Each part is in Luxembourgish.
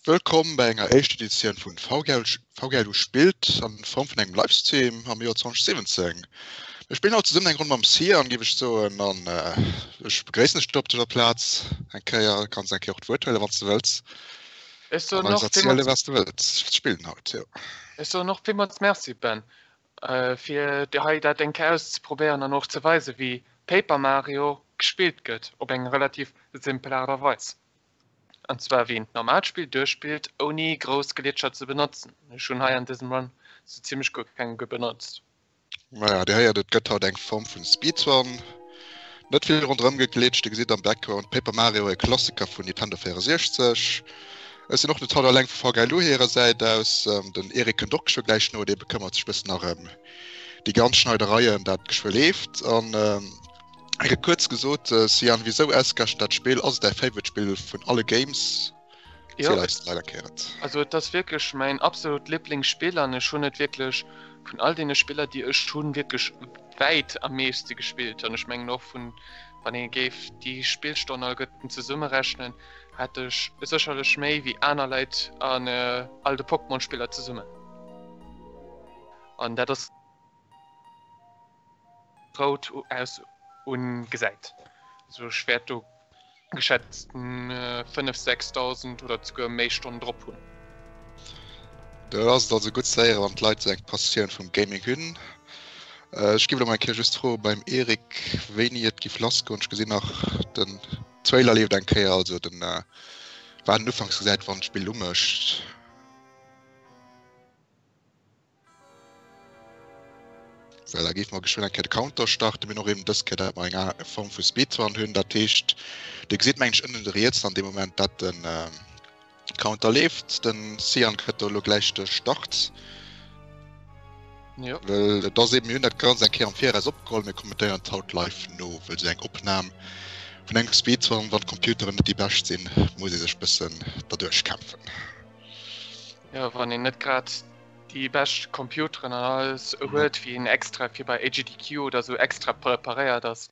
Wëllkomm bei enger éischter Editioun vun VGLU spillt an Form vun engem Livestream am Joer 2017. Mir spillen haut zesummen eng Ronn mam Sian, géif ech soen, an ech begréissen dech do op dëser Plaz eng Kéier. Kanns eng Kéier och d'Wuert huelen, wann s de wëlls, Ech soen an eis och erzielen, villmools, wat s de wëlls spillen haut. Jo. ech soen och villmools Merci, Ben, fir hei dat eng Kéier auszeprobéieren an och ze weisen, wéi Paper Mario gespillt gëtt op eng relativ simpel Aart a Weis. An zwar wéi een d'normaalt Spill duerchspillt ouni grouss Glitcher ze benotzen. Ech hunn hei an dësem Run sou zimmlech guer keng benotzt. Maja, dir héiert, et gëtt haut eng Form vun Speedrun. Net vill ronderëm geglitscht. Dir gesitt am Background Paper Mario, e Klassiker vun Nintendo 64. Ech sinn och net haut alleng vu VGLU hirer Säit aus. Den Eric kënnt och geschwë gläich no, dee bekëmmert sech bëssen nach ëm déi ganz Schneidereien, dat geschwë leeft. An Eng kuerz gesot, Sian, wisou ausgerechent dat Spill? Ass et däi Favorite Spill vun alle Games? Jo, Ziel eis leider Kéier et. Also et ass wierklech mäin absolut Liblingsspill an ech hunn et wierklech vun all deene Spiller déi ech hunn wierklech wäit am meeschte gespillt an ech mengen och vun wann ee géif déi Spillstonnen alleguerten zesummerechnen hätt ech sécherlech méi wéi aner Leit an all de Pokémon Spiller zesummen an dat ass Rout aus un gesäit. Also ech wäert do geschätzt 5, 6.000 oder souguer méi Stonnen drop hunn. Do ass et also gutt ze héieren, wann d'Leit esou eng Passioun vum Gaming hunn. Ech giff elo mol eng Kéier just froe beim Eric, wéini et giff lassgoen. Ech gesinn nach, den Trailer leeft eng Kéier, also den wat een ufanks gesäit, wann d'Spill umécht. Well da géife mer geschwënn eng Kéier de Counter starten. Mir hunn och eben dës Kéier dat mer eng aner Form vu Speedrun hunn. Dat heescht, Dir gesitt mengen ech ënnen riets an deem Moment, dat de Counter leeft. Den Cyan kritt do elo gläich de Start. Jo. Well et ass eben, mir hunn dat Ganzt eng Kéier am Viraus opgeholl. Mir kommentéieren et haut live no, well esou eng Opnam vun engem Speedrun, wann d'Computeren net déi bescht sinn, muss ee sech bëssen derduerch kämpfen. Jo, wann een net grad déi bescht Computeren an alles huet, wéi een extra fir bei AGDQ oder sou extra preparéiert ass,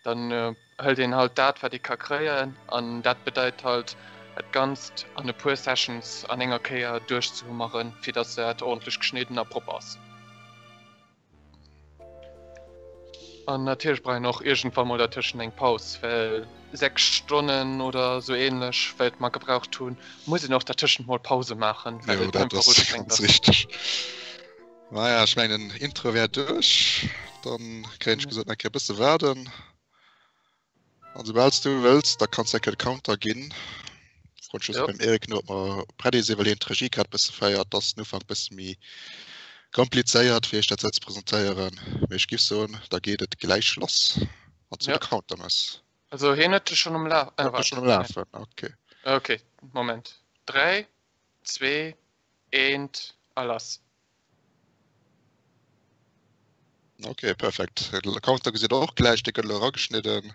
dann hëlt een halt dat wat ee ka kréien an dat bedeit halt dat Ganzt an e puer Sessions an enger Kéier duerchzehummeren, fir dass dat ordentlech geschnidden a propper ass. An natierlech brauch een och iergendwann mol dertëschent eng Paus, well 6 Stonnen oder sou ähnlech, wéi et mer gebraucht hunn, muss een och dertëschent mol Pause maachen, well et einfach ustrengend ass. Jo, dat ass ganz richteg. Naja, ech mengen den Intro wär duerch, dann kéint ech gesot nach eng Kéier e bësse waarden. An soubal s du wëlls, da kanns de eng Kéier de Counter ginn. Froen ech just Jo. beim Eric no, ob mer prett sinn, well hien d'Regie grad e bësse féiert. Dat ass den Ufank e bësse méi komplizéiert, fir iech dat sou ze presentéieren. Mee ech giff soen, da geet et gläich lass, wann s du Jo. de Counter mëss. Also hien huet e schonn um Lafen. Huet e waart. schonn um Lafen, okay. Okay, Moment. 3, 2, 1 a lass. Okay, perfekt. De Counter gesitt der och gläich, dee gëtt elo erageschnidden.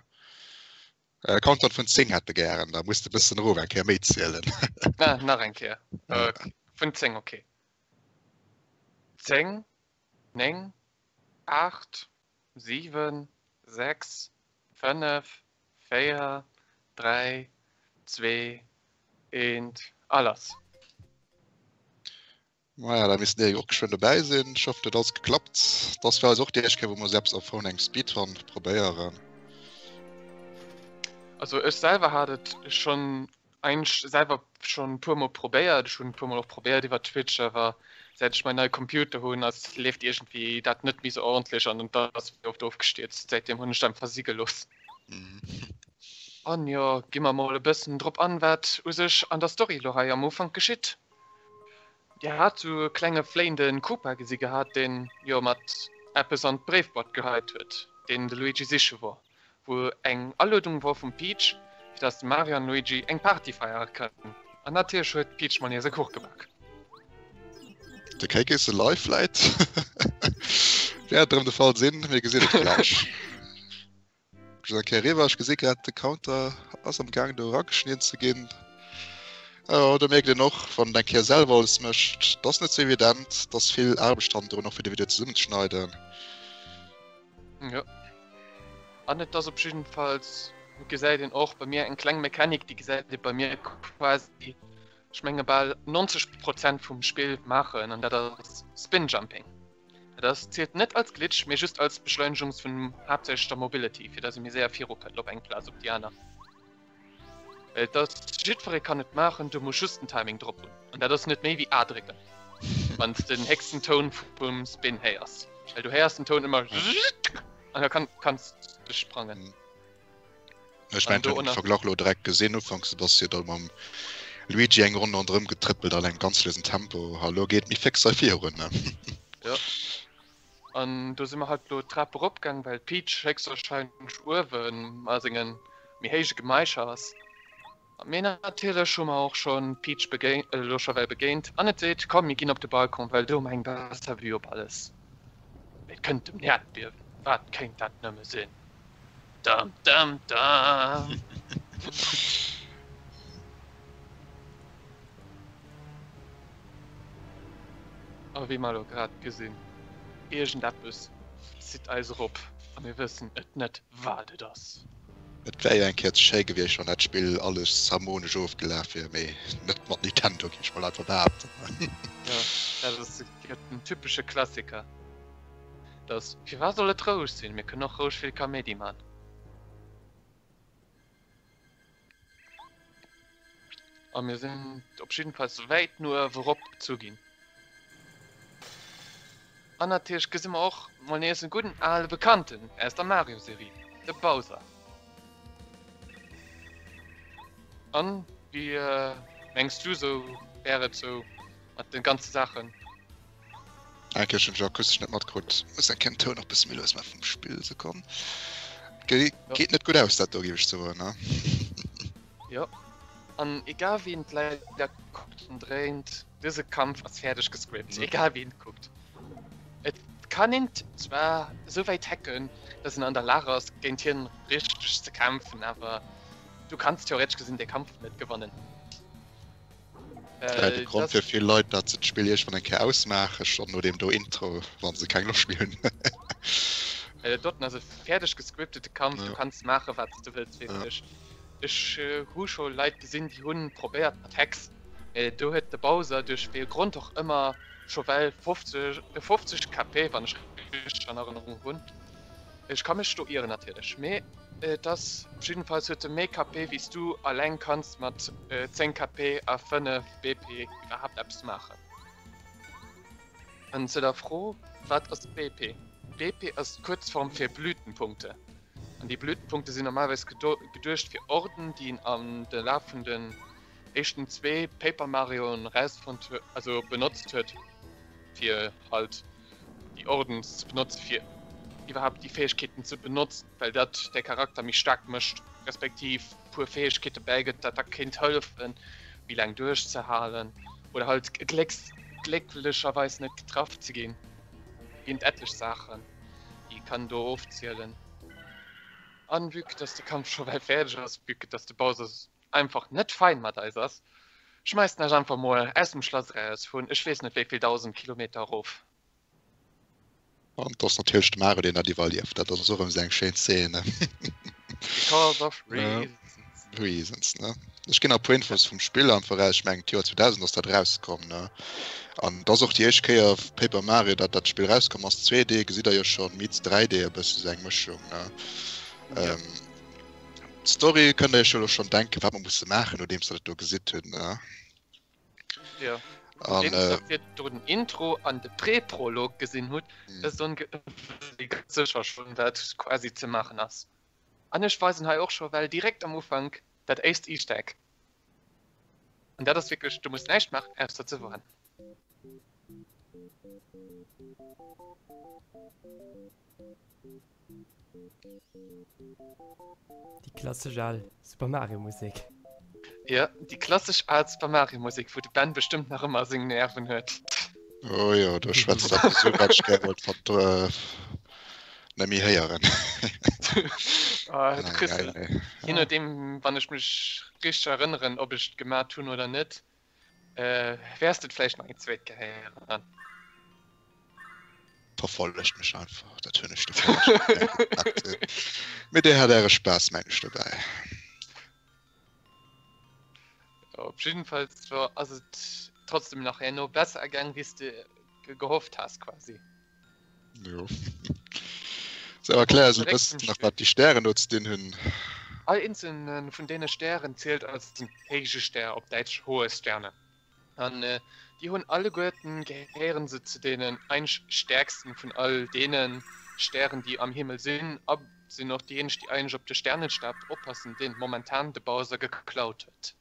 Äh, Counter vun 10 hätt de gären, da muss de bëssen erof eng Kéier méi zielen. Ah, nach eng Kéier. Äh, vun 10, okay. 10, 9, 8, 7, 6, 5, 4, 3, 2, 1 a lass. Maja, da misst den Eric och geschwënn dobäi sinn. Ech hoffen, et huet alles geklappt. Dat ass fir eis och déi éischt Kéier, wou mer esou eppes a Form engem Speedrun probéieren. Also ech selwer hat et schonn eigentlech selwer schonn e puer mol probéiert. Ech hunn e puer mol och probéiert iwwer Twitch, awer säit ech mäin neie Computer hunn, ass leeft iergendwéi dat net méi sou ordentlech an et ass wéi oft ofgestierzt. Säitdeem hunn ech et einfach si gelooss. An jo, gi mer mol e bëssen drop an, wat u sech an der Story elo hei am Ufank geschitt. Dir hat sou e klenge fléiende Koopa gesi gehat, deen jo mat eppes an d'Bréifboîte geheit huet, deen de Luigi siche wor, wou eng Aluedung wor vum Peach, fir dass de Mario an Luigi eng Party feiere kënnen. An natierlech huet d'Peach mol nees e Kuch gebak. De Cake is alive vläit wäert erëm de Fall sinn, mir gesinn et gläich. Just eng Kéier eriwwer, ech gesi grad de Counter ass am Gaang do erageschnidden ze ginn. Jo, do mierkt een och, wann een eng Kéier selwer alles mécht, et ass net sou evident, et ass vill Aarbecht hannendrun och fir de Video zesummenzeschneiden. Jo, an et ass op jiddefalls, gesäit een och bei mir eng kleng Mechanik, déi gesäit ee bei mir quasi. ech menge bal 90 Prozent vum Spill maachen an dat ass Spin Jumping. Dat ass zielt net als Glitch, mee just als Beschleunegungs vun haaptsächlech der Mobility, fir dass ee méi séier viru kënnt op eng Plaz op déi aner. Well et ass, jiddweree kann et maachen, du muss just den Timing drop hunn. An dat ass net méi wéi A drécken, wann s de den héchsten Toun vum Spin héiers. Well du héiers den Toun ëmmer an da kann, kanns de sprangen. Ech mengen, ech hunn den Verglach elo direkt gesinn. Ufanks du bass jo da mam Luigi eng Ronn ronderëm getrëppelt an engem ganz luesen Tempo. A lo geet et méi féx hei virun, ne? Jo. An do si mer halt lo d'Trap erop gaang, well d'Peach héchstwahrscheinlech uewen a senge méi héije Gemaicher ass. Mee natierlech hu mer och schonn d'Peach begéint, elo scho well begéint, an et seet, komm mir ginn op de Balcon, well do hu mer eng besser Vue op alles. Et kënnt dem Äerdbiewen, wat kéint dat nëmme sinn? Dam dam dam! A wéi mer elo grad gesinn, iergendeppes zitt eis erop a mir wëssen et net wat et ass. Et wär jo eng Kéier ze schéi gewiescht wann dat Spill alles harmonesch ofgelaf wier, mee net mat Nintendo géif ech mol einfach behaapten. Jo, dat ass den typesche Klassiker, dass firwat soll et roueg sinn, mir kënnen och roueg vill Kaméidi man. A mir sinn op jiddefalls wäit no uewe rop zu ginn. An natierlech gesi mer och mol nees en gudden ale Bekannten aus der Mario-Serie, de Bowser. An wéi mengs du sou wär et sou mat de ganze Saachen? Ah, okay, schon akustesch net matkrut. Muss eng Kéier den Toun nach bësse méi lues maachen vum Spill. Sekonn. Ge Ja. Geet net gutt aus dat do, géif ech soen, ne? Jo. An egal wéi een d'Leider kuckt an dréint, dëse Kampf ass fäerdeg gescript, Ja. egal wéi een kuckt. Et kann een zwar esou wäit hacken, dass een an der Lag ass, géint hien richteg ze kämpfen, awer du kanns theoretesch gesinn dee Kampf net gewannen. Äh, de Grond fir vill Leit, dat se d'Spill iergendwann eng Kéier ausmaachen, schonn no deem do Intro, wa se keng Loscht méi hunn. Well dat doten ass e fäerdeg gescriptete Kampf, du Ja. kanns maache wat s de wëlls Ja. wierklech. Ech hu scho Leit gesinn, déi hunn probéiert mat Hacks, mee do huet de Bowser duerch wéi e Grond och ëmmer scho well 50, 50 KP, wann ech richteg an Erënnerung hunn, ech ka mech do ieren natierlech, mee Et ass op jiddenfalls huet e méi KP wéi s du alleng kanns mat 10 KP a 5 BP iwwerhaapt eppes maachen. An zu der Fro, wat ass BP? BP ass d'Kuerzform fir Blütenpunkte. An déi Blütenpunkte sinn normalerweis geduecht fir Orden, déi een am de Laf vun den éischten zwee Paper Marioen erausfonnt huet, also benotzt huet fir halt déi Orden ze benotze fir iwwerhaapt déi Fäegkeeten ze benotzen, well dat däi Charakter méi staark mécht, respektiv puer Fäegkeete bäigëtt, dat der kéint hëllefen, méi laang duerchzehalen oder halt glécks glécklecherweis net getraff ze ginn. Ginn etlech Saachen, déi ee kann do ofzielen. An vue que dass de Kampf scho well fäerdeg ass, vue que dass de Bowser einfach net fein mat eis ass, schmeisst en eis einfach mol aus dem Schlass eraus vun ech weess net wéi vill 1000 Kilometer erof. An et ass natierlech de Mario deen dat iwwerlieft. Dat ass och erëm esou eng schéin Szene. Because of reasons. Reasons, ne? Ech ginn nach e puer Infos vum Spill einfach eraus. Ech mengen d'Joer 2000 ass dat erauskomm, ne? An et ass och déi éischt Kéier Paper Mario dat dat Spill erauskomm ass. 2D gesitt der jo schonn, meets 3D e bësse sou eng Mëschung, ne? Ja. D'Story kënnt der iech jo elo schonn denken, wat mer musse maachen, nodeems der dat do gesitt hutt, ne? Ja. An, Nodeems äh, der virdrun den Intro an de Prä-Prolog gesinn hutt, Hm. wësst der ganz sécher schonn, wat quasi ze maachen ass. An ech weisen hei och scho well direkt am Ufank dat éischt Easter Egg. An dat ass wierklech, du muss näischt maachen, ausser ze waarden. Déi klassesch al Super Mario Musek. Jo, déi klassesch al Super Mario Musek, wou de Ben bestëmmt nach ëmmer seng Nerven huet. Oh jo, do schwätzt eppes u wat ech gär wollt vat net méi héieren. Ah, du kriss Geil, ey. je nodeem, wann ech mech richteg erënneren, ob ech et gemat hunn oder net, wäers de et vläicht nach eng zweet Kéier héieren. Verfollegt mech einfach, dat hunn ech dovun. Mee dir hat äre Spaass, meng ech, dobäi. Op jiddefalls ass et trotzdem nach herno besser ergaang wéi s de gehofft has quasi. Jo. Sou, erklär eis e bëssen nach wat déi Stären do ze dinn hunn. All eenzelne vun deene Stären zielt als en héije Stär, op Däitsch hohe Sterne. An déi hunn alleguerten, gehéieren se zu deenen eigentlech stäerksten vun all deene Stären déi am Himmel sinn a sinn och déi eenzeg déi eigentlech op de Sternenstab oppassen, deen momentan de Bowser geklaut huet.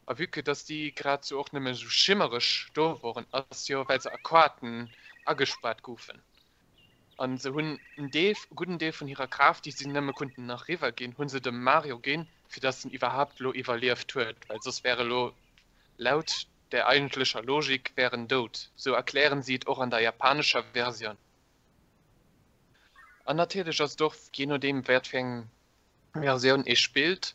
A vue que dass déi grad sou och nëmme sou schimmereg do woren, ass jo well se a Quaten agespaart goufen. An se hunn en Deel, e gudden Deel vun hirer Kraaft, déi si nëmme kunnten nach riwwer ginn, hu se dem Mario ginn, fir dass en iwwerhaapt elo iwwerlieft huet, well soss wär e lo laut der eigentlecher Logik wär en dout. Sou erklären si et och an der japanescher Versioun. An natierlech ass et och, jee nodeem wat fir eng Versioun ee spillt,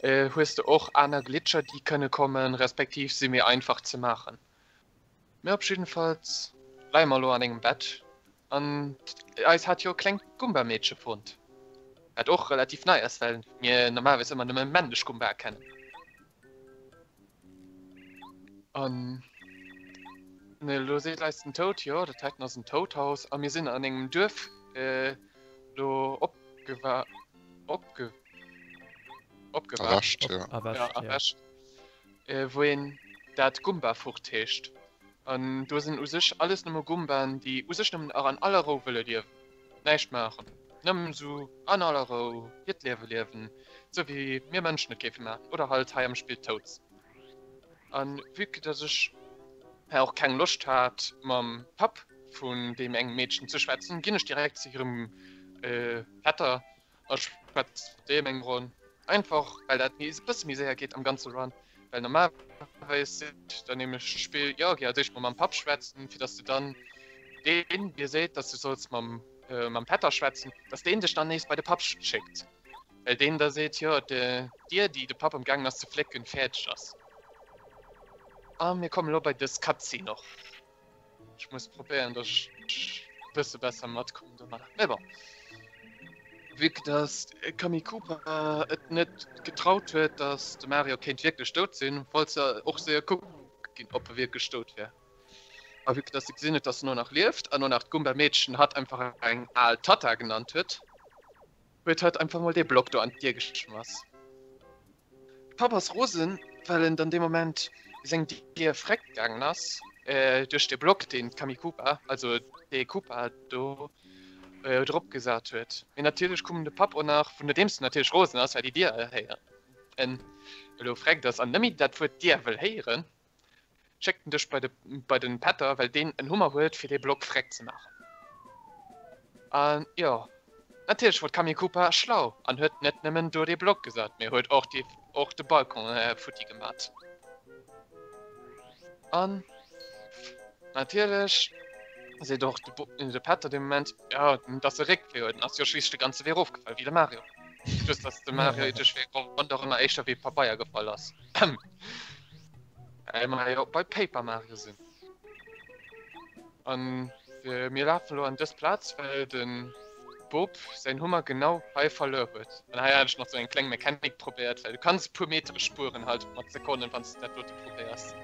hues de och aner Glitcher déi kënne kommen, respektiv si méi einfach ze maachen. Mee op jiddefalls leie mer elo an engem Bett an eis hat jo e klengt Goomba-Meedche fonnt, wat och relativ nei ass, well mir normalerweis ëmmer nëmme männlech Goombae kennen. An elo seet eis den Toad, jo dat heiten ass en Toadhaus a mir sinn an engem Duerf elo opgewa opge opgewacht Erwächt, ja. Erwächt, ja, erwächt, wou een dat Goomba-Furt heescht. An do sinn u sech alles nëmme Goombaen, déi u sech nëmmen an aller Rou wëlle liewen, näischt maachen, nëmmen esou an aller Rou hiert Liewe liewen, esou wéi mir Mënschen et géife maachen, oder halt hei am Spill d'Toads. An vue que dass ech och keng Loscht hat mam Papp vun deem engem Meedchen ze schwätzen, ginn ech direkt zu hirem Vetter a schwätz mat deem eng Ronn. Einfach well dat e bësse méi séier geet am ganze Run, well normalerweis seet dann nämlech d'Spill, jo géi als éischt mol mam Papp schwätzen, fir dass de dann deen dir seet, dass du solls mam mam Vetter schwätzen, dass deen dech dann nees bei de Papp schéckt. Well deen da seet, jo, d'Dier, déi de Papp am gaangen ass ze flécken, fäerdeg ass. A mir kommen elo bei dës Cutscene och. Ech muss probéieren, datt ech e bësse besser matkommen domadder. Mee bon. Vue que datt d'Kammy Koopa et net getraut huet, datt de Mario kéint wierklech dout sinn, wollt se och séier kucke ginn, ob e wierklech dout wär. A vue que datt se gesinn huet, datt en elo nach lieft an och nach d'Goomba-Meedchen hatt einfach eng al Tatta genannt huet, Huet hatt einfach mol dee Block do an d'Dier geschmass. De Papp ass rosen, well en dann dee Moment seng Dier freck gaangen ass duerch dee Block, deen d'Camille Koopa, also dee Koopa do drop gesat huet. Mee natierlech koum de Papp och nach, vun nodeems en natierlech rosen ass, well déi Dier en elo freckt ass an nëmme dat Wuert Dier wëll héieren. Schéckt en dech bei de bei den Pätter, well deen en Hummer huet fir dee Block freck ze maachen. An jo, natierlech wor d'Camille Koopa schlau an huet net nëmmen do dee Block gesat, mee huet och dee och de Balcon futti gemat. An natierlech seet och de de Pätter dee Moment, jo, dass e Réckwee huet, en ass jo schliisslech de ganze Wee erofgefall wéi de Mario. Just dass de Mario duerch wéi ronderëmmer éischter wéi Pabeier gefall ass. Well mer jo bei Paper Mario sinn. An mir lafen elo an dës Plaz, well de Bob säin Hummer genau hei verluer huet. An hei hat ech nach sou eng kleng Mechanic probéiert, well du kanns e puer Metere spueren halt mat Sekonnen, wann s de dat dote probéiers.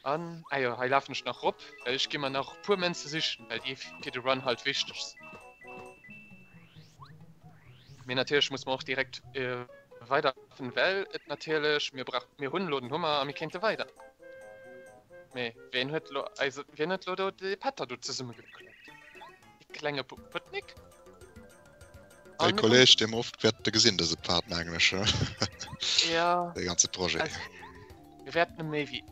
An, ah jo, hei lafen ech nach rop, well ech gi mer nach e puer Mënze sichen, well déi fir de Run halt wichteg sinn. Mee natierlech muss mer och direkt weiderlafen, well et natierlech, mir brauch, mir hunn elo den Hummer a mir kéinte weider. Mee ween huet elo eise, wien huet elo do dee Pätter do zesummegeklappt? Dee klenge Puputnik? Däi Kolleg, dee mer oft wäerte gesinn, dëse Part, mengen ech, Ja. Dee ganze Projet. Also, mir wäerten e méi wéi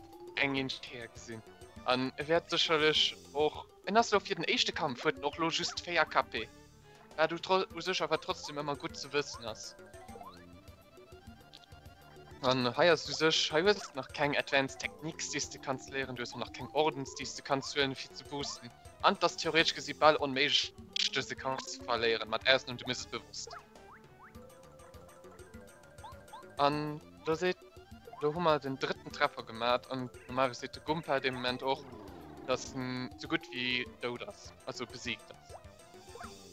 eng eenzeg Kéier gesinn. An e wäert sécherlech och, en ass elo fir den éischte Kampf, huet en och elo just 4 KP. Wat u sech awer trotzdem ëmmer gutt ze wëssen ass. An hei ass u sech, hei hues de nach keng Advanced Techniques, déi s de kanns léieren, du hues och nach keng Ordens, déi s de kanns huelen, fir ze boosten. An et ass theoretesch gesi bal onméiglech, dëse Kampf ze verléieren, mat Ausnam du méchs et bewosst. An do seet, do hu mer den drëtten Treffer gemat an normalerweis seet de Gumpa dee Moment och, dass en sou gutt wéi dout ass, also besiegt ass.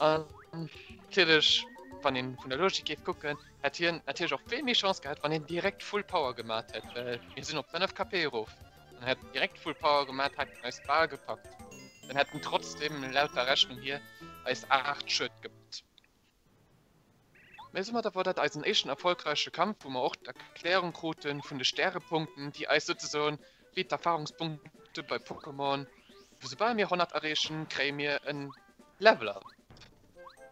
An natierlech, wann een vun der Logik géif kucken, Hätt hien natierlech och vill méi Chance gehat, wann hien direkt Full Power gemat hätt, well mir sinn op 5 KP erof. An hätt en direkt Full Power gemat, hätt en eis bal gepackt. Dann hätt en trotzdem laut der Rechnung hier eis 8 Schued gemat. Mee soumadder wor dat eisen éischten erfolgräiche Kampf, wou mer och d'Erklärung krute vun de Stärepunkten, déi eis souzesoen wéi d'Erfahrungspunkte bei Pokémon, soubal mir 100 erreechen, kréie mir en Level Up.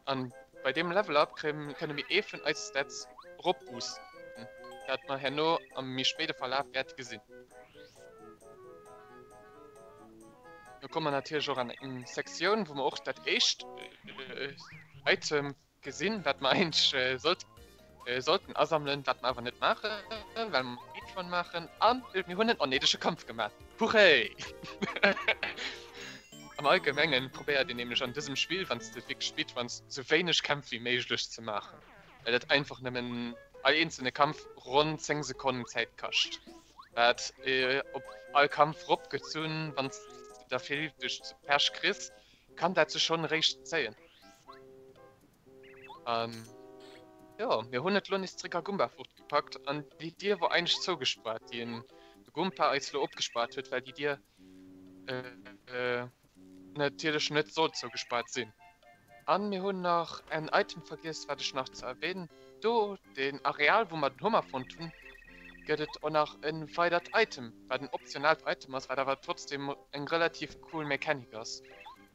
An bei deem Level Up kënne mir ee vun eise Stats eropboosten, dat mer herno am méi spéide Verlaf wäerte gesinn. Do komme mer natierlech och an eng Sektioun, wou mer och dat éischt Item gesinn, wat mer eigentlech sollt, sollten asammelen, wat mer awer net maachen, well mer Speedrun maachen. An mir hunn en onnéidege Kampf gemaach. Hurray! Am Allgemengen probéiert een nämlech an dësem Spill, wann s de wierklech speedruns, sou wéineg Kämpf wéi méiglech ze maachen, well dat einfach nëmmen all eenzelne Kampf ronn 10 Sekonnen Zäit kascht. Wat op all Kampf ropgezunn, wann s de der vill duerch Pech kriss, kann dat sech schonn eréischt zéien. An jo, mir hunn et lo nees zréck a Gumba fortgepackt an déi Dier wor eigentlech zougespaart, déi en de Gumpa eis lo opgespaart huet, well déi Dier natierlech net sollt zougespaart sinn. An mir hunn nach en Item vergiess, wat ech nach ze erwähnen, do den Areal wou mer den Hummer fonnt hunn, gëtt et och nach en weidert Item, wat en optionaalt Item ass, wat awer trotzdem eng relativ cool Mechanic ass.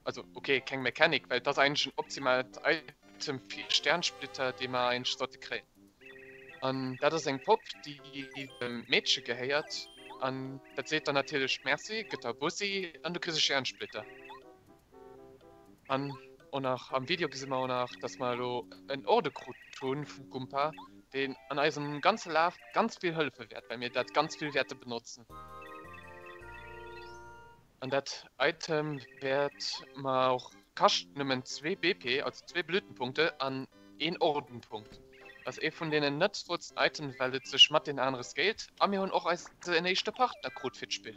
Also ok, keng Mechanic, well et ass eigentlech en optimalt Item fir Sternsplitter, dee mer eigentlech sollte kréien. An dat ass eng Popp, déi dem Meedche gehéiert, an dat seet dann natierlech Merci, gëtt der Bussi an du kriss e Sternsplitter. An och nach am Video gesi mer och nach, dass mer elo en Orde krut hunn vum Gumpa, deen an eisem ganze Laf ganz vill hëllefe wäert, well mir dat ganz vill wäerte benotzen. An dat Item wäert mer och, kascht nëmmen zwee BP, also zwee Blütenpunkte an een Ordenpunkt. Ass ee vun deenen nëtzvollsten Items, well et sech mat den anere scaled. A mir hunn och eisen éischte Partner krut fir d'Spill.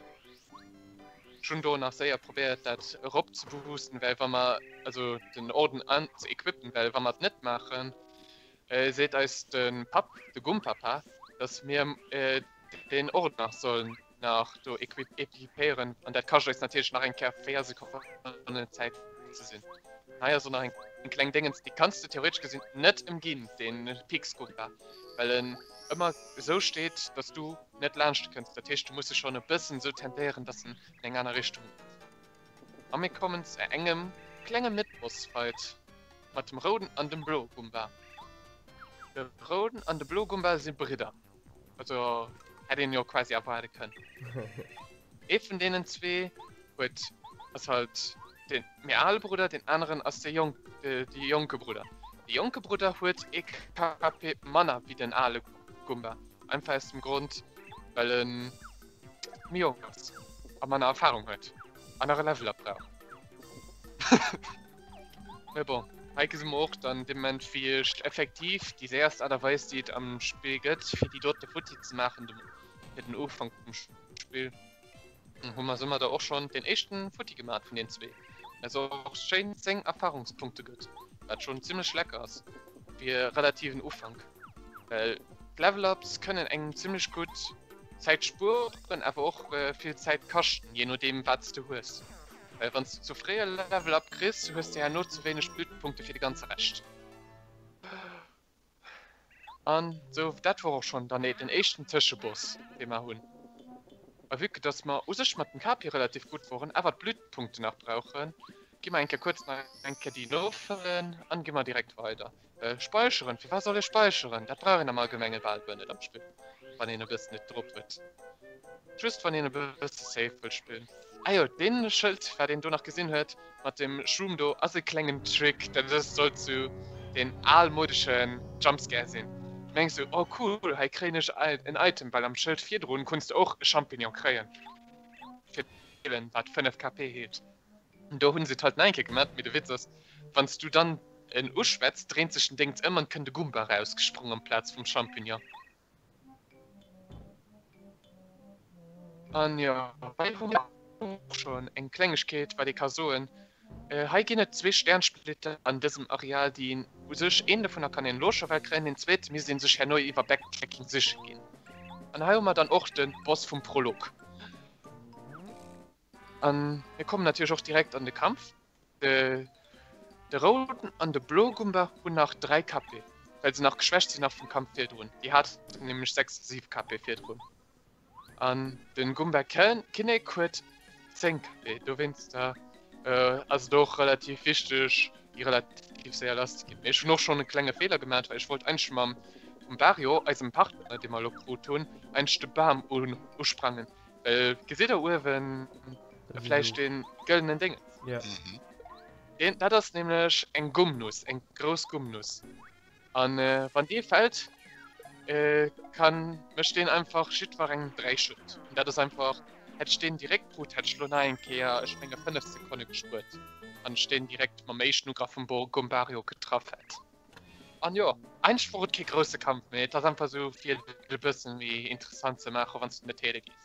Ech hunn do nach séier probéiert dat erop ze boosten, well wa mer, also den Orden an ze equippen, well wa mer et net maachen, seet eis de Papp, de Gumpapa, dass mir den Orden nach sollen nach do equipéieren an dat kascht eis natierlech nach eng Kéier 4 Sekonnen Zäit ze sinn. Hei ass och nach eng kleng Déngens, déi kanns de theoretesch gesinn net ëmginn, dee Pixgumpa, well en ëmmer esou steet, dass du net laanscht kënns. Dat heescht, du muss e schonn e bëssen esou tendéieren, dass en an eng aner Richtung geet. A mir kommen zu engem klenge Mid-Boss-Fight mat dem rouden an dem bloe Gumba. De rouden an de bloe Gumba si Bridder. Also hätt een jo quasi erwaarde kënnen. Ee vun deenen zwee huet ass halt de méi ale Brudder, deen aneren ass de jonk de jonke Brudder. De jonke Brudder huet ee KP manner wéi den ale Gumba, einfach aus dem Grond well e méi jonk ass a manner Erfarung huet an nach e Level up brauch. Mee bon, hei gesi mer och dann dee Moment wéi ech effektiv déi séierst Aart a Weis déi et am Spill gëtt fir déi dote futti ze maachen, de fir den Ufank vum Spill hu mer soumadder och schonn den éischten futti gemaat vun den zwee, also och schéin 10 Erfahrungspunkte gëtt, wat schonn zimlech lecker ass fir e relativen Ufank, well d'Level-Ups kënnen engem zimlech gutt Zäit spueren awer och vill Zäit kaschten, jee nodeem wat s de hues. Well wanns du zu fréi e Level up kriss, hues de herno ze wéineg Blutpunkte fir de ganze Rescht. An sou, dat wor och schon dann den éischten Tëscheboss dee mer hunn. A vue que dass mer u sech mat dem Capi relativ gutt woren, awer d'Blutpunkte nach brauchen, gi mer eng Kéier kuerz nach eng Kéier déi nofëllen an gi mer direkt weider. Speicheren, firwat soll ee speicheren? Dat brauch een am Allgemenge bal guer net am Spill, wann een e bëssen et drop huet. Just wann een e bësse safe wëll spillen. Ah jo, deen Schëld wat een do nach gesinn huet mat dem Shroom do ass e klengen Trick, dat ass sollt sou deen almodeschen Jumpscare sinn. Du mengs sou, oh cool, hei kréien ech en Item, well am Schëld virdrun konns de och e Champignon kréien fir d'Heelen, wat 5 KP heelt. Do hunn se et halt nach eng Kéier gemat, mee de Witz ass, wann s du dann en uschwätz, dréint sech den Déngs ëm an kënnt e Gumba rausgesprong amplaz vum Champignon. An jo, hei hu mir och schonn eng Klengegkeet, wat ee ka soen. Hei ginn et zwee Sternsplitter an dësem Areal, déi een u sech, een dovunner kann een elo scho well kréien, deen zweete misst een sech herno iwwer Backtracking siche ginn. An hei hu mer dann och de Boss vum Prolog. An mir kommen natierlech och direkt an de Kampf. De de rouden an de bloe Gumba hunn nach 3 KP, well se nach geschwächt sinn nach vum Kampf virdrun. Déi haten nämlech 6 a 7 KP virdrun. An den Gumba Kinnek huet 10 KP, dowéinster ass et och relativ wichteg déi relativ séier lass ze ginn. Mee ech hunn och schonn e klenge Feeler gemat, well ech wollt eigentlech mam Goombario, eisem Partner dee mer elo krut hunn, eigentlech de Bam usprangen. Well gesitt der uewen vläicht dee gëllenen Déngens? Ja. Deen, dat ass nämlech eng Gummnuss, eng grouss Gummnuss. An wann dee fält, kann mécht deen einfach jiddwerengem 3 Schued. An dat ass einfach, hätt ech deen direkt krut, hätt ech lo nach eng Kéier, ech menge 5 Sekonne gespuert, wann ech deen direkt mam éischten Ugraf vum Goombario getraff hätt. An jo, eigentlech wor et kee grousse Kampf, mee et ass einfach esou fir et e bëssen méi interessant ze maachen, wann s du net heele gees.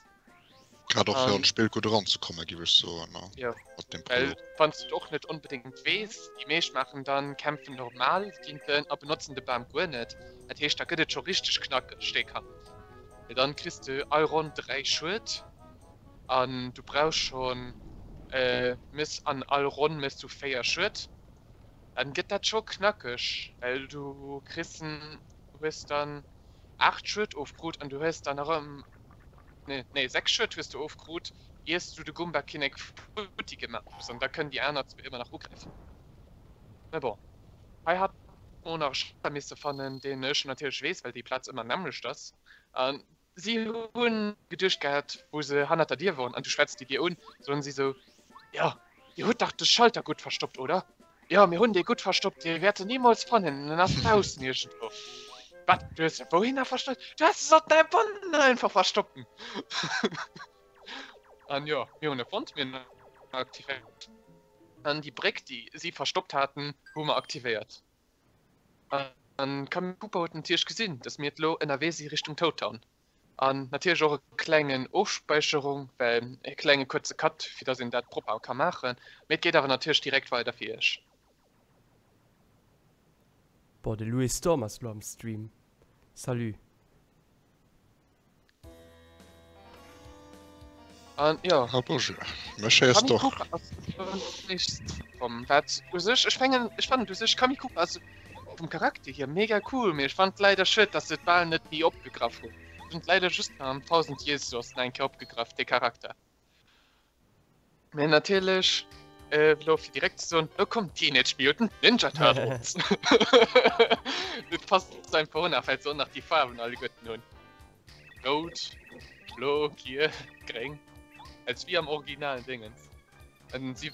Grad och fir an d'Spill gutt eranzekommen, giff ech soen, ne? Jo, Mat dem well Prolog. wann s du et och net onbedéngt weess, déi meescht maachen dann, kämpfen normal géint en a benotzen de Bam guer net. Dat heescht, da gëtt et scho richteg knackeg, dee Kampf. Well dann kriss du all Ronn 3 Schued an du brauchs schonn, méchs an all Ronn méchs du 4 Schued. Dann gëtt dat scho knackeg, well du kriss en, hues dann 8 Schued ofkrut an du hues dann erëm, nee, nee 6 Schued hues du ofkrut, iers du de Goomba-Kinnek futti gemaach hues an da kënnen déi aner zwee ëmmer nach ugräifen. Mä bon, hei hat mer och nach e Schalter misse fannen, deen ech natierlech weess, well déi Plaz ëmmer nämmlecht ass. An Si hunn geduecht gehat, wou se hannert der Dier woren, an du schwätz déi Dier un, soen si sou, Jo, dir hutt dach de Schalter gutt verstoppt, oder? Jo, mir hunn dee gutt verstoppt, dir wäert en nimools fannen, en ass baussen iergendwou. Wat, du hues e wouhinner verstoppt? Du häss e sollt däi einfach verstoppen! An jo, mir hunn e fonnt, mir hunn en aktivéiert. An déi Bréck, déi si verstoppt haten, hu mer aktivéiert. An Camille Cooper huet natierlech gesinn, dass mir et lo ënnerwee si Richtung Toad Town. An natierlech och e klengen Ofspäicherung, well e klenge kuerze Cut, fir dass een dat propper ka maachen. Mee et geet awer natierlech direkt weider fir iech. Boah, de Louis Storm ass lo am Stream. Salut. An jo. Ah bonjour, mech héiers de och. Wat u sech, ech mengen, ech fannen u sech Kami Cooper ass vum Charakter hier mega cool, mee ech fand leider schued, dass se et bal net méi opgegraff hunn. Se hunn et leider just nach am 1000 Jesus nach eng Kéier opgegraff, dee Charakter. Mee natierlech, elo fir direkt ze soen, elo kommt Teenage Mutant Ninja Turtles. Dat passt einfach och nach, well se och nach déi Faarwen alleguerten hunn. Rout, blo, giel, gréng. Als wéi am originalen Dingens. An si,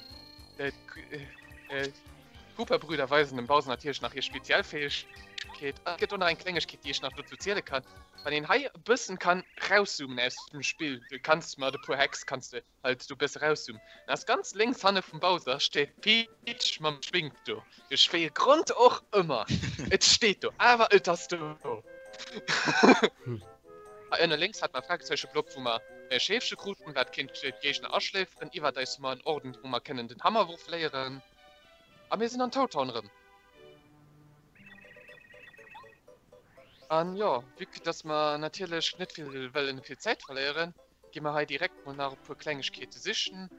d'Koopa-Brüder weisen dem Bowser natierlech nach hir Spezialfäegkeet. An et gëtt och nach eng Klengegkeet, déi ech nach dozou ziele kann. Wann een hei e bëssen kann rauszoomen aus dem Spill, du kanns mat e puer Hacks kanns de halt do bësse rauszoomen, dann ass ganz lénks hanne vum Bowser steet d'Peach mam Schwing do, duerch wéi e Grond och ëmmer, et steet do, awer et ass do. Hei ënne lénks hat mer e Fragezeecheblock wou mer e Scheefche kruten, wat kéint d'Géigner aschléiferen. Iwwert eis hu mer en Orden wou mer kënnen den Hammerwurf léieren a mir sinn an Toad Town erëm. An jo, vue que dass mer natierlech net vill wëllen vill Zäit verléieren, gi mer hei direkt mol nach e puer Klengegkeete sichen.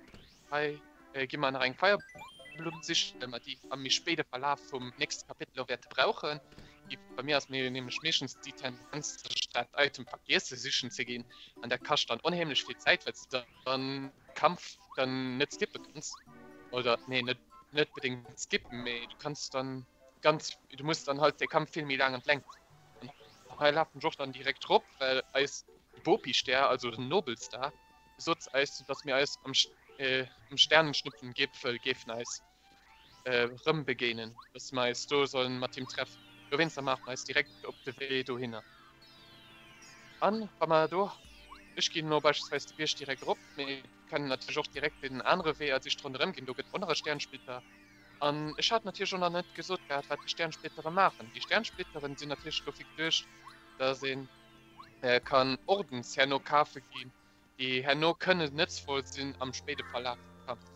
Hei gi mer nach eng Feierblumm sichen, well mer déi am méi spéide Verlaf vum nächste Kapitel och wäerte brauchen. Bei mir ass mir nämlech meeschtens déi Tendenz, dass ech dat Item vergiesse sichen ze ginn an dat kascht dann onheemlech vill Zäit, well s de dann Kampf dann net skippe kanns oder nee net net bedéngt skippen, mee du kanns dann ganz du muss dann halt de Kampf vill méi laang an d'Längt zéien. An hei lafen ech och dann direkt rop, well eis Bopi-Stär, also den Nobelstar, sot eis, dass mir eis am am Sternenschnuppengipfel géifen eis rëm begéinen, dass mer eis do sollen mat him treffen. Dowéinster maache mer eis direkt op de Wee dohinner. An wa mer do, ech ginn elo beispillsweis de Bierg direkt erop, mee kennen natierlech och direkt den anere Wee als éischt ronderëm ginn, do gëtt och nach e Sternsplitter. An ech hat natierlech och nach net gesot gehat, wat déi Sternsplittere maachen. Déi Sternsplitteren sinn natierlech dofir geduecht, dass een kann Ordens herno kafe ginn, déi herno kënnen nëtzvoll sinn am spéide Verlaf vum Kampf.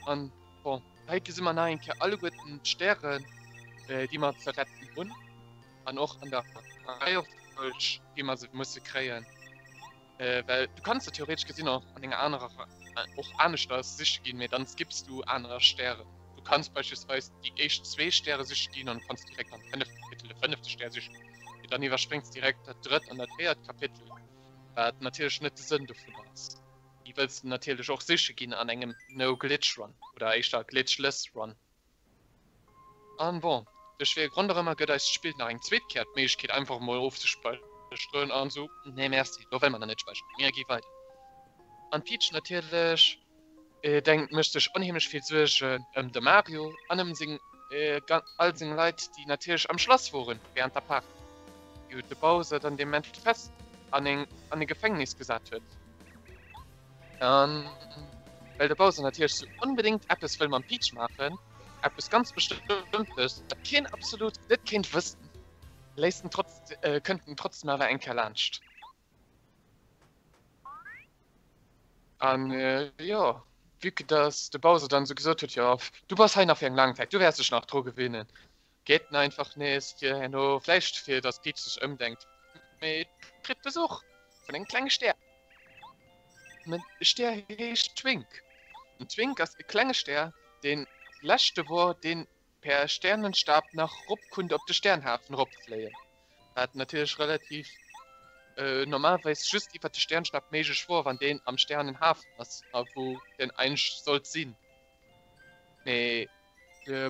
An. bon, hei gesi mer nach eng Kéier alleguerten d'Stären, déi mer ze retten hunn an och an der Reiefolg, wéi mer se musse kréien. Well du kanns se theoretesch gesinn och an enger anerer, och aneschters siche ginn, mee dann skipps du anerer Stären. Du kanns beispillsweis déi éischt zwee Stäre siche ginn an du kanns direkt am fënnefte Kapitel de fënnefte Stär sichen, mee dann iwwerspréngs direkt dat drëtt an dat véiert Kapitel, wat natierlech net de Sënn dovun ass. Déi wëlls de natierlech och siche ginn an engem No-Glitch-Run oder éischter Glitchless Run. An bon, duerch wéi e Grond och ëmmer gëtt eis d'Spill nach eng zweet Kéier d'Méiglechkeet einfach emol ofzespäicheren an esou, nee merci, lo wëlle mer nach net späicheren, mir gi weider. An d'Peach natierlech denkt, mécht sech onheemlech vill Suergen ëm de Mario an ëm seng all seng Leit, déi natierlech am Schlass woren während der Party, wou de Bowser dann dee Moment fest an eng an e Gefängnis gesat huet. An well de Bowser natierlech sou onbedéngt eppes wëll mam Peach maachen, eppes ganz Bestëmmtes, wat keen absolut net kéint wëssen, léisst en trotz, kënnt en trotzdem awer eng Kéier laanscht. An jo, vue que dass de Bowser dann sou gesot huet, jo, du bass hei nach fir eng laang Zäit, du wäers dech nach dru gewinnen, geet en einfach nees fir herno, vläicht fir dass d'Peach sech ëmdenkt, mee kritt Besuch vun engem klenge Stär. Den Stär heescht Twink. Den Twink ass e klenge Stär, deen leschte wor, deen per Sternenstab nach rop kunnt op de Sternhafen ropfléien, wat natierlech relativ normalerweis just iwwert de Sternstab méiglech wor, wann deen am Sternenhafen ass a wou den eigentlech sollt sinn. Mee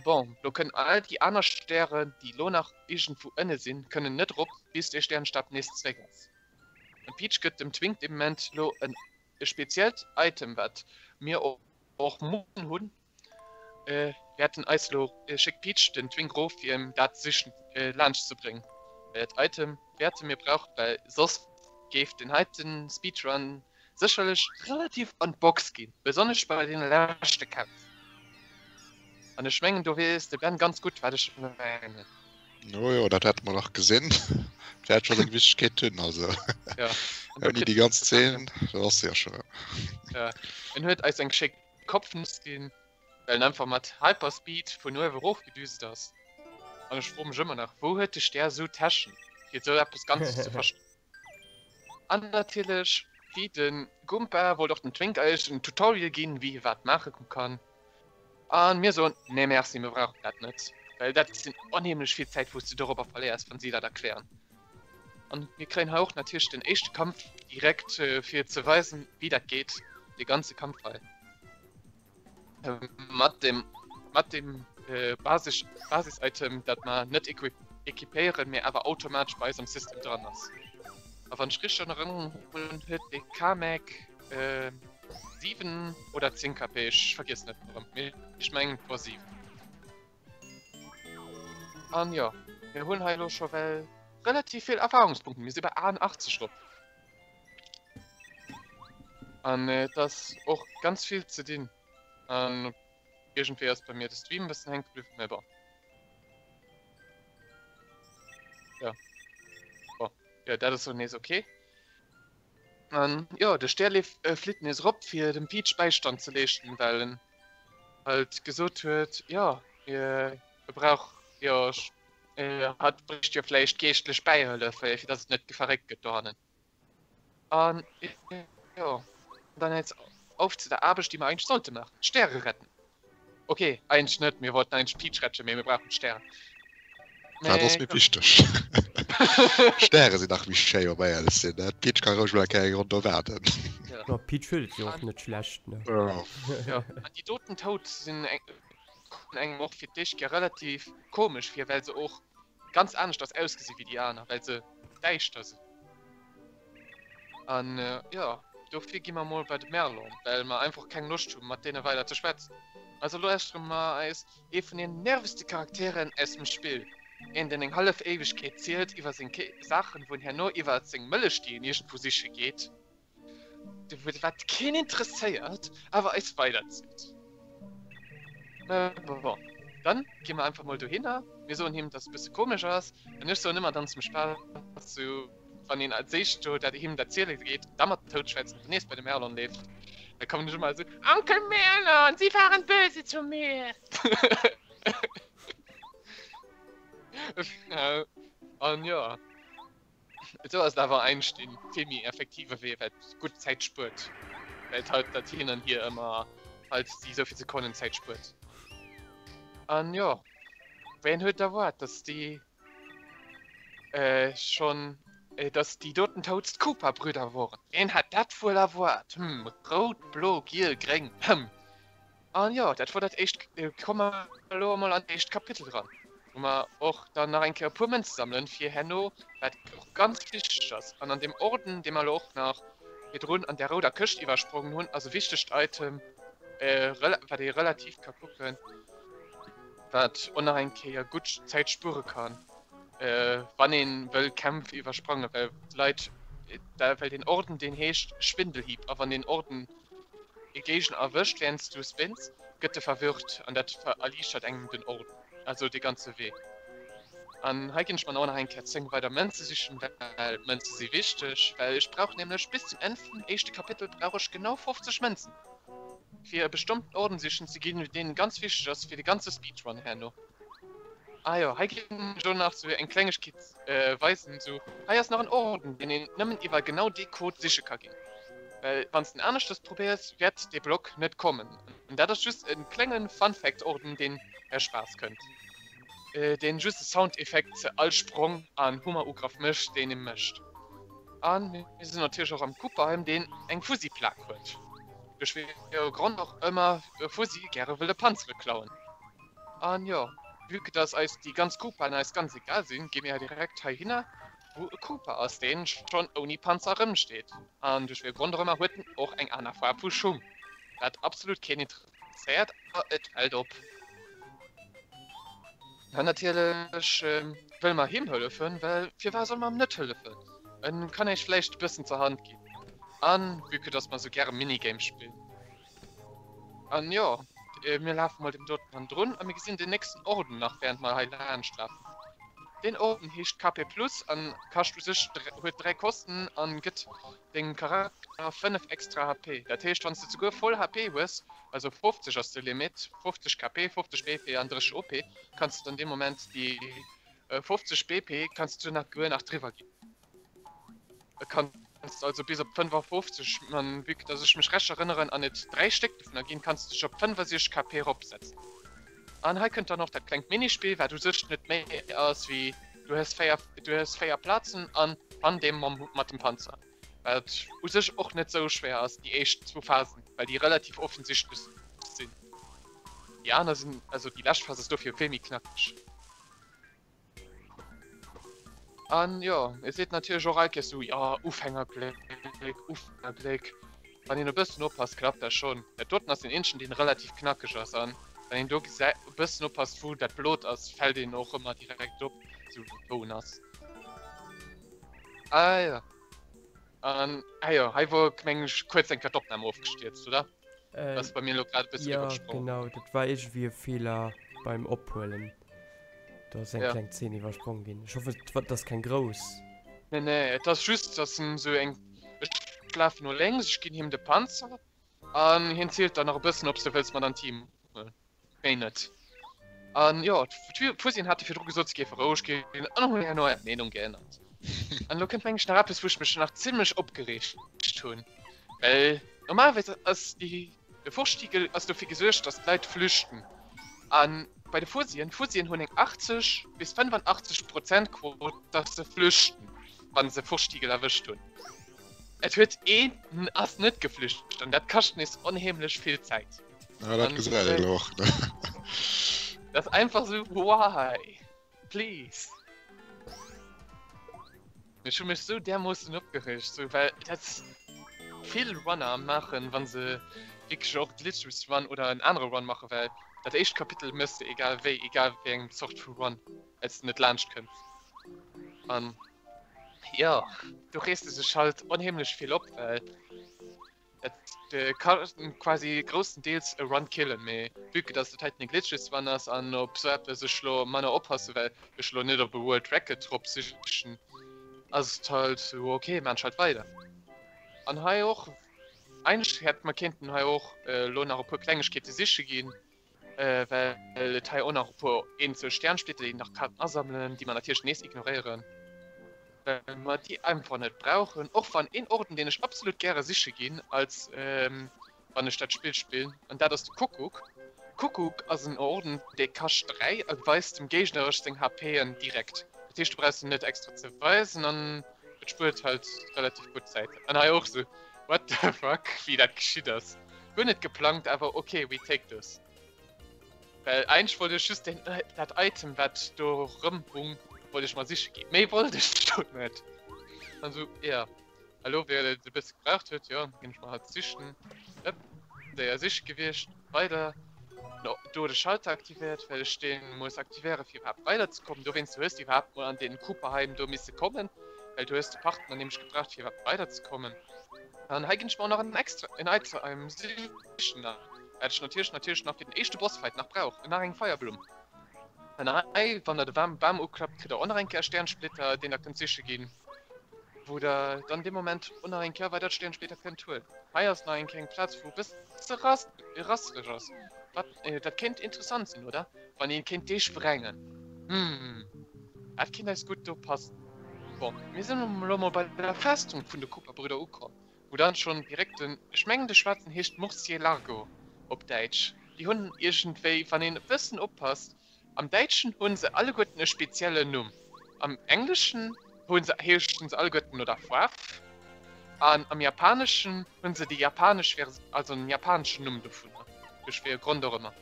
bon, lo kënnen all déi aner Stären, déi lo nach iergendwou ënne sinn, kënnen net rop, bis dee Sternstab nees zréck ass. Den Peach gëtt dem Twink dee Moment lo en speziellt Item wat mir och mussen hunn. Wäerten eis lo schéckt Peach den Twink rof fir em dat sichen laanscht ze bréngen. Well dat Item wäerte mir brauchen well soss géif den heiten Speedrun sécherlech relativ an d'Box ginn, besonnesch bei deene leschte Kämpf. An ech mengen do weess de Ben ganz gutt wat ech mengen. No jo, dat hätte mer nach gesinn. Wäert scho seng Wichtegkeet hunn, also. Ja. Ouni déi ganz Zeen, dat ass se ja scho. Ja. En huet eis eng schéck Kopfnuss ginn, well en einfach mat Hyperspeed vun uewe rofgedüst ass. An ech froe mech ëmmer nach, wou huet de Stär esou Täschen, fir esou eppes Ganzes ze verstoppen? An natierlech, wéi de Gumpa, wollt och den Twink eis en Tutorial ginn, wéi e wat maache kann. An mir soen, Nee merci, mir brauchen dat net, well dat sinn onheemlech vill Zäit wou s de dorobber verléiers, wann si dat erklären. An mir kréien hei och natierlech den éischte Kampf direkt fir ze weisen, wéi dat geet, dee ganze Kampf hei mat dem mat dem Basis Basis-Item, dat mer net equipéieren, mee awer automatesch bei eis am System dran ass. A wann ech richteg an Erënnerung hunn, huet dee Kamek 7 oder 10 KP, ech vergiessen et erëm, mee ech mengen et wor 7. An jo, mir hunn hei elo scho well relativ vill Erfahrungspunkten, mir si bei 88 rop. An et ass och ganz vill ze dinn. An iergendwéi ass bei mir de Stream e bëssen hänke bliwwen, mee bon. Ja. Bon, jo, dat ass elo nees ok. An jo, de Stärleef flitt nees erop fir dem Peach Bäistand ze leeschten, well en halt gesot huet, jo, e brauch jo, hatt bréicht jo vläicht geeschtlech Bäihëllef, fir datt et net verréckt gëtt dohannen. An jo, dann jetzt auf zu der Aarbecht, déi mer eigentlech sollte maachen, d'Stäre retten. Ok, eigentlech net, mir wollten eigentlech d'Peach retten, mee mir brauchen d'Stären. Dat ass méi wichteg. D'Stäre sinn nach méi schéi, wa mer éierlech sinn. D'Peach ka roueg mol eng Kéier eng Ronn do waarden. Jo, d'Peach huet et jo och net schlecht, ne? Jo, an déi doten Toads sinn engem och fir d'éischt Kéier relativ komesch vir, well se och ganz aneschters ausgesi wéi déi aner, well se däischter sinn. An jo, dofir gi mer mol bei de Merlon, well mer einfach keng Loscht hu mat deene weider ze schwätzen. Also lauschtere mer eis ee vun den nervegste Charakteren aus dem Spill, een deen eng hallef Éiwegkeet zielt iwwer seng Saachen, wou en herno iwwer seng Mëllech déi en iergendwou siche geet, wat keen interesséiert, awer eis weiderzitt. Mä bon, dann gi mer einfach mol dohinner. Mir soen him, dass et e bësse komesch ass, an ech soen ëmmer dann zum Spaass sou. Wann een als éischt do dat him dat ziele geet, da mat den Toad schwätzt an nees bei de Merlon leeft, da kommen ech ëmmer esou, Onkel Merlon, Sie waren böse zu mir! An jo, esou ass et awer eigentlech dee vill méi effektive Wee, wat gutt Zäit spuert, well et halt dat Hin an Hier ëmmer halt déi esou vill Sekonnen Zäit spuert. An jo, ween huet erwaart, dass déi Schonn, dass déi doten Toads d'Koopa-Brüder woren. Ween hätt dat wuel erwaart? Hm, rout, blo, giel, gréng, hm. An jo, dat wor dat éischt. Komme mer elo emol an d'éischt Kapitel eran, wou mer och dann nach eng Kéier e puer Mënze sammelen, fir herno, wat och ganz wichteg ass, an an deem Orden, dee mer elo och nach virdrun an där rouder Këscht iwwersprongen hunn, ass e wichtegt Item, wat ee relativ ka kucken. Wat och nach eng Kéier gutt Zäit spuere kann, wann een wëll Kämpf iwwersprangen, well d'Leit, well den Orden deen heescht Schwindelhieb a wann den Orden e Géigner erwëscht währends du spinns, gëtt e verwirrt an dat erliichtert engem den Orden, also de ganze Wee. An hei ginn ech mer och nach eng Kéier 10 weider Mënze sichen, well Mënze si wichteg, well ech brauch nämlech bis zum Enn vum éischte Kapitel brauch ech genau 50 Mënzen. Fir e bestëmmten Orden sichen ze ginn, deen ganz wichteg ass fir de ganze Speedrun herno. Ah jo, hei ginn ech och nach sou eng Klengegkeet weisen, sou hei ass nach en Orden, deen een nëmmen iwwer genau dee Code siche ka ginn, well wann s den aneschters probéiers, wäert dee Block net kommen. An dat ass just e klenge Fun-Fact-Orden, deen aus Spaass kënnt, deen just e Soundeffekt zu all Sprong an Hummerugrëff mécht, deen e mécht. An mir sinn natierlech och am Cooperheim, deen eng Fuzzy-Plak huet. Duerch wéi e Grond och ëmmer Fuzzy gäre wëlle Panzere klauen. An jo, vue que dass eis déi ganz Koopaen eis ganz egal sinn, gi mir direkt heihinner, wou e Koopa ass, deen schonn ouni Panzer erëmsteet. An duerch wéi e Grond och ëmmer huet en och eng aner Faarf vu Schung, wat absolut keen interesséiert, awer et fält op. An natierlech wëlle mer him hëllefen, well firwat solle mer him net hëllefen? En kann eis vläicht e bëssen zur Hand ginn. An vue que dass mer sou gäre Minigames spillen. An jo, mir lafe mol dem doten hannendrun a mir gesinn den nächsten Orden nach während mer hei laanscht lafen. Deen Orden heescht KP Plus an kascht u sech, huet 3 Kosten an gëtt dengem Charakter 5 extra HP. Dat heescht wann s de souguer voll HP hues, also 50 ass de Limit, 50 KP, 50 BP an 30 OP, kanns de dann dee Moment déi 50 BP kanns du nach guer nach driwwer ginn. Kanns also bis op 55, man vue que dass ech mech recht erënneren an et 3 Stéck dovunner ginn, kanns de dech op 65 KP eropsetzen. An hei kënnt dann och dat klengt Minispill, wat u sech net méi ass wéi du hues 4, du hues 4 Plazen an fann dee mam mat dem Panzer. Wat u sech och net sou schwéier ass, déi éischt zwou Phasen, well déi relativ offensichtlech sinn. Déi aner sinn, also déi lescht Phas ass dofir vill méi knackeg. An jo, et seet natierlech och all Kéiers sou, jo, Ufängergléck, Ufängergléck. Wann een e bëssen oppasst, klappt dat schonn. Dat doten ass deen eenzegen, deen relativ knackeg ass. An wann een do e bëssen oppasst, wou dat Blot ass, fält een och ëmmer direkt op, sou wou en ass. Ah jo. An, ah jo, hei wor, mengen ech, kuerz eng Kéier d'Opnam ofgestierzt, oder? Äh, Ass bei mir elo grad e bëssen ja, iwwersprongen. genau, dat war iergendwéi e Feeler beim Ophuelen. Do ass eng Ja. kleng Zeen iwwersprong ginn. Ech hoffe, et ass keng grouss. Nee, nee, et ass just, dass en esou eng. Ech lafen no lénks, ech ginn him de Panzer an hien zielt dann nach e bëssen, ob s de wëlls mat an d'Team huelen. Méi net. An jo, d'Fusien hate virdru gesot, se géife roueg ginn an hunn herno hir Meenung geännert. An elo kënnt mengen ech nach eppes, wou ech mech nach zimmlech opgereegt hunn, well normalerweis ass déi, de Furchtigel ass dofir gesuergt, datt d'Leit flüchten. A bei de Fusien, d'Fusien hunn eng 80 bis 85 Prozent Quot, datt se flüchten, wa se Furchtigel erwëscht hunn. Et huet een ass net geflücht an dat kascht nees onheemlech vill Zäit. Ja, dat gesäit een elo och. Dat ass einfach sou, why? Please. Ech hu mech sou därmoossen opgereegt, sou well dat vill Runner maachen, wa se wierklech och Glitches Run oder en anere Run maachen, well dat éischt Kapitel méchs de egal wéi, egal wéi eng Zort vu Run, well s de net laanscht kënns. An jo, do reest de sech halt onheemlech vill op, well Et ka quasi grousstendeels e Run killen, mee vue que dass dat heiten e Glitches Run ass an op sou eppes ech lo manner oppasse well ech lo net op e World Record drop sichen. Ass et halt sou, ok, maan ech halt weider. An hei och, eigentlech hätt mer kéinten hei och elo nach e puer Klengegkeete siche ginn, well et hei och nach e puer eenzel Sternsplitter, déi een nach kann asammelen, déi mer natierlech nees ignoréieren, well mer déi einfach net brauchen. Och wann een Orden, deen ech absolut gäre siche ginn als wann ech dat Spill spillen, an dat ass de Kuckuck. Kuckuck ass en Orden, dee kascht 3 a weist dem géigneresch seng HPen direkt. Dat heescht, du brauchs en net extra ze weisen an et spuert halt relativ gutt Zäit. An hei och sou, what the fuck, wéi dat geschitt ass. Guer net geplangt, awer ok, we take this. Well eigentlech wollt ech just den, dat Item wat do rëmhung, wollt ech mer siche ginn. Méi wollt ech do net. An sou, ja. Elo wéi et e bësse gebraucht huet, jo, ginn ech mer halt sichen. Ëpp, séier siche gewiescht. Weider. No, do de Schalter aktivéiert, well ech dee muss aktivéiere fir iwwerhaapt weider ze kommen. Dowéinst hues de iwwerhaapt mol an dee Cooperheim do misse kommen, well du hues de Partner nämlech gebraucht fir iwwerhaapt weider ze kommen. An hei ginn ech mer och nach en extra, en Item sichen, wat ech natierlech, natierlech nach fir den éischte Bossfight nach brauch, nach eng Feierblumm. An hei, wann der de Bam, Bam uklappt, kritt der och nach eng Kéier e Sternsplitter, deen der kënnt siche ginn. Wou der dann dee Moment och nach eng Kéier weider d'Stéiern spéider kënnt huelen. Hei ass nach eng kleng Plaz wou e bësse rassereg ass. Wat, dat kéint interessant sinn, oder? Wann een kéint dee sprengen. Hm, dat kéint eis gutt do passen. Bon, mir sinn elo mol bei der Festung vun de Koopa-Brüder ukomm, wou dann schonn direkt den, ech mengen de Schwaarzen heescht Murciélargo op Däitsch, déi hunn iergendwéi, wann een e bëssen oppasst, Am Däitschen hunn se alleguerten e speziellen Numm, am Engleschen hu se heeschen se alleguerten no der Faarf an am Japaneschen hunn se déi japanesch Vers also en japaneschen Numm dovunner, duerch wéi e Grond och ëmmer.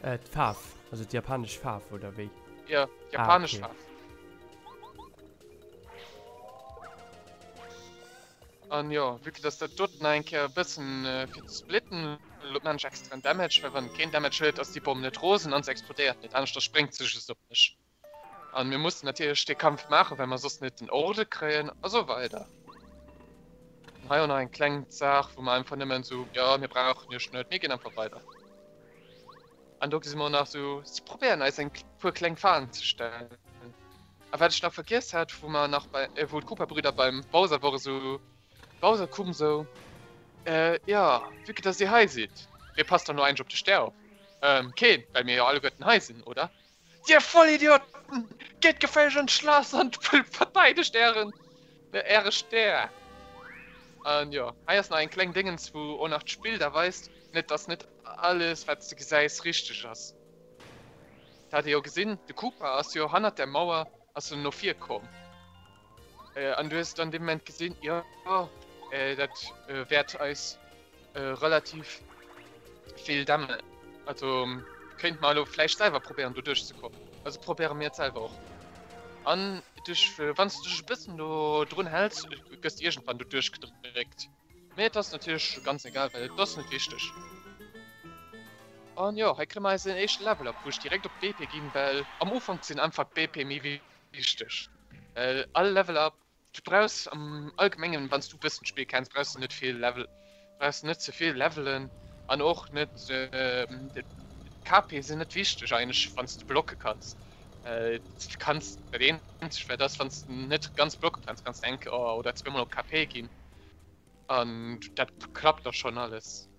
D'Faarf, also d'japanesch Faarf oder wéi? Jo, d'japanesch Faarf. An jo, vue que dass dat doten nach eng Kéier e bëssen fir ze splitten, elo maan ech extra en Damage, well wann et keen Damage huet ass déi Bomm net rosen an se explodéiert net, aneschters spréngt se just op mech. An mir mussen natierlech dee Kampf maachen, well mer soss net den Orde kréien a sou weider. An hei och nach eng kleng Saach, wou mer einfach nëmmen sou, jo mir brauchen iech net, mir ginn einfach weider. An do gesi mer och nach sou, si probéieren eis eng puer kleng Falen ze stellen. A wat ech nach vergiess hat, wou mer nach bei, wou d'Koopa-Brüder beim Bowser wore sou, Bowser koum sou, Äh, jo, vue que dass dir hei sidd, wee passt dann elo eigentlech op de Stär op? Ähm, keen, well mir jo alleguerten hei sinn, oder? Dir Vollidioten! Geet geféierlech an d'Schlass an verteidegt ären, äre Stär! An jo, hei ass nach eng kleng Déngens, wou och nach d'Spill da weist, net dass net alles, wat s de gesäis, richteg ass. Dat hat ee jo gesinn, de Koopa ass jo hannert der Mauer ass en no vir komm. An du hues dann dee Moment gesinn, jo dat wäert eis relativ vill Damage, also kéinte mer elo vläicht selwer probéieren do duerchzekommen. Also probéiere mir et selwer och. An duerch, wann s du dech e bëssen do drun häls, gëss de iergendwann do duerchgedréckt. Mee et ass natierlech ganz egal, well et ass net wichteg. An jo, hei kréie mer eisen éischte Level up, wou ech direkt op d'BP ginn, well am Ufank sinn einfach d'BP méi wichteg. Well all Level up, du brauchs am Allgemengen, wann s du e bëssen d'Spill kenns, brauchs du net vill Level, brauchs du net ze vill levelen an och net, d'KP sinn net wichteg eigentlech, wann s de blocke kanns. Du kanns, dat eenzegt wat ass, wann s de net ganz blocke kanns, kanns de eng oder zweemol op KP ginn. An dat klappt da schon alles.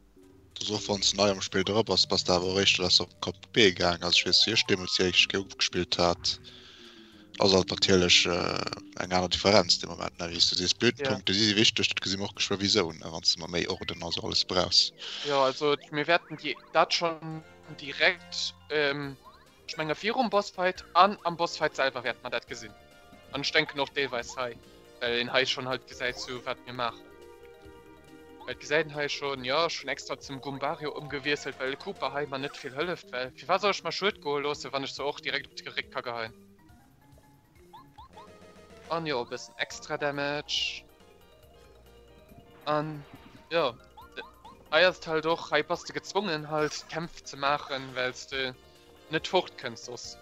Dass och wanns de nei am Spill dra bass, bass de awer eréischt lass op Kap B gaang. Also ech weess wéi ech deemools déi éischt Kéier gespillt hat, ass alt natierlech eng aner Differenz dee Moment, ne? Wéi s du sees, d'Blütenpunkte si si wichteg, dat gesi mer och geschwë wisou, ne, wanns de mer méi Orden a sou alles brauchs. Jo, also mir wäerten déi dat schon direkt Ech menge virum Bossfight an am Bossfight selwer wäerte mer dat gesinn. An ech denken och deelweis hei, well een hei schonn halt gesäit sou wat mir maachen. Well et gesäit een hei schonn, jo ech hunn extra zum Goombario ëmgewiesselt, well de Koopa hei mer net vill hëlleft, well firwat soll ech mer Schued goe loosse wann ech se och direkt op d'Geréck ka geheien. An jo, e bëssen extra Damage. An jo, hei ass et halt och, hei bass de gezwongen halt Kämpf ze maachen, well s de net fort kënns soss.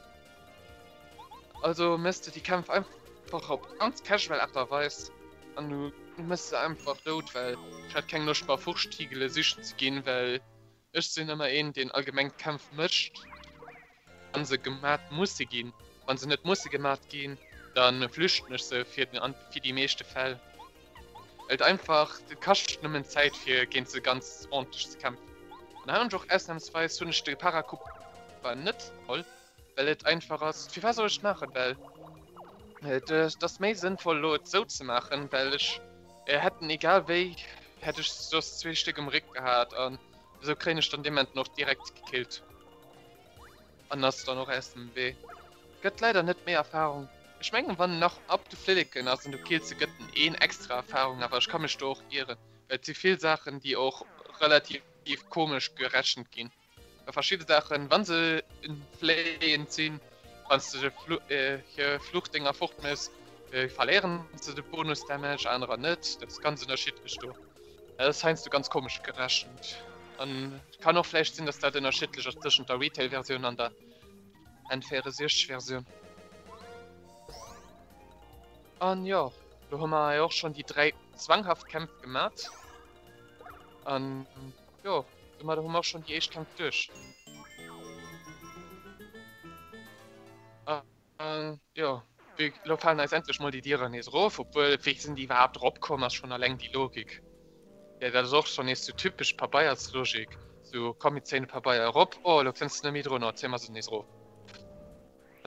Also méchs de déi Kämpf einfach op ganz casual Aart a Weis an du méchs se einfach dout, well ech hat keng Loscht mer Fuchtigele sichen ze ginn, well Ech sinn ëmmer een, deen allgemeng d'Kämpf mécht, wa se gemat musse ginn. Wa se net musse gemat ginn, Dann flüchten ech se fir den fir déi meeschte Fäll. Well et einfach, et kascht nëmmen Zäit fir géint se ganz ordentlech ze kämpfen. An hei hunn ech och ausnahmsweis hunn ech de Parakoopa net geholl, well et einfach ass, firwat soll ech et maachen, well et ass méi sënnvoll elo et sou ze maachen, well ech hätten egal wéi hätt ech soss zwee Stéck um Réck gehat an esou kréien ech dann dee Moment och direkt gekillt. An ass dann och aus dem Wee. Gëtt leider net méi Erfahrung. Ech mengen wann en nach ab de Flilleken ass an du kills se gëtt en een extra Erfahrung, awer ech ka mech do och ieren, well et si vill Saachen déi och relativ komesch gerechent ginn. Bei verschidde Saachen wann se fléiend sinn, wann s de hir Fluchdinger fort méchs, verléieren se de Bonus Damage, anerer net. Dat ass ganz ënnerschiddlech do. Dat ass heiansdo ganz komesch gerechent. An et kann och vläicht sinn, dass dat ënnerschiddlech ass tëschent der Retail-Versioun an der N64 Versioun. An jo, do hu mer hei och schonn déi 3 zwanghaft Kämpf gemat. An jo, domadder hu mer och schonn déi éischt Kämpf duerch. An jo, lo falen eis endlech mol déi Dieren nees erof, obwuel, wéi sinn déi iwwerhaapt eropkomm, ass schonn alleng déi Logik. Jo, dat ass och schonn nees sou typesch Pabeierslogik, sou komm mir zéien de Pabeier erop, oh elo kënns de net méi drun, oh zéie mer se nees erof.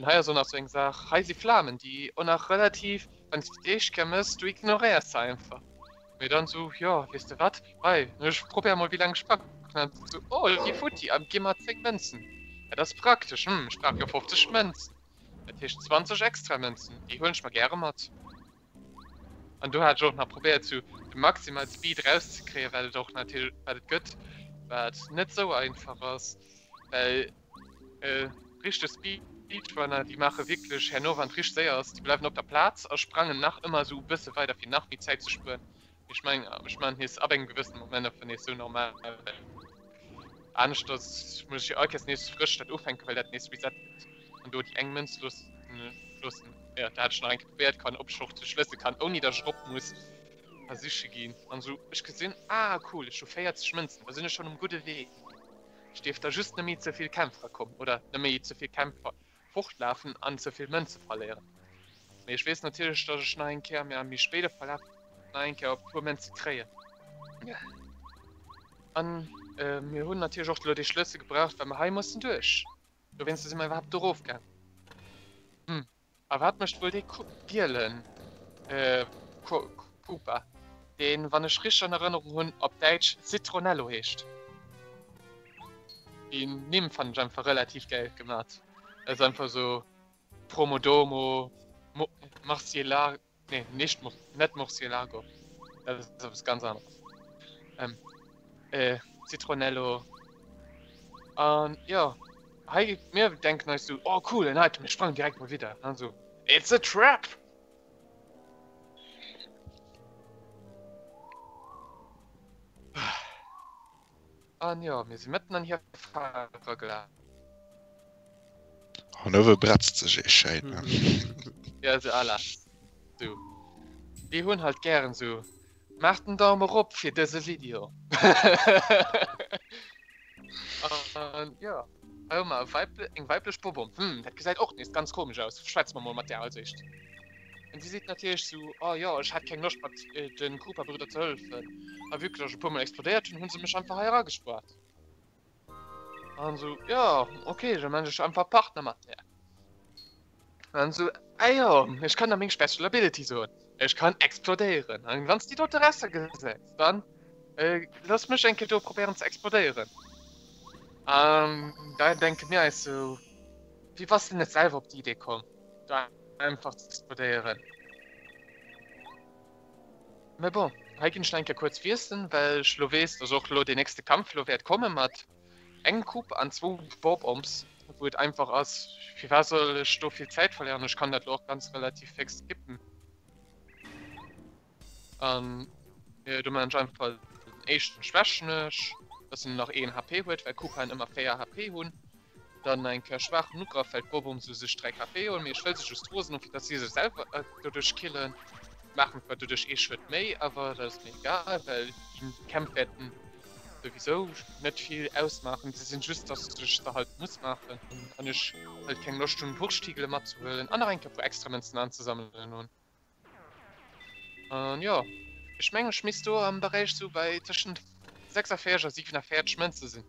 An hei ass och nach sou eng Saach, hei si Flamen, déi och nach relativ, wann s de d'éischt Kéier mëss, du ignoréiers se einfach. Mee dann sou, jo, weess de wat, hei, ech probéier mol wéi laang ech packen. An dann sou, oh, gi futti, a gi mer 10 Mënzen. Dat ass praktesch, hm, ech brauch jo 50 Mënzen. Dat heescht 20 extra Mënzen, déi huelen ech mer gäre mat. An do hat ech och nach probéiert sou de maximal Speed erauszekréien, wat et och natierlech, wat et gëtt, wat net sou einfach ass, well Richteg Speedrunner déi maache wierklech herno wann et richteg séier ass, déi bleiwen op der Plaz a sprangen nach ëmmer esou e bësse weider fir nach méi Zäit ze spueren. Mee ech mengen ech maachen nees ab engem gewëssene Moment einfach nees sou normal well aneschters muss ech jo all Kéiers nees frësch dat ufänken well dat nees reset gëtt an do déi eng Mënz loossen loossen. Jo dat hat ech nach eng Kéier probéiert kann ob ech och de Schlëssel kann ouni datt ech erop muss a siche ginn an esou ech gesinn ah cool ech hu 40 Mënzen da sinn ech schonn um gudde Wee. Ech dierf da just net méi ze vill Kämpfer kommen oder net méi ze vill Kämpfer fortlafen an ze vill Mënze verléieren. Mee ech weess natierlech, datt ech nach eng Kéier am méi spéide Verlaf nach eng Kéier e puer Mënze kréien. An mir hunn natierlech och elo dee Schlëssel gebraucht, well mer hei mussen duerch. Dowéinster si mer iwwerhaapt do erofgaang. Hm. A wat mécht wuel dee gielen Koopa, deen, wann ech richteg an Erënnerung hunn, op Däitsch Citronello heescht? Déi Nimm fannen ech einfach relativ gäil gemat. Dat ass einfach esou Promodomo, Marciela. Nee, nicht Mur net Murcielago. Dat ass eppes ganz aneres. Ähm, äh, Citronello. An jo, hei, mir denken eis sou, oh cool, en Item, mir sprangen direkt mol widder. An sou, it's a trap! An jo, mir si mëtten an hir Fal eragelaf. An uewe bretzt sech ee schéin, ne? Ja, sou à la sou. Déi hunn halt gären sou, Maacht en Daum erop fir dëse Video! An jo, hei hu mer eng weiblech Bob-omb. Hm, dat gesäit och nees ganz komesch aus. Schwätze mer mol mat där als éischt. An si seet natierlech sou, Oh jo, ech hat keng Loscht mat de Koopa-Brüder ze hëllefen. A vue que ech e puer mol explodéiert hunn, hu se mech einfach hei eragespuart. An sou, Jo, ok, da maan ech einfach Partner mat där. An sou, Ah jo, ech kann der meng Special Ability soen, ech kann explodéieren. An wann s déi dote Rester gesäis, dann looss mech eng Kéier do probéieren ze explodéieren. An da denke mir eis sou, Wéi bass de net selwer op déi Idee komm? Do einfach ze explodéieren. Mä bon, hei ginn ech nach eng Kéier kuerz wiesselen, well ech elo weess, dass och elo deen nächste Kampf elo wäert komme mat engem Coup an zwou Bob-Ombs, wou et einfach ass, firwat soll ech do vill Zäit verléieren, ech kann dat elo och ganz relativ féx skippen. An do man ech einfach den éischten schwächen ech, dass en nach een HP huet, well Koopaen ëmmer 4 HP hunn. Dann eng Kéier schwaachen Ugrëff, well d'Bob-Ombs u sech 3 KP hunn, mee ech wëll se just rosen hunn, fir dass si sech selwer doduerch killen. Maachen zwar doduerch ee Schued méi, awer dat ass mir egal, well déi Kämpf wäerten. Souwisou net vill ausmaachen, se sinn just dass ech se halt muss maachen an ech halt keng Loscht hunn Wurschttigele matzehuelen an nach eng Kéier puer extra Mënzen anzesammelen hunn. An jo, ech mengen ech misst do am Beräich sou bei tëschent 46 a 47 Mënze sinn,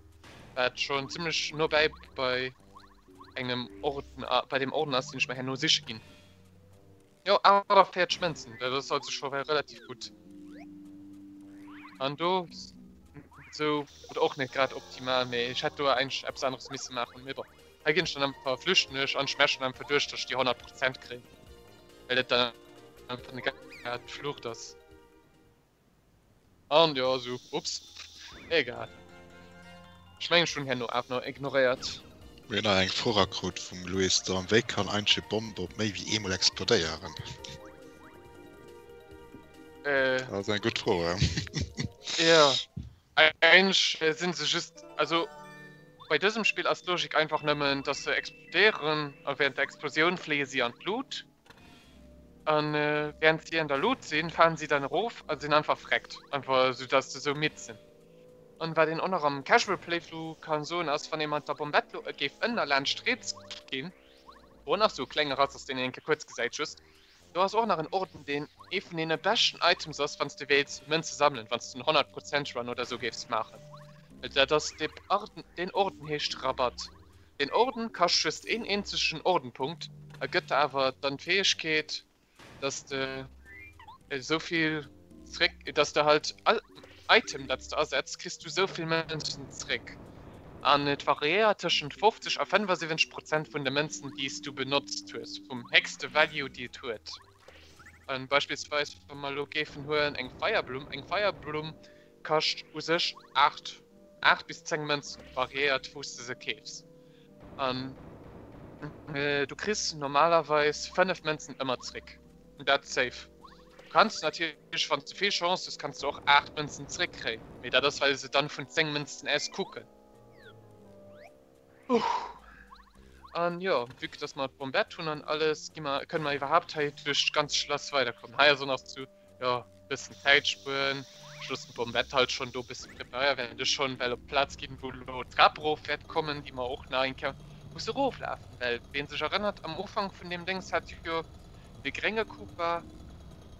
wat schonn zimmlech no bäi bei engem Orden, bei deem Orden ass deen ech mer herno siche ginn. Jo, 48 Mënzen, dat ass also scho relativ gutt. An do sou oder och net grad optimal, mee ech hätt do eigentlech eppes aneres misse maachen, mee bon. Hei ginn ech dann einfach, flüchten ech an ech mächen einfach duerch, datt ech déi 100 Prozent kréien, well dat dann einfach net grad d'Flucht ass. An jo sou, ups, egal. Ech mengen ech hunn herno awer nach ignoréiert. Mir hunn nach eng Fro erakrut vum Luis Dorn, Wéi kann eigentlech e Bomb op méi wéi eemol explodéieren? Äh. Dat ass eng gutt Fro, he? Jo, eigentlech sinn se just, also bei dësem Spill ass d'Logik einfach nëmmen, dass se explodéieren a während der Explosioun fléie si an d'Lut. An während si an der Lut sinn, falen si dann erof a sinn einfach vreckt. Einfach sou dass se sou midd sinn. An wat een och nach am Casual Playthrough kann soen ass, wann ee mat der Bombette lo géif ënner laanscht riets ginn, wou och nach sou e klenge Ratz ass deen een eng Kéier kuerz gesäit just, do ass och nach en Orden deen ee vun deene beschten Items ass wanns de wéilts Mënze sammelen, wanns de en 100 Prozent Run oder sou géifs maachen. Dat ass dee deen Orden heescht Rabatt. Den Orden kascht just een eenzegen Ordenpunkt a gëtt der awer dann d'Fäegkeet, dass de esouvill zréck, dass de halt all Item dat s de asetz, kriss du esouvill Mënzen zréck. An et variéiert tëschent 50 a 75 Prozent vun de Mënzen déi s du benotzt hues, vum héchste Value déi et huet. An beispillsweis wa mer elo géifen huelen eng Feierblumm, eng Feierblumm kascht u sech 8 8 bis 10 Mënzen, variéiert wou s de se keefs. An du kriss normalerweis 5 Mënzen ëmmer zréck, dat safe. Du kanns natierlech, wann s de vill Chance hues, kanns de och 8 Mënzen zréck kréien, mee dat ass well se dann vun 10 Mënzen aus kucken. An jo, vue que dass mer d'Bombette hunn an alles, gi mer, kënne mer iwwerhaapt hei duerch d'ganz Schlass weiderkommen. Hei ass och nach zu, jo, bëssen Zäit spueren. Ech loossen d'Bombette halt schonn do bësse preparéieren, während ech schonn well op d'Plaz ginn, wou elo d'Trap erof wäert kommen, déi mer och nach eng Kéier musse eroflafen. Well wien sech erënnert, am Ufank vun deem Déngs hat jo de grénge Koopa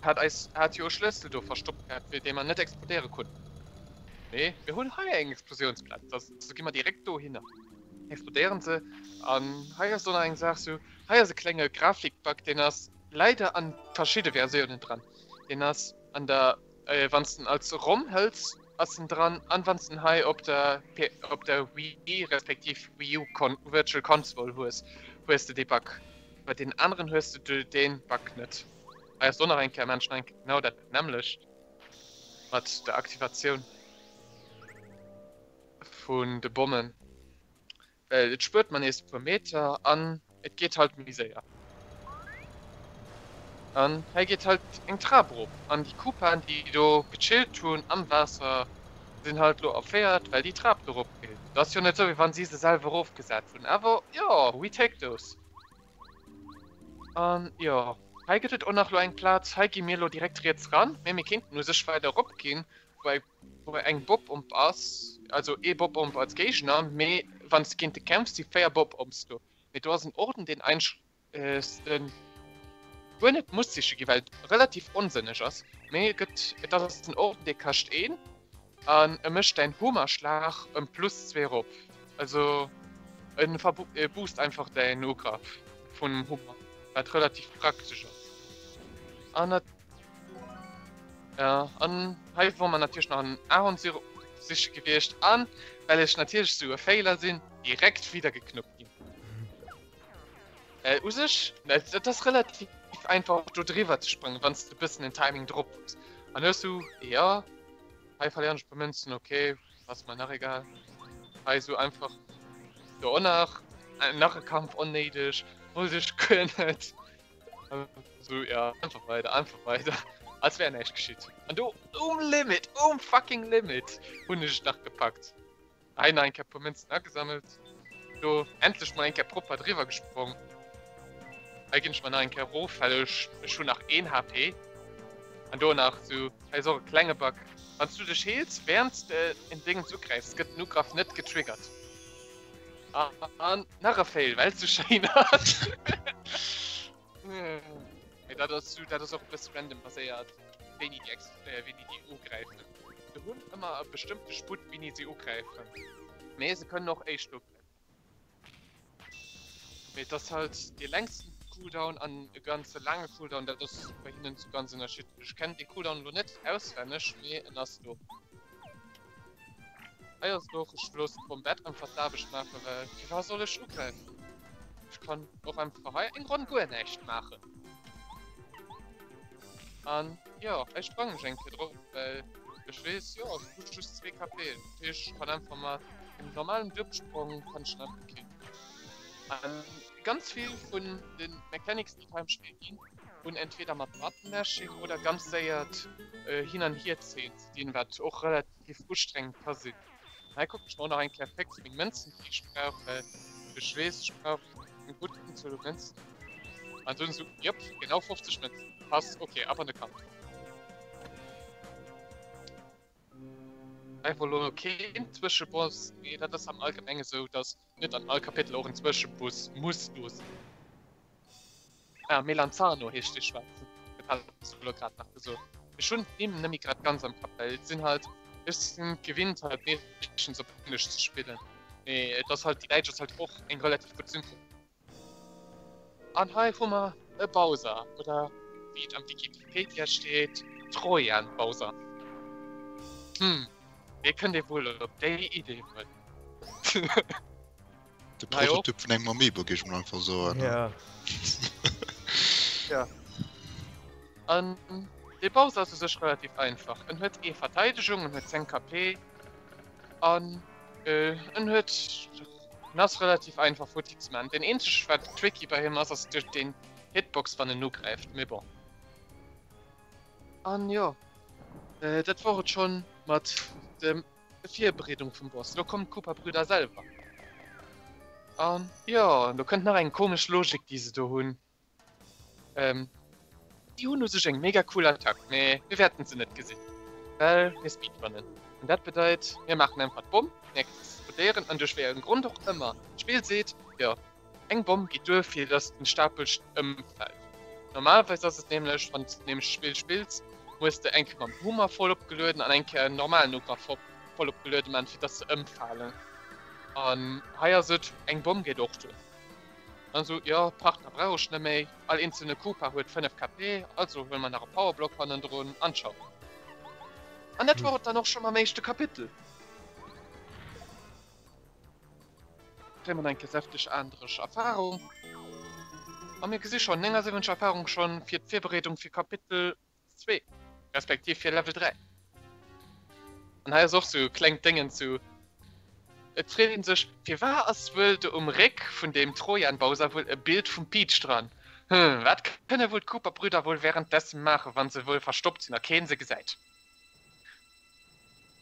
hat eis, hat jo e Schlëssel do verstoppt gehat, fir dee mer net explodéiere konnten. Mee mir hunn hei eng Explosiounsplaz, also gi mer direkt dohinner, explodéieren se. An hei ass och nach eng Saach, sou hei ass e klenge Grafikbug, deen ass leider an verschidde Versiounen dran. Deen ass an der, wann s de en als Rom hëls, ass en dran, an wann s de en hei op der op der Wii respektiv Wii U Virtual Console hues, hues de dee Bug. Bei deenen aneren hues de dee Bug net. Hei ass och nach eng Kéier Menschen genau dat nämmlecht. Mat der Aktivatioun vun de Bommen, well et spuert mer nees e puer Meter an et geet halt méi séier. An hei geet halt eng Trap erop an déi Koopaen, déi do gechillt hunn am Waasser, sinn halt elo erféiert, well déi Trap do erop geet. Et ass jo net esou, wéi wann si se selwer erofgesat hunn, awer jo, we take those. An jo, hei gëtt et och nach lo eng Plaz. Hei gi mir lo direkt riets ran, mee mir kéinten u sech weider erop ginn, wou eng, wou eng Bob-Omb ass, also ee Bob-Omb als Géigner, mee wann s de géint e kämpfs, si 4 Bob-Ombs do. Mee do ass en Orden, deen eigentlech s de guer net muss siche ginn, well et relativ onsënneg ass, mee et gëtt, et ass en Orden, dee kascht een. An e mécht däin Hummerschlag ëm plus 2 erop. Also e boost einfach däin Ugraf vum Hummer, wat relativ praktesch ass. An nat ja, an hei wor mer natierlech nach en Ahornsirup siche gewiescht an well ech natierlech sou e Failer sinn, direkt wieder geknuppt ginn. Well u sech, et ass relativ einfach do driwwer ze sprangen, wann s de e bëssen den Timing drop hues. An hues du, jo, hei verléieren ech e puer Mënzen, ok, ass mer nach egal. Hei sou einfach do och nach, nach e Kampf onnéideg, wollt ech guer net. Sou, ja, einfach weider, einfach weider, als wär näischt geschitt. An do um Limit, um fucking Limit hunn ech et nach gepackt. Hei nach eng Kéier puer Mënzen agesammelt. Do endlech mol eng Kéier propper driwwer gesprong. Hei ginn ech mer nach eng Kéier erof, well ech ech hunn nach een HP. An do nach sou, hei ass och e klenge Bug. Wann s du dech heels während s de en Déngens ugräifs, gëtt den Ugraff net getriggert. An nach e Fail, well et sou schéin ass. Mee dat ass sou, dat ass och e bësse random baséiert, wéini déi ex, wéini déi ugräifen. Se hunn ëmmer e bestëmmte Sputt, wéini si ugräifen, mee se kënnen och éischt ugräifen. Mee et ass halt dee längsten Cooldown an e ganze laange Cooldown, dat ass bei hinnen sou ganz ënnerschiddlech. Ech kennen dee Cooldown elo net auswenneg, mee en ass do. Hei ass et och, ech loossen d'Bombette einfach d'Aarbecht maachen, well firwat soll ech ugräifen? Ech kann och einfach hei eng Ronn guer näischt maachen. An jo, hei sprangen ech eng Kéier drop, well ech weess, jo, ech hu just zwee KP, dat heescht, ech kann einfach mat engem normalen Duebelsprong kann ech en einfach killen. An ganz vill vun de Mechanics, déi et hei am Spill ginn, hunn entweder mat Button Mashing oder ganz séiert Hin an Hierzéien ze dinn, wat och relativ ustrengend ka sinn. Hei kucken ech mer och nach eng Kéier fix meng Mënzen, déi ech brauch, well ech weess, ech brauch eng gutt Unzuel u Mënzen. An dunn esou, jop, genau 50 Mënzen, passt, ok, ab an de Kampf. Hei wor lo keen Zwëscheboss, mee dat ass am Allgemenge sou, dass net an all Kapitel och en Zwëscheboss muss do sinn. Ah, Melanzano heescht dee Schwaarzen. Dat hat ech elo grad nach gesot. Ech hunn d'Nimm net méi grad ganz am Kapp, well et sinn halt, ech sinn gewinnt halt meeschtens op Englesch ze spillen. Mee et ass halt, déi Däitsch ass halt och eng relativ gutt Synchro. An hei hu mer e Bowser, oder wéi et am Wikipedia steet, Trojan Bowser. Hm, wéi kënnt ee wuel op déi Idee wuel? De Prototyp vun engem Amiibo, géif ech mol einfach soen. Ja. Ja. An dee Bowser ass u sech relativ einfach. En huet ee Verteidegung, en huet 10 KP an en huet, en ass relativ einfach futti ze man. Den eenzeg wat tricky bei him ass, ass duerch den Hitbox wann en ugräift, mee bon. An jo, dat wor et schonn mat dem Virbereedung vum Boss. Lo kommen d'Koopa-Brüder selwer. An jo, an do kënnt nach eng komesch Logik, déi se do hunn. Ähm, déi hunn u sech eng mega cool Attack, mee mir wäerten se net gesinn, well mir speedrunnen. An dat bedeit, mir maachen einfach d'Bomm, mir explodéieren an duerch wéi e Grond och ëmmer, d'Spill seet, jo, Eng Bomm geet duer fir dass den Stapel ëmfällt. Normalerweis ass et nämlech wann s de nämlech d'Spill spills, muss de eng Kéier mam Hummer voll opgelueden an eng Kéier en normalen Ugraff voll opgelueden man fir dass se ëmfalen. An hei ass et eng Bomm geet och duer. Dann sou jo Partner brauch ech net méi, all eenzelne Koopa huet 5 KP, also huele mer nach e Powerblock hannendrun an ciao. An dat wor et dann och scho mam éischte Kapitel. Kréie mer nach eng Kéier säfteg aendereg Erfahrung. A mir gesi schonn 79 Erfahrung schonn fir d'Virbereedung fir Kapitel 2, respektiv fir Level 3. An hei ass och sou e klengt Déngen zu, et freet een sech, firwat ass wuel do um Réck vun deem Trojan-Bowser wuel e Bild vum Peach dran? Hm, wat kënne wuel d'Koopa-Brüder wuel währenddessen maachen, wann se wuel verstoppt sinn a keen se gesäit?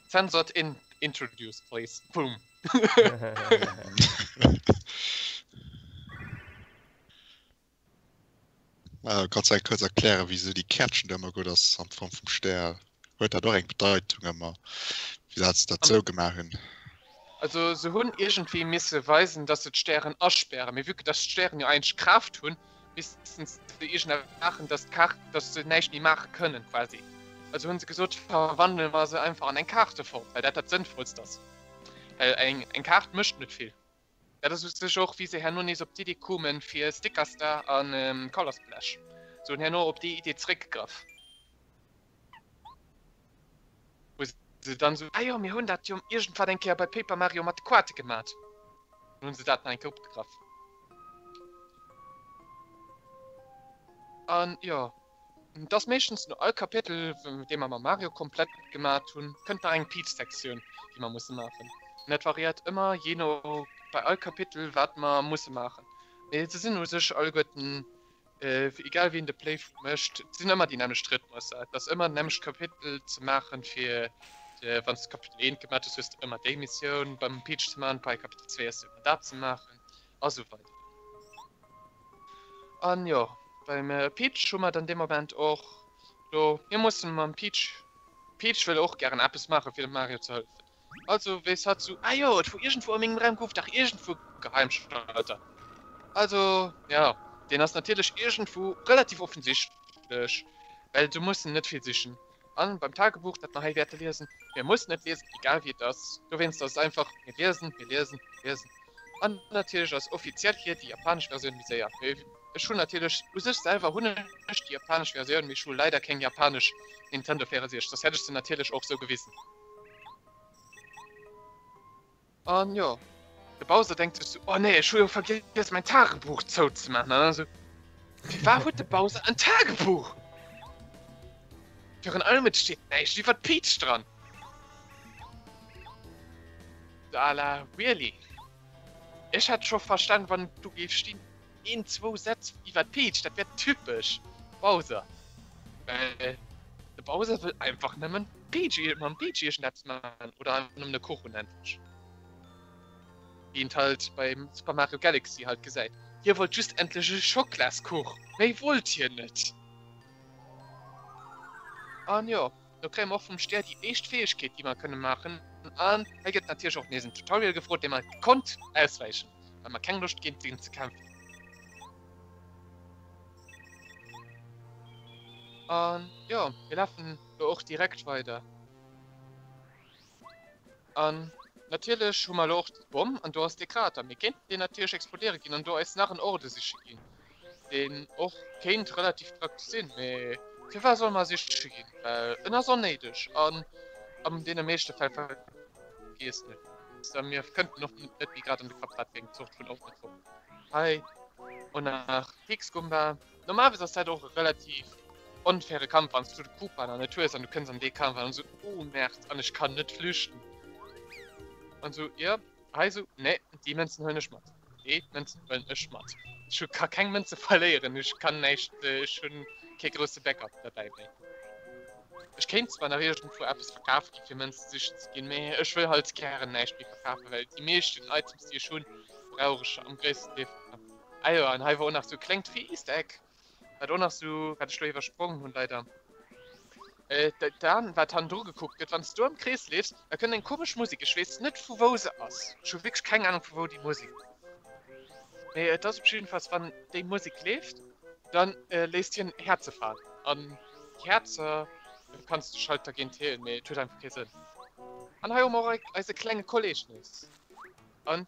Censored in introduce please. Boom. Äh, kannst du kurz erklären, wieso die Kärtchen da immer gut ass an Form vum Stär? Huet dat och eng Bedeitung ëmmer? Wieso hat se dat sou gemaach hunn? Also se hunn iergendwéi misse weisen, dass se d'Stären aspären. Mee vue que dass d'Stären jo eigentlech Kraaft hunn, missten se iergendeppes maachen, dass d'Kaart, dass se näischt méi maache kënnen quasi. Also hunn se gesot, verwandele mer se einfach an eng Kaarteform, well dat dat Sënnvollst ass. Well eng eng Kaart mécht net vill. Dat ass u sech och, wéi se herno nees op d'Iddi koumen fir Sticker Star a Color Splash. Se hunn herno op déi Idee zeréckgegraff. Wou se dann esou, ah jo, mir hunn dat jo iergendwann eng Kéier bei Paper Mario mat de Koarte gemat. Dann hunn se dat nach eng Kéier opgegraff. An jo, et ass meeschtens no all Kapitel, dee mer mam Mario komplett gemat hunn, kënnt nach eng Peach-Sektioun, déi mer musse maachen. An dat variéiert ëmmer jee no bei all Kapitel, wat mer musse maachen. Mee se sinn u sech alleguerten Egal wien de Playthrough mécht, et sinn ëmmer déi nämmlecht Rhythmusser. Et ass ëmmer den nämmlecht Kapitel ze maachen, fir wann s de Kapitel 1 gemat hues, hues de ëmmer déi Missioun beim Peach ze maachen, bei Kapitel 2 ass ëmmer dat ze maachen a sou weider. An jo, beim Peach hu mer dann dee Moment och lo, mir mussen mam Peach. D'Peach wëll och gären eppes maachen, fir dem Mario ze hëllefen. Also weess hatt sou, Ah jo, et wor iergendwou a mengem Raum gouf dach iergendwou e Geheimschalter. Also jo, deen ass natierlech iergendwou relativ offensichtlech, well do muss en net vill sichen. An beim Tagebuch, dat mer hei wäerte liesen, mir mussen et liesen, egal wéi et ass, dowéinst ass et einfach, mir liesen, mir liesen, mir liesen. An natierlech ass offiziell hier déi japanesch Versioun méi séier. Mee ech hunn natierlech, u sech selwer hunn ech déi japanesch Versioun, mee ech hu leider keng japanesch Nintendo 64, soss hätt ech se natierlech och sou gewisen. An jo, de Bowser denkt sech sou, Oh nee, ech hu jo vergiess mäin Tagebuch zouzemaachen. An dann sou, Firwat huet de Bowser en Tagebuch? Virun allem, et steet näischt iwwer d'Peach dran. Sou à la, Really? Ech hätt scho verstan, wann do géif stinn, een, zwou Sätz iwwer d'Peach, dat wär typesch Bowser. Well de Bowser wëll einfach nëmmen d'Peach, mam Peach iergendeppes maachen oder einfach nëmmen e Kuch unendlech. Wéi een et halt beim Super Mario Galaxy halt gesäit. Hie wollt just endlech e Schoklaskuch, méi wollt hien net. An jo. Do kréie mer och vum Stär déi éischt Fäegkeet, déi mer kënne maachen. An hei gëtt natierlech och nees en Tutorial gefrot, dee mer gekonnt auswäichen, well mer keng Loscht géint en ze kämpfen. An jo, mir lafen elo och direkt weider. An natierlech hu mer elo och d'Bomm, an do ass dee Krater. Mir kéinten deen natierlech explodéiere ginn an do eis nach en Orde siche ginn, deen och kéint relativ praktesch sinn. Mee firwat solle mer siche ginn? Well en ass onnéideg an an deene meeschte Fäll vergiess en et. A mir kënnten och net méi grad an de Kapp, wat fir eng Zort vun Orden et wor. Hei och nach Peaks-Gumba. Normalerweis ass dat och e relativ onfaire Kampf, wann s du de Koopa nach net hues an du kënns an dee Kampf an esou, oh Merd, an ech kann net flüchten. An esou, jo, hei esou, nee, déi Mënzen huelen ech mat, déi Mënzen huelen ech mat. Ech hu ka keng Mënze verléieren, ech kann näischt, ech hunn kee grousse Backup derbäi méi. Ech kéint zwar nach iergendwou eppes verkafe gi fir Mënze sichen ze ginn, mee ech wëll halt gären näischt méi verkafen, well déi meeschten Items déi ech hunn, brauch ech am gréissten Deel. Ah jo, an hei wor och nach sou klengt fir Easter Egg, wat och nach sou, wat ech lo iwwersprongen hunn leider. Äh, dann, wat hannendru gekuckt gëtt, wann s du am Krees leefs, da kënnt eng komesch Musek, ech weess net vu wou se ass, ech hu wierklech keng Ahnung vu wou déi Musek, mee et ass op jiddefalls, wann déi Musek leeft, dann léisst hien Häerze falen, an déi Häerzer kanns du dech halt dergéint heelen, mee et huet einfach kee Sënn. An hei hu mer och eise klenge Kolleg nees. An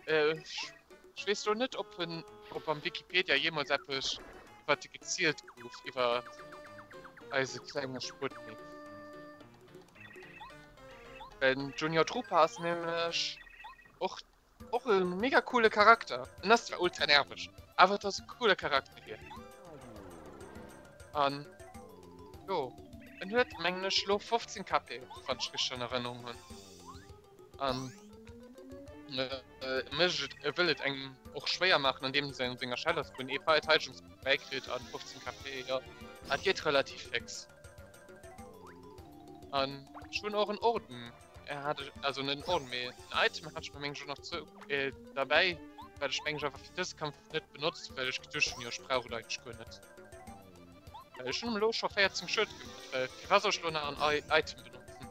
ech weess lo net op en op am Wikipedia jeemools eppes iwwer de gezielt gouf iwwer eise klenge Sputnik. Well den Junior Troopa ass nämlech och och e mega coole Charakter. En ass zwar ultra nerveg, awer et ass e coole Charakter hien. An jo, en huet mengen ech lo 15 KP, wann ech richteg an Erënnerung hunn. An e mécht et, e wëll et engem och schwéier maachen, andeem en seng senger Shadow Spoon ee Verteidegungs bäikritt an 15 KP, jo, dat geet relativ fix. An ech hunn och en Orden, er hat ech, also net en Orden, mee en Item hat ech mer mengen ech och nach zou derbäi, wat ech mengen ech awer fir dëse Kampf net benotzt, well ech geduecht hunn, jo ech brauch et eigentlech guer net. Well ech hunn elo scho 14 Schued gemaach, well firwat soll ech elo nach en Item benotzen?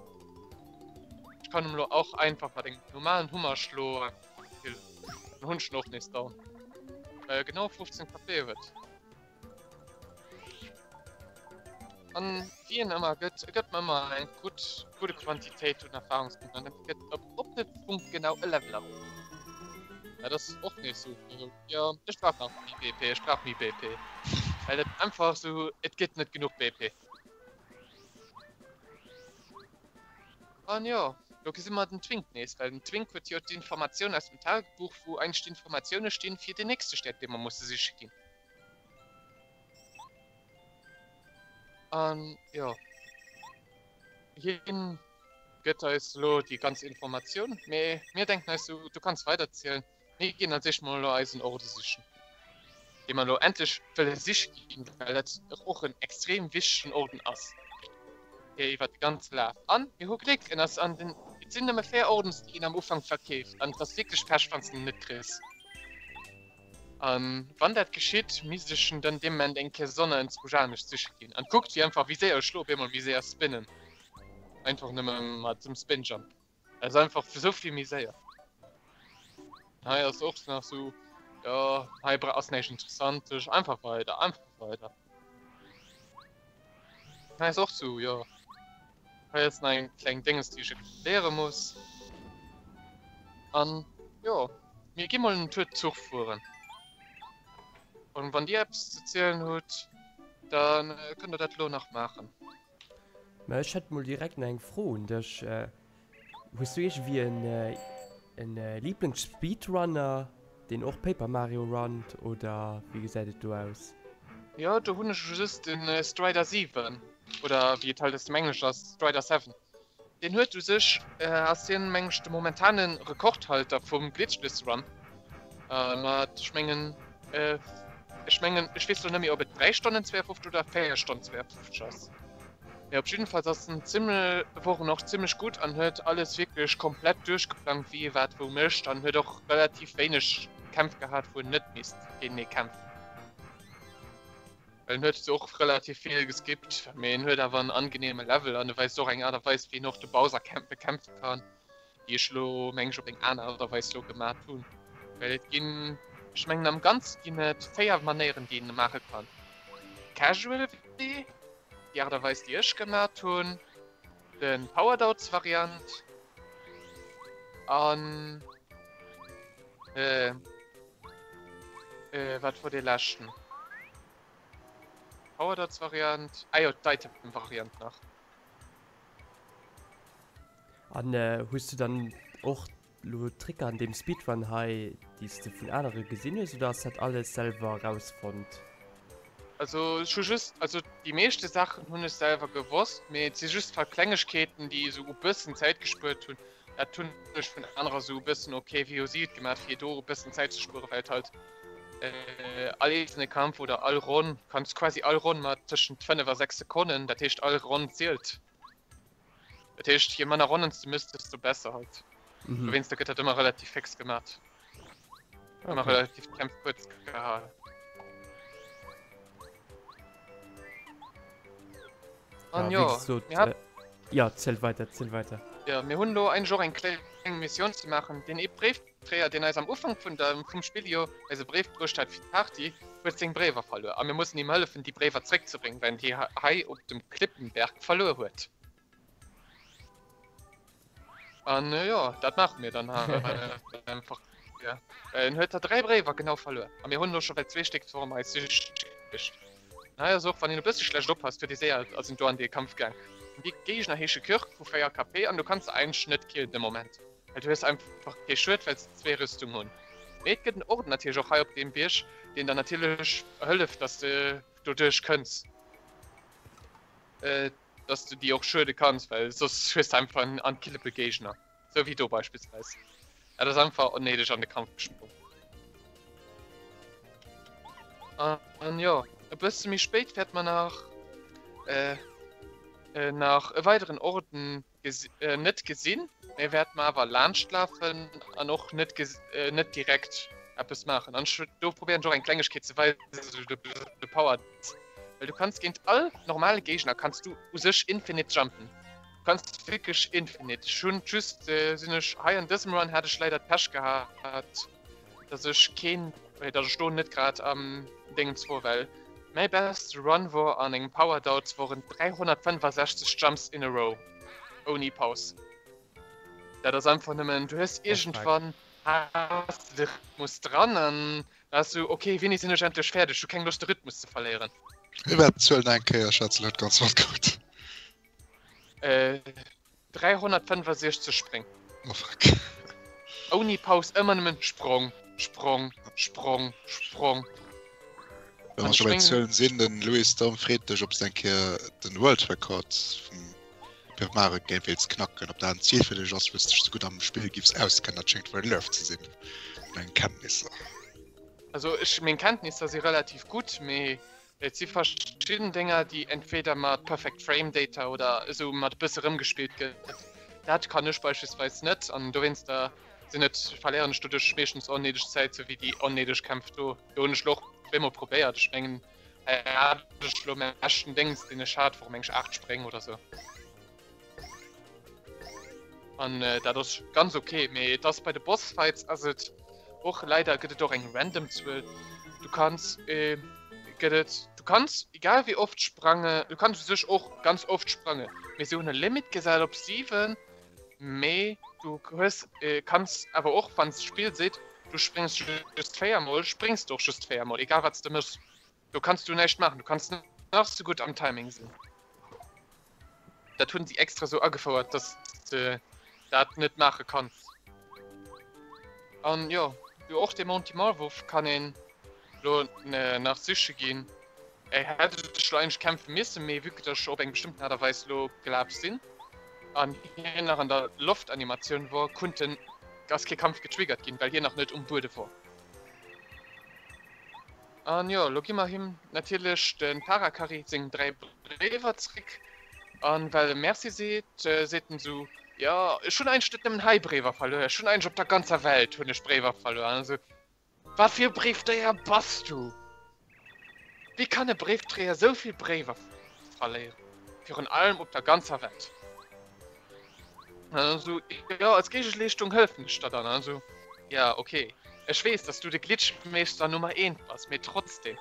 Ech kann em lo och einfach mat engem normalen Hummerschlo einfach killen. Dann hunn ech en och nees down. Well er genau 15 KP huet. An wéi en ëmmer gëtt, e gëtt mer ëmmer eng gutt, gudde Quantitéit un Erfahrungspunkten. An e gëtt op, op de Punkt genau e Level up. Dat ass och nees sou, jo, ech brauch nach méi BP, ech brauch méi BP. Well et einfach sou, et gëtt net genuch BP. An jo, lo gesi mer den Twink nees, well den Twink huet jo d'Informatioun aus dem Tagebuch, wou eigentlech d'Informatioune stinn fir den nächste Stär, dee mer musse siche ginn. An jo, hien gëtt eis elo déi ganz Informatioun, mee mir denken eis esou, du kanns weiderzielen. Mir ginn als éischt mol elo eisen Orde sichen, dee mer elo endlech wëlle siche ginn, well dat och en extrem wichtegen Orden ass fir iwwer de ganze Laf. An mir hu Gléck, en ass an den, et sinn nëmme 4 Ordens, déi een am Ufank verkeeft, an et ass wierklech Pech, wann s de en net kriss. An wann dat geschitt, misst ech en dann dee Moment eng Kéier sonner enzwousch anescht siche ginn. An kuckt, wéi einfach, wéi séier ech elo op eemol méi séier spinnen. Einfach nëmme mat dem Spin Jump. Dat ass einfach esou vill méi séier. Hei ass och nach sou, jo, hei ass näischt Interessantes. Einfach weider, einfach weider. Hei ass och sou, jo. Hei ass nach eng kleng Dénges, déi ech erkläre muss. An jo, mir gi mol en Tour Zuch fueren. An wann Dir eppes ze zielen hutt, da kënnt Der dat elo nach maachen. Mä ech hätt mol direkt nach eng Fro un dech. Hues du iergendwéi en en Lieblings-Speedrunner, deen och Paper Mario runnt, oder wéi gesäit et do aus? Jo, do hunn ech just den Strider 7, oder wéi et halt aus dem Englesch ass, Strider 7. Deen huet u sech, ass hien meng ech de momentane Rekordhalter vum Glitchless Run mat ech mengen, ech mengen, ech weess lo net méi ob et 3 Stonnen 52 oder 4 Stonnen 52 ass. Mee op jiddefalls ass en zimlech, wor en och zimlech gutt an huet alles wierklech komplett duerchgeplangt wéi e wat wou mécht an huet och relativ wéineg Kämpf gehat wou en net misst géintenee kämpfen. Well en huet se och relativ vill geskippt, mee en huet awer en angenehme Level an e weist och eng Aart a Weis wéi een och de Bowser bekämpfe kann, déi ech lo meng ech op eng aner Aart a Weis lo gemat hunn. Well et ginn, ech mengen am Ganze ginn et 4 Manéieren déi een e maache kann, Casual Wee, déi Aart a Weis déi ech gemat hunn, de Power Dots Variant an wat wor dee leschten? Power Dots Variant, ah jo d'Item Variant nach. An hues du dann och lo Tricker an deem Speedrun hei déi s de vun anere gesinn hues oder ass dat alles selwer rausfonnt? Also ech hu just, also déi meeschte Saachen hunn ech selwer gewosst, mee et si just paar Klengegkeeten déi esou e bëssen Zäit gespuert hunn. Dat hunn ech vun anerer esou e bëssen, ok wéi hu si et gemaach fir do e bëssen Zäit ze spueren, well et halt all eenzelne Kampf oder all Ronn, kanns quasi all Ronn mat tëschent 5 a 6 Sekonnen, dat heescht all Ronn zielt. Dat heescht je manner Ronnen s de mëss, desto besser halt. Mhm. Dowéinster gëtt dat ëmmer relativ fix gemat. Ëmmer okay. relativ d'Kämpf kuerz gehalen. An ja, jo, mir hat... Ja, ziel weiter, ziel weiter. Ja, mir hunn lo eigentlech och eng kleng Missioun ze maachen. Deen ee Bréifdréier, deen eis am Ufank vun der, vum Spill jo eis e Bréif bruecht hat fir d'Party, huet seng Bréiwer verluer. A mir mussen him hëllefen, déi Bréiwer zréckzebréngen, well en déi hei op dem Klippenberg verluer huet. An jo, dat maache mir dann einfach. Ja. En huet der 3 Bréiwer genau verluer. A mir hunn elo scho well zwee Stéck virum eis sicht. Hei ass och, wann een e bësse schlecht oppasst, huet ee séier ass een do an dee Kampf gaang. An déi Géigner heesche Kürk, hu 4 KP an du kanns se eigentlech net killen de Moment. Well du hues einfach kee Schued, well se zwee Rüstung hunn. Mee et gëtt en Orden natierlech och hei op deem Bierg, deen der natierlech hëlleft, dass de doduerch kënns. Dass du déi och schuede kanns, well soss hues de einfach en unkillable Géigner. Sou wéi do beispillsweis. Dat ass einfach onnéideg an de Kampf gesprong. An jo, e bësse méi spéit wäert mer nach nach e weideren Orden net gesinn, mee wäert mer awer laanscht lafen an och net net direkt eppes maachen. An ech do probéieren ech och eng Klengegkeet ze weisen, sou de Power, well du kanns géint all normale Géigner kanns du u sech infinite jumpen. Kanns wierklech infinite. Ech hunn just sinn ech hei an dësem Run hat ech leider d'Pech gehat, dass ech keen, dass ech do net grad am Déngens wor, well mäi beste Run wor an engem Power Doubts woren 365 Jumps in a row ouni Paus. Dat ass einfach nëmmen, du hues iergendwann has de de Rhythmus dran an da ass sou ok, wéini sinn ech endlech fäerdeg, ech hu keng Loscht de Rhythmus ze verléieren. Iwwert d'Zuel eng Kéier schwätzen huet ganz flott gutt. Äh, 365 Spréng. Oh fuck. Ouni Paus, ëmmer nëmmen Sprong, Sprong, Sprong, Sprong. Wa mer scho bei Zuelen sinn, den Louis Storm freet dech, ob s de eng Kéier den World Record vum Paper Mario Game wéilts knacken, ob dat en Zil fir dech ass, wëlls dech sou gutt am Spill giffs auskennen. Dat schéngt wuel Love ze sinn un dengen Kenntnisser. Also ech, meng Kenntnisser si relativ gutt, mee Et si verschidden Dénger, déi entweder mat Perfect Frame Data oder esou mat e bësse rëmgespillt gëtt. Dat kann ech beispillsweis net an dowéinster sinn et, verléieren ech doduerch meeschtens onnéideg Zäit, sou wéi déi onnéideg Kämpf do. Do hunn ech lo och zweemol probéiert. Ech mengen, hei hat ech lo mäin beschten Déngs, deen ech hat, wor meng ech 8 Spréng oder sou. An dat ass ganz ok, mee et ass bei de Boss Fights ass et och leider gëtt et och eng random Zuel. Du kanns gëtt et du kanns egal wéi oft sprange, du kanns u sech och ganz oft sprange, mee se hunn e Limit gesat op 7, mee du hues kanns awer och wann d'Spill seet du spréngs just 4 mol, spréngs de och just 4 mol, egal wat s de méchs. Do kanns du näischt maachen, du kanns nach sou gutt am Timing sinn. Dat hunn si extra sou agefouert, dass de dat net maache kanns. An jo, jo och de Monty Maulwurf kann een lo nach siche ginn. Hätt ech lo eigentlech kämpfe missen, mee vue que dass ech op eng bestëmmten Aart a Weis lo gelaf sinn an hien nach an der Loftanimatioun wor, kunnt en, ass kee Kampf getriggert ginn, well hien nach net um Buede wor. An jo, lo gi mer him natierlech de Parakarry seng 3 Bréiwer zréck. An well e Merci seet, seet en esou, Jo, ech hunn eigentlech net nëmmen hei Bréiwer verluer, ech hunn eigentlech op der ganzer Welt hunn ech Bréiwer verluer. An esou, Wat fir e Bréifdréier bass du? Wéi kann e Bréifdréier esou vill Bréiwer verléieren, virun allem op der ganzer Welt? An esou, Jo, als Géigeleeschtung hëllefen ech der dann. An esou, Ja, ok, ech weess, dass du de Glitchmeeschter Nummer eent bass, mee trotzdem.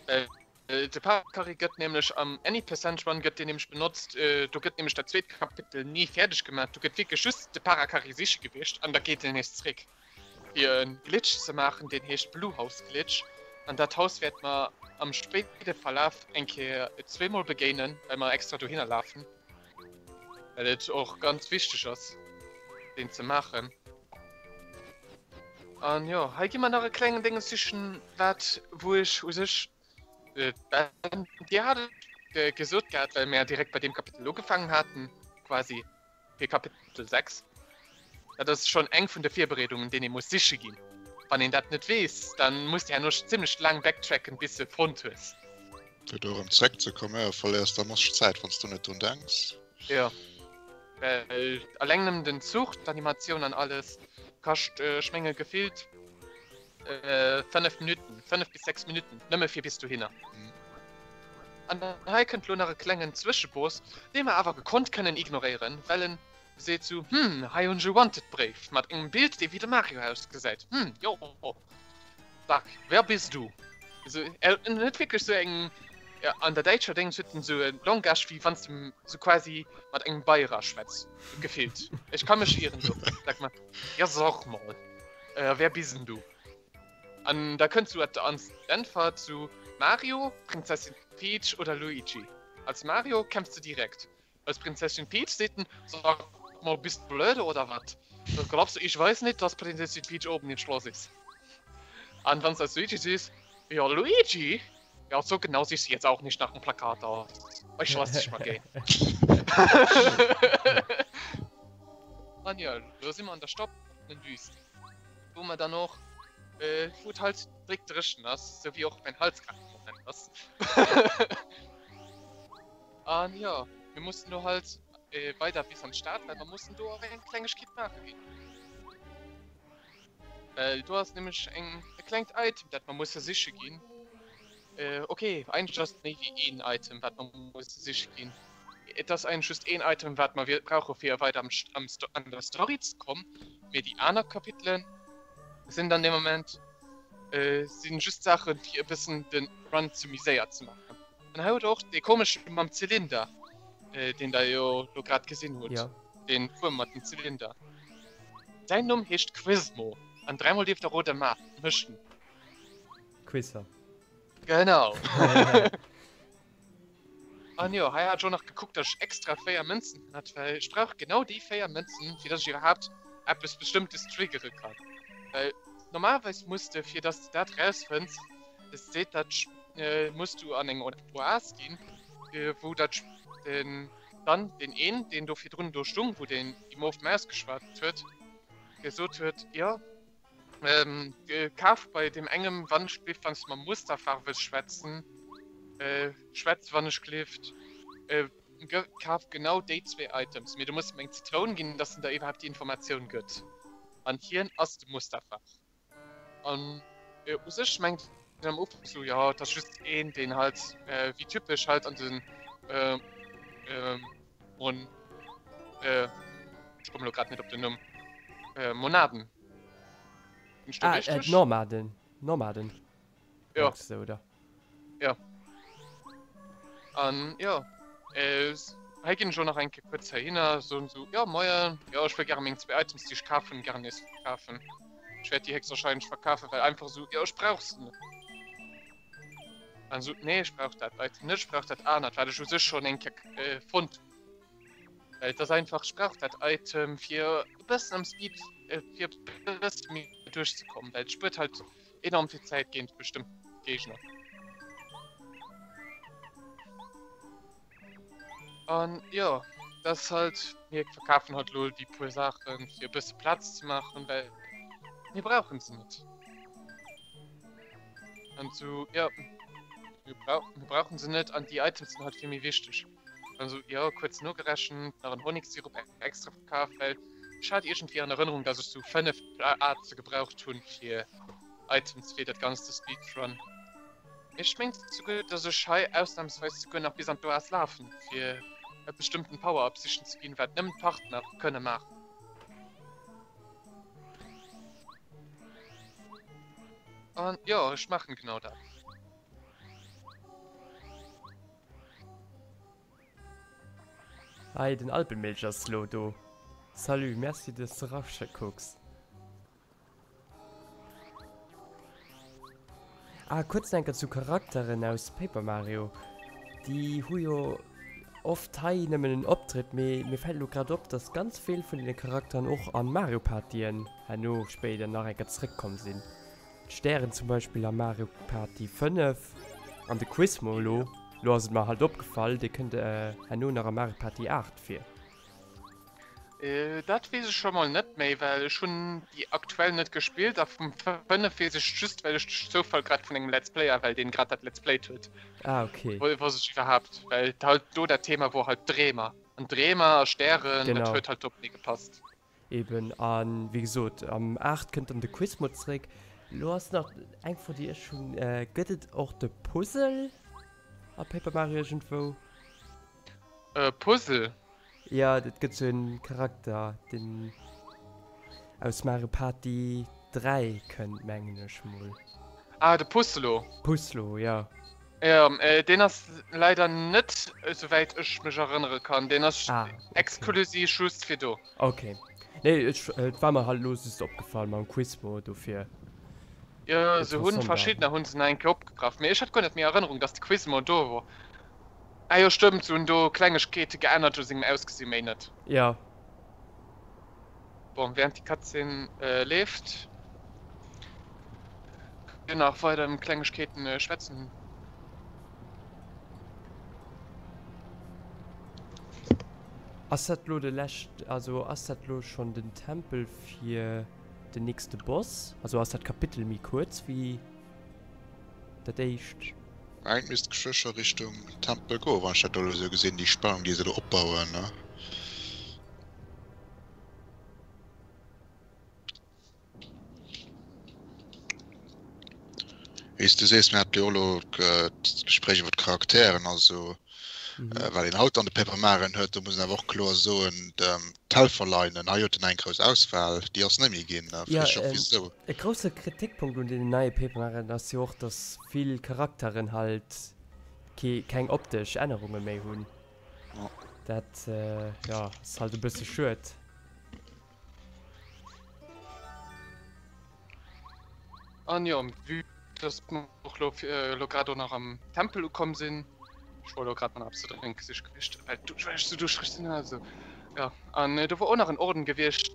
Well de Parakarry gëtt nämlech am Any Percent Run gëtt deen nämlech benotzt, do gëtt nämlech dat zweet Kapitel ni fäerdeg gemaach, do gëtt wierklech just de Parakarry siche gewiescht an da geet en nees zréck. fir e Glitch ze maachen, deen heescht Blue House Glitch. An dat Haus wäerte mer am spéide Verlaf eng Kéier zweemol begéinen, well mer extra dohinner lafen, well et och ganz wichteg ass, deen ze maachen. An jo, hei gi mer nach e klengen Dénges sichen, wat wou ech u sech Ben, Dir hat et gesot gehat, well mir direkt bei deem Kapitel ugefaangen haten, quasi. Fir Kapitel 6. Dat ass schonn eng vun de Virbereedungen, deen ee muss siche ginn. Wann een dat net weess, dann muss de herno zimmlech laang backtracken, bis de et fonnt hues. Fir do erëm zréck ze kommen, jo, verléiers da masseg Zäit, wann s du net drun denks. Jo, well alleng nëmmen den Zuch, d'Animatioun an alles kascht, ech menge gefillt 5 Minutten, 5 bis 6 Minutten, nëmme fir bis dohinner. An hei kënnt lo nach e klengen Zwëscheboss, dee mer awer gekonnt kënnen ignoréieren, well en seet sou, Hm, hei hunn ech e Wanted-Bréif mat engem Bild, dee wéi de Mario ausgesäit. Hm, jo, sag, wer bist du? Sou, en huet wierklech sou eng, ja, an der däitscher Déngs huet en sou e Langage, wéi wann s de sou quasi mat engem Bayerer schwätz, gefillt. Ech ka mech ieren do. Sag mal, ja, sag mal, wer bist denn du? An da kënnt sou an d'Äntwert sou Mario, Prinzessin Peach oder Luigi. Als Mario kämpfs de direkt. Als Prinzessin Peach seet en, Sag mal, bist blöde oder wat? Glaubst du ich weiß nicht, dass Prinzessin Peach oben im Schloss ist? An wann s als Luigi sees, Jo Luigi? Ja so genau siehst du jetzt auch nicht nach dem Plakat aus. Ech lass dech mal gehen. An jo, lo si mer an der staubtrockenen Wüst. Wou mer dann och, wou et halt dréck dréchen ass, sou wéi och mäin Hals grad am Moment ass. An jo, mir mussen lo halt weider bis an d'Stad, well mer mussen do och eng Klengegkeet maache ginn. Well do ass nämlech eng e klengt Item, dat mer musse siche ginn. Ok, eigentlech ass et méi wéi een Item, wat mer musse siche ginn. Et ass eigentlech just een Item, wat mer brauche fir weider am, am, an der Story ze kommen. Mee déi aner Kapitelen sinn dann dee Moment sinn just Saachen, fir e bëssen de Run ze méi séier ze maachen. An hei huet och dee komesche mam Zylinder, deen der jo lo grad gesinn hutt. Ja. Deen Tuerm mat dem Zylinder. Säin Numm heescht Quizmo an dräimol dierft der rode ma mëschten. Quizzer. Genau. An jo, hei hat ech och nach gekuckt, dass ech extra 4 Mënzen hat, well ech brauch genau déi 4 Mënzen, fir dass ech iwwerhaapt eppes Bestëmmtes triggere kann. Well normalerweis muss de, fir dass de dat rausfënns, es seet dat, muss du an eng Oas ginn, wou dat den dann deen een, deen do virdrun do stung, wou deen déi mof Maus geschwat huet, gesot huet, jo, Kaf bei deem engem Wannschlift, wann s de mam Mustafar wëlls schwätzen, schwätz Wannschlift, kaf genau déi zwee Items, mee du muss em eng Zitroun ginn, dass en der iwwerhaapt déi Informatioun gëtt. An hien ass de Mustafar. An u sech mengt een am Ufank sou, jo, et ass just een, deen halt wéi typesch halt an den. Ech kommen elo grad net op den Numm. Monaden. Sinn ech do richteg? Ah, Nomaden. Nomaden. Ja. Meinst du, oder? Ja. An ja, äh, hei ginn ech och nach eng Kéier kuerz heihinner, soen esou, ja moien, jo ech wëll gäre meng zwee Items déi ech kaf hunn, gären nees verkafen. Ech wäert déi héchstwahrscheinlech verkafen, well einfach esou, jo ech brauch se net. An esou, nee ech brauch dat Item net, ech brauch dat anert, wat ech u sech schonn eng Kéier äh, fonnt hunn. Well et ass einfach, ech brauch dat Item fir e bëssen am Speed, äh, fir e bësse méi duerchzekommen, well et spuert halt enorm vill Zäit géint bestëmmt Géigner. An jo, dat ass halt, mir verkafen halt elo déi puer Saachen, fir e bësse Plaz ze maachen, well mir brauchen se net. An sou, jo, mir brauch, mir brauchen se net an déi Items sinn halt vill méi wichteg. Also jo, kuerz nogerechent, nach en Honigsirup extra verkaf, well ech hat iergendwéi an Erënnerung, dass ech sou 5 Aze gebraucht hunn fir Items fir dat Ganzt ze speedrun. Mee ech mengt souguer, dass ech hei ausnamsweis souguer nach bis an d'Oas lafen, fir e bestëmmten Power-Up sichen ze ginn, wat nëmmen d'Partner kënne maachen. An jo, ech maachen genau dat. Hey, den Alpenmilch ass lo do. Salut, merci dass de rafkucks. Ah, kuerz enker zu Charakteren aus Paper Mario. Déi hu jo oft hei nëmmen en Optrëtt, mee mir fält elo grad op, dass ganz vill vun deene Charakteren och an Mario Partyen herno spéider nach enker zréckkomm sinn. D'Stären zum Beispill a Mario Party 5 an de Quizmo elo, lo ass et mer halt opgefall, dee kënnt herno nach a Mario Party 8 vir. Dat weess ech scho mol net méi, well ech hunn déi aktuell net gespillt a vum 5 weess ech just well ech duerch Zoufall grad vun engem Let's Player, well deen grad dat Let's Playt huet, Ah ok. wosst ech iwwerhaapt, well halt do dat Thema wor halt Dreemer an Dreemer a Stären, dat huet halt dobenee gepasst. Eben, a wéi gesot, am 8 kënnt dann de Quizmo zréck. Lo ass nach eng Fro, déi ech hunn, Gëtt et och de Puzzle a Paper Mario iergendwou? E Puzzle? Jo, et gëtt sou en Charakter, deen aus Mario Party 3 kënnt, mengen ech mol. Ah, de Puzzlo. Puzzlo, jo. Jo, deen ass leider net, esouwäit ech mech erënnere kann, deen ass exklusiv just fir do. Ok. Nee, ech, et war mer halt elo just opgefall mam Quizmo, dofir. Jo, se hunn, verschiddener hunn se nach eng Kéier opgegraff, mee ech hat guer net méi Erënnerung, dass de Quizmo do wor. Ah jo, stëmmt, se hunn do Klengegkeete geännert u sengem Ausgesinn, méi net. Jo. Bon, während déi Cutscene leeft, kënne mir nach weider ëm Klengegkeeten schwätzen. Ass dat lo de lescht, also ass dat lo schon den Tempel fir den nächste Boss? Also ass dat Kapitel méi kuerz wéi dat éischt? Mengt misst geschwë scho Richtung Tempel goen, wann ech dat do elo sou gesinn, déi Spannung déi se do opbauen ne. Wéi s du sees, mir hate jo och elo d'Gespréich iwwer d'Charakteren, also wat een haut an de Paper Marioen huet, do muss een awer och kloer soen, d'Helferleinen, hei huet en eng grouss Auswahl, déi ass net méi ginn. Da froe ech och, wisou. E grousse Kritikpunkt un deenen neie Paper Marioen ass jo och, datt vill Charakteren halt keng optesch Ännerunge méi hunn. Dat, jo, ass halt e bësse schued. An jo, vue dass mer och lo, lo grad och nach am Tempel ukomm sinn, ech wor lo grad mer nach eppes ze drénke siche gewiescht, well well ech sou duuschtereg sinn, also jo. An do wor och nach en Orden gewiescht,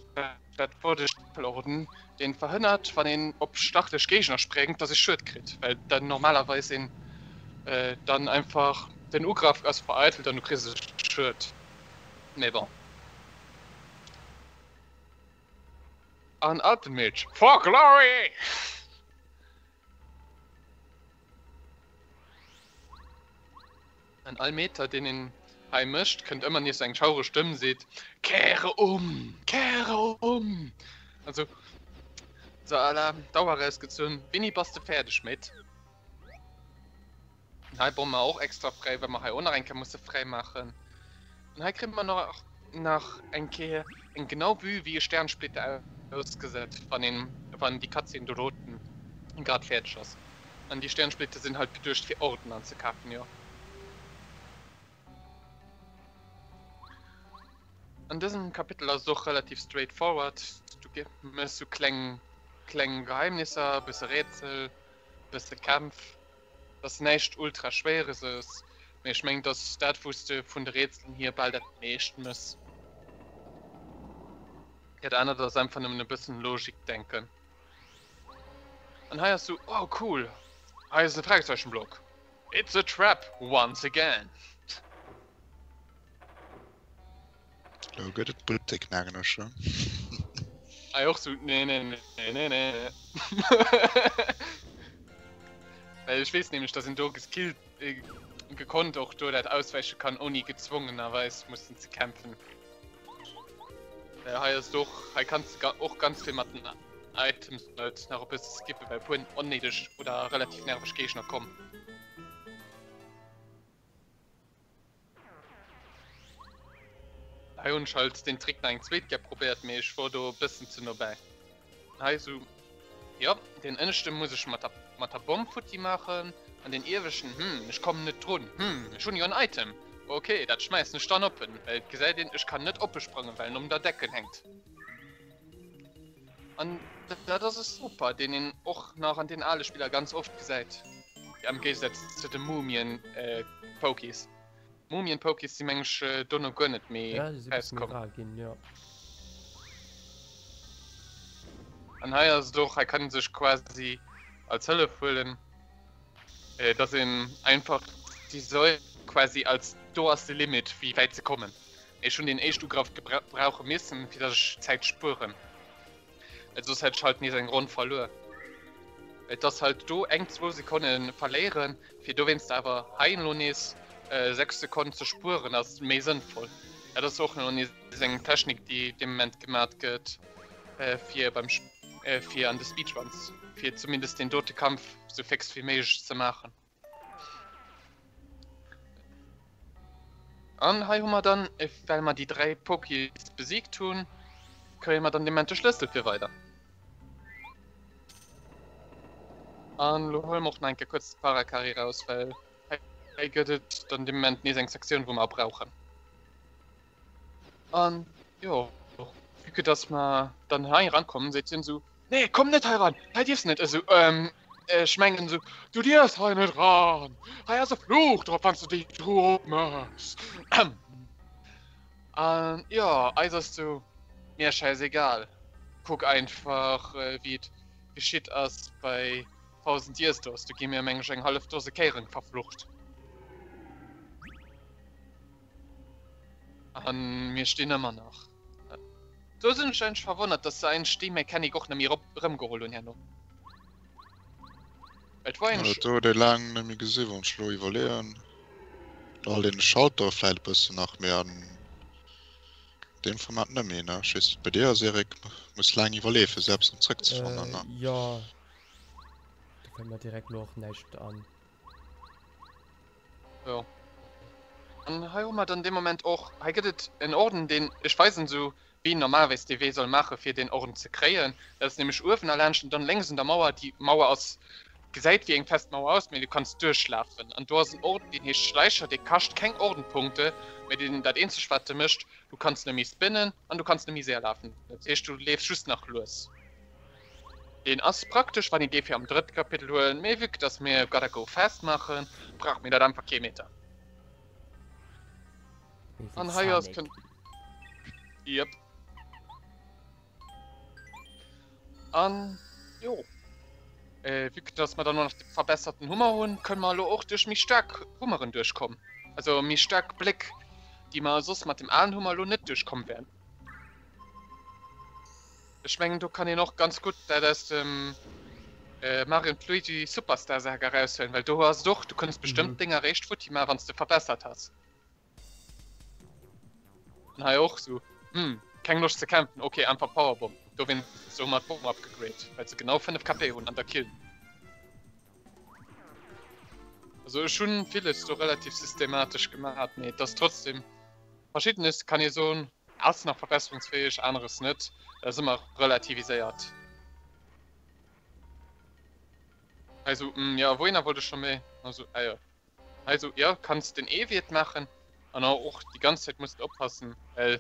dat wor de Stapelorden, deen verhënnert, wann een op stacheleg Géigner spréngt, dass ee Schued kritt, well dann normalerweis een dann einfach den Ugraf ass vereitelt an du kriss e Schued. Mee bon. An Alpenmilch for glory! An all Meter deen een hei mécht, kënnt ëmmer nees eng schaureg Stëmm seet, Kehre um! Kehre um! Also so à la Dauer rausgezunn, Winni bass de fäerdeg méit? Hei brauche mer och extra fräi, well mer hei och nach eng Kéier musse fräi maachen. An hei kréie mer nach. nach eng Kéier eng genau Vue wéi e Sternsplitter ausgesäit, wann een, wann déi Cutscene do doten grad fäerdeg ass. An déi Sternsplitter sinn halt geduecht fir Orden anzekafen, jo. An dësem Kapitel ass et och relativ straight forward, du méchs sou kleng kleng Geheimnisser, e bësse Rätsel, e bësse Kämpf. Et ass näischt ultra schwéieres, mee ech mengen et ass dat wou s de vun de Rätselen hier bal dat meescht mëss. Dat anert ass einfach nëmmen e bëssen Logik denken. An hei ass sou, oh cool, hei ass e Fragezeichenblock, it's a trap once again. Lo gëtt et bluddeg, mengen ech. Hei och sou, nee nee nee nee nee. Well ech weess nämlech, dass een do geskillt, gekonnt och do dat auswäiche kann, ouni gezwongenerweis mussen ze kämpfen. Well hei ass et och, hei kanns de och ganz vill mat den Items halt nach e bësse skippen, well e puer onnéideg oder relativ nerveg Géigner kommen. Hei hunn ech halt den Trick nach eng zweet Kéier probéiert, mee ech wor do e bëssen ze no bäi. Hei sou, jo, deen ënneschte muss ech mat der, mat der Bomm futti maachen an deen ieweschten, hm, ech kommen net drun, hm, ech hunn jo en Item, ok, dat schmäissen ech dann oppen, well et gesäit een, ech kann net oppe sprangen, well en um der Decken hänkt. An dat ass e Super, deen een och nach an den ale Spiller ganz oft gesäit, am Géigesaz zu de Mumien-Pokies. Mumien-Pokies si meng ech dono guer net méi Ja, déi si bësse méi rar ginn, jo. An hei ass et och, hei kann ee sech quasi als Hëllef huelen, dass een einfach déi Säul quasi als do ass de Limit wéi wäit se kommen. Ech hunn deen éischt Ugraf brauche missen, fir dass ech Zäit spueren. Well soss hätt ech halt nees eng Ronn verluer. Et ass halt do eng, zwou Sekonne verléieren, fir dowéinst awer hei elo nees 6 Sekonnen ze spueren, ass méi sënnvoll. Dat ass och elo nees eng Technik, déi dee Moment gemat gëtt, fir beim fir an de Speedruns, fir zumindest deen dote Kampf sou féx wéi méiglech ze maachen. An hei hu mer dann, well mer déi 3 Pokies besiegt hunn, kréie mer dann dement de Schlëssel fir weider. An lo huele mer och nach eng Kéier kuerz de Parakarry raus, well hei gëtt et dann de Moment nees eng Sektioun, wou mer e brauchen. An jo, vue que dass mer dann hei erankommen, seet hien esou, Nee, komm net hei ran, hei dierfs net. Esou, ähm, ech mengen esou, Du dierfs hei net ran, hei ass e Fluch drop, wann s du déi Truh opméchs. An jo, eis ass esou, Mir schäisegal, kuck einfach, wéi et geschitt ass bei 1000 Years Doors, do gi mir, meng ech, eng hallef Dose Kéieren verflucht. An mir stinn ëmmer nach. Do sinn ech eigentlech verwonnert, dass se eigentlech déi Mechanik och net méi erëmgeholl hunn herno. Et war eigentlech. Do huet ee laang net méi gesinn, wann ech elo iwwerleeën. All deene Schaltere vläit e bëssen nach, mee an deem Format net méi, ne? Ech weess net, wéi et bei dir ass, Eric, muss laang iwwerleeë fir se eppes erëm zrëckzefannen, ne? Jo, do fält mer direkt elo och näischt an. Jo. An hei hu mer dann dee Moment och, hei gëtt et en Orden, deen, ech weisen esou, wéi een normalerweis dee Wee soll maachen, fir deen Orden ze kréien. Dat ass nämlech uewen erlaanscht an dann lénks un der Mauer. Déi Mauer ass, gesäit wéi eng fest Mauer aus, mee du kanns duerchlafen. An do ass en Orden, deen heescht Schleicher, dee kascht keng Ordenpunkte, mee deen, dat eenzegt wat e mécht, du kanns net méi spinnen an du kanns net méi séier lafen. Dat heescht, du leefs just nach lues. Deen ass praktesch wann een dee fir am drëtte Kapitel huelen, mee vue que dass mir Gotta Go Fast maachen, brauche mir dat einfach kee Meter. An hei ass kënnt. Yep. An jo. Äh, vue que dass mer dann och nach de verbesserten Hummer hunn, kënne mer elo och duerch méi staark Hummeren duerchkommen. Also méi staark Bléck, déi mer soss mat dem alen Hummer elo net duerchkomm wären. Ech mengen do kann een och ganz gutt dat aus dem Mario und Luigi Superstar Saga eraushuelen, well do ass et och, du kënns bestëmmt Dénger eréischt futti maachen, wann s de verbessert has. An hei och sou, hm, keng Loscht ze kämpfen, ok, einfach Powerbomb. Dowéinst hu mer d'Bomm upgegrade, well se genau 5 KP hunn an der killen. Also ech hunn villes do relativ systematesch gemaat, mee et ass trotzdem verschiddenes kann ee soen. Ass nach verbesserungsfähig, aneres net. Dat ass ëmmer relativiséiert. Hei sou, mm, jo, wouhinner wollt ech scho méi? Also, ah jo. Hei sou, jo, kanns den Eewiert maachen an och déi ganz Zäit muss de oppassen, well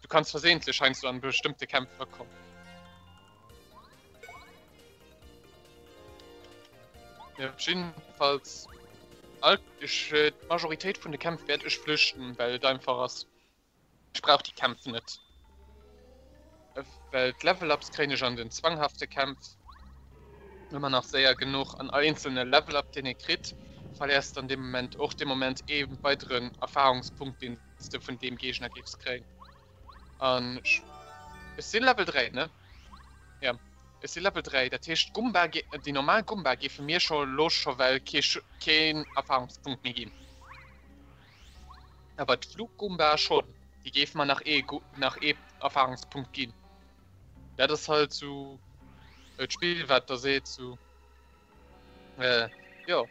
du kanns versehentlech heiansdo an bestëmmte Kämpf erakommen. Ja, op jiddefalls all ech d'Majoritéit vun de Kämpf wäert ech flüchten, well et einfach ass. Ech brauch déi Kämpf net. Well d'Level-Ups kréien ech an den zwanghafte Kämpf ëmmer nach séier genuch. An all eenzelne Level-Up deen ee kritt, verléiers de an deem Moment och dee Moment ee weideren Erfahrungspunkt deen s de vun deem Géigner géifs kréien. An ech si Level 3, ne? Jo, ech si Level 3. Dat heescht d'Gumba, déi normal Gumba géife mir scho lo scho well keen Erfahrungspunkt méi ginn. Awer d'Fluggumba schonn, déi géif mer nach ee nach ee Erfahrungspunkt ginn. Dat ass halt sou d'Spill wat der seet sou jo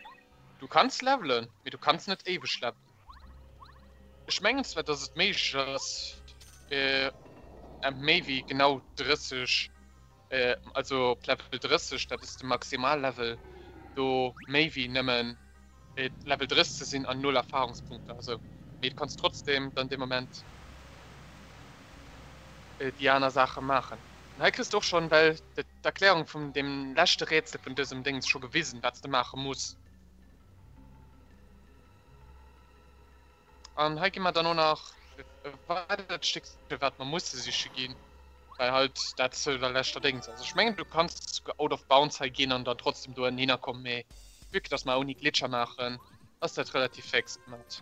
du kanns levelen, mee du kanns net éiweg levelen. Ech mengen zwar dass et méiglech ass méi wéi genau 30 also op Level 30, dat ass de Maximallevel, do méi wéi nëmmen Level 30 ze sinn an 0 Erfahrungspunkter, also mee du kanns trotzdem dann dee Moment déi aner Saache maachen. An hei kriss de och schonn well d'Erklärung vun deem leschte Rätsel vun dësem Déngs scho gewisen, wat s de maache muss. An hei gi mer dann och nach e weidert Stéck sichen, wat mer musse siche ginn, well halt dat zu der leschter Déngs ass. Ech mengen, du kanns souguer out of bounds hei ginn an dann trotzdem do ënnehinner kommen, mee vue que dass mer ouni Glitcher maachen, ass dat relativ féx gemat.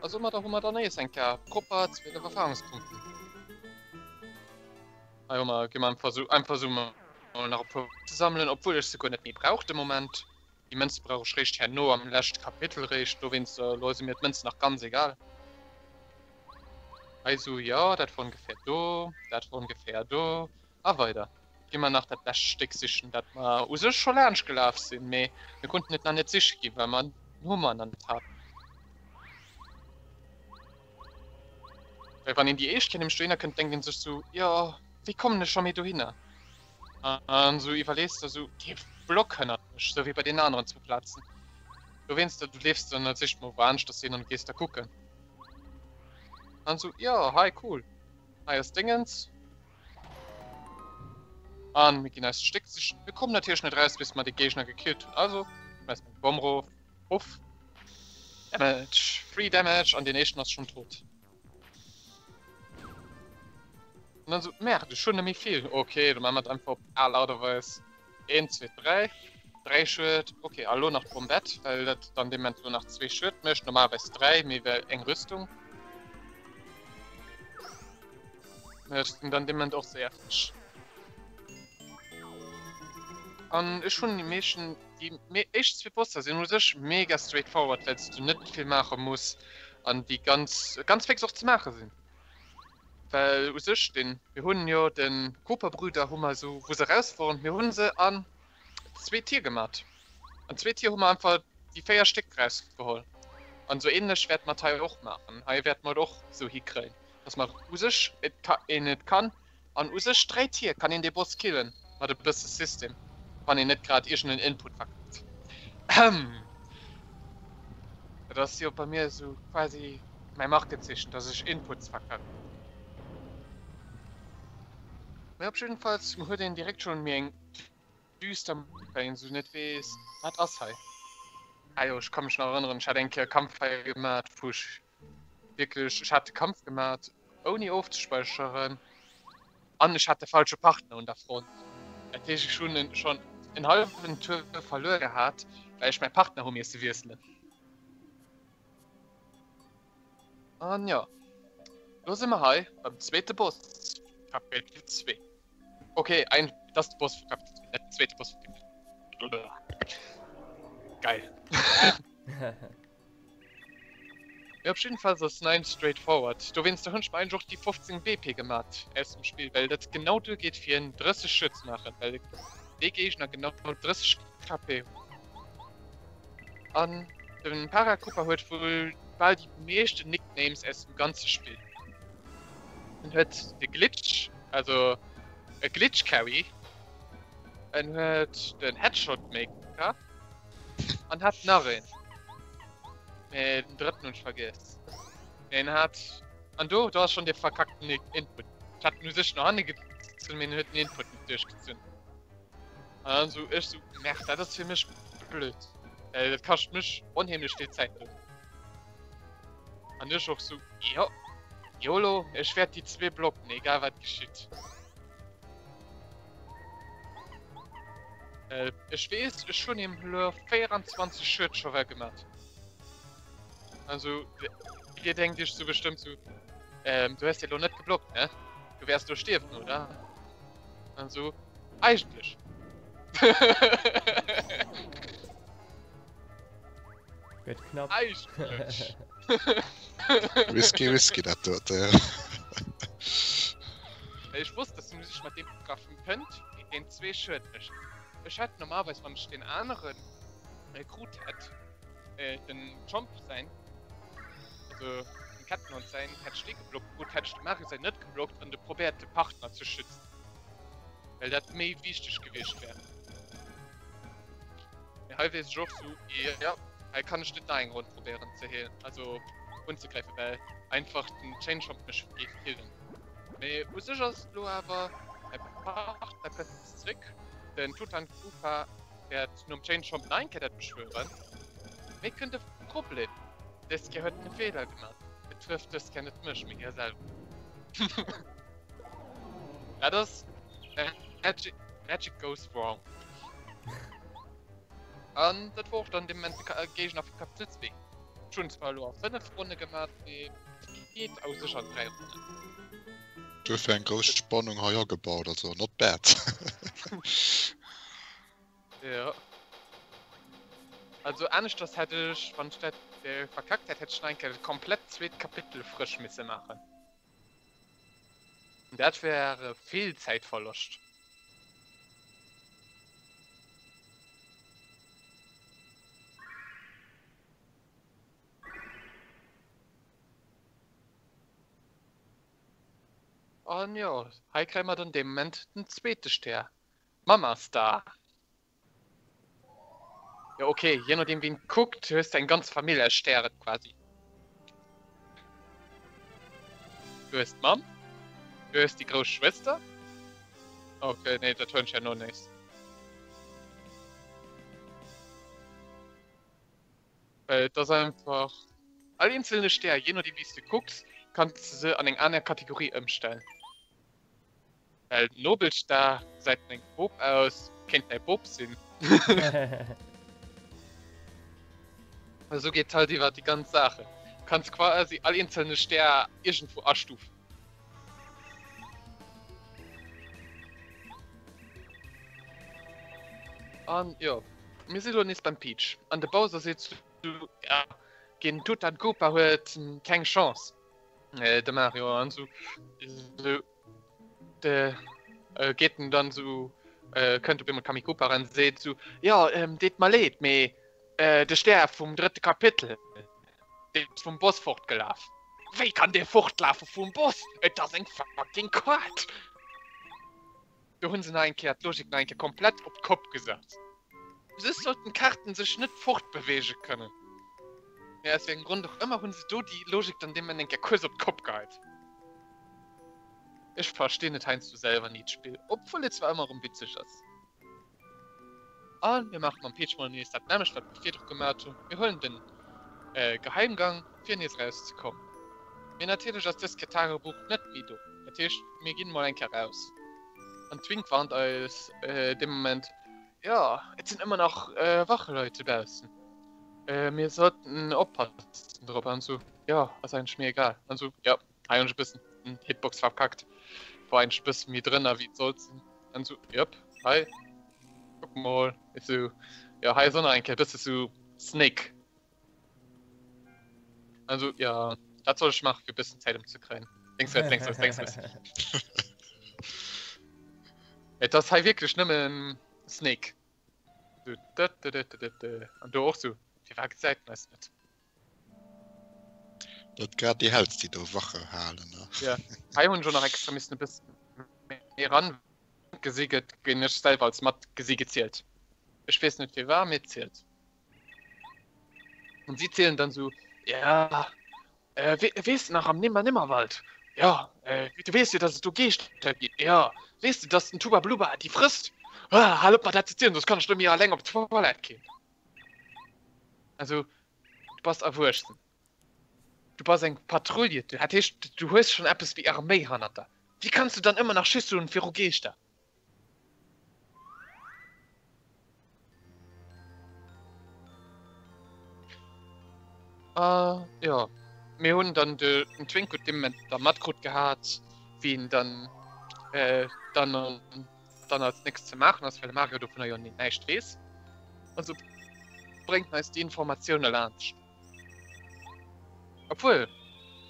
A soumadder hu mer dann nees eng Kéier propper 12 Erfahrungspunkten. Hei hu mer, gi mer einfach sou, einfach sou mol nach e puer ze sammelen, obwuel ech se guer net méi brauch de Moment. Déi Mënze brauch ech réischt herno am leschte Kapitel réischt, dowéinst elo si mir d'Mënzen nach ganz egal. Hei sou, jo, dat wor ongeféier do, dat wor ongeféier do a weider. Gi mer nach dat lescht Stéck sichen, dat mer u sech scho laanscht gelaf sinn, mee mir konnten et nach net siche ginn, well mer den Hummer nach net haten. Well wann een déi éischt Kéier nämlech dohinner kënnt, denkt een sech sou, jo, wéi kommen ech scho méi dohinner? An sou iwwerlees de sou, dee Block hënnert mech, sou wéi bei deenen aneren zwou Plazen. Dowéinst, du leefs dann als éischt mol wou aneschters hin an gees da kucken. An sou, jo, hei, cool, hei ass Déngens. An mir ginn eist Stéck sichen. Mir kommen natierlech net raus, bis mer de Géigner gekillt hunn. Also, schmeiss mer eng Bomm rof. Uff. Damage. Free Damage an den éischten ass schon tot. Und dann so, Merde, ech hunn net méi vill. Okay, da maache mer et einfach op al Art a Weis. 1, 2, 3. 3 Schued. Okay, a lo nach d'Bombette, well dat dann dee Moment lo nach zwee Schued mécht. Normalerweis 3, mee well eng Rüstung. Ech sinn dann dee Moment och séier fäerdeg. An ech hunn déi meeschten Déi éischt zwee Bosser sinn u sech mega straightforward, well s du net vill maache muss an déi ganz ganz fix och ze maache sinn. Well u sech den, mir hunn jo de Koopa-Brüder hu mer esou wou se raus woren, mir hunn se an zwee Tier gemat. An zwee Tier hu mer einfach déi 4 Stéck rausgeholl. An esou ähnlech wäerte mer et hei och maachen. Hei wäerte mer et och esou hikréien, dass mer u sech et een et kann An u sech 3 Tier kann een dee Boss killen, mat e bësse System, wann een net grad iergend en Input verkackt. Ahem. Dat ass jo bei mir esou quasi mäi Markenzeechen, dass ech Inputs verkacken. Mee op jiddefalls huet een direkt schonn méi eng düster well een esou net weess, wat ass hei. Ah jo, ech ka mech nach erënneren, ech hat eng Kéier e Kampf hei gemat, wou ech wierklech, ech hat de Kampf gemat ouni ofzespäicheren an ech hat de falsche Partner un der Front. Dat heescht, ech hunn schonn en hallwen Tour verluer gehat, well ech mäi Partner hu miesse wiesselen. An jo, lo si mer hei beim zweete Boss, Kapitel 2. Ok, ein, dat ass de Boss vu Kapitel 2, net den zweete Boss vu Kapitel 2. Geil. Mee op jiddefalls ass 9 straightforward. Dowéinster hunn ech mer eigentlech och déi 15 BP gemat aus dem Spill, well dat genau duergeet fir en 30 Schued ze maachen, well dee Géigner genau 30 KP huet. An de Parakoopa huet wuel bal déi meeschten Nicknames aus dem ganze Spill. En huet de Glitch, also e Glitch Carry, en huet den Headshot Maker an hat nach een. Mee den drëtten hunn ech vergiess. Mee en hat, an do, do ass schonn dee verkackten Input. Ech hat en u sech no hanne gezunn, mee en huet den Input net duerchgezunn. An dann sou ech sou, Merde, dat ass fir mech blöd. Well dat kascht mech onheemlech vill Zäit do. An ech och sou, jo, YOLO, ech wäert déi zwee blocken, egal wat geschitt. Well ech weess, ech hunn him elo 24 Schued scho well gemat. Also, dir denkt iech sou bestëmmt sou, ähm, du hues dee lo net geblockt, ne? Du wäers do stierwen, oder? An sou, Eigentlech. Gëtt knapp. Eigentlech. Risky, risky dat dote. Well ech wosst, dass en u sech mat deem Graffen kënnt, deen zwee Schued mécht. Ech hätt normalerweis, wann ech deen aneren krut hätt, den Chomp säin, also dem Kettenhond säin, hätt ech dee geblockt krut, hätt ech dem Mario säin net geblockt an de probéiert de Partner ze schützen. Well dat méi wichteg gewiescht wär. Mee hei weess ech och sou, jo, hei kann ech net nach eng Ronn probéieren ze heelen, also unzegräifen, well einfach den Chain Chomp mech géif killen. Mee u sech ass et elo awer mäi Partner kënnt zréck, den Tutankoopa wäert nom Chain Chomp nach eng Kéier dat beschwören. Mee kënnt e Problem, dës Kéier huet en e Feeler gemaach, et trëfft dës Kéier net mech, mee hie selwer. Dat ass Magic, Magic goes wrong. An dat wor och dann de Moment de Géigner vu Kapitel 2. Ech hunn zwar elo a 5 Ronne gemat, mee et geet u sech an 3 Ronnen. Duerfir eng grouss Spannung hei agebaut, also not bad. Jo. Also aneschters hätt ech, wann ech dat verkackt hätt, hätt ech nach eng Kéier dat komplett zweet Kapitel frësch misse maachen. Dat wär vill Zäitverloscht. An jo, hei kréie mer dann dee Moment den zweete Stär, Mamma Star. Jo ok, je nodeem wien kuckt, hues de eng ganz Famill aus Stären quasi. Du hues d'Mamm, du hues déi grouss Schwëster. Ok, nee dat huelen ech herno nees. Well et ass einfach all eenzelne Stär, je nodeem wéi s de kucks, kanns de se an eng aner Kategorie ëmstellen. Well den Nobelstar gesäit mengem Bop aus, kéint mäi Bop sinn. Esou geet et halt iwwer déi ganz Saachen. Du kanns quasi all eenzelne Stär iergendwou astufen. An jo, mir si lo nees beim Peach. An de Bowser seet zu, ja, géint Tutankoopa huet en keng Chance. De Mario an sou. De geet en dann sou, kënnt op eemol d'Camille Cooper an seet sou, Jo, deet mer leed, mee de Stär vum drëtte Kapitel, deen ass vum Boss fortgelaf. Wéi kann dee fortlafe vum Boss? Et ass eng fucking Kaart! Do hunn se nach eng Kéier d'Logik nach eng Kéier komplett op d'Kopp gesat. U sech sollten d'Kaarten sech net fortbeweege kënnen, mee aus wéi engem Grond och ëmmer hunn se do déi Logik dann deem Moment eng Kéier kuerz op d'Kopp geheit. Ech verstinn et heiansdo selwer ni d'Spill, obwuel et zwar ëmmer erëm witzeg ass. A mir maache mam Peach mol nees dat nämmlecht wat mir virdru gemat hunn, mir huelen den Geheimgang fir nees eraus ze kommen. Mee natierlech ass dës Kéier d'Tagebuch net méi do, dat heescht mir ginn mol eng Kéier raus. An d'Twink warnt eis dee Moment, jo et sinn ëmmer nach Wacheleit dobaussen, mir sollten oppassen drop an esou. Jo ass eigentlech mir egal an esou. Jo hei hunn ech e bëssen d'Hitbox verkackt, war eigentlech e bësse méi drënner wéi et sollt sinn an esou. Jop hei kuck mol esou, jo hei ass och nach eng Kéier e bësse sou Snake. Also ja, dat soll ech maachen fir e bëssen Zäit ëmzekréien. Lénks, riets, lénks, riets, lénks, riets. Et ass hei wierklech nëmmen Snake. Sou dë dë dë dë dë dë an do och sou. Firwat gesäit en eis net? Dat grad déi hellst déi do Wache halen. Ja. Hei hunn ech och nach extra missen e bëssen méi ran gesi gëtt, ginn ech selwer als mat gesi gezielt. Ech weess net firwat, mee et zielt. Und sie zielen dann so, ja, äh, we weess de nach am Nimmer-Nimmerwald? Ja, äh, du weess jo, dass et do Geeschter ginn? Ja, weess de, dass den Tuba Bluba déi frësst? Ah, hal op mat dat ze zielen, soss kann ech net méi alleng op d'Toilette ginn. Also, du bass erwuessen. Du bass eng Patrouille, dat heescht, du hues schonn eppes wéi Arméi hannert der. Wéi kanns du dann ëmmer nach Schiss hunn viru Geeschter? Ah, ja. Mir hunn dann de, den Twink huet dee Moment da matkrut gehat, wéi en dann, äh, dann, dann als nächst ze maachen ass, well de Mario dovunner jo näischt weess. Also bréngt en eis déi Informatioune laanscht. Obwuel,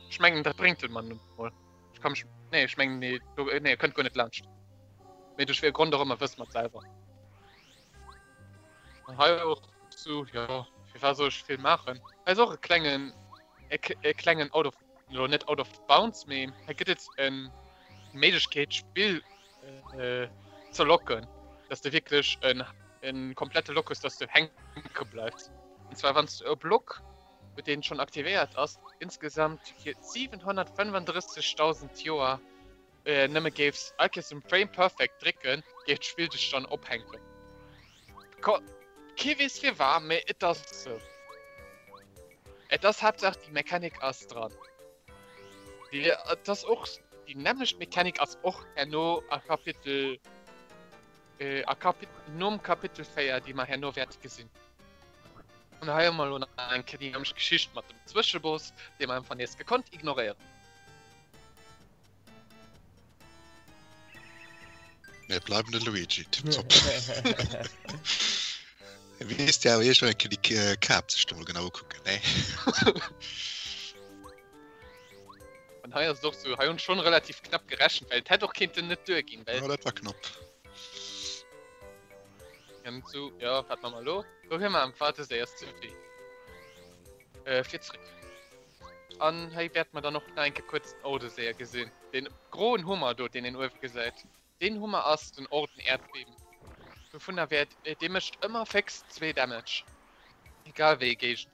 ech mengen, dat bréngt en mer net mol. Ech kann mech, nee, ech mengen, nee, do, nee, e kënnt guer net laanscht. Mee duerch wéi e Grond och ëmmer wësse mer et selwer. An hei och sou, jo, firwat soll ech vill maachen? Hei ass och e klengen, e, e klengen out of, lo net out of bounds, mee hei gëtt et en Méiglechkeet d'Spill äh, ze locken, dass de wierklech en, en komplette Lock hues, dass du hänke bleifs. Und zwar wann s du e Block, deen schonn aktivéiert ass, insgesamt fir 735.000 Joer äh, nëmme géifs all Kéiers um Frame Perfect drécken, géif d'Spill dech dann ophänken. Ko kee weess firwat, mee et ass sou. Et ass Haaptsaach déi Mechanik ass dran. Déi et ass och déi nämmlecht Mechanik ass och herno a Kapitel äh, a Kapit nom Kapitel 4, déi mer herno wäerte gesinn. An hei hu mer elo nach eng Kéier déi nämmlecht Geschicht mat dem Zwëscheboss, dee mer einfach nees gekonnt ignoréieren. Mir bleiwen de Luigi, tipptopp. Weess de awer iergendwann eng Kéier déi Kap sech do mol genau ukucken, ne? An hei ass et och sou, hei hunn ech schonn relativ knapp gerechent, well et hätt och kéinten net duerginn, well. Jo, dat war knapp. An sou, jo, wat man mer elo? Do hie mer am Vater séier ze vill. Äh, fir zréck. An hei wäerte mer dann och nach eng Kéier kuerz den Orde séier gesinn. Deen groen Hummer do, deen een uewe gesäit, deen Hummer ass den Orden Äerdbeben. Dovunner wäert, dee mécht ëmmer féx zwee Damage, egal wéi ee Géigner.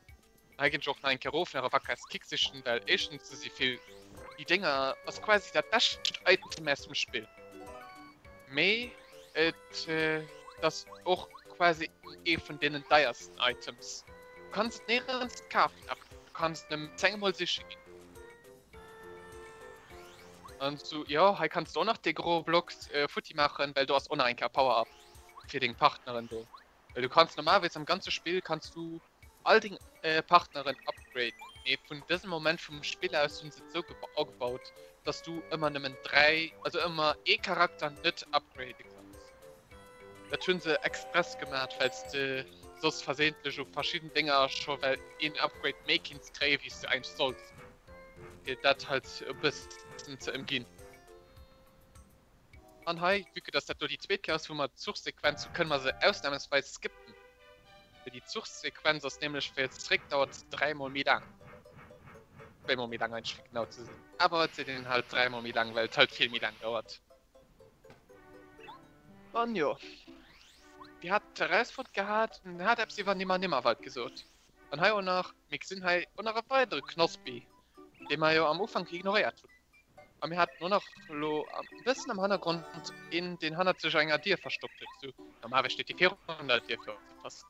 Hei ginn ech och nach eng Kéier erof nach e Wackers Kick sichen, well éischtens se si vill, déi Dénger ass quasi dat bescht Item aus dem Spill, mee et ass och quasi ee vun deenen deiersten Items. Du kanns et néierens kafen, awer du kanns et nëmmen 10 mol siche ginn. An sou, jo, hei kanns du och nach dee groe Block futti maachen, well do ass och nach eng Kéier Power-Up fir deng Partneren do. Well du kanns normalerweis am ganze Spill kanns du all deng Partneren upgraden, mee vun dësem Moment vum Spill aus hunn se et sou agebaut, dass du ëmmer nëmmen 3, also ëmmer ee Charakter net upgrade kanns. Dat hunn se express gemaat, well s de soss versehentlech op verschidden Dénger scho well een Upgrade méi kinns kréien, wéi s de eigentlech solls, fir dat halt e bëssen ze ëmginn. An hei, vue que dass dat do déi zweet Kéier ass, wou mer d'Zuchsequenz hu, kënne mer se ausnahmsweis skippen. Well déi Zuchsequenz ass nämlech, wéi et zeréck dauert, dräimol méi laang. Zweemol méi laang eigentlech, fir genau ze sinn. Awer et seet een halt dräimol méi laang, well et halt vill méi laang dauert. An jo, Dir hat erausfonnt gehat, en hat eppes iwwer Nimmer-Nimmerwald gesot. An hei och nach, mir gesinn hei och nach e weidere Knospi, dee mer jo am Ufank ignoréiert hunn. A mir haten och nach elo e bëssen am Hannergrond een, deen hannert sech enger Dier verstoppt huet. Sou, normalerweis steet dee virun der Dier, fir opzepassen.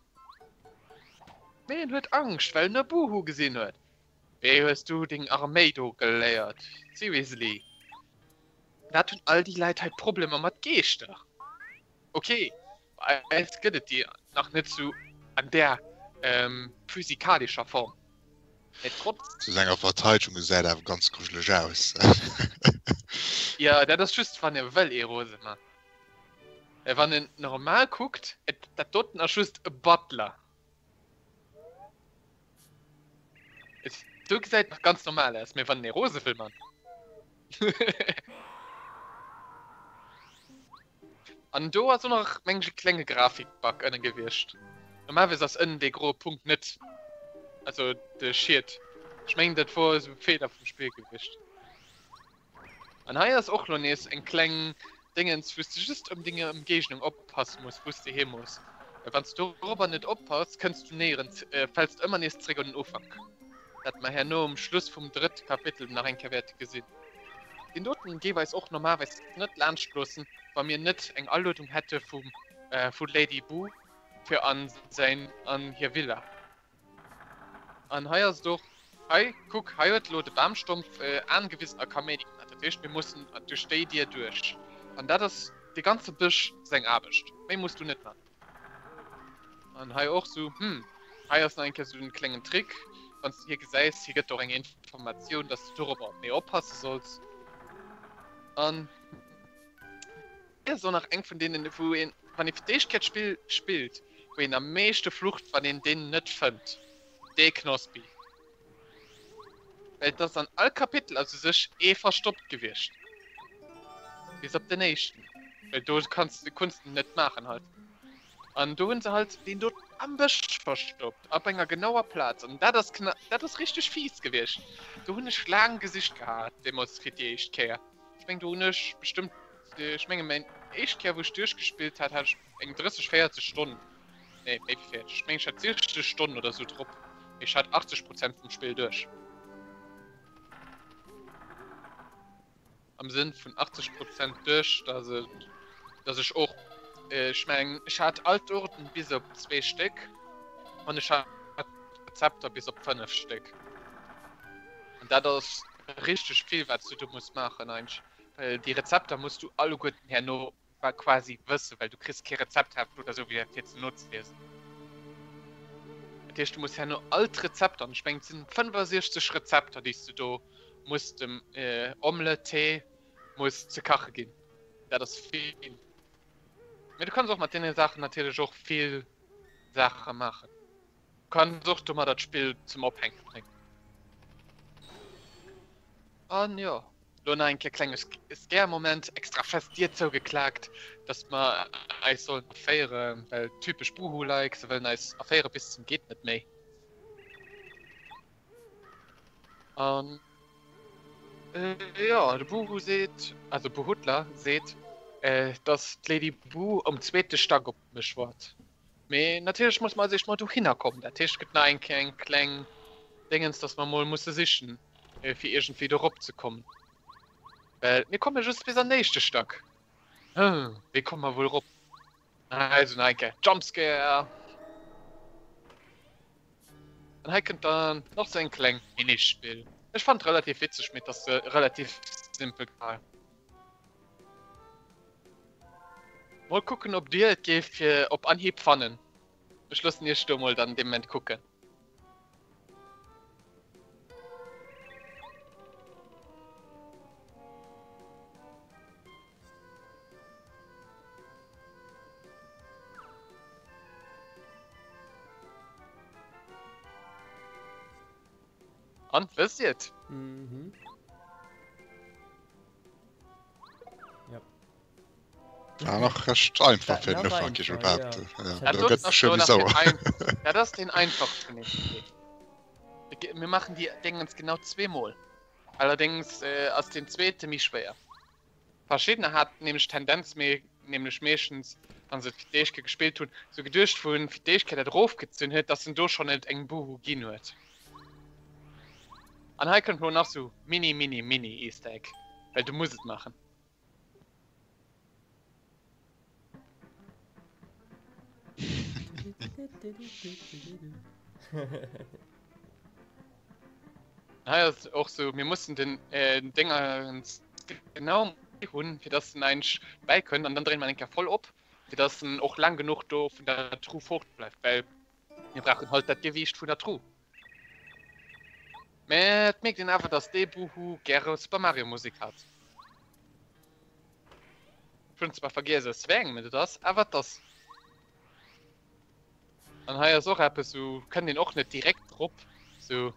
Mee en huet Angscht, well en e Buhu gesinn huet. Wéi hues du deng Arméi do geléiert? Seriously? Wat hunn all déi Leit hei Problemer mat Geeschter? Ok, bei eis gëtt et déi nach net sou an där physikalescher Form, mee trotz. Zu senger Verteidegung, e gesäit awer ganz grujeleg aus. Jo, dat ass just wann e wëll ee rose man. Well wann en normal kuckt, dat doten ass just e Butler. Esou gesäit nach ganz normal aus, mee wann en ee rose wëll man. An do ass och nach meng ech e klenge Grafikbug ënne gewiescht. Normalerweis ass ënnen dee groe Punkt net. Also de Schied. Ech mengen dat wor esou e Feeler vum Spill gewiescht. An hei ass och lo nees eng kleng Déngens wou s de just ëm deng Ëmgéignung oppasse muss, wou s de hi muss. Well wann s du dorobber net oppass, kënns du néierens, fäls de ëmmer nees zeréck un den Ufank. Dat mer herno um Schluss vum drëtte Kapitel nach eng Kéier wäerte gesinn. Deen doten géif eis och normalerweis net laanscht loossen, wa mir net eng Aluedung hätte vum vu Lady Boo fir an säin an hir Villa. An hei ass et och, hei, kuck, hei huet elo de Bamstompf aangewisen a Kaméidi gemaach. Dat heescht, mir mussen duerch déi Dier duerch. An dat ass de ganze Bësch seng Aarbecht. Méi muss du net maachen. An hei och sou, hm, hei ass nach eng Kéier sou en kléngen Trick. Wann s de hie gesäis, hie gëtt der och eng Informatioun, dass du dorobber méi oppasse solls. An. Hei ass och nach eng vun deenen, wou een, wann ee fir d'éischt Kéier d'Spill spillt, wou een am meeschte flucht, wann een deen net fënnt, dee Knospi. Well et ass an all Kapitel ass u sech ee verstoppt gewiescht. Bis op den éischten, well do kanns de kunns de net maachen halt. An do hunn se halt deen do am Bësch verstoppt, op enger genauer Plaz. An dat ass kna dat ass richteg fies gewiescht. Do hunn ech laang gesicht gehat deemools fir déi éischt Kéier. Ech meng do hunn ech bestëmmt, ech menge mäin éischt Kéier wou ech duerchgespillt hat, hat ech eng 30, 40 Stonn, nee méi wéi 40, ech meng ech hat 60 Stonnen oder sou drop, mee ech hat 80 Prozent vum Spill duerch. Am Sënn vun 80 Prozent duerch, dass et, dass ech och, ech meng ech hat all d'Orden bis op zwee Stéck an ech hat d'Rezepter bis op 5 Stéck. An dat ass richteg vill wat s du do muss maachen eigentlech, well déi Rezepter muss du alleguerten herno quasi wëssen, well du kriss kee Rezeptheft oder sou wéi fir ze nozeliesen. Dat heescht du muss herno all d'Rezepter, an ech mengen et sinn 65 Rezepter déi s du do muss dem Omelette muss ze kache ginn. Dat ass vill. Mee du kanns och mat deene Saachen natierlech och vill Saache maachen. Kanns och domadder d'Spill zum Ophänke bréngen. An jo, lo nach eng Kéier klenge Scare-Moment, extra fest d'Dier zougeklaakt, dass mer eis sollen erféieren, well typesch Boohoo-like, se wëllen eis erféiere bis zum geet net méi. An jo, de Boohoo seet, also Boohutler seet, dass d'Lady Boo um zweete Stack op mech waart. Mee natierlech muss mer als éischt mol dohinner kommen. Dat heescht, et gëtt nach eng Kéier eng kleng Déngens, dass mer mol musse sichen, fir iergendwéi do rop ze kommen. Well mir komme just bis an den éischte Stack. Hm, wéi komme mer wuel rop? Hei esou nach eng Kéier Jumpscare! An hei kënnt dann nach sou eng kleng Minispill. Ech fannen et relativ witzeg, mee et ass relativ simpel gehalen. Mol kucken ob dir et géif fir op Anhieb fannen. Ech loossen iech do mol dann dee Moment kucken. An, wësst dir et? Mhm. Ja. Ja, nach recht einfach fir den Ufank, ich würde behaupten. Ja. Da gëtt schon méi sauer. Dat ass den einfachsten vun den zwee. Mir machen déi Dingens genau zweemol. Allerdéngs äh, ass den zweete méi schwéier. Verschiddener haten nämlech d'Tendenz, mee nämlech meeschtens, wann se et fir d'éischt Kéier gespillt hunn, sou geduecht wou en fir d'éischt Kéier dat erofgezunn huet, dass en do schonn et eng Buhu ginn huet. An hei kënnt lo nach sou mini mini mini Easter Egg, well du muss et maachen. Hei ass och sou, mir mussen den Dénger genau hunn, fir dass en eigentlech bäikënnt an dann dréine mer en eng Kéier voll op, fir dass en och laang genuch do vun der Tru fort bleift, well mir brauchen halt dat Gewiicht vun der Tru. Mä et mierkt een awer, dass dee Boohoo gäre Super Mario Musek hat. Ech hunn zwar vergiess aus wéi engem et ass, awer et ass. An hei ass och eppes sou, kënnt een och net direkt drop, sou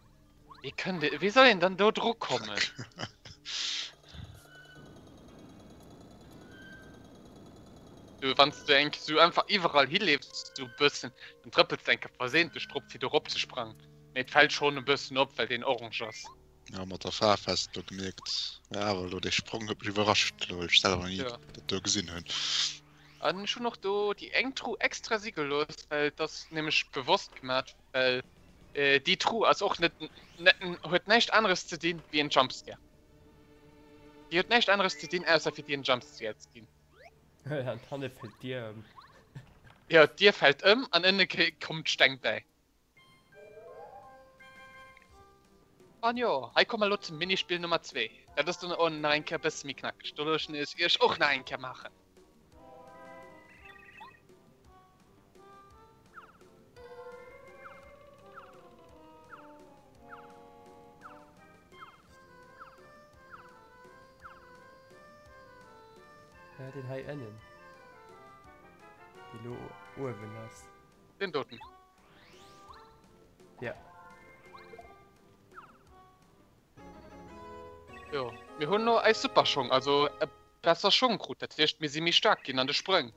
wéi kënnt ee, wéi soll een dann do dru kommen? Du wann s du eng sou einfach iwwerall hileefs sou bëssen, dann trëppels de eng Kéier versehentlich drop fir do rop ze sprangen. Mee et fält schonn e bëssen op, well deen orange ass. Ja, mat der Faarf häss de do gemierkt. Mä awer elo dee Sprong huet mech iwwerrascht elo, well ech selwer nach ni Ja. dat do gesinn hunn. An ech hunn och do déi eng Tru extra si gelooss, well et ass nämlech bewosst gemat, well déi Tru ass och net, net, huet näischt aneres ze dinn wéi en Jumpscare. Déi huet näischt aneres ze dinn, ausser fir dir en Jumpscare ze ginn. An hanne fält d'Dier ëm. Jo, d'Dier fält ëm an ënne kommt d'Steng bäi. An jo, hei komme mer elo zum Minispill Nummer 2. Dat ass dann och nach eng Kéier e bësse méi knackeg. Do loossen ech iech och nach eng Kéier maachen. Ja, den hei ënnen. Dee lo uewen ass. Den doten. Ja. Jo, mir hunn lo eis Superschong, also e besser Schong krut. Dat heescht, mir si méi staark ginn an de Sprëng.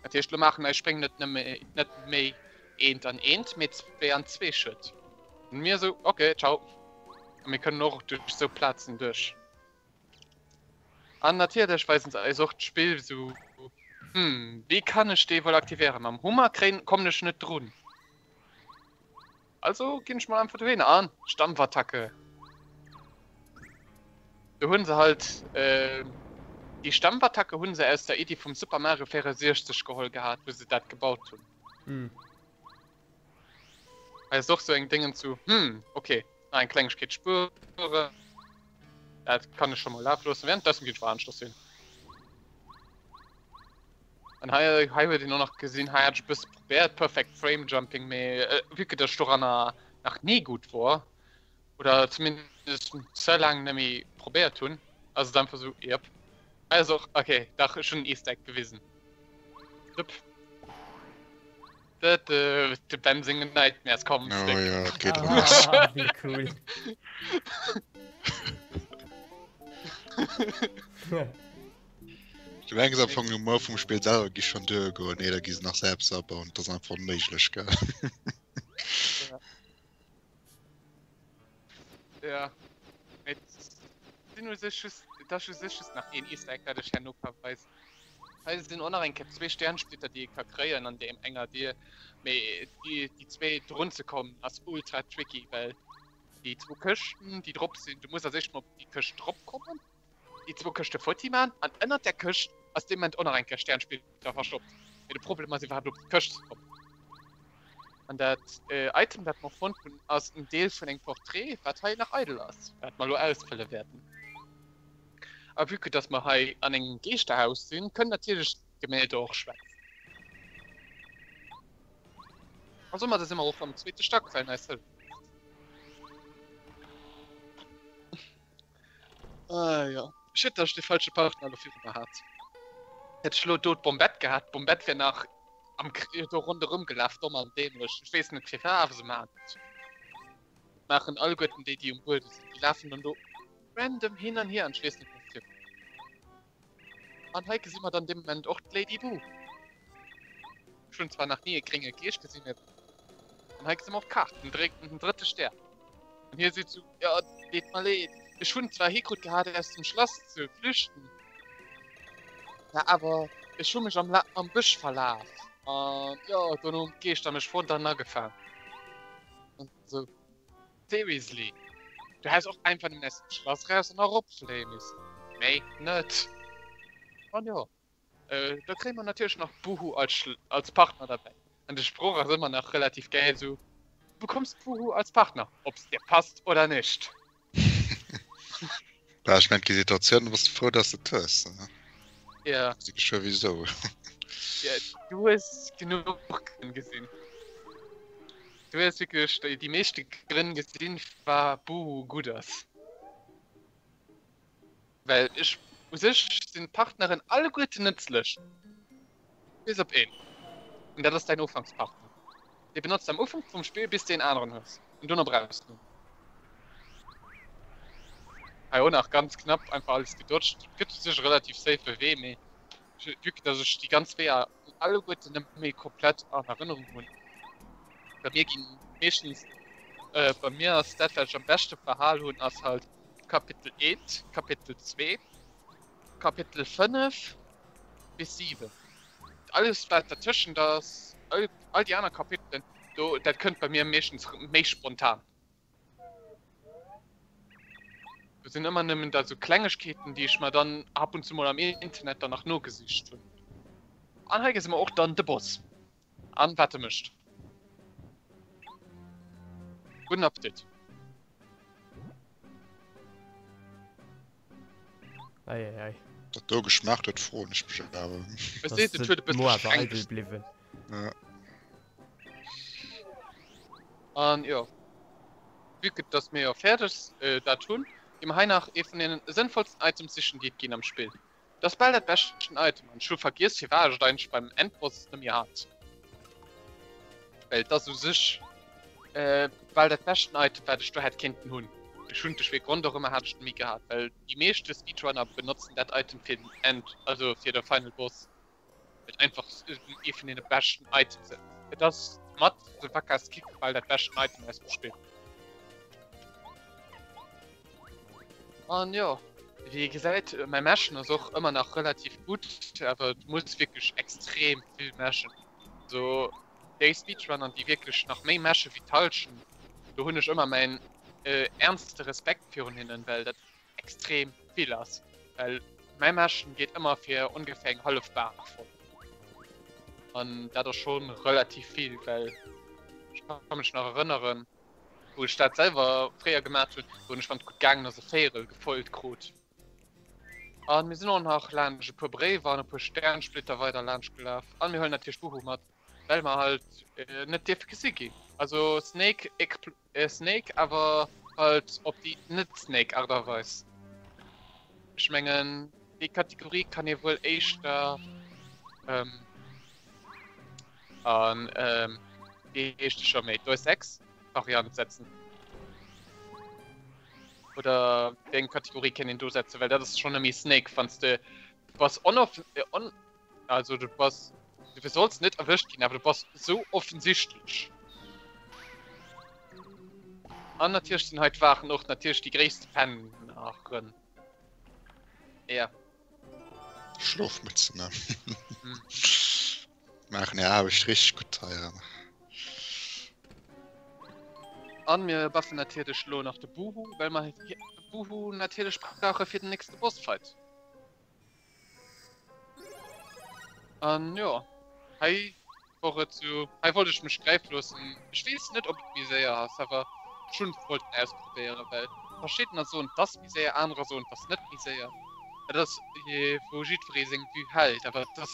Dat heescht, lo maachen eis Spréng net nëmme net méi eent an eent, mee zwee an zwee Schued. An mir esou, okay, ciao. A mir kënnen och duerch esou Plazen duerch. An natierlech weisen se eis och d'Spill sou, Hm, wéi kann ech dee wuel aktivéieren? Mam Hummer kréien, kommen ech net drun. Also ginn ech mol einfach dohinner an Stampfattacke. Do hunn se halt déi Stampfattacke hunn se aus der Iddi vum Super Mario 64 geholl gehat, wou se dat gebaut hunn. Hei ass och sou eng Déngen zu, hm, ok, nach eng Klengegkeet spueren. Dat kann ech scho mol lafe loossen. Währenddessen ginn ech mol aneschters hin. An hei, hei huet een och nach gesinn, hei hat ech e bësse probéiert, Perfect Frame Jumping, mee vue que dass ech doranner nach ni gutt wor, oder zumindest ze laang net méi probéiert hunn, ass et einfach sou, yep. Hei ass och, ok, dach, ech hunn en Easter Egg gewisen. Yep. Dat, äh, de Ben senge Nightmares kommen Oh zréck. ja, et geet erëm lass. Ah, wéi cool. Du mengs am Fong Humor vum Spill selwer gi schon duergoen, nee, da gi se nach selbst abauen, dat ass einfach onméiglech, gell? Ja. Et sinn u sech just, et ass u sech just nach een Easter Egg, dat ech herno ka weisen. Hei sinn och nach eng Kéier zwee Sternsplitter, déi ee ka kréien an deem enger Dier. Mee déi, déi zwee drun ze kommen ass ultra tricky, well déi zwou Këschten, déi drop sinn, du muss als éischt mol op déi Këscht drop kommen, déi zwou Këschte futti man an ënnert där Këscht ass dee Moment och nach eng Kéier Sternsplitter verstoppt. Mee de Problem ass iwwerhaapt op déi Këscht ze kommen. An dat Item dat mer fonnt hunn ass en Deel vun engem Portrait wat hei nach eidel ass, wat mer elo ausfëlle wäerten. A vue que dass mer hei an engem Geeschterhaus sinn, kënnen natierlech d'Gemälde och schwätzen. A soumat si mer och am zweete Stack well eis hëlleft. Ah jo, schued dass ech de falsche Partner elo viru mer hat. Hätt ech elo do d'Bombette gehat, d'Bombette wär nach am do ronderëm gelaf, domm an dämlech. Ech weess net firwat, awer se maachen et. Maachen alleguerten déi, déi um Buedem sinn. Déi lafen dann do random hin an hier an ech weess net méi firwat. An hei gesi mer dann dee Moment och d'Lady Boo. Ech hunn zwar nach ni e grénge Geescht gesinn, mee an hei gesi mer och d'Kaart, den dréck, den drëtte Stär. An hie seet sou, Jo, deet mer leed, ech hunn zwar hikrut gehat aus dem Schlass ze flüchten, mä awer ech hu mech am La am Bësch verlaf an jo, dono hunn d'Geeschter mech fonnt an agefaang. An sou. Seriously? Du häss och einfach nëmmen aus dem Schlass raus an eropfléie missen. Méi net. An jo, da kréie mer natierlech nach Buhu als, als Partner derbäi. An de Sproch ass ëmmer nach relativ gäil, sou, Du bekommst Buhu als Partner, ob's dir passt oder nicht. Bah, ech mengen, déi Situatioun, bass de frou, dass de et hues, ne? Ja. Si geschwë wisou. Ja, du hues genuch Grënn gesinn. Du hues wierklech déi, déi meeschte Grënn gesinn, firwat Boohoo gutt ass. Well ech, u sech sinn d'Partneren alleguerten nëtzlech. Bis op een. An dat ass däin Ufankspartner. Dee benotzt am Ufank vum Spill bis de een aneren hues. An dono brauchs de en. Hei och nach ganz knapp einfach alles gedodged. Et gëtt u sech e relativ safe Wee, mee vue que dass ech déi ganz Weeër alleguerten net méi komplett an Erënnerung hunn, bei mir ginn meeschtens. Bei mir ass dat wat ech am beschte behal hunn ass halt Kapitel 1, Kapitel 2, Kapitel 5 bis 7. Alles wat dertëschent ass, all all déi aner Kapitelen, do dat kënnt bei mir meeschtens méi spontan. Do sinn ëmmer nëmmen da sou Klengegkeeten, déi ech mer dann ab und zu mol am Internet dann nach nogesicht hunn. An hei gesi mer och dann de Boss an wat e mécht. Gudden Appetit. Ei, ei, ei. Dat do geschmaacht huet, froen ech mech awer. Ech seet, et huet e bësse streng eidel bliwwen. Ja. An jo, vue que dass mir jo fäerdeg dat hunn, gi mer hei nach ee vun deenen sënnvollsten Items sichen, déi et ginn am Spill. Dat ass bal dat beschten Item an ech hu vergiess firwat ech et eigentlech beim Endboss net méi hat. Well et ass u sech bal dat beschten Item wat ech do hätt kéinten hunn. Ech hunn duerch wéi Grond och ëmmer hat ech et méi gehat, well déi meeschte Speedrunner benotzen dat Item fir den End, also fir de Final Boss. Et einfach ee vun deene beschten Items. Et ass mat de Waka's Kick bal dat beschten Item aus dem Spill. An jo, wéi ee gesäit, mäi Mashen ass och ëmmer nach relativ gutt, awer du muss wierklech extrem vill mashen. Also déi Speedrunner, déi wierklech nach méi mashe wéi d'Hallschent, do hunn ech ëmmer mäin ernste Respekt virun hinnen, well dat extrem vill ass. Well mäi Mashen geet ëmmer fir ongeféier eng hallef Bar voll. An dat ass scho relativ vill, well ech ka mech nach erënneren, wou ech dat selwer fréier gemat hunn, wou ech wann et gutt gaangen ass e Véierel gefollt krut. An mir sinn och nach laanscht e puer Bréiwer an e puer Sternsplitter weider laanscht gelaf. An mir huelen natierlech Buhu mat, well mer halt net dierfe gesi ginn. Also Snake Snake awer halt op déi net Snake Art a Weis. Ech mengen déi Kategorie kann ee wuel éischter an wéi heescht de scho méi Deus Ex Variant setzen. Oder wéi eng Kategorie kéint een do setzen, well dat ass schonn méi Snake wann s de bass onoff on also du bass du solls net erwëscht ginn, awer du bass sou offensichtlech. An natierlech sinn hei d'Waachen och natierlech déi gréisste Penneren. Ja. Schlofmützen, ne? Mm. Maachen hir Aarbecht richteg gutt hei. An mir buffen natierlech lo nach de Buhu, well mer de Buhu natierlech brauche fir den nächste Bossfight. An jo, hei wor et sou, hei wollt ech mech gräif loossen. Ech weess net ob et méi séier ass, awer ech hunn et wollten ausprobéieren, well verschiddener soen et ass méi séier, anerer soen et ass net méi séier. Dat ass wou jiddweree seng Vue hält, awer et ass,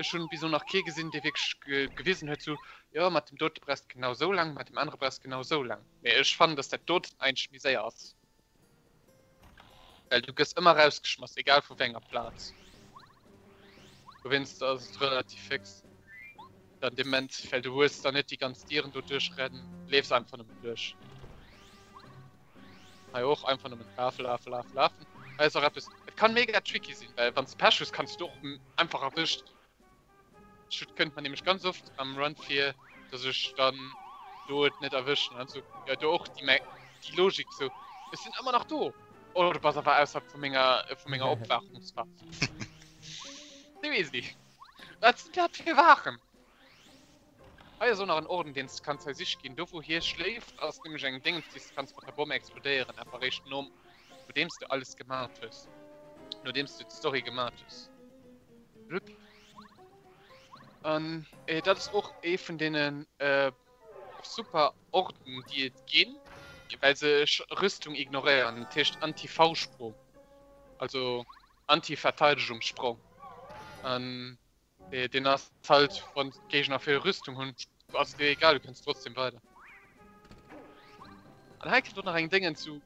ech hunn bis elo nach kee gesinn dee wierklech gewisen huet sou, jo mat deem dote brauchs de genau sou laang, mat deem anere brauchs de genau sou laang. Mee ech fannen, datt dat doten eigentlech méi séier ass. Well du gëss ëmmer rausgeschmass, egal vu wéi enger Plaz. Dowéinst ass et relativ fix dann dee Moment, well du hues dann net déi ganz Dieren do duerchrennen, leefs einfach nëmmen duerch. Hei och einfach nëmmen lafen, lafen, lafen, lafen. Hei ass och eppes, et kann mega tricky sinn, well wann s de Pech hues, kanns du och einfach erwëscht ginn. Ech kënnt mer nämlech ganz oft am Run vir, dass ech dann do et net erwëschen an sou jo do och déi déi Logik sou ech sinn ëmmer nach do oh du bass awer ausserhalb vu menger vu menger Opwaachungsphas. Sou easy. Wat sinn dat fir Waachen? Hei ass och nach en Orden deen s de kanns hei sich ginn. Do wou hie schléift ass nämlech eng Déngens déi s de kanns mat der Bomm explodéieren awer eréischt nom nodeems de alles gemat hues, nodeems de d'Story gemat hues. An dat ass och ee vun deene super Orden, déi et ginn, well se Rüstung ignoréieren. Dat heescht Anti-V-Sprung, also Anti-Verteidigungssprong. An deen ass halt, wann d'Géigner vill Rüstung hunn, ass et dir egal, du kënns trotzdem weider. An hei kënnt och nach eng Déngen zu.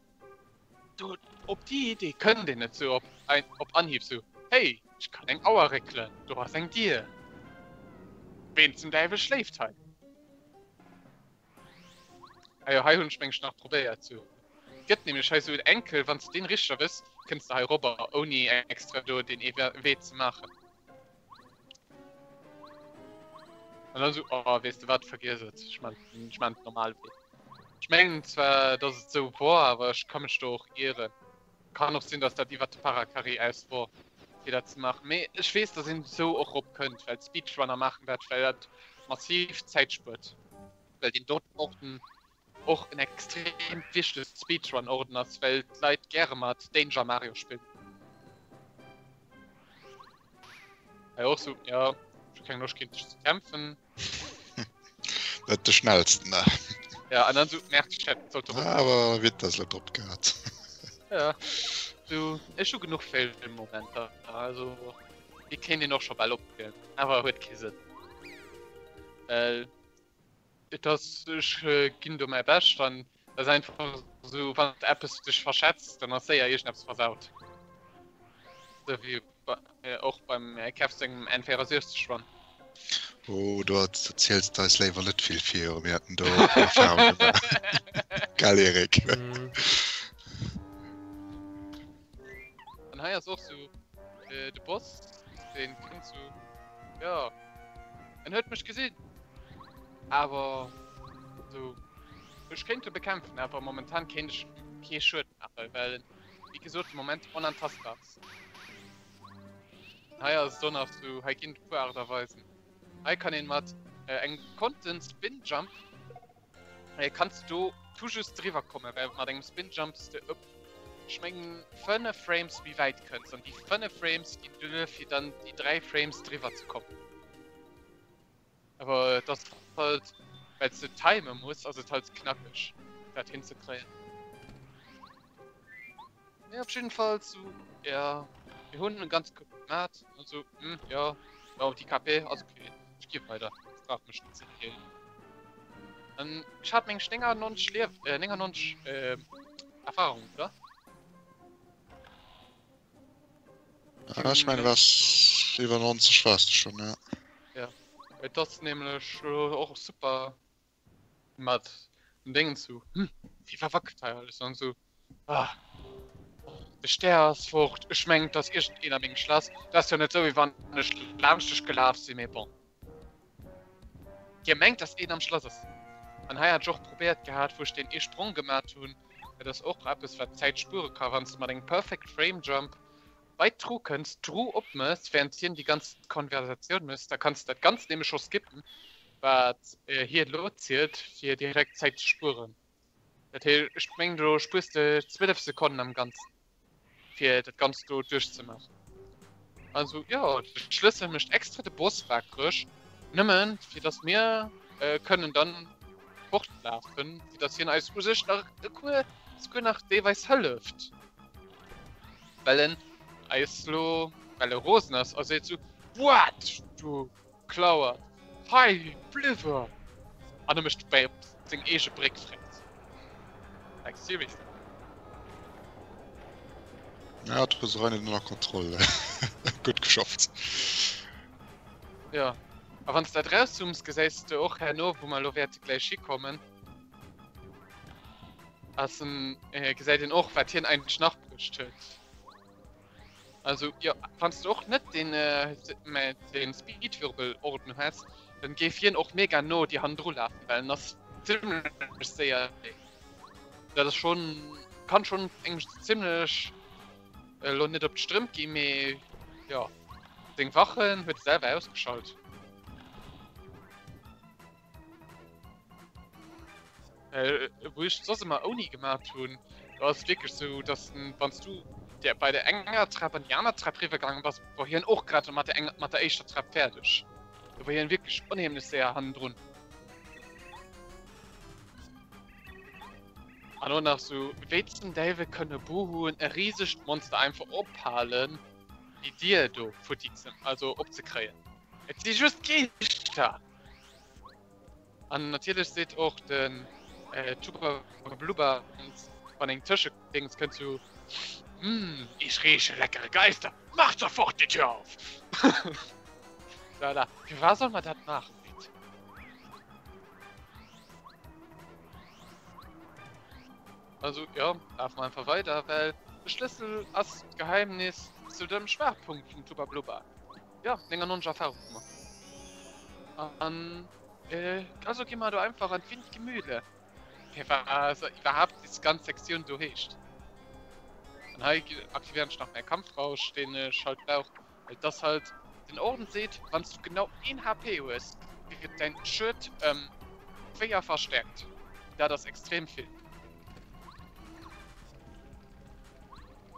Do, op déi Idee kënnt een net sou op ein, op Anhieb sou, hey, ech kann eng Auer réckelen, do ass eng Dier. Ween zum Däiwel schléift hei? Ah jo, hei hunn ech meng ech nach probéiert sou. Gëtt nämlech hei sou en Enkel, wann s de deen richteg erwëss, kënns de hei robber ouni extra do deen ee Wee ze maachen. An dann sou, oh, weess de wat, vergiess et, ech man, ech man den normale Wee. Ech mengen zwar dass et sou wor, awer ech ka mech do och ieren. Kann och sinn dass dat iwwert de Parakarry aus wor fir dat ze maachen, mee ech weess dass een sou och rop kënnt, well d'Speedrunner maachen dat well dat massiv Zäit spuert, well deen doten Orden och en extrem wichtege Speedrun Orden ass, well d'Leit gäre mat Danger Mario spillen. Hei och sou, jo ech hu keng Loscht géint dech ze kämpfen. Net de schnellsten, ne? Ja, an dann so, merkt, ich hätte sollte ah, Aber wird das lo drop gehabt. Ja. Du, ech hu genuch Fail-Momenter. Also, déi kéint een och scho bal opzielen. Awer huet kee Sënn. Well, et ass, ech ginn do mäi Bescht an et ass einfach esou, wann eppes dech verschätzt, dann ass séier iergendeppes versaut. Sou wéi Och beim Kev sengem N64 Run. Oh, do erziels de eis léiwer net vill vir, mir haten do och Erfahrung gemaach. Gell Eric? An hei ass och sou de Boss, deen kënnt sou, jo, en huet mech gesinn, awer sou, ech kéint e bekämpfen, awer momentan kéint ech kee Schued maachen, well en wéi gesot de Moment onantastbar ass. Hei ass et och nach sou, hei ginn et e puer Aart a Weisen. Hei kann een mat engem gekonnten Spin Jump kanns du do tout just driwwer kommen, well mat engem Spin Jump s de op ech mengen 5 Frames méi wäit kënns an déi 5 Frames ginn duer fir dann déi 3 Frames driwwer ze kommen. Awer et ass halt, well s de timen muss, ass et halt knackeg dat hinzekréien. Mee op jidden Fall sou, ja, mir hunn en ganz gutt gemat an sou, hm, jo, jo, déi KP ass ok, ech gi weider, ech brauch mech net ze healen. An ech hat meng 99 Liew, 99 Erfahrung, oder? Ja, ech mengen was iwwer 90 wars de schon, ja. Ja, et ass nämlech och super mat den Déngen zu, hm, wéi verwackelt hei alles an esou, ah, de Stär ass fort, ech mengen et ass iergendeen a mengem Schlass, et ass jo net esou wéi wann ech laanscht dech gelaf sinn, mee bon. Dir mengt dass een am Schlass ass. An hei hat ech och probéiert gehat wou ech deen ee Sprong gemat hunn, dat ass och eppes wat Zäit spuere ka wanns de mat engem Perfect Frame Jump bei d'Tru kënns, d'Tru opmëss während hien déi ganz Konversatioun mësst, da kanns de dat ganzt nämlech scho skippen wat hie lo zielt fir direkt Zäit ze spueren. Dat heescht ech mengen do spuers de 12 Sekonnen am ganzen. fir dat Ganzt do duerchzemaachen. Also jo, de Schlëssel mécht extra de Boss wakereg, nëmmen fir dass mir kënnen dann fortlafen, fir dass hien eis u sech nach e kuer, souguer nach deelweis hëlleft, well en eis lo, well e rosen ass a seet sou, What, du Klauert, hei bliwwer! An e mécht dobäi op seng eege Bréck fréckt. Like seriously? Ja, du hues och een ënner Kontroll. Gutt geschafft. Jo, a wann s de dat erauszooms, gesäis de och herno, wou mer elo wäerte gläich hikommen, ass en, gesäit een och, wat hien eigentlech nach bruecht huet. Also jo, wann s de och net den mä den Speedwirbelorden häss, dann géif hien och mega no dir hannendru lafen, well en ass zimlech séier. Dat ass schon, kann schon engem zimlech elo net op d'Strëmp ginn, mee jo, seng Wachen huet e selwer ausgeschalt. Wou ech soss ëmmer ouni gemat hunn, do ass et wierklech sou, dass den, wann s du der bei der enger Trap an déi aner Trap riwwer gaange bass, wor hien och grad mat der enger, mat der éischter Trap fäerdeg. Do wor hien wierklech onheemlech séier hannendrun. An och nach sou, wéi zum Däiwel kënne Buhuen e risegt Monster einfach ophalen, déi Dier do futti ze, also opzekréien? Et si just Geeschter! An natierlech seet och den Tuba Blubba, wann eng Tëschedéngs kënnt, sou, Hm, ich rieche leckere Geister, macht sofort die Tür auf! Voilà. Firwat soll mer dat maachen, Pit? Also, jo, lafe mer einfach weider, well de Schlëssel ass d'Geheimnis zu dem Schwaachpunkt vum Tuba Blubba. Jo, 99 Erfahrung hu mer. An also gi mer do einfach an d'Windgemühle. Firwat iwwerhaapt déi ganz Sektioun do heescht. An hei aktivéieren ech nach mäi Kampfrausch, deen ech halt brauch. Well et ass halt, den Orden seet, wann s du genau een HP hues, gëtt däin Schued ëm 4 verstäerkt. Dat ass extrem vill.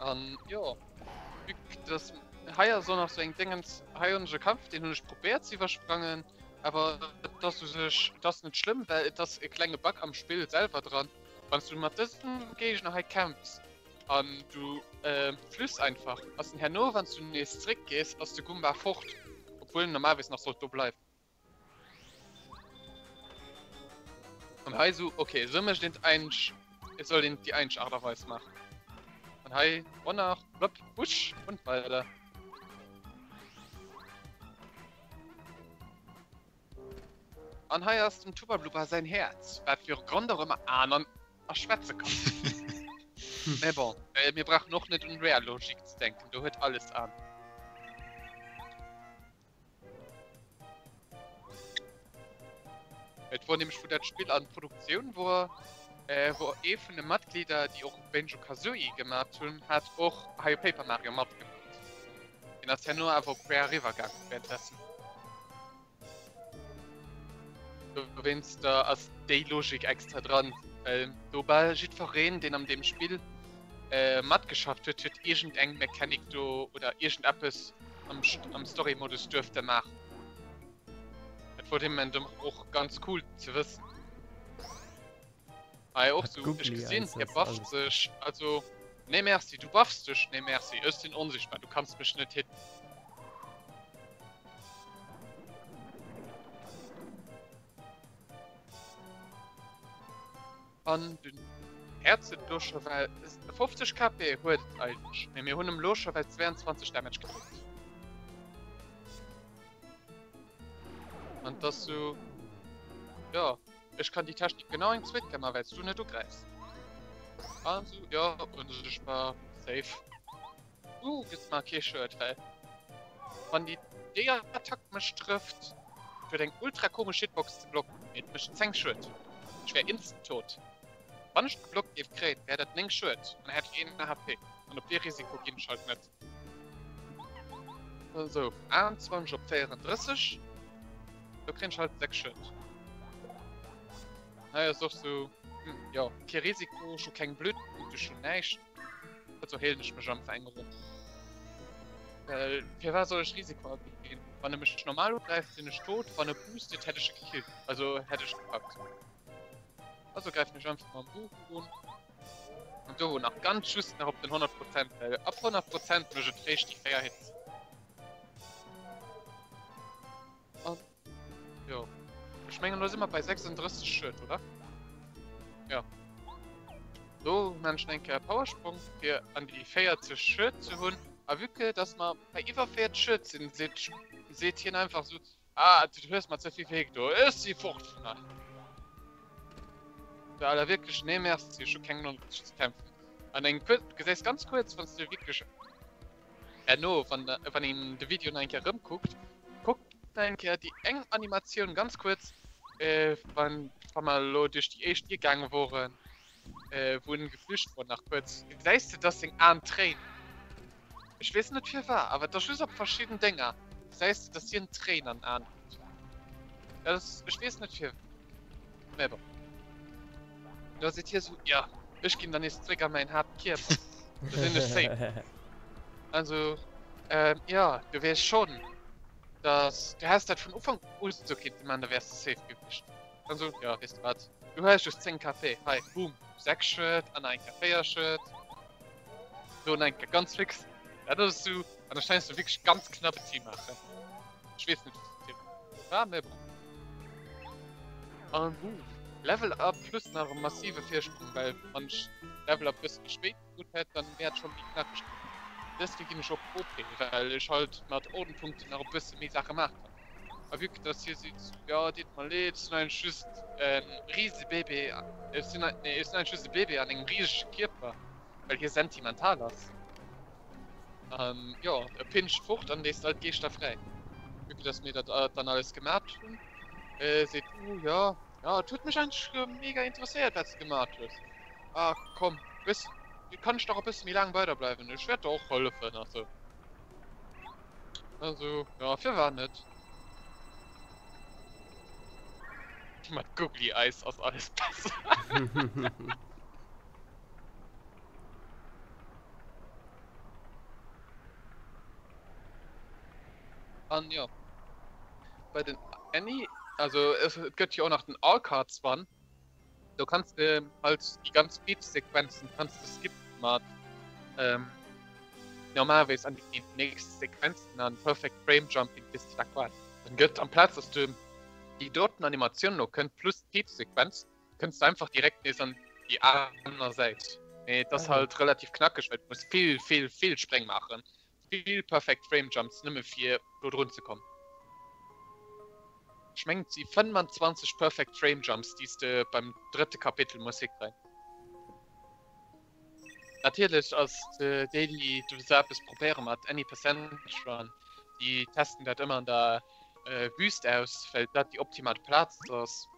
An jo, vue que dass hei ass och nach sou eng Déngens, hei hunn ech e Kampf, deen hunn ech probéiert ze iwwersprangen, awer et ass u sech, et ass net schlëmm, well et ass e klenge Bug am Spill selwer dran. Wann s du mat dësem Géigner hei kämpfs an du flüss einfach, ass en herno, wann s du nees zréck gees, ass de Goomba fort, obwuel en normalerweis nach sollt do bleiwen. An hei sou, ok, sou mécht een et eigentlech, et sollt een et déi eigentlech Aart a Weis maachen. An hei och nach, plopp, husch und weider. An hei ass dem Tubba Blubba säin Häerz, wat fir e Grond och ëmmer aner a schwätze kann. Mä bon, mir brauchen och net un Rare-Logik ze denken, do huet alles an. Et wor nämlech wou dat Spill an Produktioun wor, wor ee vun de Matglieder déi och Banjo Kazooie gemat hunn, hat och hei Paper Mario matgemat. Deen ass herno awer op Rare eriwwer gaangen währenddessen. Dowéinster ass déi Logik extra dran, well do bal jiddwereen deen an deem Spill matgeschafft huet, huet iergend eng Mechanic do oder iergend eppes am, am Story-Modus duerfte maachen. Dat wor dee Moment och ganz cool ze wëssen. Hei och sou, ech gesinn, hie bufft sech, also nee merci, du buffs dech, nee merci, ech sinn onsichtbar, du kanns mech net hitten. An den Häerz huet elo scho well 50 KP huet et eigentlech, mee mir hunn em elo scho well 22 Damage gedréckt. An dass du ja ech kann déi Technik genau eng zweet Kéier man, well s du net ugräifs. An sou ja onsichtbar safe. Du gëss mer kee Schued, well wann déi déi Attack mech trëfft, huet eng ultra komesch Hitbox ze blocken, mee et mécht 10 Schued. Ech wär instant tot. Wann ech geblockt géif kréien, wär dat 9 Schued an hätt ech een HP. An op dee Risiko ginn ech halt net. Esou, 28 op 34, do kréien ech halt 6 Schued. Hei ass och sou, hm, jo, kee Risiko, ech hu keng Bluttpunkte, ech hunn näischt. Also heelen ech mech einfach eng Ronn. Well firwat soll ech Risiko aginn? Wann e mech normal ugräift, sinn ech tot. Wann e boostet, hätt ech e gekillt. Also hätt ech gepackt. Also gräifen ech einfach mam Buch un. An do nach ganz just nach op den 100 Prozent, well ab 100 Prozent mécht et réischt déi 4 Hits. An jo, ech mengen lo si mer bei 36 Schued, oder? Ja. Do man ech eng Kéier Powersprong fir an déi 40 Schued ze hunn. A vue que dass mer bei iwwer 40 Schued sinn, seet seet hien einfach sou, Ah, du hues mer ze vill wéi gedo, ech si fort vun hei. Da aller wierklech, nee merci, ech hu keng Loscht ze kämpfen. An eng kuerz, du gesäis ganz kuerz, wann s du wierklech Herno, wann wann een de Video nach eng Kéier erëmkuckt, kuckt nach eng Kéier déi eng Animatioun ganz kuerz, wann wa mer elo duerch déi éischt Dier gaange woren, wou en geflücht wor, nach kuerz gesäis de, dass seng Aen tréinen. Ech weess net firwat, awer et ass just op verschidden Dénger gesäis de, dass hien Tréinen an den Aen huet. Dat ass, ech weess net firwat, mä bon. Da seet hie sou, jo, ech ginn dann nees zréck a mäin Haaptkierper, do sinn ech safe. Also, jo, du weess schonn, dass du häss dat vun Ufank u sou kinnte man, da wäers de safe gewiescht. Dann sou, jo, weess de wat, du hues just 10 KP, hei, boom, 6 Schued an nach eng Kéier 4 Schued, do nach eng Kéier ganz fix. Dat ass sou, an da schengs du wierklech ganz knapp e Team maachen. Ech weess net, wéi war, mä bon. An boom, Level Up plus nach e massive Virsprong, well wann ech Level Up bësse méi spéit krut hätt, dann wär et scho méi knackeg ginn. Deswee ginn ech op OP, well ech halt mat Ordenpunkten nach e bësse méi Saache maache kann. A vue que dass hie seet, jo deet mer leed, ech sinn eigentlech just e Risebébé, ech sinn, nee, ech sinn eigentlech just e Bébé an engem risege Kierper, well hie sentimental ass. An jo, e pinscht fort an léisst all d'Geeschter fräi. Vue que dass mir dat dann alles gemat hunn, seet, uh jo. Ja, et huet mech eigentlech mega interesséiert, wat s de gemat hues. Ah, komm, weess, kann ech nach e bësse méi laang bei der bleiwen? Ech wäert der och hëllefen a sou. Also, ja, firwat net? Mat Googly Eyes ass alles besser. An jo, bei den Any, also et gëtt jo och nach den All Cards Run, do kanns de halt déi ganz Beat-Sequenzen kanns de skippen mat normalerweis an déi nächst Sequenzen an Perfect Frame Jumping bis de da quasi. Dann gëtt amplaz dass du déi doten Animatioun elo kënnt plus d'Beat-Sequenz, kënns du einfach direkt nees an déi aner Säit. Mee et ass halt relativ knackeg, well du muss vill, vill, vill Spréng maachen. Vill perfect Frame Jumps nëmme fir do drun ze kommen. Ech mengen et si 25 perfect Frame Jumps déi s de beim drëtte Kapitel muss hikréien. Natierlech ass déi déi do sou eppes probéiere mat Any Percent Run, déi testen dat ëmmer an der Wüst aus, well dat déi optimal Plaz ass.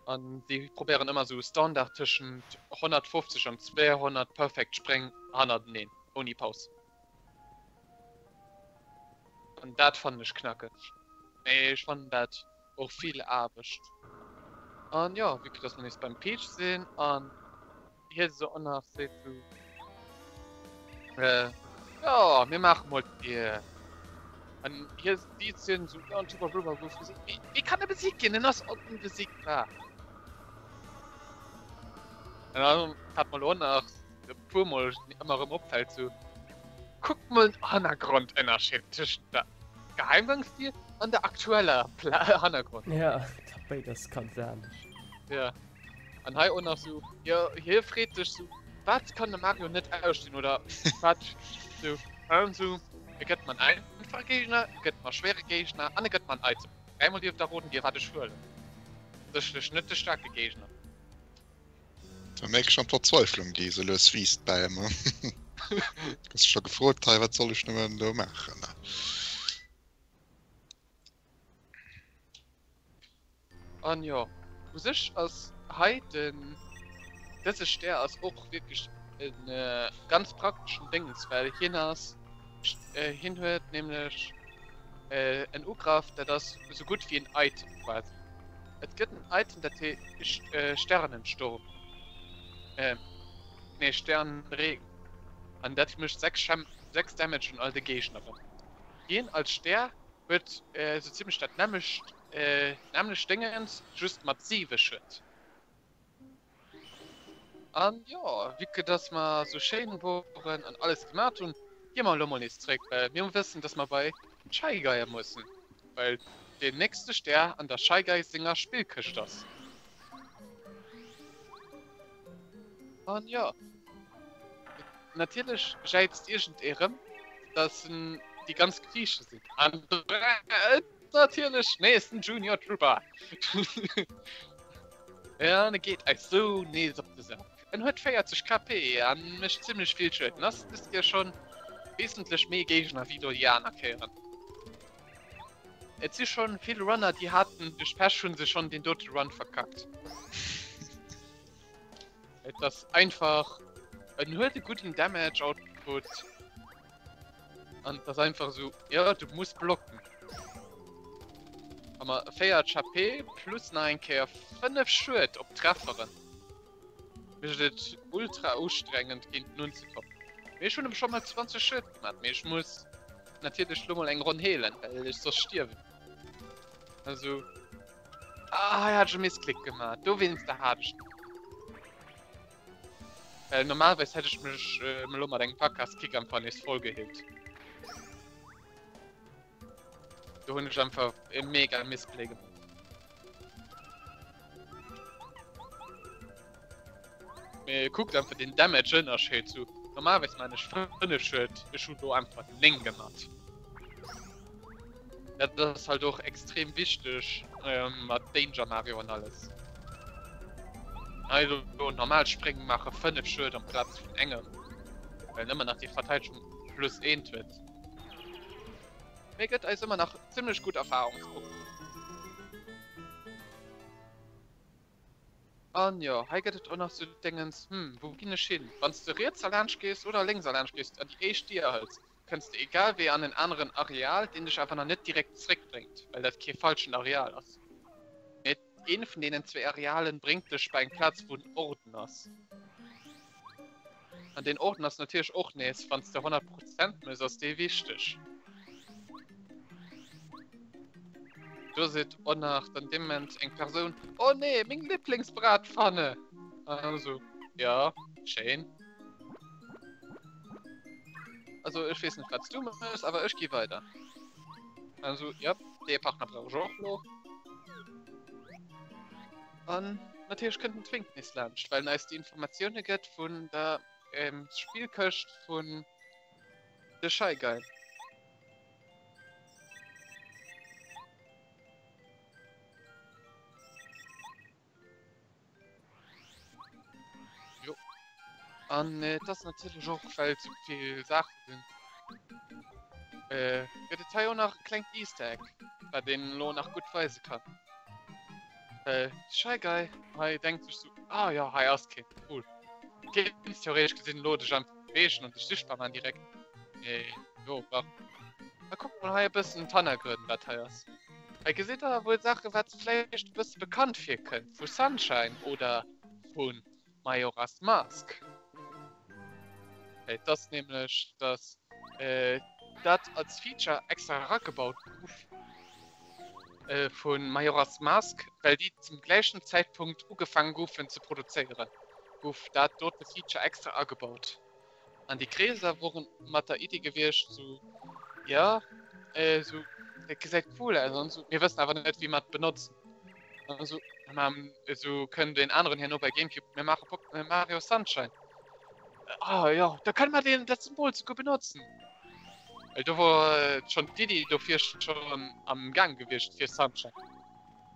An déi probéieren ëmmer sou Standard tëschent 150 an 200 perfect Spréng hannerteneen. Ouni Paus. An dat fannen ech knackeg. Mee ech fannen dat och vill Aarbecht. An jo, vue que dass mer nees beim Peach sinn an hie sou och nach seet sou, jo mir maache mol d'Dier. An hie si sinn sou, jo an Tuba Blubba gouf besiegt. Mee wéi kann e besiegt ginn? En ass onbesiegbar. An dann hat mer elo och nach e puer mol ëmmer erëm opfält, sou kuck mol den Hannergrondënnerscheed tëschent der Geheimgangsdier an der aktueller Pla Hannergrond. Ja, d'Tapéit ass ganz anescht. Ja. An hei och nach sou, jo, hie freet sech sou, wat kann de Mario net ausstinn oder wat sou, an sou, e gëtt mer en einfache Géigner, e gëtt mer schwere Géigner an e gëtt mer en Item. Dräimol dierft der roden, Dir wat ech huelen. Sécherlech net de staarke Géigner. Da mierk ech schon d'Verzweiflung déi esou lues wiisst bäi em. Hues dech scho gefrot, hei wat soll ech nëmmen do maachen? An jo, u sech ass hei den dëse Stär ass och wierklech e ganz prakteschen Déngens, well hien ass hien huet nämlech en Ugraff, dat ass esou gutt wéi en Item quasi. Et gëtt en Item dat heescht Sternensturm, nee Sternenregen an dat mécht 6 Schem 6 Damage un all de Géigneren. Hien als Stär huet sou zimmlech dat nämmlecht nämmlecht Déngens, just mat 7 Schued. An jo, vue que dass mer sou schéin woren an alles gemat hunn, gi mer elo mol nees zréck, well mir wëssen, dass mer bei d'Shy Guye mussen, well deen nächste Stär an der Shy Guy senger Spillkëscht ass. An jo, natierlech jäizt iergend ee rëm, dass en déi ganz Griiche sinn. An natierlech nees den Junior Trooper. Ja, en geet eis sou nees op de Sak. En huet 40 KP an mécht zimlech vill Schued. En ass dës Kéier schonn wesentlech méi Géigner wéi do déi aner Kéieren. Et si schonn vill Runner déi haten duerch Pech hunn se schonn deen dote Run verkackt. Et ass einfach, en huet e gudden Damage Output. An et ass einfach esou, jo du muss blocken. A ma 4 HP plus nach eng Kéier 5 Schued op Trefferen mécht et ultra ustrengend géint en unzekommen. Mee ech hunn em scho mol 20 Schued gemaat, mee ech muss natierlech lo mol eng Ronn heelen, well ech soss stierwen. Also, ah hei hat ech e Missklick gemaat, dowéinster hat ech. Well normalerweis hätt ech mech elo mat engem Packers Kick einfach nees voll geheelt. Do hunn ech einfach e mega Missplay gemaach. Mee kuckt einfach den Damage Ënnerscheed zu normalerweis man ech 5 Schued, ech hunn do einfach 9 gemaat. Dat ass halt och extrem wichteg mat Danger Mario an alles. Also normal Spréng maache 5 Schued amplaz vun engem, well en ëmmer nach déi Verteidegung plus eent huet. Mee gëtt eis ëmmer nach zimmlech gutt Erfahrungspunkten. An jo, hei gëtt et och nach sou Déngens, hm, wou ginn ech hin? Wann s de riets erlaanscht gees oder lénks erlaanscht gees an déi éischt Dier hëls, kënns de egal wéi an en aneren Areal, deen dech awer nach net direkt zréckbréngt, well dat kee falschen Areal ass. Mee eent vun deenen zwéi Arealen bréngt dech bei eng Plaz, wou en Orden ass. An deen Orden ass natierlech och nees, wann s de 100 Prozent mëss, ass dee wichteg. Do seet och nach dann dee Moment eng Persoun, Oh nee, meng Liblingsbratpfanne! An esou, Ja, schéin. Also ech weess net, wat s du mëss, awer ech gi weider. An esou, Jep, dee Partner brauch ech och elo. An natierlech kënnt den Twink nees laanscht, well en eis déi Informatioune gëtt vun der Spillkëscht vun de Shy Guy. Jo. An et ass natierlech och, well et sou vill Saache sinn, gëtt et hei och nach e klengt Easter Egg, wat een elo nach gutt weise kann. Well Shy Guy hei denkt sech sou, Ah jo, hei ass keen, cool. Kéints theoretesch gesinn elo dech einfach beweegen an dech sichtbar man direkt. Mee jo, brauch. Da kucke mol hei e bëssen d'Hannergrënn, wat hei ass. Hei gesitt der wuel Saachen, wat vläicht e bësse bekannt virkënnt vu Sunshine oder vu Majora's Mask. Et ass nämlech, dass dat als Feature extra eragebaut gouf vu Majora's Mask, well déi zum gläichen Zäitpunkt ugefaange goufen ze produzéieren, gouf dat dote Feature extra agebaut. An déi Kreeser woren mat der Iddi gewiescht, sou, jo, sou, dat gesäit cool aus an sou, mir wëssen awer net, wéi mer et benotzen. An sou, sou kënnt een aneren herno bei Gamecube, mir maache Pokémon Mario Sunshine. Ah jo, da kënne mer deen dat Symbol souguer benotzen. Well do wor schonn d'Iddi dofir schonn am Gaang gewiescht fir Sunshine,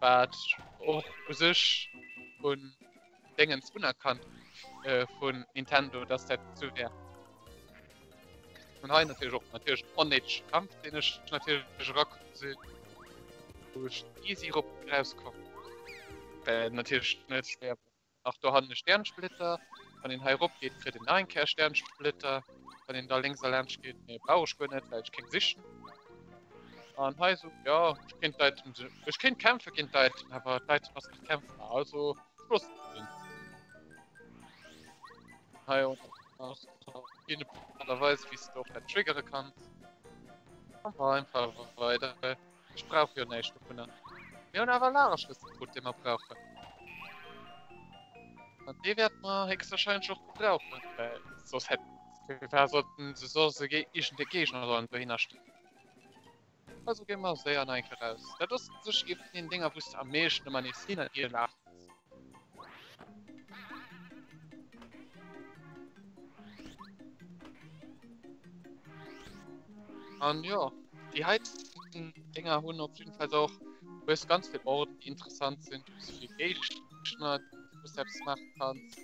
wat och u sech vun Déngens unerkannt vun Nintendo, dass dat esou wär. An hei natierlech och natierlech en onnéidege Kampf, deen ech natierlech erakomm sinn, wou ech easy erop erauskomm, well natierlech net schwéier war. Nach dohannen e Sternsplitter. Wann een hei erop geet, kritt een nach eng Kéier Sternsplitter. Wann een da lénks erlaanscht geet, mee brauch ech guer net, well ech keng sichen. An hei sou, jo, ech kéint d'Items, ech kéint kämpfe géint d'Item, awer d'Item ass net kämpfbar, also ech loossen et sinn. Hei och nach verschidde Art a Weise, wéi s de och dat triggere kanns. Einfach weider. Ech brauch jo näischt dovunner. Mir hunn awer Lagerschlëssel krut, dee mer brauchen. An dee wäerte mer héchstwahrscheinlech och gebrauchen, well soss hätt, firwat sollten se soss e iergend e Géigner sollen dohinner stellen? Also gi mer séier nach eng Kéier raus. Dat ass u sech ee vun den Dénger, wou s de am meeschten ëmmer nees hin an hier lafe muss. An jo, déi heiten Dinger hunn op jeden Fall och, du hues ganz vill Orden, déi interessant sinn, du hues vill Géigner, wou s de eppes maache kanns.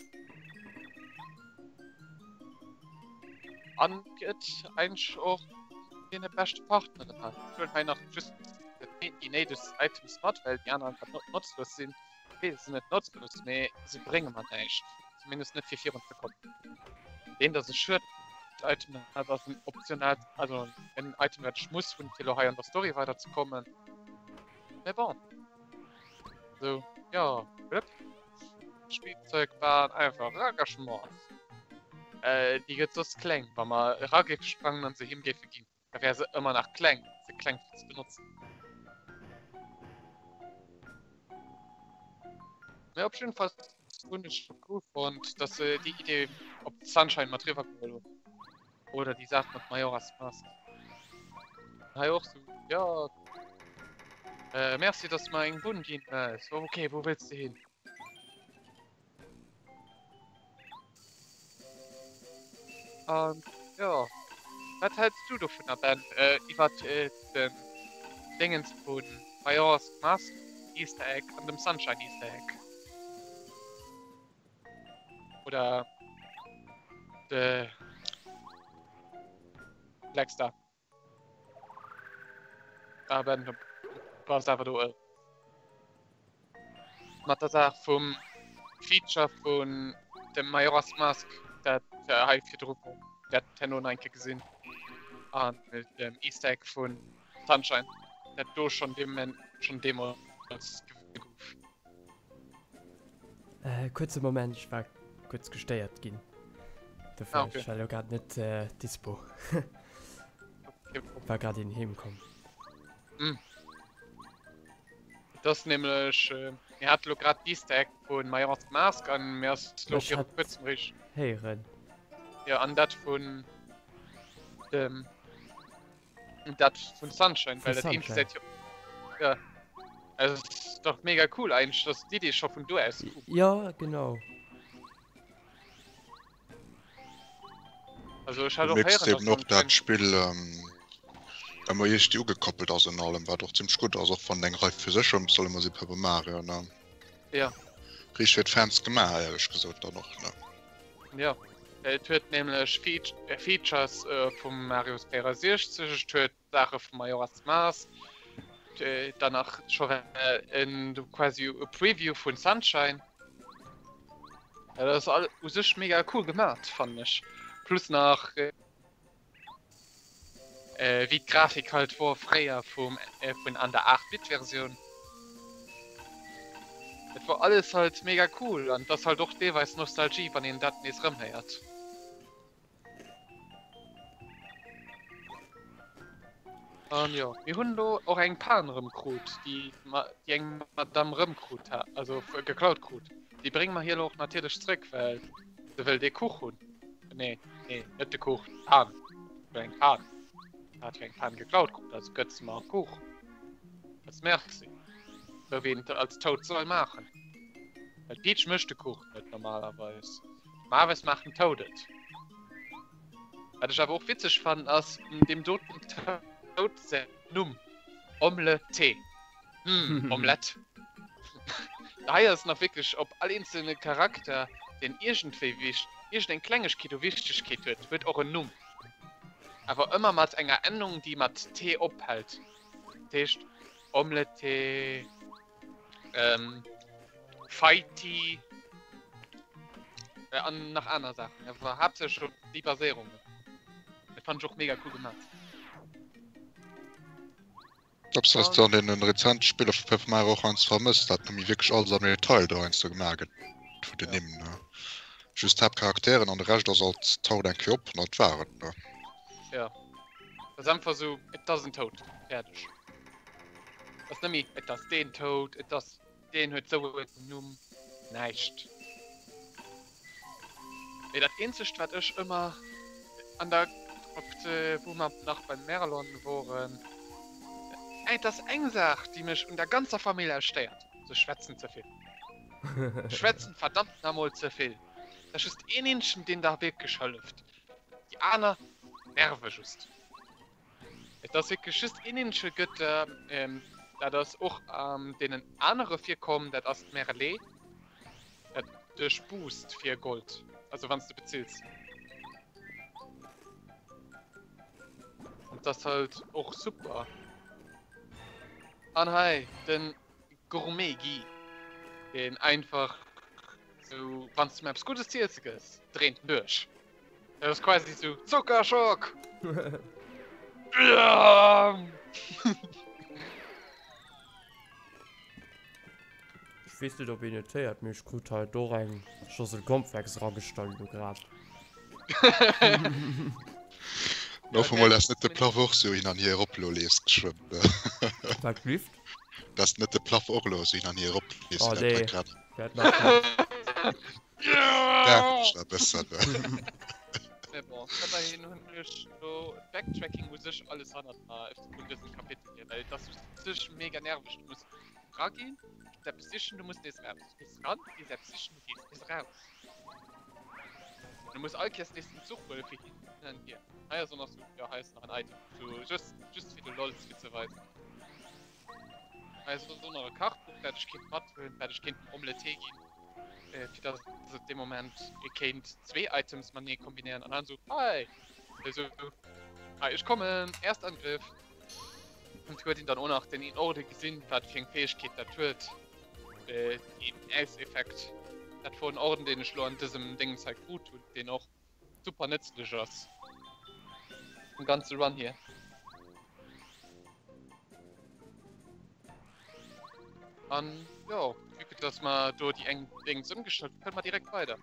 An gëtt eigentlech och deene beschte Partneren hei. Ech huelen hei nach just déi néidegst Items mat, well déi aner einfach notzlos sinn. Okay, se sinn net notzlos, mee se brénge mer näischt. Zumindest net fir virun ze kommen. Deen, dass e schued Item hat, ass en optionaalt, also en Item, wat ech muss hunn, fir elo hei an der Story weider ze kommen. Mee bon. Sou, jo, blëpp. Spillzeugbahn einfach erageschmoss. Äh, déi gëtt soss kleng, wa mer era géife sprangen an se him géife ginn. Da wär se ëmmer nach kleng, ze kleng fir ze benotzen. Mee op jeden Fall hunn ech cool fonnt, dass se déi Idee op Sunshine mat riwwer geholl hunn. Oder déi Saach mat Majora's Mask. Hei och sou, jo, äh, merci, dass du mer eng Bunn ginn hues. Okay, wou wëlls de hin? An jo, wat hälls du dovunner Ben, iwwert den Déngens vun Majora's Mask Easter Egg an dem Sunshine Easter Egg? Oder de Black Star? Ah Ben, du bass awer do mat der Saach vum. Feature vun dem Majora's Mask, dat hei virdru wor, dat herno nach eng Kéier gesinn, an dem Easter Egg vun Sunshine, dat do schonn dee Moment, schonn deemools gewisen gouf. Äh, kuerze Moment, ech war kuerz gestéiert ginn. Dofir, ah, okay. ech war lo grad net äh, dispo. okay. War grad een heem komm. Mm. Das nämlech äh, mir hat lo grad d'Easter Egg vun Majora's Mask an mir ass lo viru kuerzem rich. Héieren. Ja, an dat vun dem Dat vun Sunshine, well dat eent gesäit jo. Ja. Also, ist doch mega cool eigentlich, dass d'Idee scho vun do aus koum. Ja, genau. Also ech hat Du och mierks héieren, eben dass och dat anscheinend. Spill ëmmer iergdi ugekoppelt ass un allem, wat och zimmlech gutt ass, och wann eng Rei fir sech ëm soll ëmmer si Paper Mario, ne? Ja. Riicht fir d'Fans gemaach, éierlech gesot dann och, ne? Ja. Et huet nämlech Features vum Mario 64, et huet Saache vum Majora's Mask, dann nach scho en quasi e Preview vun Sunshine. Dat ass all u sech mega cool gemat fannen ech. Plus nach wéi d'Grafik halt wor fréier vum vun an der 8 Bit Versioun. Et wor alles halt mega cool an et ass halt och deelweis Nostalgie wann een dat nees rëm héiert. An jo, mir hunn do och eng Pan rëm krut, déi déi eng Madame rëm krut hat, also geklaut krut. Déi brénge mer hir elo och natierlech zréck, well se wëll dee Kuch hunn. Nee, nee, net de Kuch, d'Pan. Fir eng Pan. Hat jo eng Pan geklaut krut, also gëtt se mer e Kuch. Als Merci. Sou wéi een et als Toad soll maachen. Well d'Peach mécht de Kuch net normalerweis. Normalerweis maacht den Toad et. Wat ech awer och witzeg fannen ass deem doten Toad säin Numm, Omle-T. Hm, Omelette. Hei ass nach wierklech op all eenzelne Charakter, deen iergendwéi wich, iergendeng Klengegkeet u Wichtegkeet huet, huet och en Numm. Awer ëmmer mat enger Endung, déi mat T ophält. Dat heescht Omelette, ähm, Fighty an nach aner Saachen. Awer haaptsächlech op déi Baséierungen. Dat fannen ech och mega cool gemaach. Eppes wat s de an deenen rezente Spiller vu Paper Mario och heiansdo vermësst, dat nemmi wierklech alles am Detail do heiansdo gemaach gëtt vun den Nimm, ne? Just d'Haaptcharakteren an de Rescht ass alt, taucht eng Kéier op an dat war et, ne? Jo, et ass einfach esou, et ass en Toad, fäerdeg. Et ass nemmi, et ass deen Toad, et ass Deen huet sou en Numm näischt. Mee dat eenzegt wat ech ëmmer an der op de wou mer nach beim Merlon woren, et ass eng Saach déi mech un der ganzer Famill aus stéiert, se schwätzen ze vill. Schwätzen verdammt namol ze vill. Et ass just een eenzegen deen der wierklech hëlleft, déi aner nerve just. Et ass wierklech just een eenzege Gëtter, dat ass och an deenen anere virkomm, dat ass d'Merle, dat dech boost fir Gold, also wann s de bezills. An dat ass halt och super. An hei den Gourmet Guy, deen einfach sou, wann s de em eppes Guddes ze iesse gëss, dréint en duerch. Dat ass quasi sou Zuckerschock! Ech weess net op een et héiert, mee ech krut hei och eng Schossel Cornflakes eragestallt elo grad. No hoffen mol dass net de Plaff och sou hin an hier erop lo leeft geschwënn. Wat leeft? Dass net de Plaff och lo sou hin an hier erop leeft. Oh nee, dat nach net. Nervt mech e bëssen. Mais bon, ëmmerhin hunn ech lo d'Backtracking u sech alles hannert mer vun dësem Kapitel hier, well et ass u sech mega nerveg. Du muss raginn, gees eppes sichen, du muss nees raus. Du gees ran, gees eppes sichen, du gees nees raus. An du muss all Kéiers nees den Zuch huele fir hin an hier. Hei ass och nach sou, jo hei ass nach en Item, sou just, just fir de Lolz fir ze weisen. Hei ass och nach e Kachbuch, dat ech kéint mathuelen, wat ech kéint dem Omelette ginn. Fir dass et dee Moment ee kéint zwee Items matenee kombinéieren an dann sou, Hi! Esou, Hi, ech kommen! Erstangriff! Und huet een dann och nach den in Orde gesinn, wat fir eng Fäegkeet dat huet, deen Auseffekt. Dat wor en Orden, deen ech lo an dësem Déngens hei krut hunn, deen och super nëtzlech ass am ganze Run hier. An jo, vue que dass mer do déi eng Déngens ëmgestallt hunn, kënne mer direkt weider.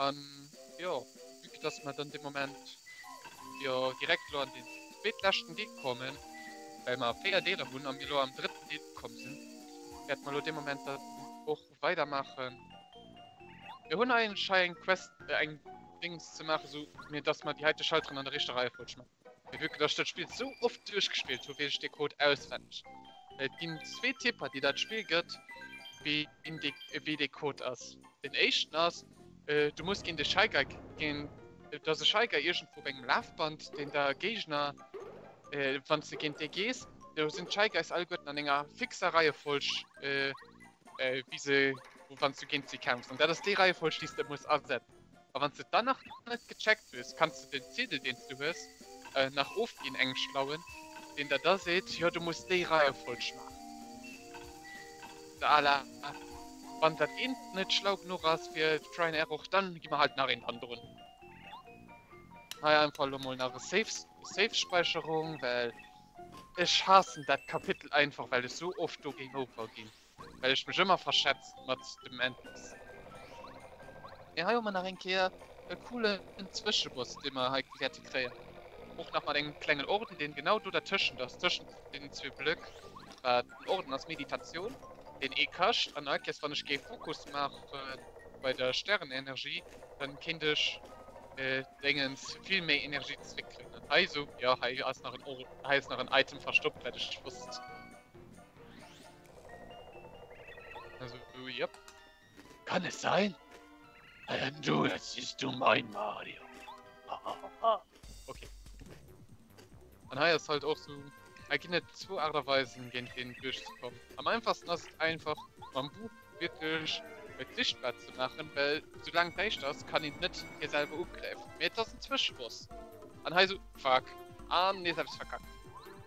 An jo, vue que dass mer dann de Moment jo direkt lo an den zweetleschten Deel kommen, well mer 4 Deeler hunn a mir lo am drëtten Deel ukomm sinn, wäerte mer lo de Moment dann och weidermaachen. Mir hunn eigentlech hei eng Quest, eng Dings ze maachen, sou mir dass mer déi heite Schalteren an der richter Reiefolg maachen. Mee vue que dass ech dat Spill sou oft duerchgespillt hu weess ech de Code auswenneg. Et ginn zwee Tipper déi dat Spill gëtt wéi dee Code ass. Den éischten ass, du muss géint e Shy Guy ginn, et ass e Shy Guy iergendwou op engem Lafband deen der Géigner, wann s de géint dee gees, do sinn d'Shy Guys alleguerten an enger fixer Reiefolg wéi se wann s du géint si kämpfs an dat ass déi Reiefolg déi s de muss asetzen. A wann s de et dann nach net gecheckt hues, kanns de den Ziedel, deen s du hues, nach ofginn engem Schlauen, deen der da seet, jo du muss déi Reiefolg maachen. Sou à la, wann dat eent net schlau genuch ass fir Try and Error, dann gi mer halt nach eent hannendrun. Hei einfach elo mol nach e Save, Save-Speicherung, well ech haassen dat Kapitel einfach, well ech sou oft do Game Over ginn. Well ech mech ëmmer verschätzt mat dem Endboss. Mee hei hu mer nach eng Kéier e coolen Zwëscheboss, dee mer hei wäerte kréien. Och nach mat engem klengen Orden, deen genau do dertëschent ass, tëschent deenen zwee Blöck. Wat den Orden ass, Meditatioun, deen ee kascht. An all Kéiers, wann ech géif Fokus maache bei der Stärenenergie, dann kéint ech Déngens vill méi Energie zeréckkréien. An hei esou, jo, hei ass nach en Orden, hei ass nach en Item verstoppt, wat ech wosst. Also, yep. Kann es sein? Ähm, du, jetzt siehst du mein Mario. Okay. An hei ass halt och so, hei ginn et zwou Aart a Weisen, géint deen duerchzekommen. Am einfachsten ass et einfach, mam Buch wierklech et sichtbar ze maachen, well soulaang däischter ass, kann een net hie selwer ugräifen. Mee et ass en Zwëscheboss. An hei sou, fuck, an nees eppes verkackt.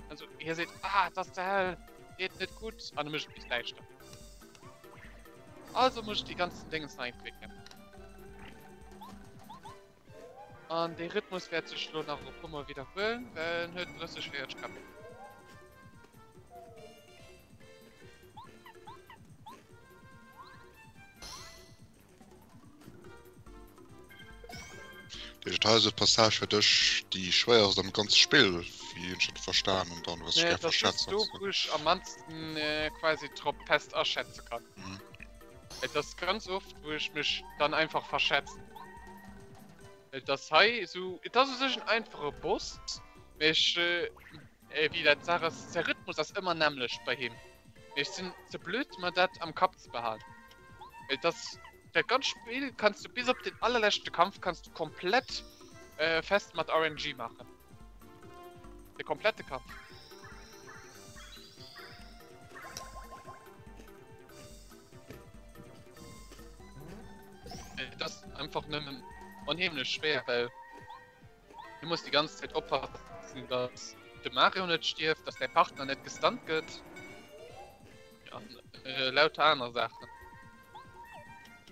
Also hie seet, ah, et ass ze hell, geet net gutt, an e mécht et bis däischter. Also muss ech déi ganzen Déngens nach eng Kéier kämpfen. An dee Rhythmus wäert sech lo nach e puer Mol widderhuelen, well en huet 30, 40 Kapitel. Digital ass Passage fir dech déi schwéierst am ganze Spill, wéi ech et verstan hunn dann, was ech gär verschätzen. Do wou ech am mannsten quasi drop fest aschätze kann. Et ass ganz oft wou ech mech dann einfach verschätzen. Et ass hei esou, et ass u sech en einfache Boss, mee ech wéi dat d'Saach ass, säi Rhythmus ass ëmmer nämmlecht bei him. Mee ech sinn ze blöd mer dat am Kapp ze behalen. Et ass dat ganz Spill kanns du bis op den allerleschte Kampf kanns du komplett äh, fest mat RNG machen. De komplette Kampf. Äh, das ist einfach nëmmen onheemlech schwer, well du musst die ganze Zeit oppassen, dass de Mario net stierft, dass däi Partner net gestunt gëtt. An äh, lauter aner Saachen.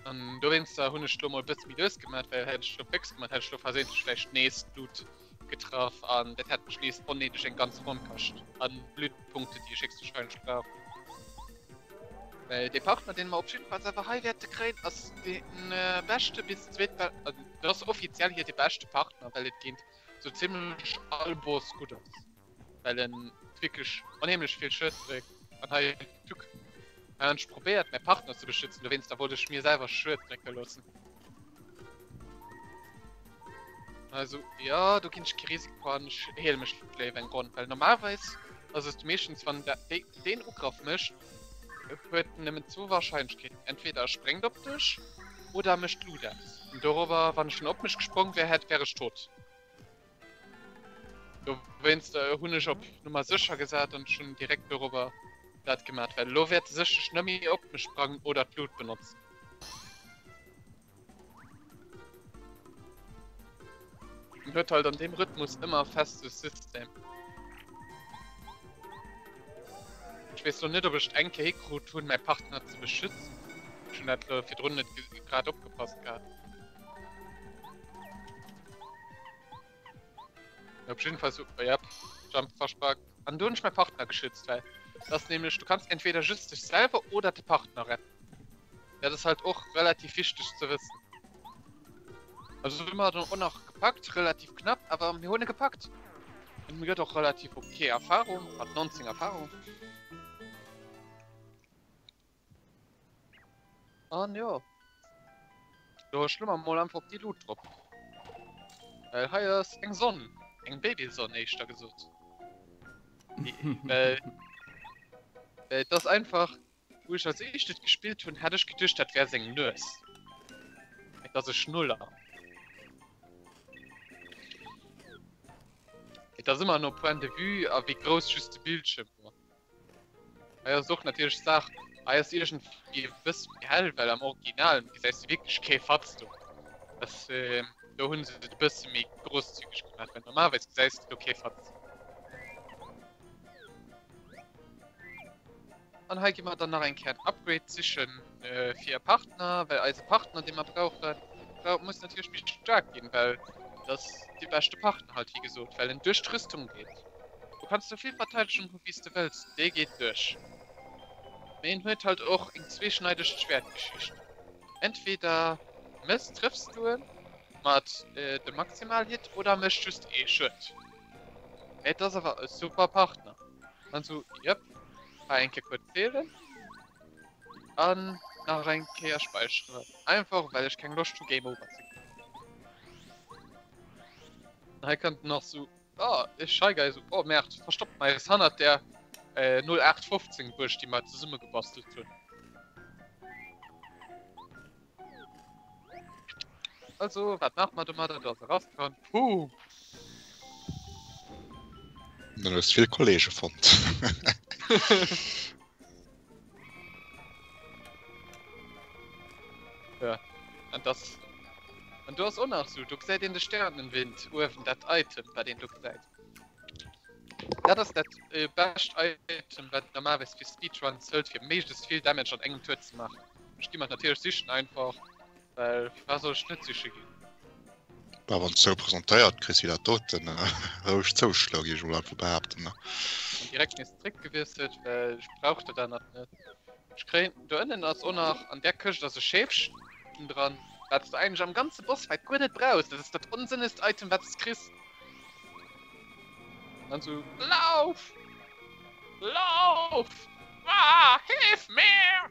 An dowéinster hunn ech lo mol bësse méi lues gemaat, well hätt ech lo féx gemaat, hätt ech lo versehentlich vläicht nees d'Blut getraff an dat hätt mech nees onnéideg eng ganz Ronn kascht an Blutpunkte, déi ech héchstwahrscheinlech brauch. Well dee Partner, deen mer op jiddefalls awer hei wäerte kréien, ass dee beschte bis zweetbe-, also dat ass offiziell hir dee beschte Partner, well et géint sou zimlech all Boss gutt ass. Well en wierklech onheemlech vill Schued dréckt. An hei tuck. Hei hunn ech probéiert mäi Partner ze beschützen, dowéinster wollt ech mir selwer Schued drécke loossen. Also jo, do ginn ech kee Risiko an, ech heele mech léiwer eng Ronn, well normalerweis ass et meeschtens wann deen Ugraff mécht, huet en nëmmen zwou Wahrscheinlechkeeten, entweder e spréngt op dech oder e mécht d'Lut aus. An dorobber, wann ech en op mech gesprong wär hätt, wär ech tot. Dowéinst hunn ech op Nummer sécher gesat an ech hunn direkt dorobber dat gemat, well elo wäert e sécherlech net méi op mech sprangen oder d'Lut benotzen. En huet halt an deem Rhythmus ëmmer e feste System. Ech weess lo net ob ech et eng Kéier hikrut hunn mäi Partner ze beschützen. Ech hunn dat lo virdrun net grad opgepasst gehat. Op jeden Fall so, yep, Jump verspackt. An do hunn ech mäi Partner geschützt, well dat ass nämlech, du kanns entweder just dech selwer oder de Partner retten. Dat ass halt och relativ wichteg ze wëssen. Also hu mer dann och nach gepackt, relativ knapp, awer mir hunn e gepackt. Und mir gëtt och relativ okay Erfahrung, mat 19 Erfahrung. An jo. Do schloe mer mol einfach op déi Lut drop. Well hei ass eng Sonn, eng Babysonn éischter gesot. Well, well et ass einfach, wou ech als éischt et gespillt hunn, hat ech geduecht dat wär seng Nues. Et ass e Schnuller. Et ass ëmmer no Point de vue a wéi grouss just de Bildschirm wor. Hei ass och natierlech d'Saach, hei ass iergendwéi e bësse méi hell, well am Original gesäis de wierklech kee Fatz do. Das, do hunn se et e bësse méi grosszügeg gemaach, well normalerweis gesäis de do kee Fatz. An hei gi mer dann nach eng Kéier en Upgrade sichen fir e Partner, well eise Partner, dee mer brauchen, muss natierlech méi staark ginn, well dat ass dee beschte Partner halt, wéi gesot, well en duerch d'Rüstung geet. Du kanns sou vill Verteidegung hu wéi s de wëlls, dee geet duerch. Mee en huet halt och eng zweeschneidegt Schwäertgeschicht. Entweder mëss trëffs du en mat dem Maximalhit oder mécht just ee Schued. Mee et ass awer e super Partner. An sou, jëpp, hei eng Kéier kuerz heelen an nach eng Kéier späicheren. Einfach well ech keng Loscht hu Game Over ze ginn. Hei kënnt nach sou. Oh, e Shy Guy esou, oh Merd, verstoppt mer eis hannert der 0815 Buerg, déi mer zesumme gebastelt hunn. Also, wat maache mer domadder? Do ass e Rastran. Puh! Dann hues vill Kollege fonnt. Ja, an das. An do ass och nach sou, do gesäit een de Sternenwind uewen, dat Item, wat een do gesäit. Dat ass dat äh, bescht Item, wat normalerweis fir Speedruns hëlt, fir méiglechst vill Damage an engem Tour ze maachen. Ech gi mer natierlech sichen einfach, well firwat soll ech net siche ginn? Bah, wann s sou presentéiert kriss wéi dat doten, roueg zouschloe géif ech mol einfach behaapten. An direkt nees zréckgewiesselt, well ech brauch dat anert net. Ech kréien, do ënnen ass och nach, an där Këscht ass e Schäfchen dran, wat s du eigentlech am ganze Bossfight guer net brauchs. Dat ass dat onsënnegst Item, wat s kriss. An dann sou, Lauf! Lauf! Ah, hilf mir!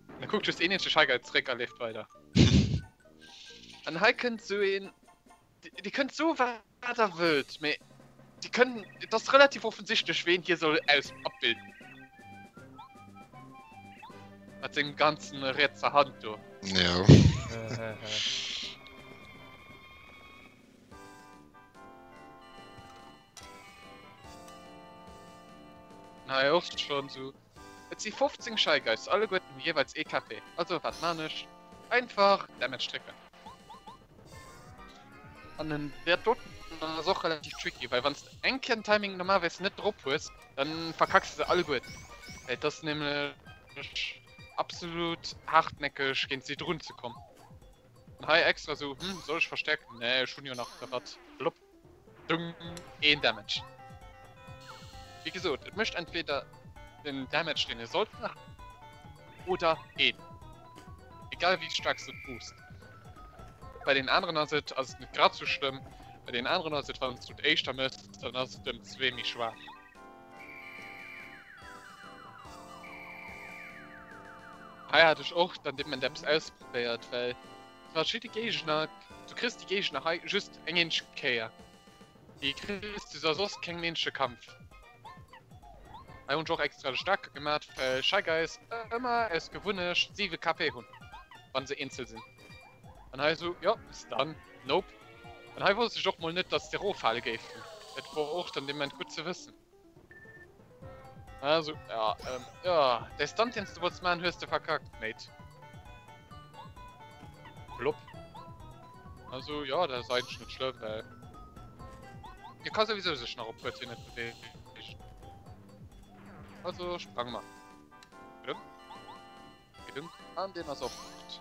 An da kuckt just een eenzege Shy Guy zréck a leeft weider. An hei kënnt sou een, Dir kënnt soe wat der wëllt, mee Dir kënnt, et ass relativ offensichtlech ween hie soll aus abbilden. Mat sengem ganzen rietser Hand do. Jo. An hei och schonn sou. Et si 15 Shy Guys, alleguerten hu jeeweils ee KP. Also wat man ech? Einfach Damage drécken. An en dat doten ass och relativ tricky, well wann s de eng Kéier den Timing normalerweis net drop hues, dann verkacks de se alleguerten. Well et ass nämlech absolut haartnäckeg géint si drun ze kommen. An hei extra sou, hm, soll ech verstärken? Nee, ech hunn jo nach de Rat. Plopp. Dung, een Damage. Wéi gesot, et mécht entweder den Damage deen e sollt maachen, oder een. Egal wéi staark s de et boost. Bei den aneren ass et ass et net grad sou schlëmm, bei den aneren ass et wann s du et éischter méchs, dann ass et ëm zwee méi schwaach. Hei hat ech och dann deem Moment eppes ausprobéiert, well verschidde Géigner, du kriss déi Géigner hei just eng eenzeg Kéier. Déi kriss du da soss keng eenzege Kampf. Hei hunn ech och extra de Staarke gemat, well Shy Guys ëmmer aus Gewunnecht 7 KP hunn, wann se eenzel sinn. An hei esou, jo, Stun, nope. An hei wosst ech och mol net, dass se eroffale géifen. Dat wor och dann dee Moment gutt ze wëssen. Also, ja, ähm, ja, däi Stunt, deen s du wollts maachen, hues de verkackt, Mate. Plopp. Also, ja, dat ass eigentlech net schlëmm, well hie ka souwisou sech nach op puer Tier net beweegen. Also sprange mer. Gedung. Gedung. An deen ass och fort.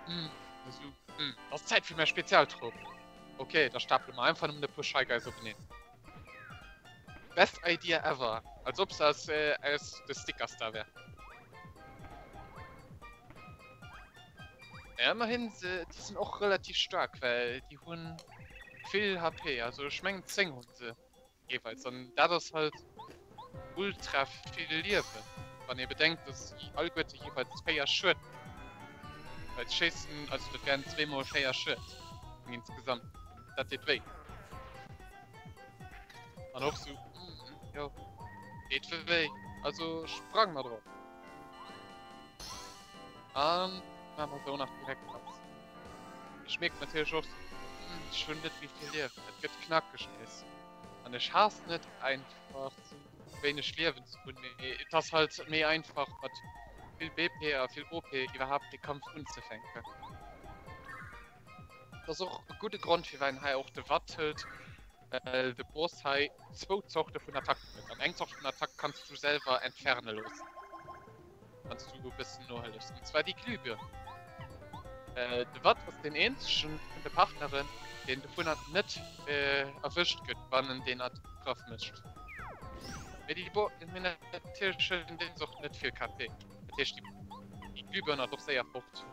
Hm, also, hm, ass Zäit fir mäi Spezialtrupp. Okay, da stapele mer einfach nëmmen e puer Shy Guys openeen. Best idea ever. Als ob se aus, äh, aus de Stickers da wär. Ja, immerhin, se, déi sinn och relativ staark, well déi hunn vill HP. Also ech mengen 10 hunn se jeeweils. An dat ass halt ultra vill Liewen, wann ee bedenkt, dass si alleguerte jeeweils 4 Schued hunn. Well schéissen, also dat wären zweemol 4 Schued insgesamt. Dat deet wéi. An och sou, mm, jo, deet wéi. Also sprang mer drop. An maache mer se och nach direkt platt. Ech mierken natierlech och, ech hunn net méi vill Liewen. Et gëtt knackeg nees. An ech haassen et einfach sou wéineg Liewen ze hunn, mee et ass halt méi einfach mat vill BP a vill OP iwwerhaapt de Kampf unzefänken. Et ass och e gudde Grond firwat een hei och de Watt hëlt, well de Boss hei zwou Zorte vun Attacken huet an eng Zort vun Attack kanns du selwer entferne loossen. Wann s du e bëssen nohëllefs, an zwar déi Glühbirn. De Watt ass deen eenzegen vun de Partneren, deen dovunner net erwëscht gëtt, wann en deen Ugrëff mécht. Mee déi Bo mee natierlech huet en deems och net vill KP, dat heescht déi Glühbirn ass och séier fort.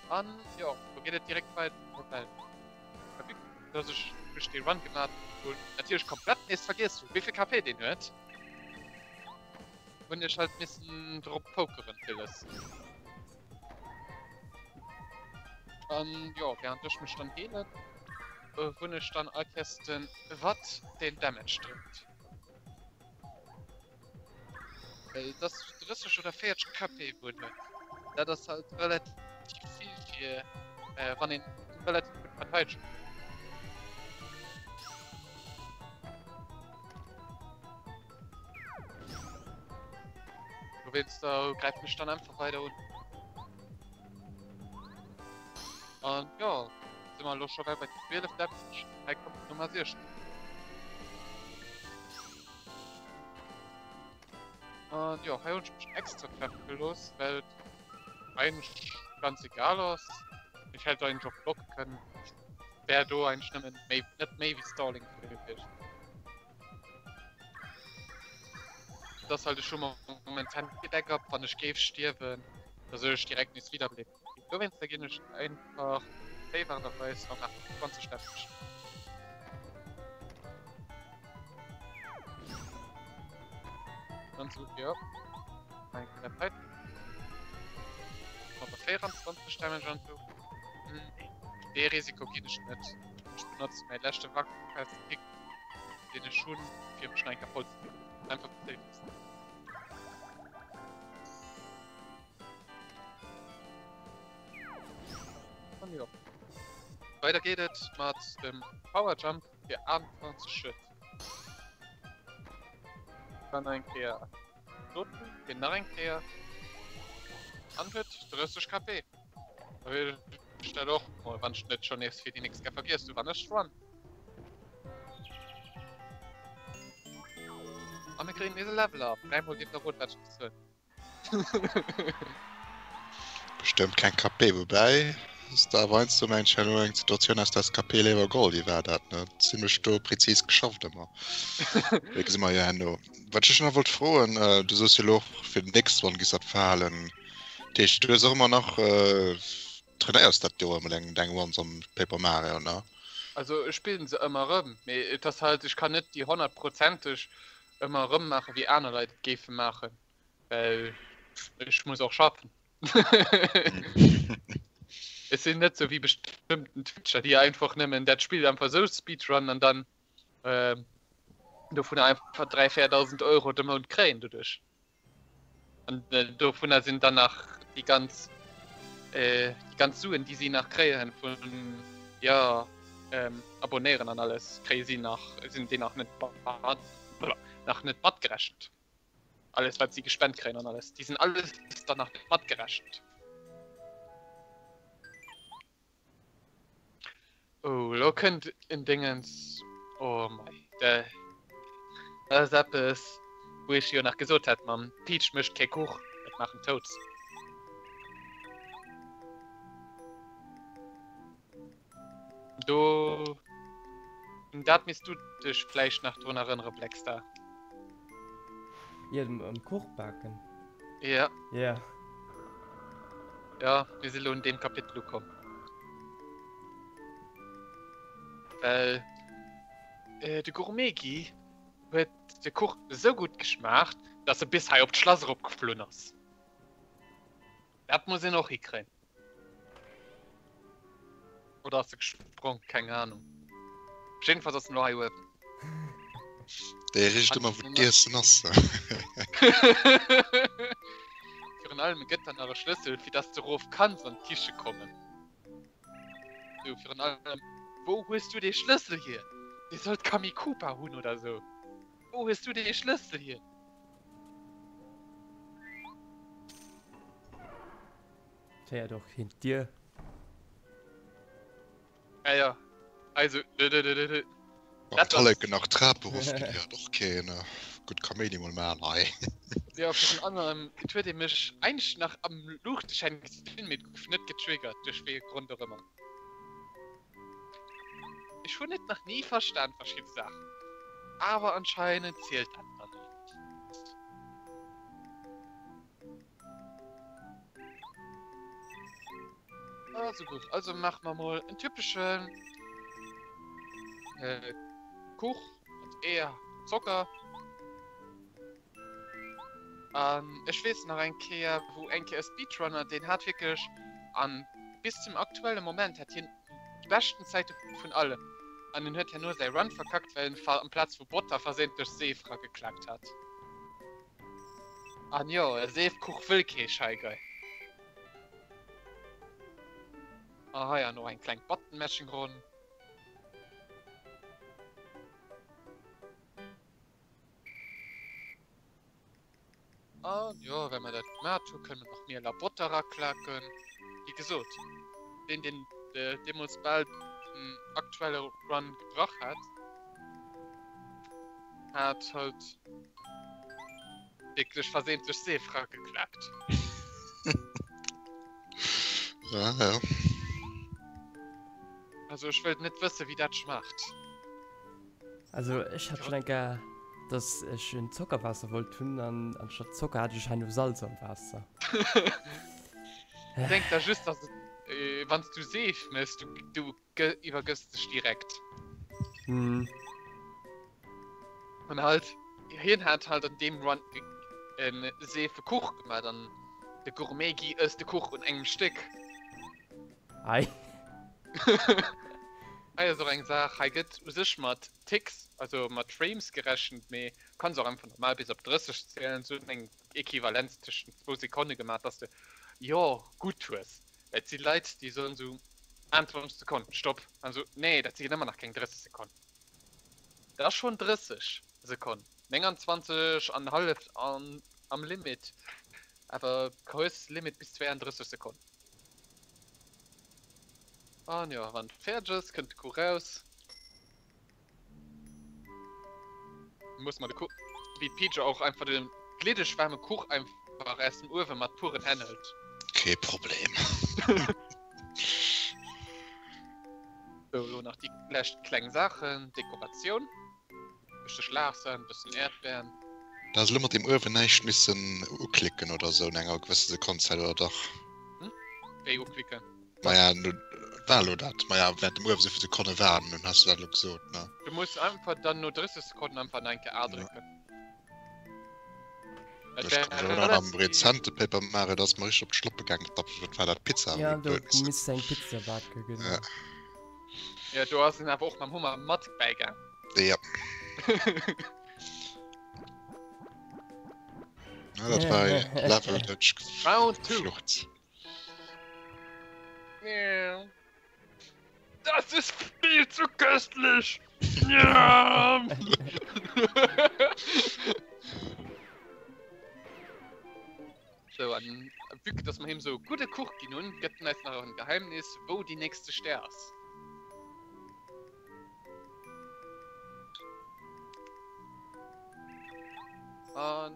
An jo, do geet et direkt weider, well vue dass ech duerch dee Run gemaat hunn, natierlech komplett nees vergiess hunn, wéivill KP deen huet. Hunn ech halt missen drop pokeren villes. An jo, während ech mech dann healen, hunn ech dann all Kéiers den Watt deen Damage dréckt. Well et ass 30 oder 40 KP wou en huet. Dat ass halt relativ vill fir wann een relativ gutt verteidegt. Dowéinst gräifen ech dann einfach weider un. An jo, si mer elo scho well bei 12 Damage. Hei kommt Nummer 16. An jo, hei hunn ech mech extra treffe gelooss, well et eigentlech ganz egal ass. Ech hätt eigentlech och blocke kënnen. Wär do eigentlech nëmmen méi, net méi wéi Stalling gewiescht. Das halt ech hu momentan kee Backup, wann ech géif stierwen, da soll ech direkt nees wiederbelebt ginn. Dowéinster ginn ech einfach safe Aart a Weis a maachen 20 Damage. Dann so, ja. Eng Kéier Zeit. Mat der 24 Damage an so. Nee, dee Risiko ginn ech net. Ech benotze mäi leschte Wackes-Kick. deen ech hunn, fir mech nach eng Kéier voll ze kréien. Einfach fir safe ze sinn. An jo. Weider geet et mat dem Power Jump fir 28 Schued. Dann nach eng Kéier doten, fir nach eng Kéier. An huet 30 KP. Da will ech dat och mol, wann ech net schon nees fir déi nächst Kéier vergiess hu wann ech run. A mir kréien nees e Level up. Dräimol dierft der roden, wat ech muss huelen. Bestëmmt keng KP, woubäi s de awer heiansdo mengt ech elo eng Situatioun aus der SKP Léiwer Goldie war dat ne zimlech do präzis geschafft ëmmer. Wéi gesi mer jo herno. Wat ech dech nach wollt froen, du soos jo elo och fir den nächste Run giss dat verhalen, dat heescht du hues och ëmmer nach Trainéiers dat jo emol eng deng Ones am Paper Mario, ne? Also ech spillen se ëmmer erëm, mee et ass halt, ech kann net déi honnertprozenteg ëmmer erëm maachen, wéi aner Leit et géife maachen, well ech muss och schaffen. Ech sinn net sou wéi bestëmmten Twitcher, déi einfach nëmmen dat Spill einfach esou speedrunnen an dann dovunner einfach 3, 4.000 Euro de Mount kréien doduerch. An dovunner sinn dann nach déi ganz déi ganz Suen, déi si nach kréien vun jo Abonnéieren an alles, kréie si nach, sinn déi nach net nach net matgerechent. Alles wat si gespent kréien an alles, déi sinn alles dann nach net matgerechent. Oh, lo kënnt en Dingens. Oh mei, dat ass eppes, wou ech jo nach gesot hat, mam Peach mécht kee Kuch, dat maachen d'Toads. Do, un dat misst du dech vläicht nach drun erënnere, Blackstar. Jo, um Kuch baken. Ja. Ja. Ja, mir si lo un deem Kapitel ukomm. Well äh, de Gourmet Guy huet de Kuch esou gutt geschmaacht, dass e bis hei op d'Schlass eropgeflunn ass. Dat muss een och hikréien. Oder ass e gesprong? Keng Ahnung. Op jeden Fall ass en lo hei uewen. Dee richt ëmmer wou d'Iessen ass. Virun allem e gëtt der nach e Schlëssel fir dass de rof kanns an d'Kiche kommen. Sou virun allem wou hues du dee Schlëssel hier? Dee sollt d'Kammy Koopa hunn oder sou. Wou hues du dee Schlëssel hier? Féiert och hint d'Dier. Ja, ja. Also, dö, dö, dö, dö, dö. Wann d'Talleken nach d'Trap erof ginn, wier et och keen gutt Kaméidi mol maachen hei. Jo, virun allem, et huet ee mech eigentlech nach am Luuchteschäin gesinn, mee et gouf net getriggert, duerch wéi ee Grond och ëmmer. Ech hunn et nach ni verstan, verschidde Saachen, awer anscheinend zielt dat dann net. Also gutt, also maache mer mol en typeschen Kuch mat Eeër, Zocker. An ech weess nach eng Kéier, wou eng Kéier e Speedrunner, deen hat wierklech, an bis zum aktuelle Moment hat hien déi beschten Zäite vun allen, an en huet herno säi Run verkackt, well en amplaz vu Botter verséintlech Seef rageklaakt hat. An jo, e Seefkuch wëll kee Shy Guy. A hei an och eng kleng Button-Mashing-Ronn. An jo, well mer dat gemat hu, kënne mer nach Miel a Botter raklaken. Wéi gesot, deen, deen deemools bal den aktuelle Run gebrach hat, hat halt wierklech versehentlich Seef rageklaakt. Ja, ja. Also ech wëllt net wësse wéi dat schmaacht. Also ech hat schon eng Kéier, dass ech en Zockerwaasser wollt hunn an anstatt Zocker hat ech herno Salz am Waasser. Denk der just, dass et, wann s du Seef mëss, du, du iwwergëss dech direkt. Hm. An halt, hien hat halt an deem Run en Seefekuch gemaat an de Gourmet Guy ësst de Kuch un engem Stéck. Ei. Hei ass och eng Saach, hei gëtt u sech mat Ticks, also mat Frames gerechent, mee kanns och einfach normal bis op 30 zielen. Se hunn eng Equivalenz tëschent zwou Sekonne gemaach, dass de jo gutt hues. Well et si Leit, déi soen esou 21 Sekonnen, Stopp, an esou nee, dat si ëmmer nach keng 30 Sekonnen. Dat ass schonn 30 Sekonnen, 29 an hallef an am Limit, awer hues Limit bis 32 Sekonnen. An jo, wann et fäerdeg ass, kënnt de Kuch raus. Muss mer de Kuch, wéi d'Peach och einfach de gliddeg waarme Kuch einfach aus dem Uewe mat puren Hänn hëlt. Kee Problem. Sou, elo nach déi lescht kleng Saachen, Dekoratioun. Bësse Schlagsan, bëssen Äerdbeeren. Da has elo mat deem Uewen näischt missen uklicken oder sou no enger gewësse Sekonn Zäit, oder dach? Hm? Wéi uklicken? Maja, nu war elo dat. Maja, während dem Uewen souvill Sekonne waarden, nun has du dat elo gesot, ne? Du muss einfach dann no 30 Sekonnen einfach nach eng Kéier A drécken. Et Ech kann mech erënneren, am rezente Paper Mario, da ass mer richteg op d'Schloppe gaangen, mat der, wat war dat, Pizza? Ja, do misst eng Pizza baken, genau. Ja. Ja, do ass en awer och mam Hummer mat bäigaang. Ja. Ja, dat war e Level, dat ech Round two. geflucht. Das ist viel zu köstlich! Ja! So, an vue que dass mer him sou e gudde Kuch ginn hunn, gëtt en eis nach en Geheimnis, wou déi nächste Stär ass.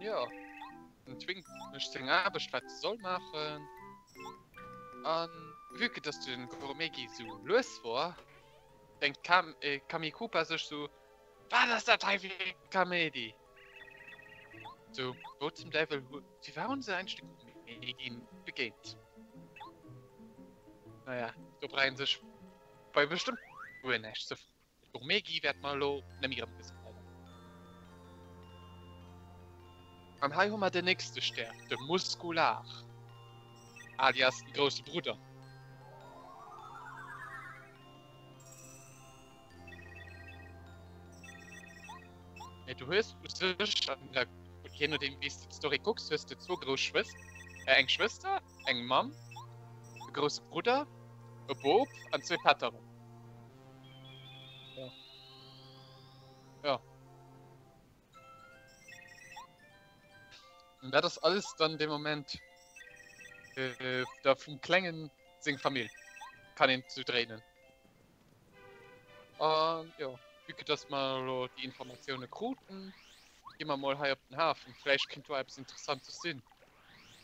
An jo, den Twink mécht seng Aarbecht, wat e soll maachen. An vue que dass den Gourmet-Guy sou lues wor, denkt d'Camille Koopa sech sou, Wat ass dat hei fir e Kaméidi? Sou, wou zum Däiwel hu, firwat hunn se eigentlech de Gourmet-Guy begéint? Naja, do brauch een sech bei bestëmmt guer näischt ze froen. De Gourmet-Guy wäerte mer elo net méi erëm gesinn, leider. An hei hu mer den nächste Stär, de Muskular, alias den grousse Brudder. Mee du hues u sech an der, je nodeem wéi s de d'Story kucks, hues de zwou grouss Schwës, eng Schwëster, eng Mamm, e grousse Brudder, e Bop an zwee Pätteren. Ja. Ja. Und dat ass alles dann de Moment äh, da vum Klengen seng Famill kann een zu dréinen. An jo, vue que dass mer elo déi Informatioune kruten, gi mer mol hei op den Hafen. Vläicht kéint do eppes Interessantes sinn.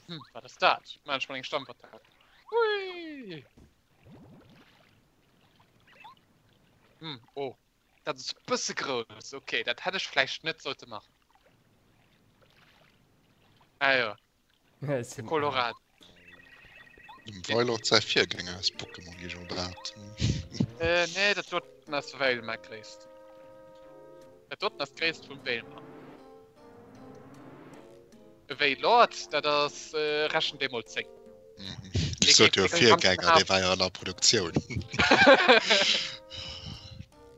Hm, wat ass dat? Maan ech mol eng Stampfattack. Hui! Hm, oh. Dat ass e bësse grouss. Okay, dat hätt ech vläicht net sollte maachen. Ah jo, de Colorado. Dem Wailord säi Virgänger aus Pokémon, géif ech mol behaapten. Äh, nee, dat doten ass Wailmer Gréisst. Dat doten ass d'Gréisst vum Wailmer. E Wailord, dat ass, äh, rechent ee mol 10. Ech sot jo Virgänger, dee war jo an der Produktioun.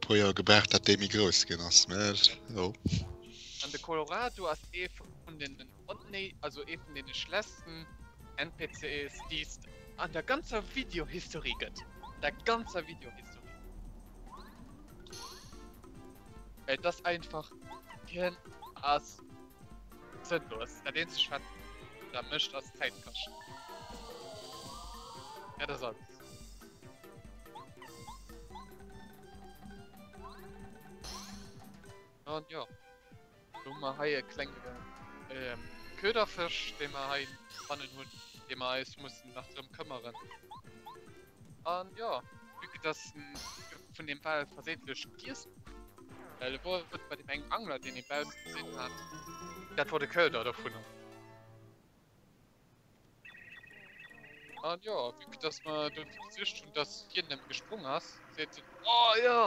Puer Joer gebraucht, dat dee méi grouss ginn ass, mä jo. An de Colorado ass ee vun den onné, also ee vun deene schlechtsten NPCs, déi es an der ganzer Videohistorie gëtt. An der ganzer Videohistorie. Et ass einfach, hien ass Sënnlos. Dat eenzegt wat der mécht ass Zäit kaschten. Dat ass alles. An jo, do hu mer hei e klenge ähm, Köderfësch, dee mer hei fannen hunn, dee mer eis mussen nach drëm këmmeren. An jo, vue que dass en vun deem Wal versehentlich giess well e wor bei deem engem Angler, deen ee bausse gesinn hat, dat wor de Köder dovunner. An jo, vue que dass mer dofir gesuergt hunn, dass hien nëmme gesprong ass, seet en, Oh jo,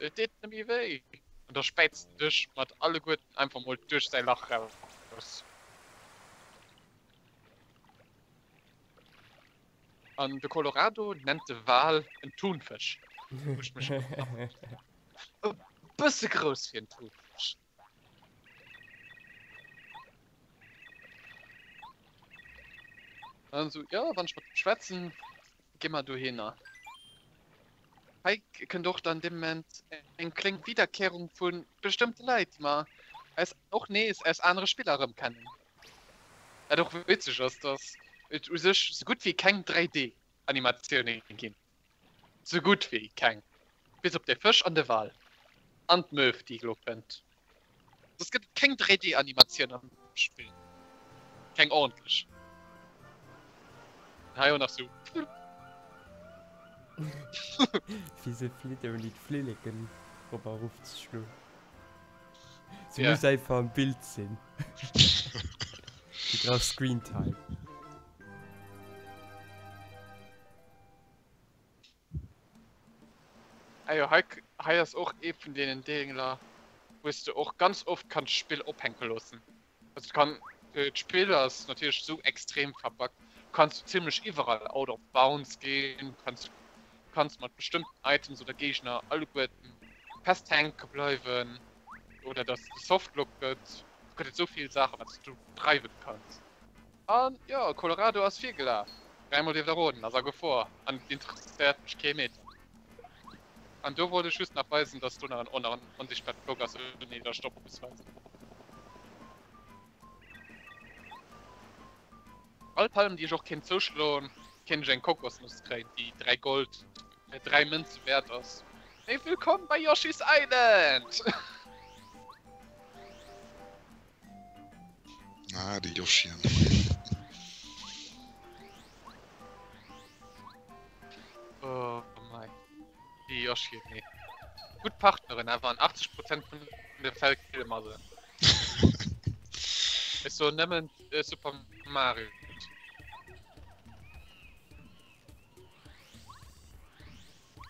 et deet net méi wéi. An da späizt en dech mat alleguerten einfach mol duerch säi Lach raus. An de Colorado nennt de Wal en Thunfësch. Wou ech mech e bësse grouss fir en Thunfësch. An sou, jo, wann ech mat em schwätzen, gi mer dohinner. Hei kënnt och dann dee Moment eng kléng Wiederkehrung vu bestëmmte Leit, déi mer aus och nees aus anere Spiller erëmkennen. Wat och witzeg ass, dass et u sech sou gutt wéi keng 3D-Animatioune ginn. Sou gutt wéi keng. Bis op de Fësch an de Wal. An d'Möw, déi elo kënnt. Soss gëtt et keng 3D-Animatioun am Spill. Keng ordentlech. An hei och nach sou. Wéi se flitt ouni d'Flilleken op a erof ze schloen. Se muss einfach am Bild sinn. Si brauch Screentime. Ah jo, hei, hei ass och ee vun deenen Deeler, wou s de och ganz oft kanns d'Spill ophänke loossen. Also du kann, d'Spill ass natierlech esou extrem verbuggt, du kanns sou zimmlech iwwerall out of bounds ginn, du kanns, du kanns mat bestëmmten Items oder Géigner alleguerten festhänke bleiwen oder dass de Softlock gëtt. Et gëtt esou vill Saachen, wat s du dreiwe kanns. An jo, Colorado ass virgelaf. Dräimol dierft der roden, ass a Gefor an et interesséiert mech kee Meter. An do wollt ech just nach weisen, dass do nach en onsichtbare Block ass, ouni der Stopp muss weisen. All Palm déi ech och kéint zouschloen, kéint ech eng Kokosnuss kréien, déi 3 Gold, 3 Mënze wäert ass. Mee willkomm bei Yoshi's Island! Ah, déi Yoshien. Oh mei. Déi Yoshien, nee. Gutt Partneren, awer an 80 Prozent vun de Fäll kille mer se. Ech soen nëmmen äh, Super Mario.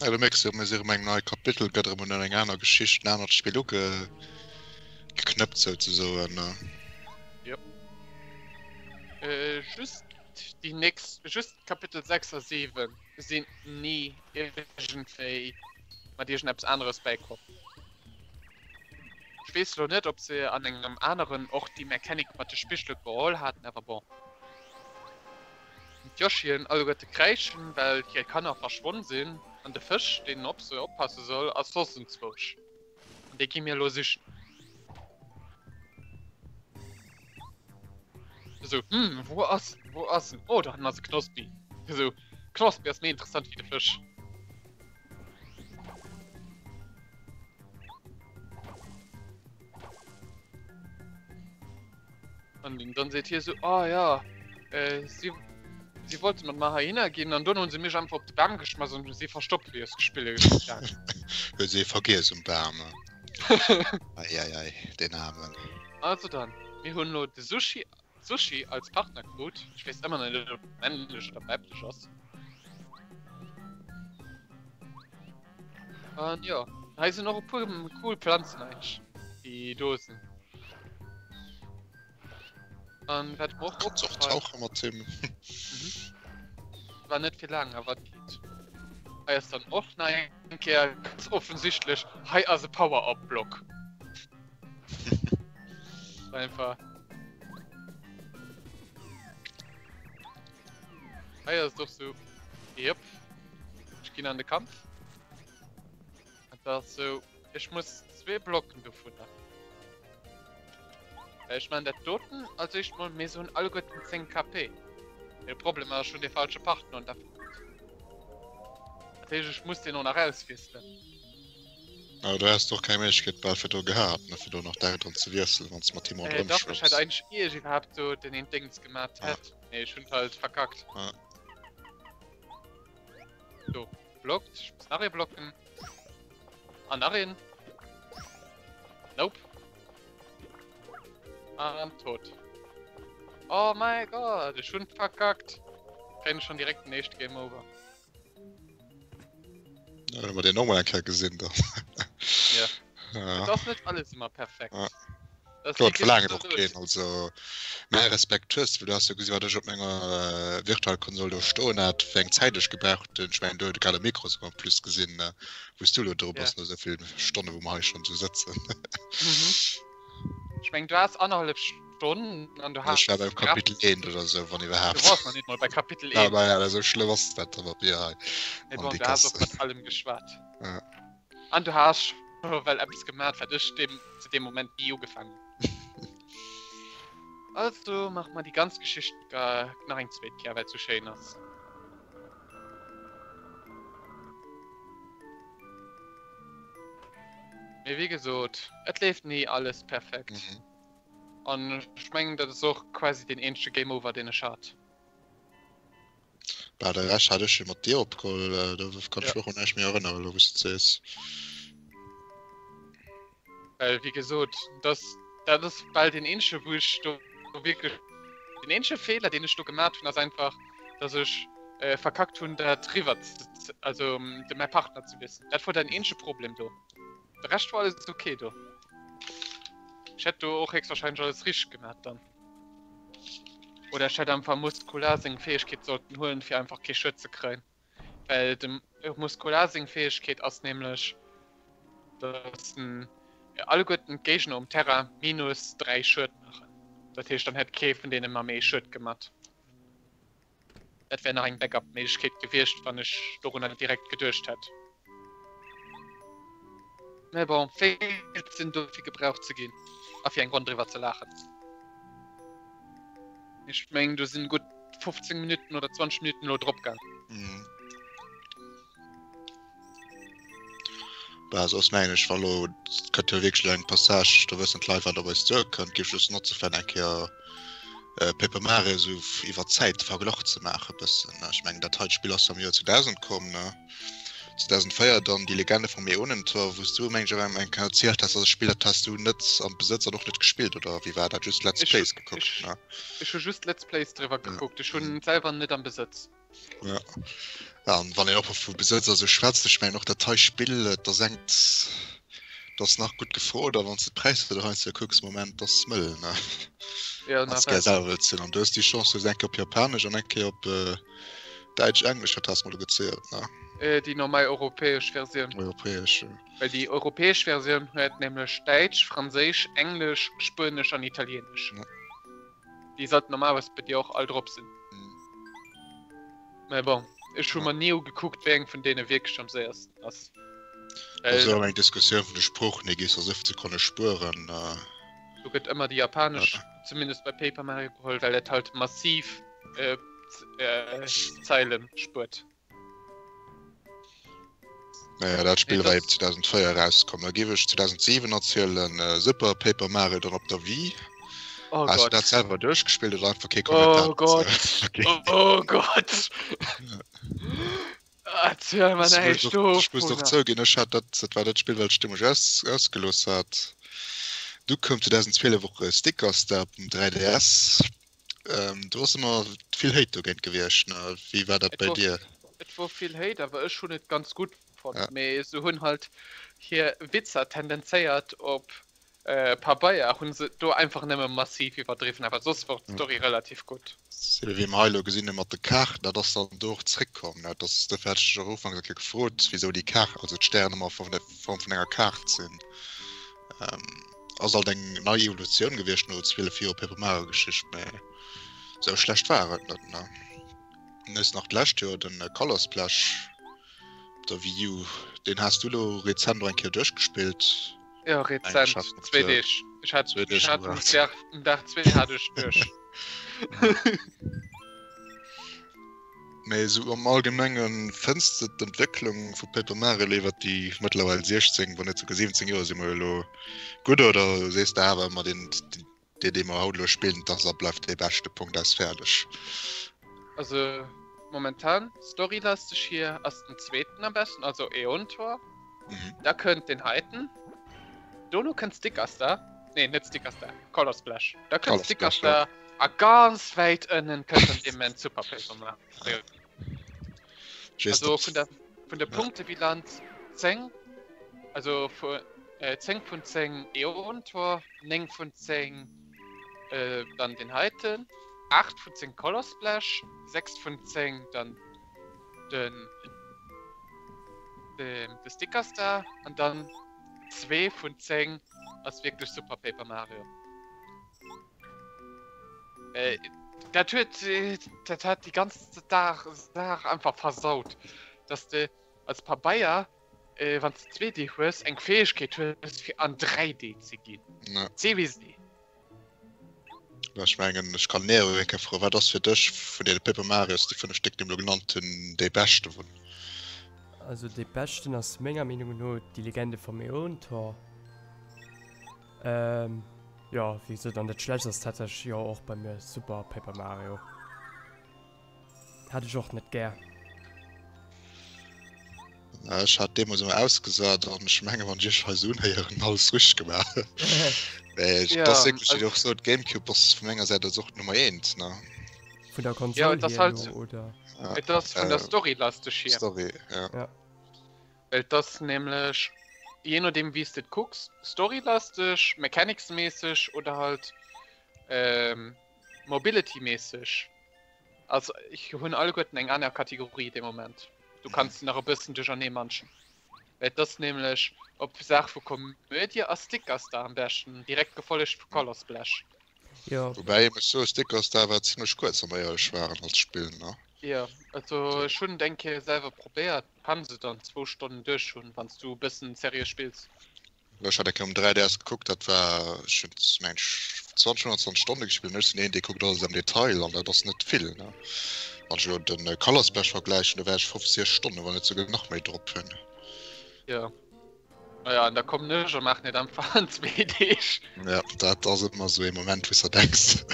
Ja, du merks jo, mir si erëm engem neie Kapitel, gëtt erëm un eng aner Geschicht, en anert Spill ugeknëppt souzesoen. Jo. Äh, just déi nächst, just Kapitel 6 a 7 sinn ni iergendwéi mat iergendeppes aneres bäikomm. Ech weess elo net, ob se an engem aneren och déi Mechanic mat de Spigele geholl haten, awer bon. D'Yoshien alleguerte kräischen, well hir Kanner verschwonn sinn, an de Fësch, deen op se oppasse soll, ass soss enzwousch. An dee gi mir elo sichen. Esou, hm, wou ass en, wou ass en? Oh, do hannen ass e Knospi. Esou, Knospi ass méi interessant wéi de Fësch. An dann seet hie sou, oh ja, äh, si, si wollte mat mer heihinner ginn an dunn hunn se mech einfach op de Bam geschmass an hu si verstoppt, wéi ech spille gaangen. Huet se ee vergiess um Bam. Ei, ei, ei, deen Aarmen. Also dann, mir hunn elo de Sushi, Sushi als Partner krut. Ech weess ëmmer nach net, ob e männlech oder weiblech ass. An jo, hei sinn och e puer cool Planzen eigentlech, déi do sinn. An wat mer och Kannst och tauche mat him. Mhm. War net fir laang, awer et geet. Hei ass dann och nach eng Kéier ganz offensichtlech, hei ass e Power-Up-Block. Einfach. Hei ass et och sou, jep, ech ginn an de Kampf. Et ass sou, ech muss zwee Blocken dovunner. Well ech man dat doten als éischt mol, mir se hunn alleguerten 10 KP. De Problem ass, ech hunn dee falsche Partner an der Dat heescht, ech muss deen och nach auswiesselen. Awer du häss och keng Méiglechkeet bal fir do gehat, ne, fir do nach direkt dran ze wiesselen, wann s de mat him Äh, ronderëm dach, ech hätt schwëmms. eigentlech, ier ech iwwerhaapt do den een Déngs gemat Ah. hätt. Mee ech hunn et halt verkackt. Ah. Do, geblockt. Ech muss nach ee blocken. An nach een. Nope. An tot. Oh mein Gott, ech hunn verkackt. Kréien schon direkt den éischte Game Over. Ja, wenn wir den nochmal eng Kéier gesinn dann. Ja. Ja. Et ass net alles ëmmer perfekt. Ja. Das Klar, liegt verlaangt jetzt och keen. Also mäi Respekt hues, well du has jo gesinn, wat ech op menger Virtualkonsol do stoen hat, wéi eng Zäit ech gebraucht hunn. Ech mengen, do huet e grad e Mikro souguer en plus gesinn, wou s du elo dru bass, Ja. no esou vill Stonne wou mer hei schonn esou sëtzen. Mhm. Ech mengen, du has annerhallef Stonn an du Ech has war beim Kapitel 1 oder esou, wann Du iwwerhaapt. wars nach net mol bei Kapitel Ja, 1. ma ja, esou schlëmm ass dat dann mat mir hei Mee an bon, déi du has och Kasse. mat allem geschwat. Ja. An du has scho well eppes gemat, wat ech deem, zu deem Moment ni ugefaangen hunn. Also maache mer déi ganz Geschicht nach eng zweet Kéier, well et sou schéin ass. Mee wéi gesot, et leeft ni alles perfekt. Mhm. An ech mengen, dat ass och quasi deen eenzege Game Over, deen ech hat. Bah, de Rescht hat ech jo mat dir opgeholl, do kann ech Ja. mech och un näischt méi erënneren, elo wou s de et sees. Well wéi gesot, dass, dat ass bal deen eenzege wou ech do wierklech, deen eenzege Feeler deen ech do gemat hunn ass einfach, dass ech verkackt hunn dat riwwer ze, also de mäi Partner ze wiesselen. Dat wor den eenzege Problem do. De Rescht wor alles ok do. Ech hätt do och héchstwahrscheinlech alles richteg gemat dann. Oder ech hätt einfach Muskular seng Fäegkeet sollten huelen, fir einfach kee Schued ze kréien. Well dem Muskular seng Fäegkeet ass nämlech, dass en alleguerten d'Géigner um Terrain minus 3 Schued maachen. Dat heescht, dann hätt kee vun deene mer méi Schued gemat. Dat wär nach eng Backup-Méiglechkeet gewiescht, wann ech dorunner direkt geduecht hätt. Mä bon, Fails sinn do fir gebraucht ze ginn a fir eng Ronn driwwer ze laachen. Ech mengen do sinn gutt 15 Minutten oder 20 Minutten elo drop gaang. Mhm. Bah, soss mengen ech, wa lo, et kënnt jo wierklech elo eng Passage, do wëssen d'Leit wat op eis duerkënnt, géif ech just notze fir eng Kéier. Paper Mario esou iwwer d'Zäit Verglach ze maache bëssen. Ech mengen dat heit Spill ass am Joer 2000 komm, ne? 2004 dann déi Legende vum Äonentor, wou s du meng ech awer eng Kéier erzielt has, ass e Spill dat has du net am Besëtz an och net gespillt oder wéi war dat? Just Let's Plays gekuckt, ne? Ech hu just Let's Plays driwwer gekuckt, ech hunn et selwer net am Besëtz. Ja. An wann een och vu Besëtz also schwätzt, ech mengen och dat hei Spill, et ass engt, dat ass nach gutt gefrot a wann s de d'Präisser do heiansdo kucks, Moment, dat ass mëll, ne? Ja, Wann s gär selwer wëlls hunn. An du hues déi Chance, du hues eng Kéier op Japanesch an eng Kéier op Däitsch, Englesch, wat has de mer do gezielt, ne? Déi normal europäesch Versioun. Europäesch, jo. Well déi europäesch Versioun huet nämlech Däitsch, Franséisch, Englesch, Spuenesch an Italieenesch. Ja. Déi sollten normalerweis bei dir och all drop sinn. Mä bon, ech hu mer ni ugekuckt, wéi eng vun deene wierklech am séiersten ass. Dat ass jo eng Diskussioun vun de Sproochen, déi gees a 15 Sekonne spueren. Do gëtt ëmmer déi japanesch, zumindest bei Paper Mario, geholl, well dat halt massiv Zeilen spuert. Naja, dat Spill war eben 2004 erauskomm. Da géif ech 2007 erzielen, Super Paper Mario dann op der Wii. Oh Has du Gott. dat selwer duerchgespillt oder einfach kee Kommentar Oh Gott. dozou? Okay. Oh Gott. Erziel mer Ech muss näischt och, ech muss och dovunner. zouginn, ech hat dat, dat war dat Spill, wat ech deemools aus, ausgelooss hat. Du koum 2012 och Sticker Star op dem 3DS. Ähm, do ass ëmmer vill Hate dogéint gewiescht, ne? Wéi war dat Et bei wor, dir? et wor vill Hate, awer ech hunn et ganz gutt fonnt. Ja. Mee se hunn halt hir Witzer tendenzéiert op Pabeier, hunn se do einfach nëmme massiv iwwerdriwwen, awer soss wor d'Story relativ gutt. Wéi mir hei elo gesinn hu mat de Kaarten, dat ass dann do och zréckkomm, ne? Dat ass, dofir hat ech dech och ufanks eng Kéier gefrot, wisou déi Kaart, also d'Stären ëmmer a Form vun enger Kaart sinn. Ass alt eng nei Evolutioun gewiescht no 12 Joer Paper Mario Geschicht, mä sou schlecht war et net ne. Dann hues nach d'lescht Joer den Color Splash op der Wii U, deen has du lo rezent och eng Kéier duerchgespillt. Jo rezent, zwee Deeg. Ech hat Zwee Deeg ech hat gebraucht. Dag, um Dag zwee hat ech duerch. Mee esou am Allgemengen, fënns de d'Entwécklung vu Paper Mario elo iwwert déi mëttlerweil 16, wann net souguer 17 Joer si mer jo elo, gutt oder sees de awer ëmmer deen, dee dee mer haut elo spillen, dat ass a bleift dee beschte, Punkt, aus, fäerdeg? Also momentan storylastig hier ass den zweeten am besten, also Äon-Tor. Da kënnt den heiten. Dono kënnt Sticker Star. Nee, net Sticker Star, Color Splash. Da kënnt Sticker Star. A ganz wäit ënnen kënnt dann dee Super Paper Mario. Also vun der, vun der Punktebilanz 10, also vu, äh, 10 vun 10 Äon-Tor, 9 vun 10 äh, dann den heiten, 8 vun 10 Color Splash, 6 vun 10 dann den de, de Sticker Star an dann 2 vun 10 ass wierklech Super Paper Mario. Äh, dat huet dat hat déi ganz Dag Saach einfach versaut, dass de als Pabeier äh, wann du 2D hues, eng Fäegkeet hues fir an 3D ze ginn. Ja. Seriously. Ech mengen ech kann Nero eng Kéier froen, wat ass fir dech vun deene Paper Marios, déi 5 Stéck déi mer elo genannt hunn, dee beschte vun? Also dee beschten ass menger Meenung no Die Legende vom Äonentor. Ähm, jo, wéi gesot, an dat schlechtst ass tatsächlech jo och bei mir Super Paper Mario. Hat ech och net gär. Ech hat deemools ëmmer ausgesat an ech menge wann ech iech hei sou unhéieren, alles richteg gemaach. Mee Ja, et ass wierklech, wéi also Dir och sot, Gamecube ass vu menger Säit aus och d'Nummer eent, ne? Vun der Ja, Konsol et ass hier halt, elo, oder? Ja, et ass vun der äh, Story lasteg hier. Story, ja. Ja. Well et ass nämlech, jee nodeem wéi s de et kucks, storylasteg, mechanicsméisseg oder halt ähm, mobilityméisseg. Also ech hunn alleguerten eng aner Kategorie de Moment. Du kanns nach e bëssen duerchernee manchen. Well et ass nämlech op Saach vu Komödie ass Sticker Star am beschten, direkt gefollegt vu Color Splash. Jo. Woubäi ee muss soen, Sticker Star war zimlech kuerz, wa mer éierlech waren als Spill, ne? Jo, also ech hunn et eng Kéier selwer probéiert, kanns et an zwou Stonnen duerch hunn, wann s du e bëssen seriö spills. Ech hat eng Kéier um 3DS gekuckt, dat war, ech hunn mengen ech 20, 25 Stonne gespillt an ech sinn een, dee kuckt alles am Detail an dat ass net vill, ne. Wann ech elo de Color Splash vergläichen, do wär ech 50 Stonnen, wann net souguer nach méi drop hunn. Jo, naja, an da kommen ech a maachen et einfach an zwee Deeg. Ja, dat ass ëmmer esou ee Moment, wou s de denks.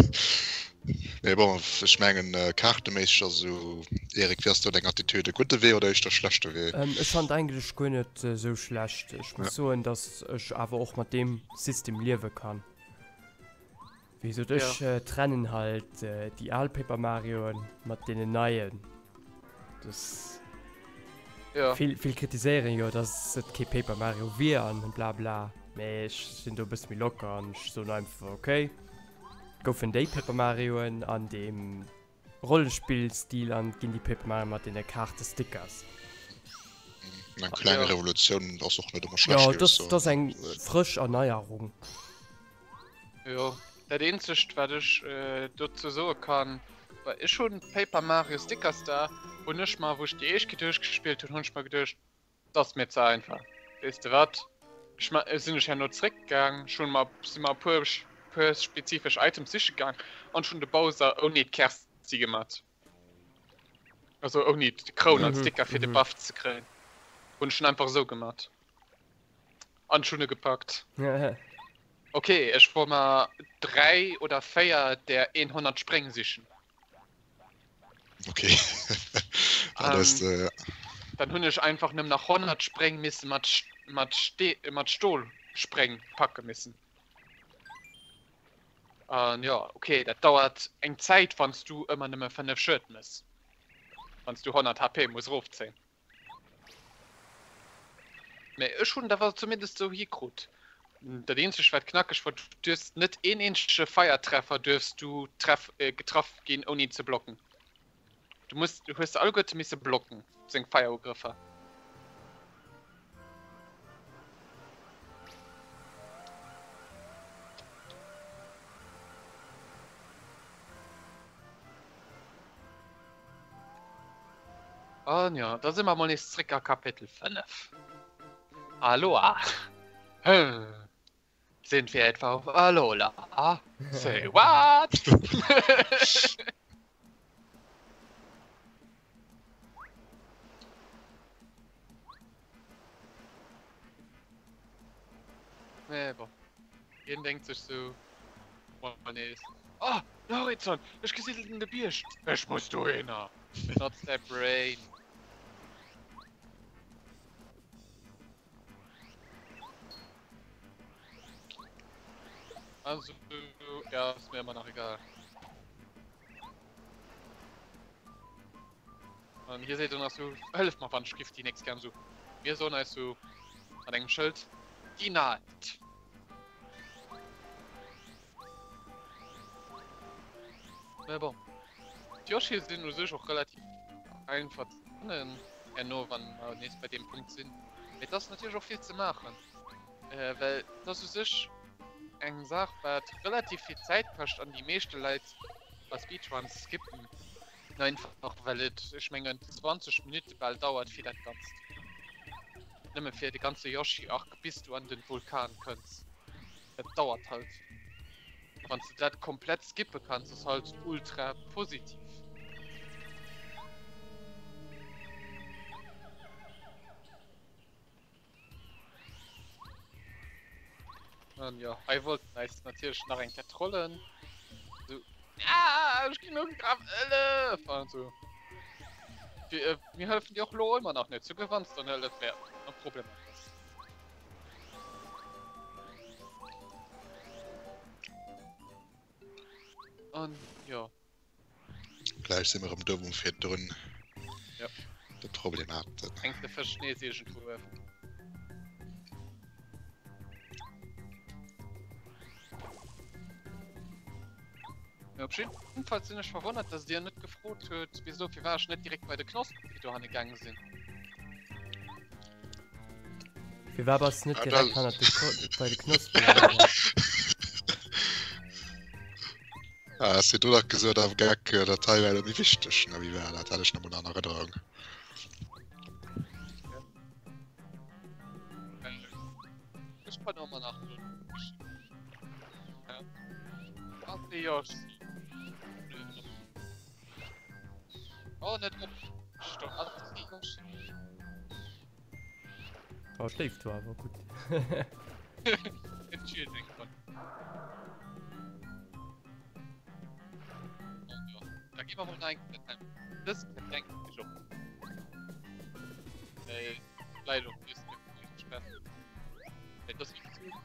Mee bon, ech mengen kaarteméisseg ass esou, Eric, wéi ass do deng Attitude? E gudde Wee oder éischter schlechte Wee? Ech fannen et eigentlech guer net esou schlecht. Ech muss soen, datt ech awer och mat deem System liewe kann. Wéi gesot, ech trennen halt déi al Paper Marioen mat deenen neien. Das vill, vill kritiséieren jo, datt et kee Paper Mario wier an blabla, mee ech sinn do e bësse méi locker an ech soen einfach, okay. Goufen déi Paper Marioen an dem Rollenspill-Stil an ginn déi Paper Mario mat deene Kaarte-Stickers. Eng kleng Revolutioun ass och net ëmmer schlecht. Jo, dat ass eng frësch Erneierung. Jo, dat eenzegt wat ech dozou soe kann, well ech hunn Paper Mario Sticker Star hunn ech mer wou ech déi éischt Kéier duerchgespillt hunn, hunn ech mer geduecht, 't ass mir ze einfach. Weess de wat, ech ma sinn ech herno zréck gaang, ech hunn mer si mer e puer puer spezifesch Items siche gaang an ech hunn de Bowser ouni d'Kerszi gemat. Also ouni d'Kroun als Sticker fir de Buff ze kréien. Hunn ech en einfach esou gemat. An ech hunn e gepackt. Ok, ech wollt mer 3 oder 4 där 100 Spréng sichen. Okay. Dann hues de. Dann hunn ech einfach nëmmen nach 100 Spréng misse mat mat Ste mat Stolspréng packe missen. An jo, okay, dat dauert eng Zäit, wann s du ëmmer nëmme 5 Schued mëss. Wann s du 100 HP muss erofzéien. Mee ech hunn et awer zumindest esou hikrut. Dat eenzegt wat knackeg war, du duerfst net een eenzege Feiertreffer duerfs du treff getraff ginn ouni ze blocken. Du muss du hues se alleguerte misse blocken, seng Feierugrëffer. An jo, da si mer mol nees zréck a Kapitel 5. Aloha! Hm. Sind wir etwa auf Alola? Say what? Nee, bon. Hien denkt sech sou mol nees, Oh, den Horizont! Ech gesinn de Bierg! Ech muss dohinner! Not that brain. Also, ja, ist mir immer nach egal. An hier seet en nach so, Hëllef mer wann ech giff déi nächst gern so. Mir soen eis so mat engem Schëld, Denied. Mä bon. D'Yoshie sinn u sech och relativ einfach ze fannen, herno wann mer nees bei deem Punkt sinn. Mee et ass natierlech och vill ze maachen, well et ass u sech eng Saach wat relativ vill Zäit kascht an déi meeschte Leit bei Speedruns skippen einfach well et, ech mengen 20 Minutte bal dauert fir dat Ganzt, nëmme fir de ganze Yoshi-Arc bis du an den Vulkan kënns. Dat dauert halt. A wann s de dat komplett skippe kanns, ass halt ultra positiv. An jo, hei wollten eis natierlech nach eng Kéier trollen. So, ah, ech ginn ugegraff, Hëllef! An so. Mir, mir hëllefen dir och lo ëmmer nach net, souguer wann s de an Hëllef wär, e Problem ass. An jo. Gläich si mer erëm do wou mer virdrun Ja. de Problem haten. Hänkt de Fësch nees iergendwou uewen. Mee op jidden Fall sinn ech verwonnert, dass dir net gefrot huet, wisou firwat ech net direkt bei de Knospen dohanne gaange sinn. Firwat bass du net direkt hannert de bei de Knospen gaangen? Ah, hast du nach gesot am Gag, dat hei wär elo méi wichteg, ne? Wéi war dat? Hat ech nach mol an Erënnerung. Ech kann ëmmer nach Oh, net op. Stopp. Oh, schléift du awer gutt. gi mer mol nach eng Kéier dat Dës Kéier denken ech och. Well leider och dës Kéier vläicht besser. Well dass wéi gesot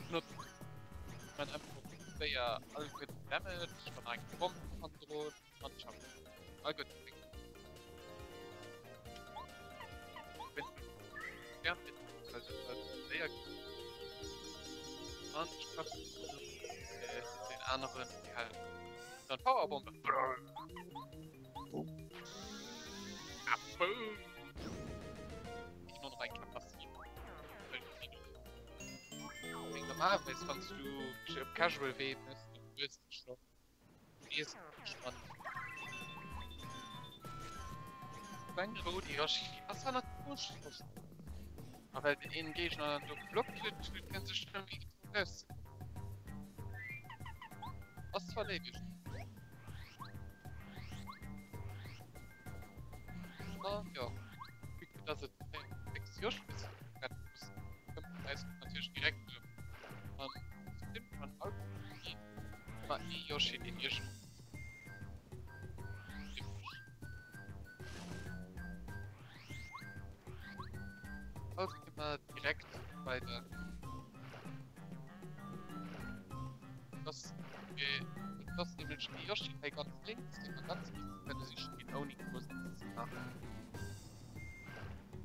benotzt man einfach séier all gutt Damage, wann eng Bomb hannendrun an ciao. All gutt. An den aneren dann Powerbombe. Ah, boom. Ich noch eng passiv. Normalerweise wann du op Casual Wee bist, dann hues du schon A well den een Géigner dann do geblockt huet, huet hien sech net méi getraut rauszekommen. Ass zwar léiweg. Ah, jo. Vue que dass et 6 Yoshis retten muss, kommt eis natierlech direkt erëm an System an all ginn. Ëmmer ee Yoshi deen iergendwou Also gi mer direkt weider. Das, das nämlich de Yoshi hei ganz links, dee mer ganz easy kënne siche ginn, ouni grouss eppes ze maachen.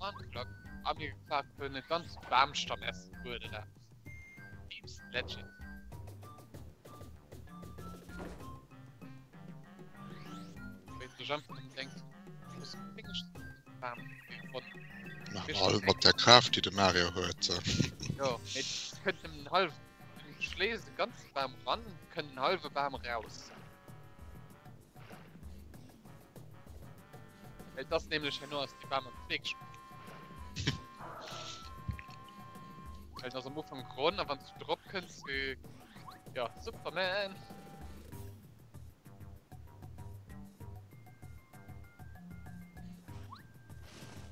An klack. A mir klappen e ganze Bamstamm aus dem Buedem eraus. Seems legit. Wéi de Jump denkt, muss All mat der Kraaft déi de Mario huet. Jo, mee kënnt nëmmen en hallwen, du schléis e ganze Bam ran, kënnt en hallwe Bam raus. Et ass nämlech herno ass déi Bam an d'Wee gesprongen. Well den ass am Ufank ronn a wann s du drop kënns, ja, Superman!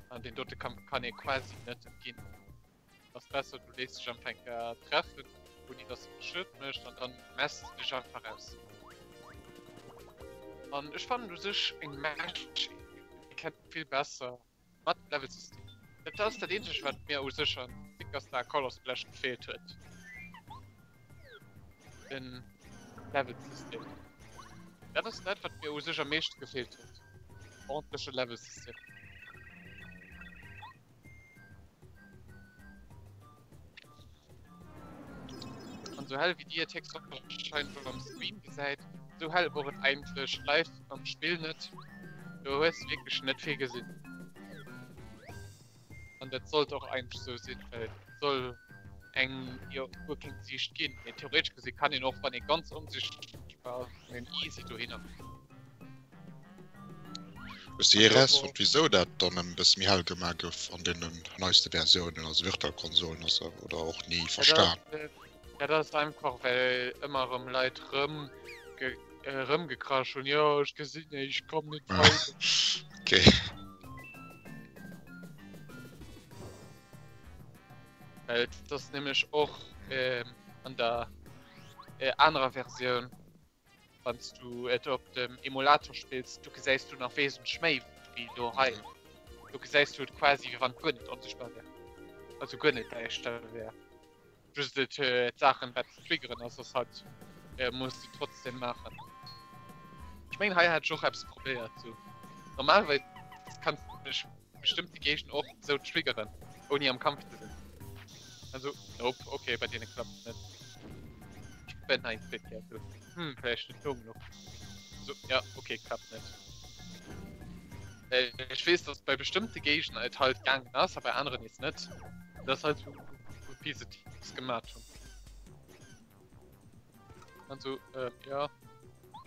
An deen dote Kampf kann ee quasi net entginn. Ass besser du léiss dech einfach eng Kéier treffen, ouni dass de Schued mécht an dann mess de dech einfach aus. An ech fannen u sech eng Match kennt vill besser mat Levelsystem. Dat ass dat eenzegt wat mir u sech an Sticker Star Color Splash gefeelt huet. Den Levelsystem. Dat ass dat wat mir u sech am meeschte gefeelt huet. Ordentleche Levelsystem. An sou hell wéi dir et héchstwahrscheinlech am Stream gesäit, sou hell wor et eigentlech live am Spill net. Do hues de wierklech net vill gesinn. An dat sollt och eigentlech sou sinn, well et soll engem jo guer keng Siicht ginn. Mee theoretesch gesi kann een och wann ee ganz onsichtbar ass, kann een easy dohinner. Hues de jee erausfonnt wisou dat dann en bësse méi hell gemaach gouf an deenen neiste Versiounen, also Virtual Konsolen ass oder och ni verstan? Dat ass einfach well ëmmer erëm Leit rëm erëmgekrasch hunn, jo ech gesinn näischt, ech komm net weider. Okay. Well et ass nämlech och an der anerer Versioun Wann s du et op dem Emulator spills, du gesäis du nach wesentlech méi wéi do hei. Do gesäis du et quasi wéi wann et guer net onsichtbar wär. Also guer net däischter wär. Just et d'Saachen wat ze triggeren ass, ass halt muss du trotzdem maachen. Ech mengen hei hat ech och eppes probéiert sou. Normalerweis kanns du dech bestëmmte Géigner och sou triggeren ouni am Kampf ze sinn. Also nope, okay bei deene klappt et net. Ech probéieren nach eng zweet Kéier sou. Hm, vläicht net no genuch. So, ja, okay, klappt net. Äh, ech weess, dass bei bestëmmte Géigner et halt gaangen ass a bei aneren nees net. Dat ass halt sou, wéi se et gemat hunn. An so, äh, ja,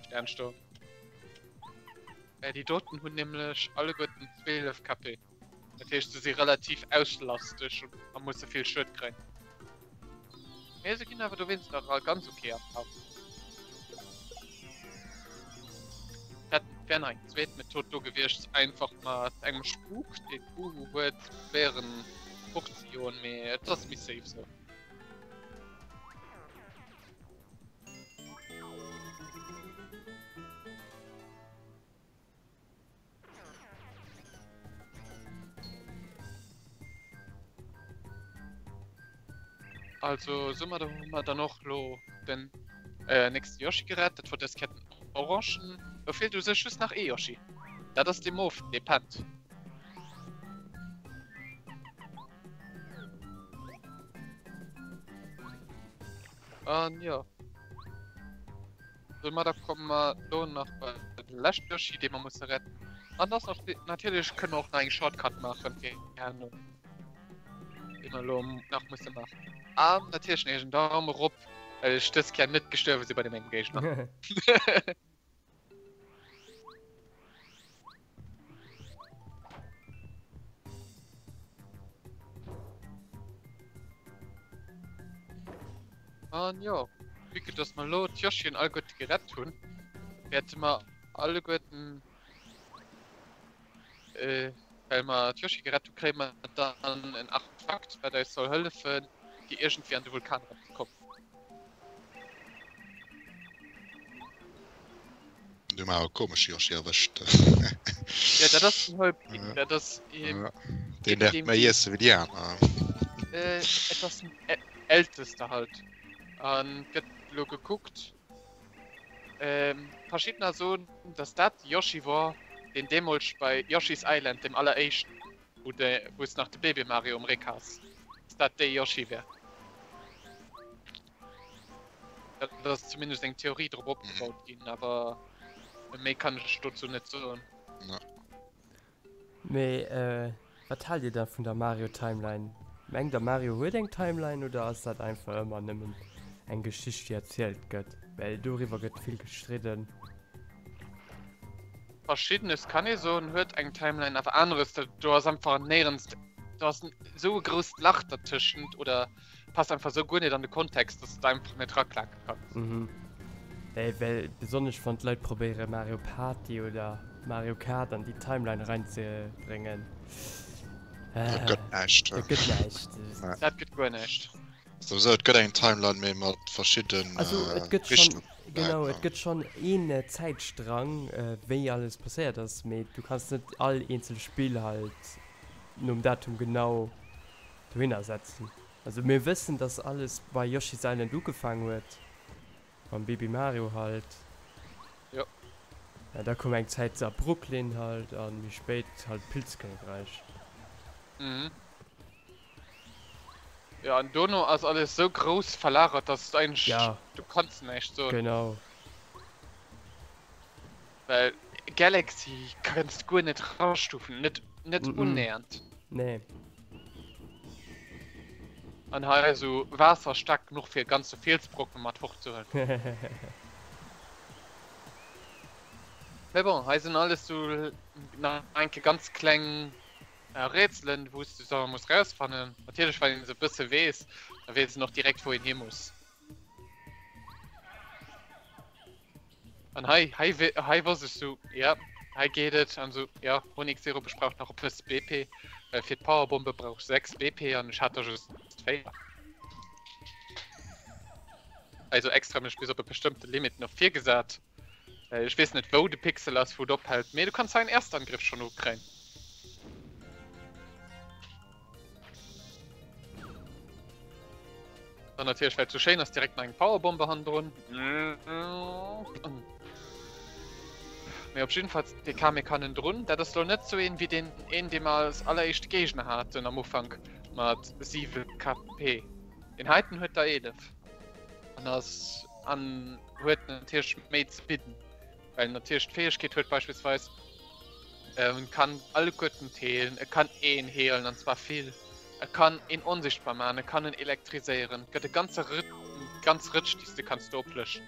Sternsturm. Äh, déi doten hunn nämlech alleguerten 12 KP. Dat heescht, se si relativ auslasteg a musse vill Schued kréien. Mee se ginn awer dowéinst nach all ganz ok am Kampf. Dat wär nach eng zweet Method do gewiescht, einfach mat engem Spuk, deen d'Buhu huet, ze probéieren fortzejoen, mee et ass méi safe sou. Also soumadder hu mer dann och lo den äh, nächste Yoshi gerett. Dat war dës Kéier den Orangen. Lo feelt u sech just nach ee Yoshi. Dat ass dee Mof, dee pennt. An jo. Soumadder komme mer lo nach bei de leschte Yoshi, dee mer musse retten. An ass nach natierlech kënne mer och nach eng Shortcut maachen fir herno. Dee mer lo nach musse maachen. An natierlech nach een Daum erop, well ech dës Kéier net gestuerwe si bei deem engem Géigner. An jo, vue que dass mer elo d'Yoshien alleguerte gerett hunn, wäerte mer alleguerten, well mer d'Yoshi gerett hunn, kréie mer dann en Artefakt, wat eis soll hëllefen, fir iergendwéi an de Vulkan eranzekommen. Du mar e komesche Yoshi erwëscht. Ja, dat ass den Hölpling. Ja. Dat ass ähm, ja. Den därf méi iesse wéi déi aner. Äh, et ass den älteste halt. An gëtt lo gekuckt. Ähm, verschiddener soen, dass dat de Yoshi war, deen deemools bei Yoshi's Island, dem alleréischten, wou de wou s nach de Baby Mario um Réck has, dass dat dee Yoshi wär. Dat ass zumindest eng Theorie drop opgebaut ginn, awer méi kann ech dozou net soen. Mee wat haalt dir da vun der Mario Timeline? Mengt der Mario huet eng Timeline oder ass dat einfach ëmmer nëmmen eng Geschicht déi erzielt gëtt? Well doriwwer gëtt vill gestridden. Verschiddenes kann ee soen huet eng Timeline, awer aneres do ass einfach néierens, do ass esou e grousst Lach dertëschent oder passt einfach sou guer net an de Kontext, dass du et einfach net raklaken kanns. Mhm. Well, well besonnesch wann d'Leit probéiere Mario Party oder Mario Kart an déi Timeline reinzebréngen. Dat gëtt näischt. Dat gëtt näischt. Nee. Dat gëtt guer näischt. Souwisou, et gëtt eng Timeline, mee mat verschidden Also et gëtt schonn, genau, et gëtt schonn een Zäitstrang, wéi alles passéiert ass, mee du kanns net all eenzel Spill halt nom Datum genau dohinner setzen. Also mir wëssen dass alles bei Yoshi's Island ugefaang huet, mam Baby Mario halt. Jo. Ja, da koum eng Zäit a Brooklyn halt an méi spéit halt Pilzkönigreich. Mhm. Jo, an dono ass alles sou grouss verlagert, dass du eigentlech, Ja. du kanns näischt soen. Genau. Well Galaxy kanns de guer net rastufen, net net Mm -mm. unnähernd. Nee. An hei esou Waasser staark genuch fir e ganze Fielsbrocken mat fort ze huelen. Mee bon, hei sinn alles sou nach eng Kéier ganz kleng Rätselen, wou s de se muss rausfannen. Natierlech wann een se e bësse weess, da weess een och direkt wou een hi muss. An hei, hei, hei wosst ech sou, ja, hei geet et. An sou, ja, Honigsirup, ech brauch nach e bësse BP. Well fir d'Powerbombe brauch ech 6 BP an ech hat der just 4. Also extra mech bis op e bestëmmte Limit no vir gesat. Ech weess net wou de Pixel ass, wou et ophält, mee du kanns hei en Erstangriff schonn ukréien. Dann natierlech, well et sou schéin ass, direkt nach eng Powerbombe hannendrun. Mee op jiddefalls, dee Kamek hannendrun, dat ass lo net sou een wéi deen een, dee mer als alleréischte Géigner haten am Ufank mat 7 KP. Deen heiten huet der 11 an ass an huet natierlech méi ze bidden. Well en natierlech d'Fäegkeet huet beispillsweis, en kann alleguerten heelen, e kann een heelen an zwar vill, e kann een onsichtbar maachen, e kann en elektriséieren. Et gëtt e ganze Rëtsch, ganz Rëtsch déi s de kanns do oplëschten.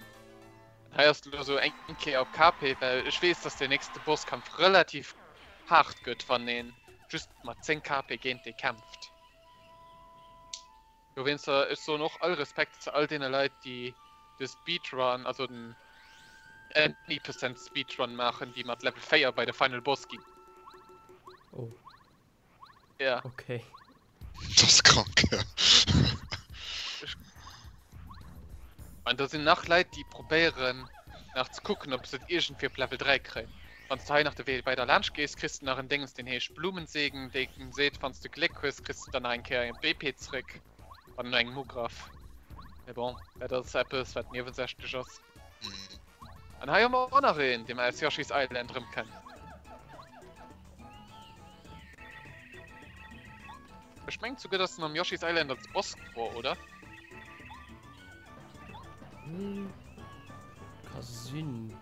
An hei ass et elo sou eng Kéier op KP, well ech weess, dass deen nächste Bosskampf relativ haart gëtt, wann een just mat 10 KP géint dee kämpft. Dowéinster, ech soen och all Respekt zu all deene Leit, déi de Speedrun, also den Any Percent Speedrun maachen, déi mat Level 4 bei de Final Boss ginn. Oh. Ja. Okay. Dat ass krank, ja. An da sinn nach Leit, déi probéieren nach ze kucken, ob se et iergendwéi op Level 3 kréien. Wann s de hei nach de Wee weider laanscht gees, kriss de nach en Déngens, deen heescht Blumensegen, dee seet, wann s de Gléck hues, kriss de dann nach eng Kéier e BP zréck. Wann en engem ugraff. Mee bon, dat ass eppes, wat niewensächlech ass. An hei hu mer och nach een, dee mer aus Yoshi's Island erëmkennen. Ech mengen souguer, dass en am Yoshi's Island als Boss wor, oder? Hm, ka sinn.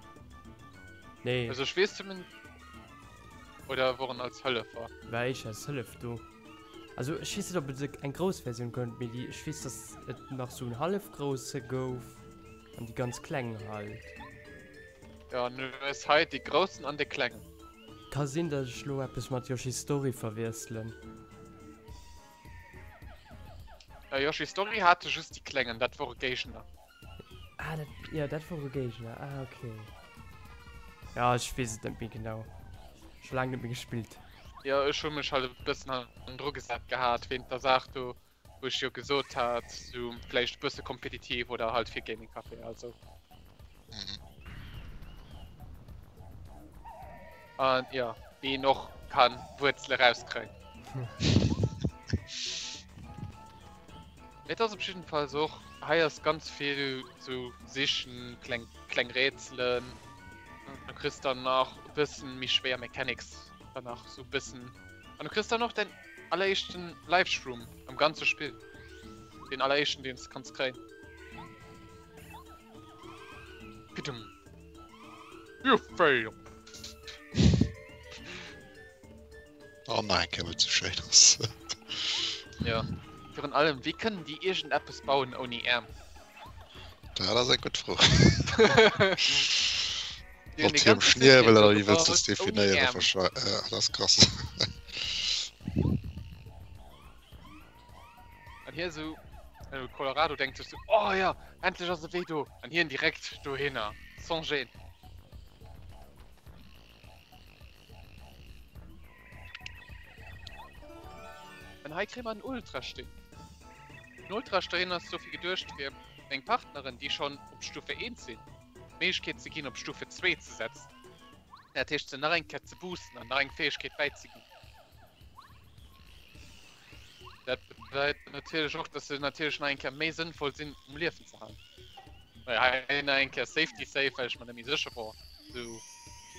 Nee. Also ech weess zumindest... Oder wor en als Hëllefer? War éischter als Hëllef do. Also ech weess net, ob et eng grouss Versioun gouf, mee déi, ech weess, dass et nach sou en hallefgrousse gouf an déi ganz kleng halt. Jo, an du hues hei dee groussen an dee klengen. Ka sinn, dass ech lo eppes mat Yoshi's Story verwiesselen. Ja, Yoshi's Story hate just déi klengen, dat wore Géigner. Ah, dat, ja, dat wore Géigner. Ah, okay. Ja, ech weess et net méi genau. Scho laang net méi gespillt. Jo, ech hu mech halt e bëssen hannendru gesat gehat wéint der Saach do, wou ech jo gesot hat, sou vläicht e bësse kompetitiv oder halt fir Gaming Café, also. An jo, wéi een och kann Wuerzele rauskréien. Mee et ass op jiddenfalls och, hei ass ganz vill sou sichen, kleng kleng Rätselen. Du kriss dann nach e bëssen méi schwéier Mechanics dann nach sou bëssen. An du kriss dann och däin alleréischten Life Shroom am ganze Spill. Deen alleréischten deen s de kanns kréien. Pidum. You failed! Oh nein, Kéier well et sou schéin ass. Jo, virun allem, wéi kënnen déi iergendeppes bauen ouni Äerm? Dat ass eng gutt Fro. Mat hirem Schniewel oder wéi wëlls de es definéieren? Dat ass krass. An hie sou, Colorado denkt sech sou, oh jo, endlech ass e Wee do! An hien direkt dohinner, sans gêne. An hei kréie mer en Ultrasteen. Den Ultrasteen ass dofir geduecht fir meng Partneren, déi schonn op Stufe 1 sinn, d'Méiglechkeet ze ginn op Stufe 2 ze setzen. Dat heescht se nach eng Kéier ze boosten an nach eng Fäegkeet bäizeginn. Dat bedeit natierlech och, dass se natierlech nach eng Kéier méi sënnvoll sinn um Liewen ze halen. Hei nach eng Kéier Safety Save, well ech mer net méi sécher wor. Sou,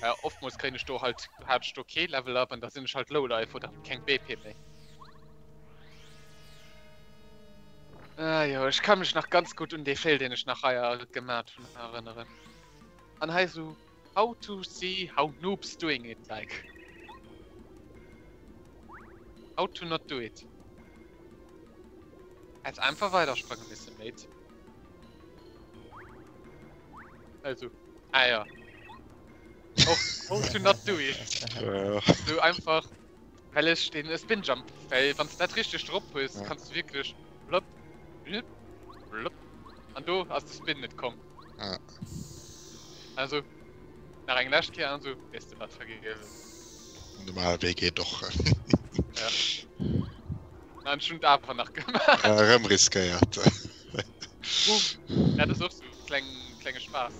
ja, oftmals kréien ech do halt, hat ech do kee Level Up an da sinn ech halt Low Life oder hab keng BP méi. Ah jo, ech ka mech nach ganz gutt un dee Fail, deen ech nach hei gemat hunn, erënneren. An hei sou How to see how noobs doing it like. How to not do it. Hätt einfach weidersprange missen, mate. Also, ah ja. Och how to not do it. So einfach, well ech den Spin Jump, well wann du dat richteg drop hues, ja. kannst du wirklich blop, blop, blop. An do ass de Spin net komm. Ja. Also, nach eng lescht Kéier an so, weess de wat, vergiess et. Normale Wee geet och. Ja. An ech hunn et awer nach gemaach. Ja, erëm riskéiert. Boom. Dat ass och sou kleng, klenge Spaass.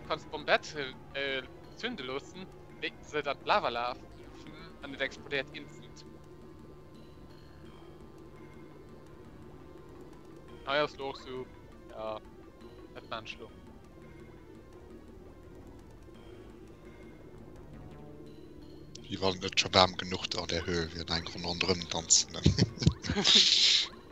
Du kanns d'Bombette äh, zünde loossen, wéi se an d'Lava lafen an et explodéiert instant. Hei ass lo och sou, ja, wat maan ech lo? Wéi wann et net scho waarm genuch an der Höhl wier, nach eng Ronn ronderëm danzen.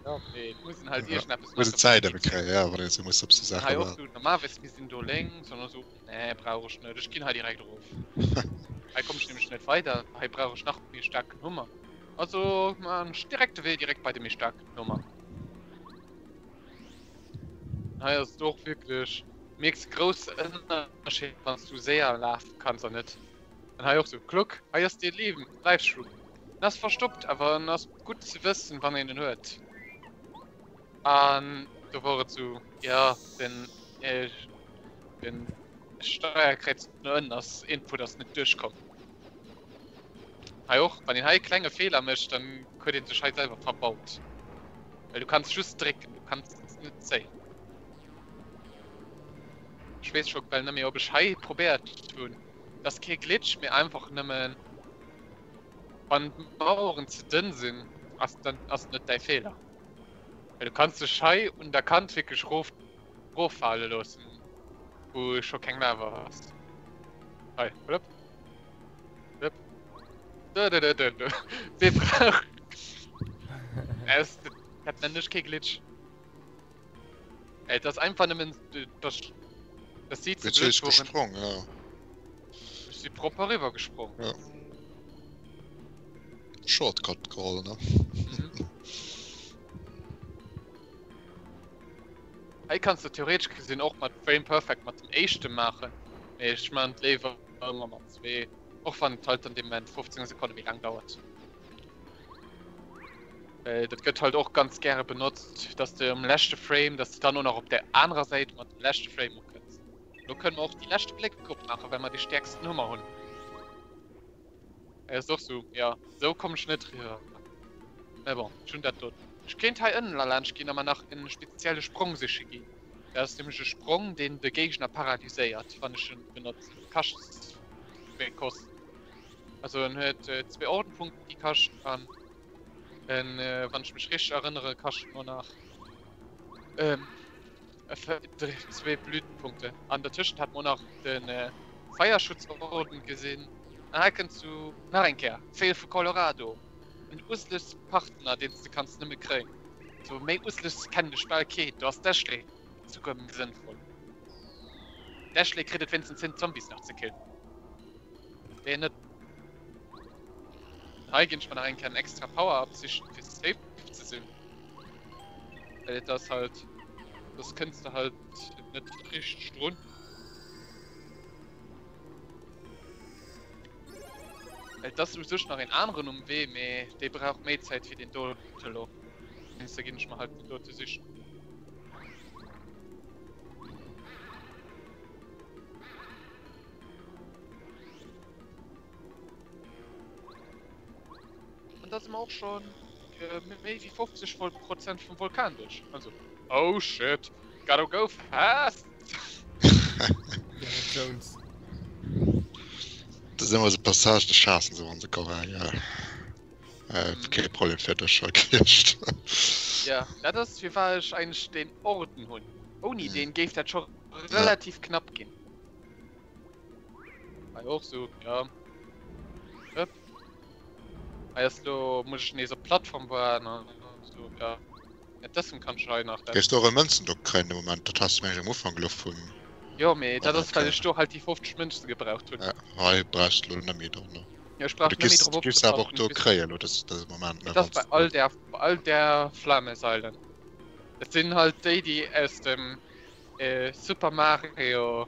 Ja, mee et muss een halt iergendeppes Muss et Zäit ebe kréien, ja, wann een esou muss op sou Saache Hei och waarden. sou, normalerweis misst een do lénks an da sou, nee, brauch ech net, ech ginn hei direkt erof. Hei komm ech nämlech net weider, hei brauch ech nach méi staarken Hummer. Also maan ech direkt de Wee direkt bei de méi staarken Hummer. Hei ass et och wierklech, mierks de grousse Ënnerscheed wanns du séier lafe kanns an net. An hei och sou, kluck, hei ass dee Liewen, Live-Shroom. En ass verstoppt, awer en ass gutt ze wëssen wann een en huet. An do wor et sou, jo den den Steierkräiz no ënnen ass Input ass net duerchkomm. Hei och, wann een hei e klenge Feeler mécht, dann huet een sech hei selwer verbaut. Well du kanns just drécken, du kanns net zéien. Ech weess scho bal net méi, ob ech hei probéiert hunn. Dat ass kee Glitch, mee einfach nëmmen, wann d'Maueren ze dënn sinn, ass dann ass et net däi Feeler. Well du kanns dech hei un der Kant wierklech rof roffale loossen, wou scho keng Lava ass. Hei, blëpp. Blëpp. Dödödödö. Wee brauch. Es, dat nennen ech kee Glitch. Et ass einfach nëmmen, dass, dass si ze Wéi blöd woren. gesprong, ja. Ech si propper eriwwer gesprong. Ja. Shortcut geholl, ne? Mhm. Hei kanns de theoretesch gesinn och mat Frame Perfect mat dem éischte maachen, mee ech man et léiwer ëmmer mat zwee, och wann et halt an deem Moment 15 Sekonne méi laang dauert. Well dat gëtt halt och ganz gäre benotzt, dass de um leschte Frame, dass de dann och nach op der anerer Säit mat dem leschte Frame ukënns. Lo kënne mer och déi leschte Bléck opmaachen, well mer déi stäerksten Hummer hunn. Ass och sou, jo, sou komm ech net riwwer. Mä bon, ech hunn dat do. Ech kéint hei ënnen erlaanscht ginn a mer nach en spezielle Sprong siche ginn. Dat ass nämlech e Sprong, deen de Géigner paralyséiert, wann ech en benotzen. Kascht zwee Kosten. Also en huet zwee Ordenpunkten, déi kascht an en, wann ech mech richteg erënnere, kascht en och nach zwee Blütenpunkte. An dertëschent hat mer och nach de Feierschutzorden gesinn. An hei kënnt zu nach eng Kéier Fail vu Colorado, en useless Partner, deen s de kanns nëmme kréien. Sou méi useless kennen ech bal keen. Do ass d'Ashley souguer méi sënnvoll. D'Ashley kritt et wéinstens hin d'Zombies nach ze killen. Deen net. Hei ginn ech mer nach eng Kéier en extra Power-Up sichen fir safe ze sinn. Well et ass halt, soss kënns de halt net richteg drun. Et ass u sech nach een aneren um Wee, mee dee brauch méi Zäit wéi deen dote lo. Da ginn ech mer halt deen dote sichen. An da si mer och schon méi wéi 50 Prozent vum Vulkan duerch. Also, oh shit, gotta go fast! Indiana Jones. Dat sinn ëmmer esou Passagen, ech haassen se, wann se kommen. Ja. Äh, mhm. Kee Problem fir dech scho gewiescht. Ja, dat ass firwat ech eigentlech den Orden hunn. Ouni mhm. den géif dat scho relativ ja. knapp ginn. Hei och sou, ja. Hëpp. Hei ass lo, muss ech nees op d'Plattform waarden an sou, ja. Mat dësem kann ech hei nach dat. Géifs du och e Mënzen do kréien de Moment? Dat has du mengen ech am Ufank elo vun. Jo, mee dat ass well ech do halt déi 50 Mënzen gebraucht hunn. Ja, hei brauchs du lo net méi drun. Jo, ech brauch Du net méi giss, drop du giss awer och opzepassen do bis. kréien elo dës, dëse Moment, ne, Et ass wanns bei all där, bei all där Flameseilen. Et sinn halt déi, déi aus dem Super Mario,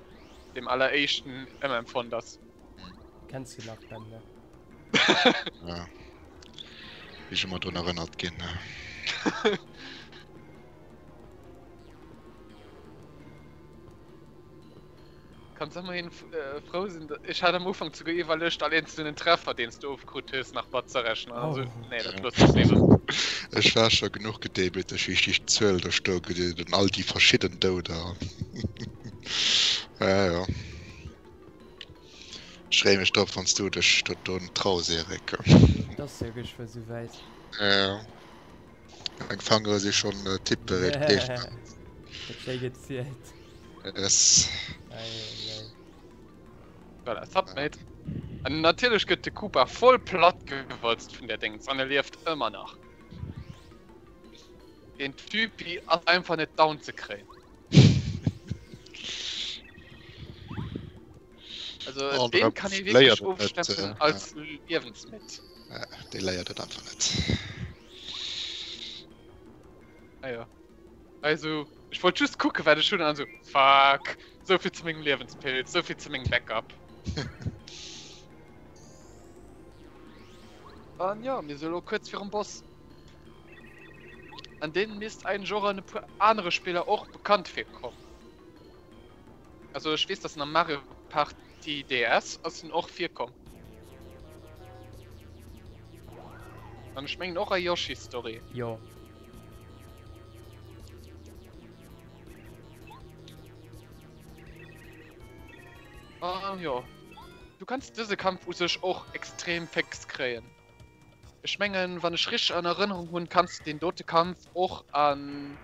deem alleréischten, ëmempfonnt ass. Kenns du nach, Ben, ne? Ja. Wéi ech ëmmer drun erënnert ginn, ne. Kanns ëmmerhin frou sinn, ech hat am Ufank souguer iwwerluecht, all eenzelnen Treffer, deen s du ofkrut hues, nach matzerechnen. Also, nee, dat looss ech léiwer. Ech war scho genuch gedemütegt, wéi ech déi Zuel do stoe gesinn hunn, all déi verschidden Douder. Ja, ja. Ech freeë mech drop, wann s du dech do drun traus, Eric. Et ass jo geschwë souwäit. Ja. Meng Fangere si schonn tippbereet, gleef mer. Gëtt schéi gezielt. Yes. Ei, ei, ei. Voilà, Submit. An natierlech gëtt de Koopa voll platt gewalzt vun der Déngs an e lieft ëmmer nach. Deen Typi ass einfach net down ze kréien. Also Oh, deen der kann ee léiert wierklech et net, ofstempelen äh, als Liewensmitt. Ja, dee léiert et einfach net. Ah ja. Also, ech wollt just kucken, wat ech hunn an sou, fuck, souvill zu mengem Liewenspilz, souvill zu mengem Backup. An jo, mir si elo kuerz virum Boss. An deen misst eigentlech och an e puer anere Spiller och bekannt virkommen. Also ech weess, dass en am Mario Party DS ass en och virkomm. An ech mengen och a Yoshi's Story. Jo. An jo, du kanns dëse Kampf u sech och extrem féx kréien. Ech mengen, wann ech richteg an Erënnerung hunn, kanns de deen dote Kampf och an,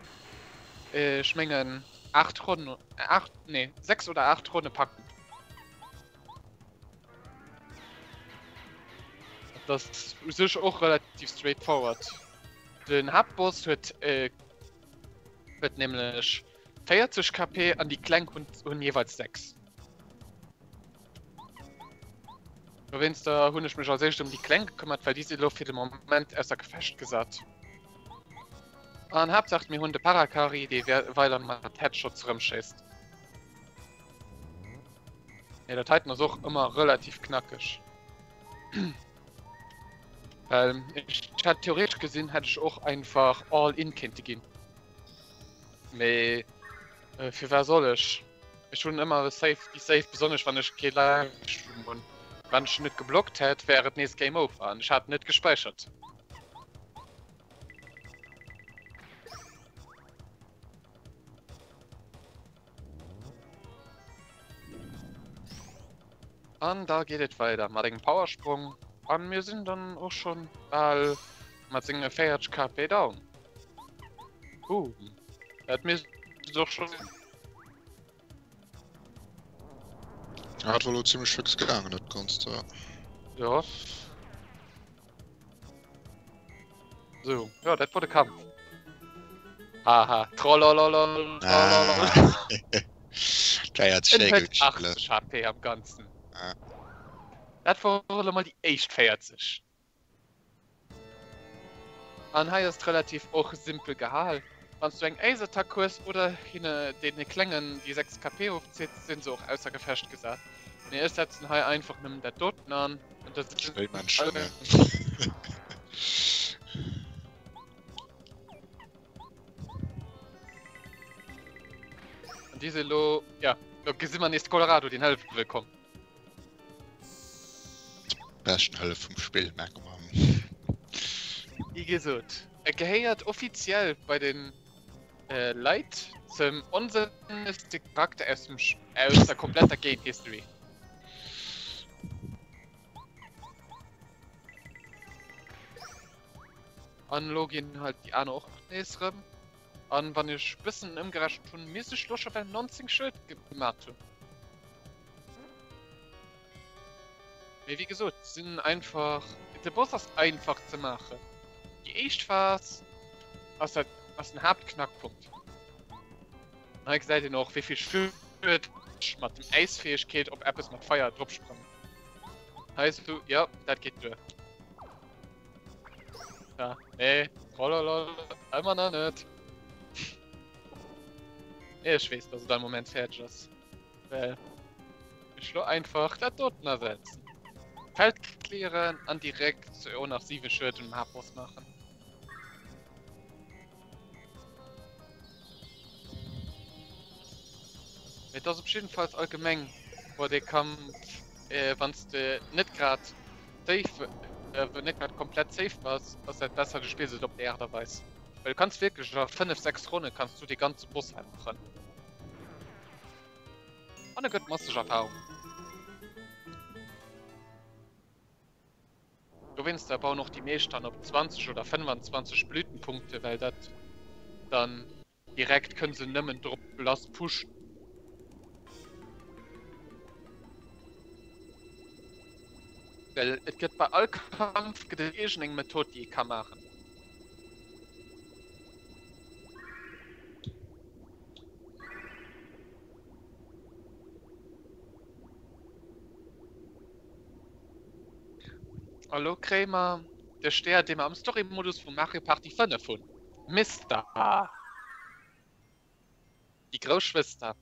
ech mengen, 8 Ronnen, 8, nee, 6 oder 8 Ronne packen. Dat ass u sech och relativ straightforward. Den Haaptboss huet, huet nämlech 40 KP an déi kleng hunn, hunn jeeweils 6. Dowéinster hunn ech mech als éischt ëm déi Kleng gekëmmert, well déi si elo fir de Moment ausser Gefecht gesat. An Haaptsaach mir hunn de Parakarry, dee weider mat Headshots erëmschéisst. Mee dat heiten ass och ëmmer relativ knackeg. Well ech hätt theoretesch gesinn, hätt ech och einfach all in kéinte ginn. Mee Firwat soll ech? Ech hunn ëmmer e Safe be safe, besonnesch wann ech kee Livestream hunn. Wann ech net geblockt hätt, wär et nees Game Over an ech hat net gespäichert. An da geet et weider mat engem Powersprong an mir sinn dann och schonn bal mat senge 40 KP down. Boom. Dat misst et och scho sinn. Ja, dat war lo zimmlech fix gaangen, dat Ganzt, ja. Ja. So, ja, dat war de Kampf. Haha, trollolololololol. Ah. Däi hat En schéi huet gutt gespillt. 80 HP am Ganzen. Ah. Dat wore lo mol déi éischt 40. An hei ass et relativ och simpel gehal. Wann s du eng Äisattack hues oder hinne deene Klengen déi 6 KP ofzitt, sinn se och ausser Gefecht gesat. Mee ech setzen hei einfach nëmmen dat doten an an da sinn Schnéimännchen, ja. An déi si lo, jo, lo gesi mer nees de Colorado, deen hëllefe wëll komm. Beschten Hëllef vum Spill, merke mer. Wéi gesot, e gehéiert offiziell bei den Leit zum onsënnegste Charakter aus dem aus der kompletter Game History. An elo ginn halt déi aner och nees rëm. An wann ech bëssen ëmgerechent hunn, misst ech lo scho well 19 Schued gemat hunn. Mee wéi gesot, sinn einfach, de Boss ass einfach ze maachen. Déi éischt Phas ass dat ass den Haaptknackpunkt. An hei gesäit een och wéi vill Schued ech mat dem Äisfäegkeet op eppes mat Feier dropsprangen. Hei sou, jo, dat geet duer. Ja, nee, trololol, ëmmer nach net. Nee, ech weess, dass et am Moment fäerdeg ass. Well ech lo einfach dat doten ersetzen. Feld clearen an direkt och nach 7 Schued um Haaptboss maachen. Mee et ass op jiddefalls allgemeng war dee Kampf, wann s de net grad safe, net grad komplett safe bass, ass dat besser du spills et op déi Aart a Weis. Well du kanns wierklech a 5, 6 Ronne kanns du dee ganze Boss hei maachen. An e gëtt masseg Erfahrung. Dowéinster bauen och déi meescht dann op 20 oder 25 Blütenpunkte, well dat dann direkt kënne se nëmmen drop lass pushen. Well et gëtt bei all Kampf gëtt et iergendeng Method déi ee ka maachen. A lo kréie mer de Stär, dee mer am Story-Modus vu Mario Party 5 hunn. Mister. Déi grouss Schwëster.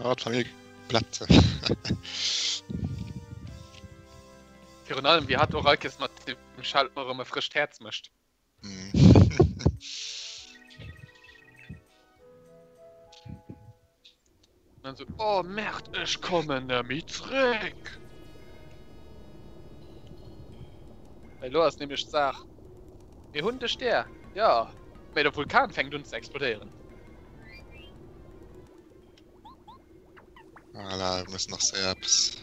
Ah, d'Famill komplett. Virun allem, wéi hatt och all Kees mat dem Schal erëm e frëscht Häerz mécht. Dann so, oh Merd, ech kommen nemmi zréck. Well lo ass nämlech d'Saach, mir hunn de Stär, jo, mä de Vulkan fänkt un ze explodéieren. Voilà, mir mussen nach séier eppes.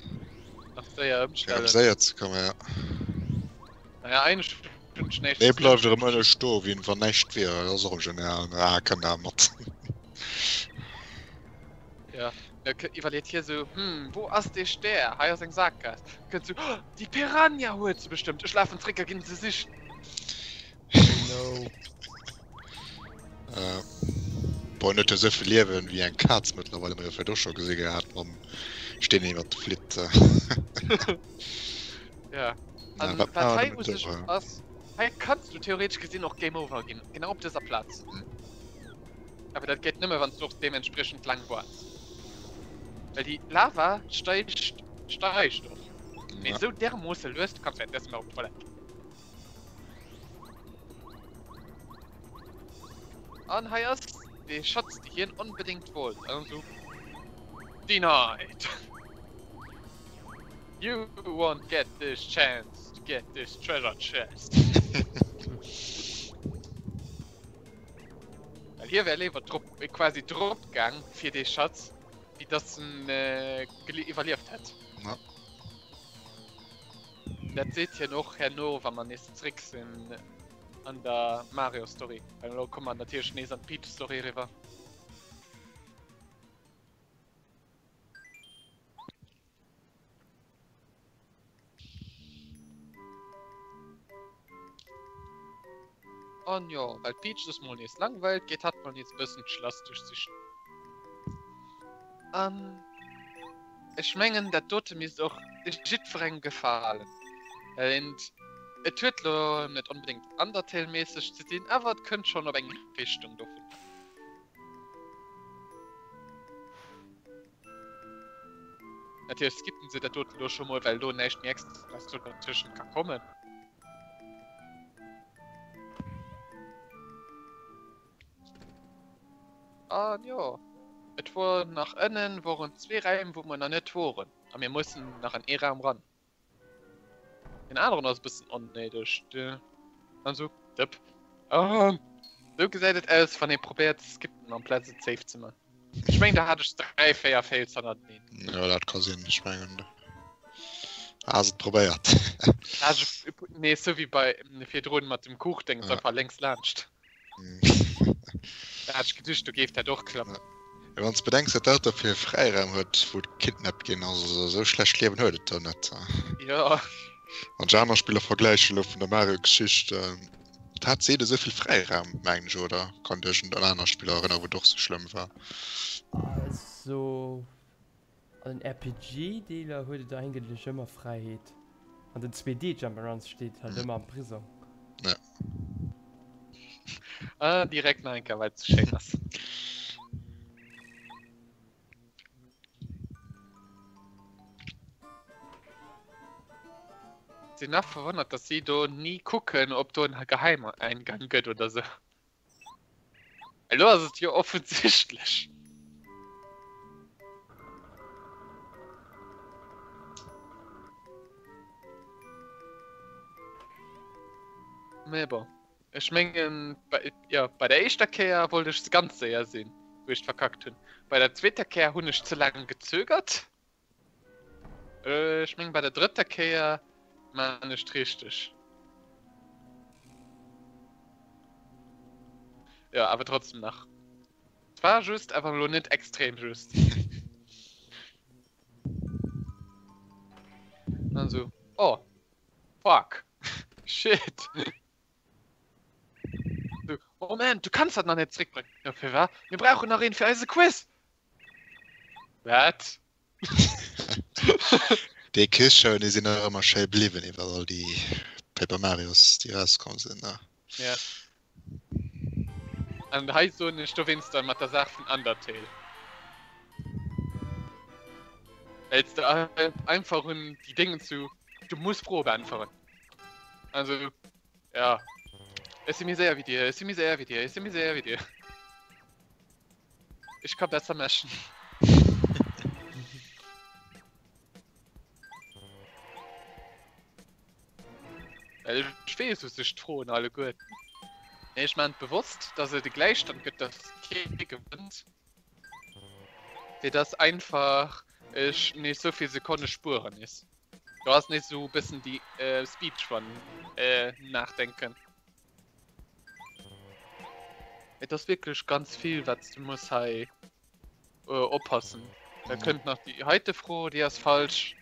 Séier ëmstellen. Fir séier ze kommen, ja. Naja, eigentlech hunn ech näischt. Dee bleift erëm ënne stoe wéi wann näischt wier. Dat ass och erëm genial. Ah, kënnt awer mat. Ja, da iwwerleet hie sou, Hm, wou ass dee Stär? Hei ass eng Saakgaass. Kënnt sou, Oh, déi Piranha huet se bestëmmt. Ech lafen zréck a ginn se sichen. Oh no. Äh, boah, en huet jo esou vill Liewen wéi eng Kaz mëttlerweile, mer jo vläicht och scho gesi gehat mam Steen iwwer de Flitt. Ja, Na, an wat wat war hei nëmmen u do? sech ass, hei kanns du theoretesch gesinn och Game Over ginn, genau op dëser Plaz. Awer dat geet nëmme wann s du och deementspriechend laang waarts. Well déi Lava steigt, steigt och, mee Ja. esou dermoosse lues, du kanns währenddessen nach op d'Toilette. An hei ass dee Schatz, dee hien onbedéngt wollt. An esou, Denied! You won't get this chance to get this treasure chest. Well hie wär léiwer drop, quasi drop gaang fir dee Schatz, wéi dass en iwwerlieft hätt. Ja. Dat seet hien och herno, wa mer nees zréck sinn an der Mario-Story. Well elo komme mer natierlech nees an d'Peach-Story eriwwer. An jo, well d'Peach sech mol nees langweilt, geet hatt mol nees e bëssen d'Schlass duerchsichen. An ech mengen, dat dote misst och jiddwerengem gefalen. Well eent, et huet lo net onbedéngt Undertale-méisseg ze dinn, awer et kënnt schonn op eng Richtung dovun. Natierlech skippen se dat doten do scho mol, well do näischt méi Extraes do dertëschent ka kommen. An jo, et wor nach ënnen woren zwee Räim wou mer nach net woren a mir mussen nach an ee Raum ran. Den aneren ass e bëssen onnéideg. An sou dëpp. An sou gesäit et aus wann ee probéiert ze skippen amplaz et safe ze man. Ech mengen da hat ech 3, 4 Fails hannerteneen. Jo dat ka sinn, ech mengen du has et probéiert. Hat ech, nee sou wéi bei virdrun mat dem Kuchdéngens einfach lénks laanscht. Da hat ech geduecht, do géif dat och klappen. Ja, wann s bedenks, datt dat do fir e Fräiraum huet, wou et gekidnappt ginn ass, also esou schlecht Liewen huet et do net. Jo. Wann ech aner Spiller vergläichen elo vun der Mario-Geschicht, et hat seele esou vill Fräiraum, mengen ech, oder? Kann dech un aner Spiller erënneren, wou et och sou schlëmm war? Also An den RPG-Deeler huet et eigentlech ëmmer Fräiheet. An den 2D Jump'n'Runs steet et halt ëmmer am Prisong. Ja. Ah, direkt nach eng Kéier, well et sou schéin ass. Sinn nach verwonnert, dass si do ni kucken, ob do en Geheimeingang gëtt oder sou. Elo ass et jo offensichtlech. Mee bon, ech mengen, bei, jo, bei der éischter Kéier wollt ech ganz séier sinn, wou ech verkackt hunn. Bei der zweeter Kéier hunn ech ze laang gezögert. Ech mengen bei der drëtter Kéier maan ech richteg. Jo, awer trotzdem nach. Et war just, awer elo net extrem just. An sou, oh, fuck, shit. Du, Moment, du kanns dat nach net zréckbréngen. Jo, firwat? Mir brauchen nach een fir eise Quiz. Wat? Déi Quizshowen, déi sinn och ëmmer schéi bliwwen iwwer all déi Paper Marios, déi erauskomm sinn. Ne? Ja. An hei soen ech dowéinst dann mat der Saach vun Undertale. Wells de einfach un déi Déngen zu, du muss Froe beäntweren. Also, ja. Ech si méi séier wéi dir, ech si méi séier wéi dir, ech si méi séier wéi dir. Ech ka besser meschen. Well ech weess u sech d'Froen alleguerten. Mee ech maan et bewosst, dass et e Gläichstand gëtt, dass kee gewënnt. Fir dass einfach ech nees souvill Sekonne spueren nees. Do ass nees esou e bëssen déi Speedrun Nachdenken. Et ass wierklech ganz vill wat s du muss hei oppassen. Da kënnt nach déi heite Fro, déi ass falsch,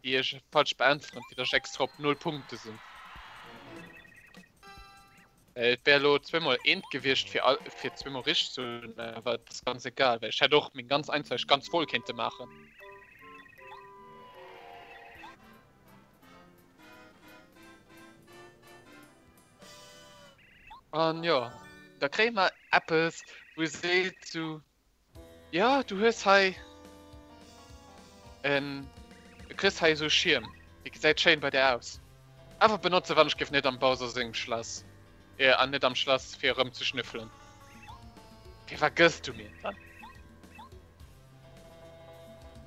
déi ech falsch beäntweren, fir datt ech extra op 0 Punkte sinn. Et wär elo zweemol eent gewiescht fir all fir zweemol richteg ze hunn, awer et ass ganz egal, well ech hätt och meng ganz Einzeig ganz voll kéinte maachen. An jo, da kréie mer eppes, wou seet sou. Jo, du hues hei en, du kriss hei esou e Schierm, dee gesäit schéin bei dir aus. Awer benotze wann ech géif net am Bowser sengem Schlass, eh, an net am Schlass fir erëm ze schnüffelen. Firwat gëss du mir en dann?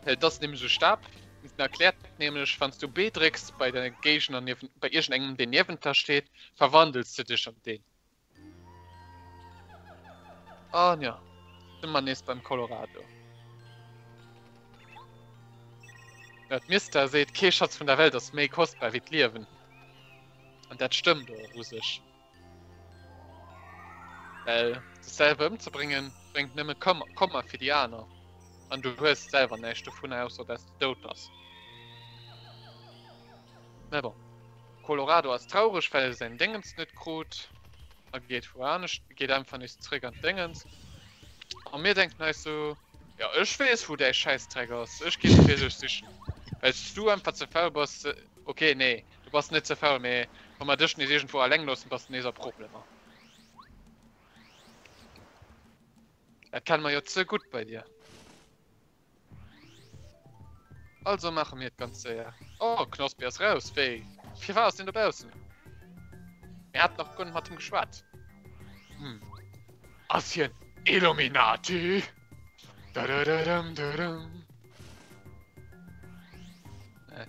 Et ass nämlech e Stab, den erkläert nämlech, wann s du B drécks bei de Géigner niewent, bei iergendengem deen niewent der steet, verwandels de dech an deen. An ja, si mer nees beim Colorado. Ja, d'Mista seet, kee Schatz vun der Welt ass méi kostbar wéi d'Liewen. An dat stëmmt och u sech. Well sech selwer ëmzebréngen, bréngt nëmme Kummer fir déi aner. An du hues selwer näischt dovun, ausser dass de dout bass. Mä bon. Colorado ass traureg well e säin Déngens net krut a geet wou anescht, geet einfach nees zréck an d'Déngens. A mir denken eis sou, jo ech weess wou däi Schäissdreck ass, ech ginn fir dech sichen. Well s du einfach ze faul bass, ok nee du bass net ze faul, mee wa mer dech nees iergendwou alleng loossen, bass de nees a Problemer. Dat kenne mer jo ze gutt bei dir. Also maache mir et ganz séier. Oh, Knospi ass raus. Wéi? Firwat ass deen dobaussen? Mir haten nach guer net mat him geschwat. Hm. Ass hien Illuminati? Dadadadam, dadam. Nee.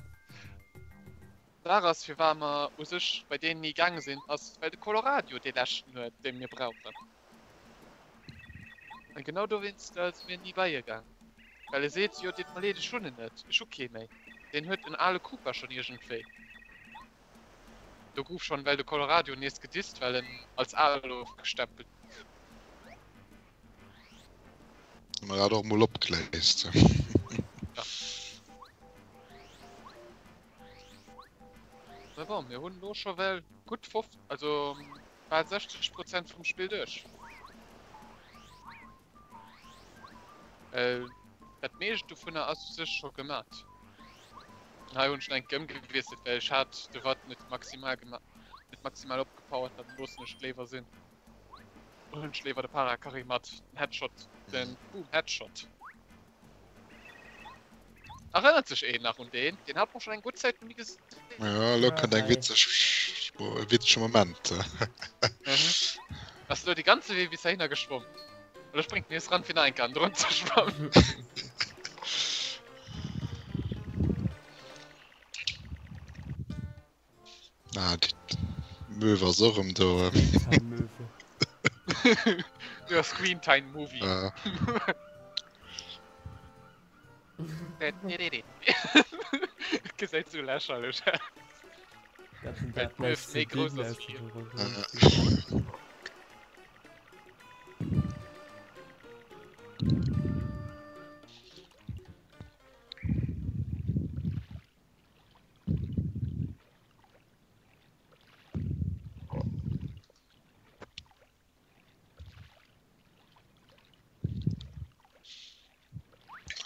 D'Saach ass, firwat mer u sech bei deen ni gaange sinn, ass well de Coloradio dee leschten huet, dee mir brauchen. An genau dowéinst si mir ni bei e gaang. Well e seet, jo deet mer leed, ech hunn en net, ech hu kee méi. Deen huet en ale Koopa schonn iergendwéi. Do gouf schonn well de Coloradio nees gedisst, well en als al ofgestempelt gouf. Hu mer dat och emol opgeléist. Ja. Mä bon, mir hunn elo scho well gutt 50, also bal 60 Prozent vum Spill duerch. Well dat meescht dovunner ass u sech scho gemat. An hei hunn ech nach eng Kéier ëmgewiesselt, well ech hat de Watt net maximal gema net maximal opgepowert, dann loossen ech et léiwer sinn. Huelen ech léiwer de Parakarry mat, den Headshot, den Boom Headshot. Erënnert sech een nach un deen? Deen hat mer schon eng gutt Zäit ni gesinn. Ja, elo kënnt eng witzeg, e witzege Moment. Mhm. Ass elo de ganze Wee bis heihinner geschwomm. Elo spréngt en nees ran fir nach eng Kéier drun ze schwammen. Ah, déi Möwe ass och erëm do. Möwe. Ja, Screen Time Movie. Ja. Gesäit sou lächerlech aus. Ganzen Well Dag d'Möw näischt ze méi grouss dinn, ass ausser wéi hien. do ronderëm ze.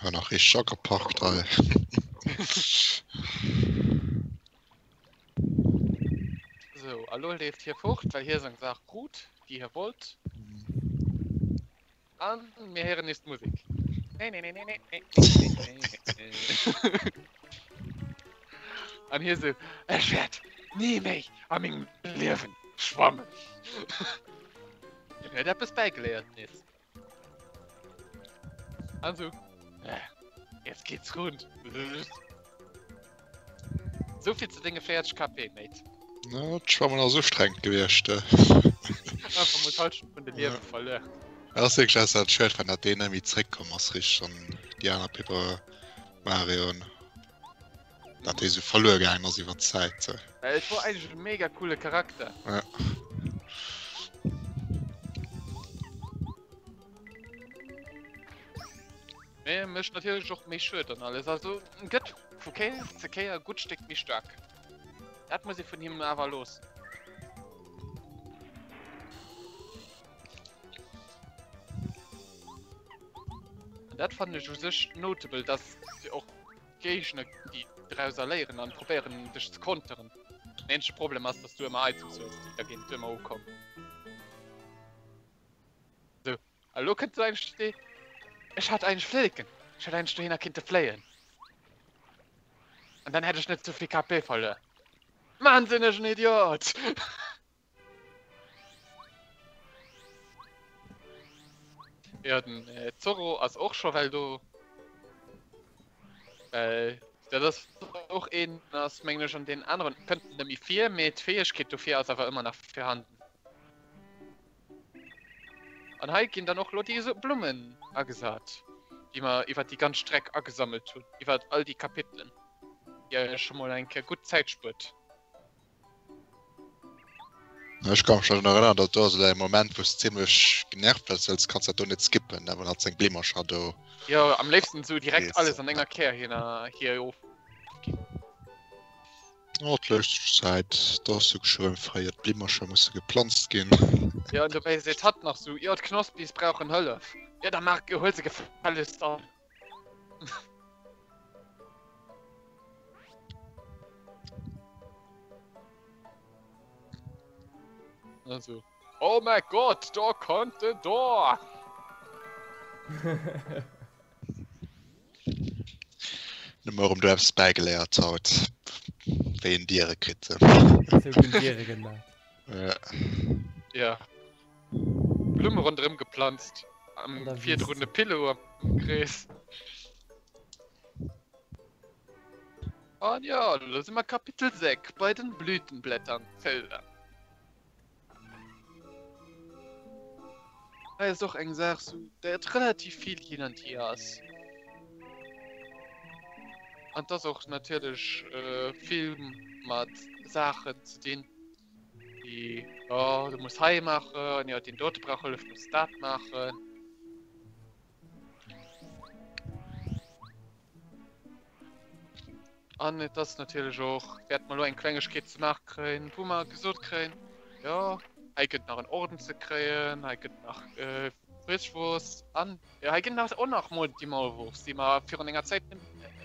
Ha nach richteg ageparkt hei. Sou, a lo leeft hie fort, well hie seng Saach krut, déi hie wollt. An mir héieren nees d'Musek. An hie sou, Ech wäert ni méi a mengem Liewen schwammen. Hien huet eppes bäigeléiert nees. An sou, Jetzt geht's rund. Souvill zu denge 40 KP, Mate. Na, d'Schwammen ass ustrengend gewiescht. Einfach mol d'Halschent vun de Liewe verluer. Dat ass wierklech eppes, wat ech schued fannen, datt deen net méi zréckkomm ass richteg an déi aner Paper Marioen. Dat dee sou verluer gaangen ass iwwer d'Zäit. Well et wor eigentlech e mega coole Charakter. Ja. Mee e mécht natierlech och méi Schued an alles. Also en gëtt vu Kéier ze Kéier e gutt Stéck méi staark. Dat muss ee vun him awer loossen. An dat fannen ech u sech notable, dass se och Géigner déi drauser léieren an probéieren dech ze konteren. Den eenzege Problem ass, dass du ëmmer Items hues, déi dergéint ëmmer ukommen. Sou, a lo kënnt sou eigentlech d'Idee, ech hat eigentlech flécken, ech hätt eigentlech dohinner kinnte fléien. An dann hätt ech net souvill KP verluer. Mann sinn ech en Idiot! Ja, den äh, Zorro ass och scho well do. Well dat ass och een ass mengen ech an den aneren kënnt net méi vir, mee d'Fäegkeet dofir ass awer ëmmer nach vorhanden. An hei ginn dann och lo déi Blummen agesat, déi mer iwwer déi ganz Streck agesammelt hunn, iwwer all déi Kapitelen, déi eis scho mol eng Kéier gutt Zäit spuert. Ech ka mech nach drun erënneren, datt do ass elo e Moment, wou s de zimlech genervt waars, well s kanns dat do net skippen, ne, wann hatt seng Blimmercher do. Jo, am léifsten esou direkt alles an enger Kéier hin a hier ofginn. Oh, d'lëschteg Zäit, do ass sou geschwënn fréier d'Blimmercher musse geplanzt ginn. Jo, an dobäi seet hatt nach sou, jo, d'Knospis brauchen Hëllef. Jo, da maach, huel se gefällegst an. Also. Oh mein Gott, da kommt de Door! Nëmme erëm du eppes bäigeléiert haut, wéi een Diere kritt. Sou ginn Diere gemaach. Ja. Ja. Blumme ronderëm geplanzt. Am virdrun e Pillow am Krees. An ja, lo si mer Kapitel 6 bei den Blütenblättern Felder. Hei ass och eng Saach sou, där et relativ vill hin an hier ass. An 't ass och natierlech vill mat Saachen ze dinn. Déi, jo, du muss hei maachen, jo, deen dote brauch Hëllef, du muss dat maachen. An et ass natierlech och, wäerte mer elo eng Klengegkeet ze maache kréien, wou mer gesot kréien, jo, hei gëtt nach en Orden ze kréien, hei gëtt nach Frischwurst an jo, hei ginn nach och nach mol déi Maulwurfs, déi mer virun enger Zäit,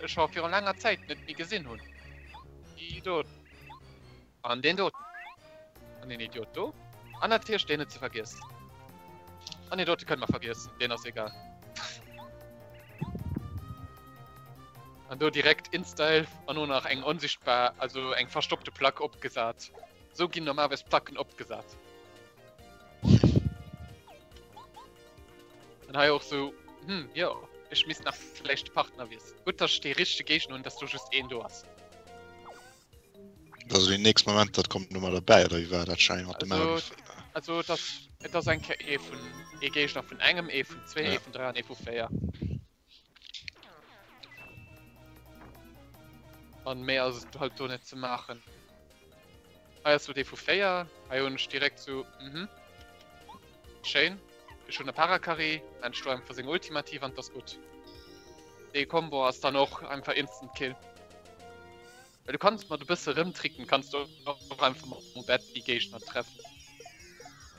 scho virun laanger Zäit net méi gesinn hunn. Déi do. An deen doten. An deen Idiot do. An natierlech deen net ze vergiessen. An deen dote kënne mer vergiessen, deen ass egal. An do direkt in Style an och nach eng onsichtbar, also eng verstoppte Plack opgesat. Sou ginn normalerweis Placken opgesat. An hei och sou, hm, jo, ech misst nach vläicht de Partner wiesselen. Gutt, dass ech dee richtege Géigner hunn, dass do just een do ass. Also déi nächst Moment dat kommt nummer derbäi oder wéi war dat schein mat dem Also, also et ass et ass eng Kéier ee vun ee Géigner vun engem, ee vun zwee, ee vun dräi an ee vu véier. An méi ass et halt do net ze maachen. Hei ass lo dee vu véier, hei hunn ech direkt sou mhm schéin, ech hunn e Parakarry, maan ech do einfach seng Ultimativ an 't ass gutt. Dee Combo ass dann och einfach instant kill. Well du kanns mat e bësse rëmtricken kanns du och einfach mam Bett déi Géigner treffen.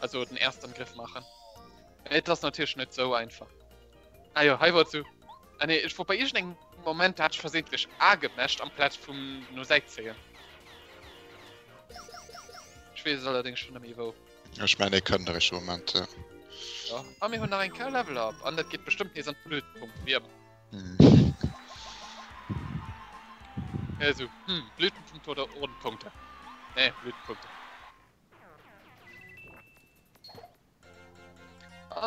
Also den Erstangriff maachen. Mee et ass natierlech net sou einfach. Ah jo, hei wor et sou. Ah nee, ech wor bei iergendengem Moment, da hat ech versehentlich A gemasht amplaz vum no Säit zéien. Ech weess et allerdéngs schonn net méi wou. Ech mengen ee kënnt eréischt de Moment, jo. Jo, a mir hunn nach eng Kéier Level Up an dat geet bestëmmt nees an d'Blütenpunkt, wéi ëmmer. Also, hm, Blütenpunkte oder Ordenpunkte? Nee, Blütenpunkte.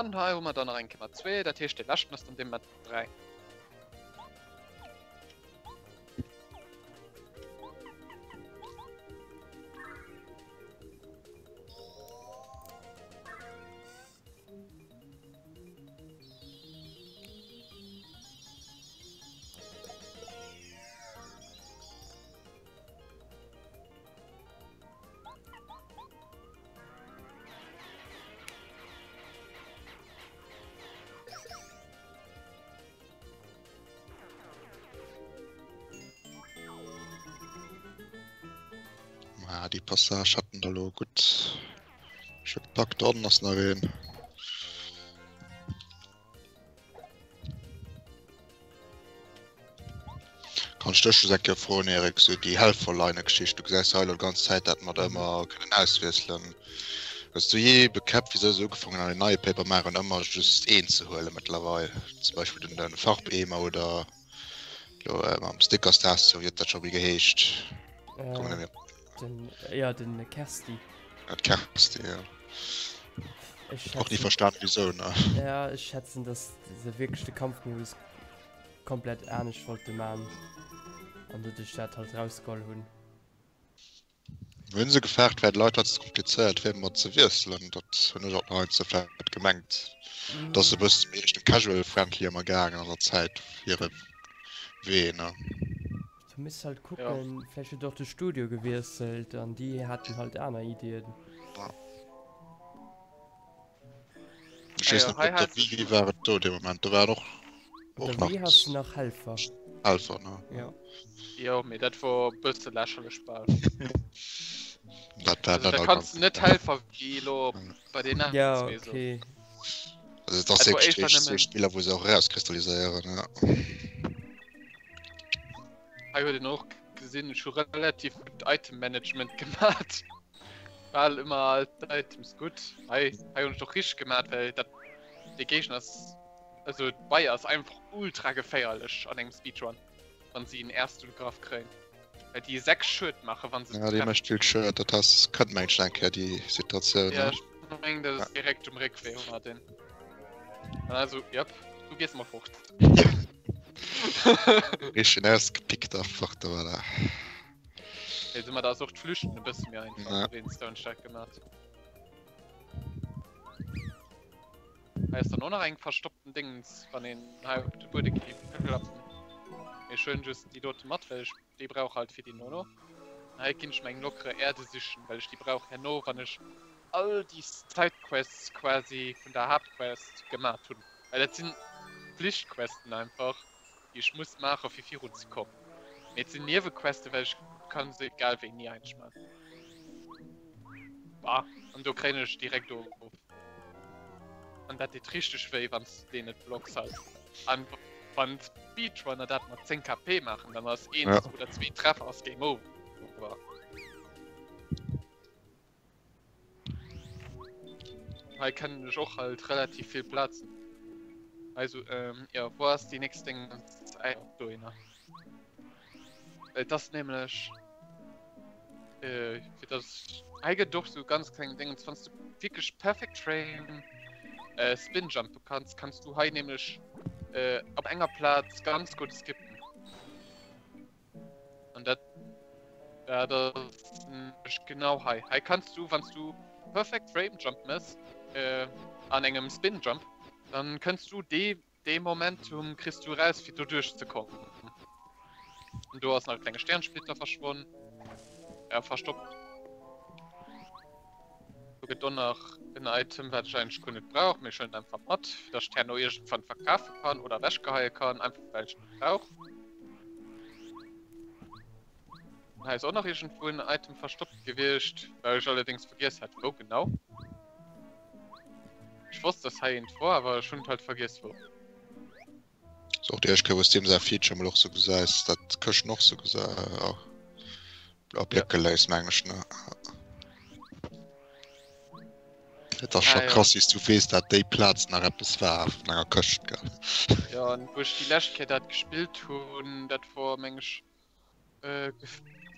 An hei hu mer dann nach eng Kéier mat 2, dat heescht de leschten ass dann dee mat 3. Ah, déi Passage hatten der lo gutt scho gepackt. Do ënnen ass nach een. Kann ech dech just eng Kéier froen, Eric, sou déi Helferleine-Geschicht, du gesäis hei elo d'ganz Zäit dat mer der ëmmer kënnen auswiesselen. Hues du jee bekäppt, wisou se ugefaangen hunn an den neie Paper Marion ëmmer just een ze huelen mëttlerweil? Zum Beispill den, den Farbeemer oder lo mam Sticker Stars, wéi huet dat scho méi geheescht? Kommen net méi op. Den, ja, den Kersti. Ja, d'Kersti, ja. Ech Och ni schätzen, verstanen wisou, ne? ja, ech schätzen, dass se wierklech de Kampfmodus komplett anescht wollte man an doduerch dat halt rausgeholl hunn. Hunn se gefaart wär d'Leit wat ze komplizéiert wier mat ze wiesselen, dat hunn ech och nach heiansdo vläit gemengt, dass se e bësse méi Richtung casual friendly ëmmer gaangen an der Zäit hire Wee ne. Du misst halt kucken, vläicht huet och de Studio gewiesselt an déi haten halt aner Iddien. Ech weess net, op der Wii, wéi war et do dee Moment? Do waren och Op der Wii has de nach Helfer. Helfer, ne? Jo. Jo, mee dat wor e bësse lächerlech bal. Dat war Also dann da all kanns ganz de net Helfer wéi elo bei deenen aneren Ja, zwee soen. okay. Also et ass Dat wor wierklech éischter déi zwee nëmmen. Spiller, wou se och erauskristalliséieren, ja. Hei huet een och gesinn, ech hu relativ gutt Item Management gemat. Bal ëmmer all d'Items gutt. Hei, hei hunn ech och richteg gemat, well dat dee Géigner ass, also d'Bei ass einfach ultra geféierlech an engem Speedrun, wann si en Erstugraff kréien, well déi 6 Schued maachen, wann se Ja, déi treffen. mécht vill Schued, dat ass, kënnt mengen ech eng Kéier déi Situatioun, Ja, ne? ech mengen dat ass direkt um Réckwee hu mer deen. An also, jep, du gees mol fort. Richteg ausgepickt einfach do, voilà. Mee soumat ass och d'Flüchten e bësse méi einfach, Ja. wéinst der hunn ech dat gemat. Hei ass dann och nach eng verstoppten Dingens, wann een hei op de Buede géif klappen. Mee ech huelen just déi dote mat, well ech déi brauch halt fir déi Nono. An hei ginn ech mer eng lockere Erde sichen, well ech déi brauch herno, wann ech all déi Sidequests quasi vun der Haaptquest gemat hunn. Well dat sinn Pflichtquesten einfach, déi ech muss maachen, fir virun ze kommen. Mee et sinn Niewequesten, well ech kann se egal wéi ni eigentlech maachen. Bah, an do kréien ech direkt of. An dat deet richteg wéi, wann s de deen net blocks halt. An wann d'Speedrunner dat mat 10 KP maachen, dann ass een Ja. oder zwee Treffer ass Game Over. Hei kennen ech och halt relativ vill Plazen. Also, ähm, ja, wo ass déi nächst Ding? Dohinner. Et ass nämlech äh, fir dass hei gëtt och so ganz kleng Dingens, wann du wierklech perfect Frame äh, Spin Jump kanns, kanns du hei nämlech äh, op enger Plaz ganz gutt skippen. An dat ja, dat ass nämlech genau hei. Hei kanns du, wann du perfect Frame Jump mëss äh, an engem Spin Jump, dann kënns du dee Dee Momentum kriss du eraus fir do duerch ze kommen. An do ass nach e klenge Sternsplitter verschwonn, äh verstoppt. Do gëtt och nach en Item wat ech eigentlech guer net brauch, mee ech huelen et einfach mat, fir dass ech et herno iergendwann verkafe kann oder ewechgeheie kann, einfach well ech et net brauch. An hei ass och nach iergendwou en Item verstoppt gewiescht, wat ech allerdéngs vergiess hat wou genau. Ech wosst dass hei eent wor, awer ech hunn et halt vergiess wou. Ass och déi éischt Kéier wous de deem säi Feature mol och sou gesäis, dat d'Këschten och sou gesa erblécke léiss meng ech ne. Et ass scho Ah, ja. krass wéis du weess dat déi Plaz nach eppes war vun enger Këscht gell. Jo, an wou ech déi lescht Kéier dat gespillt hunn, dat wor meng ech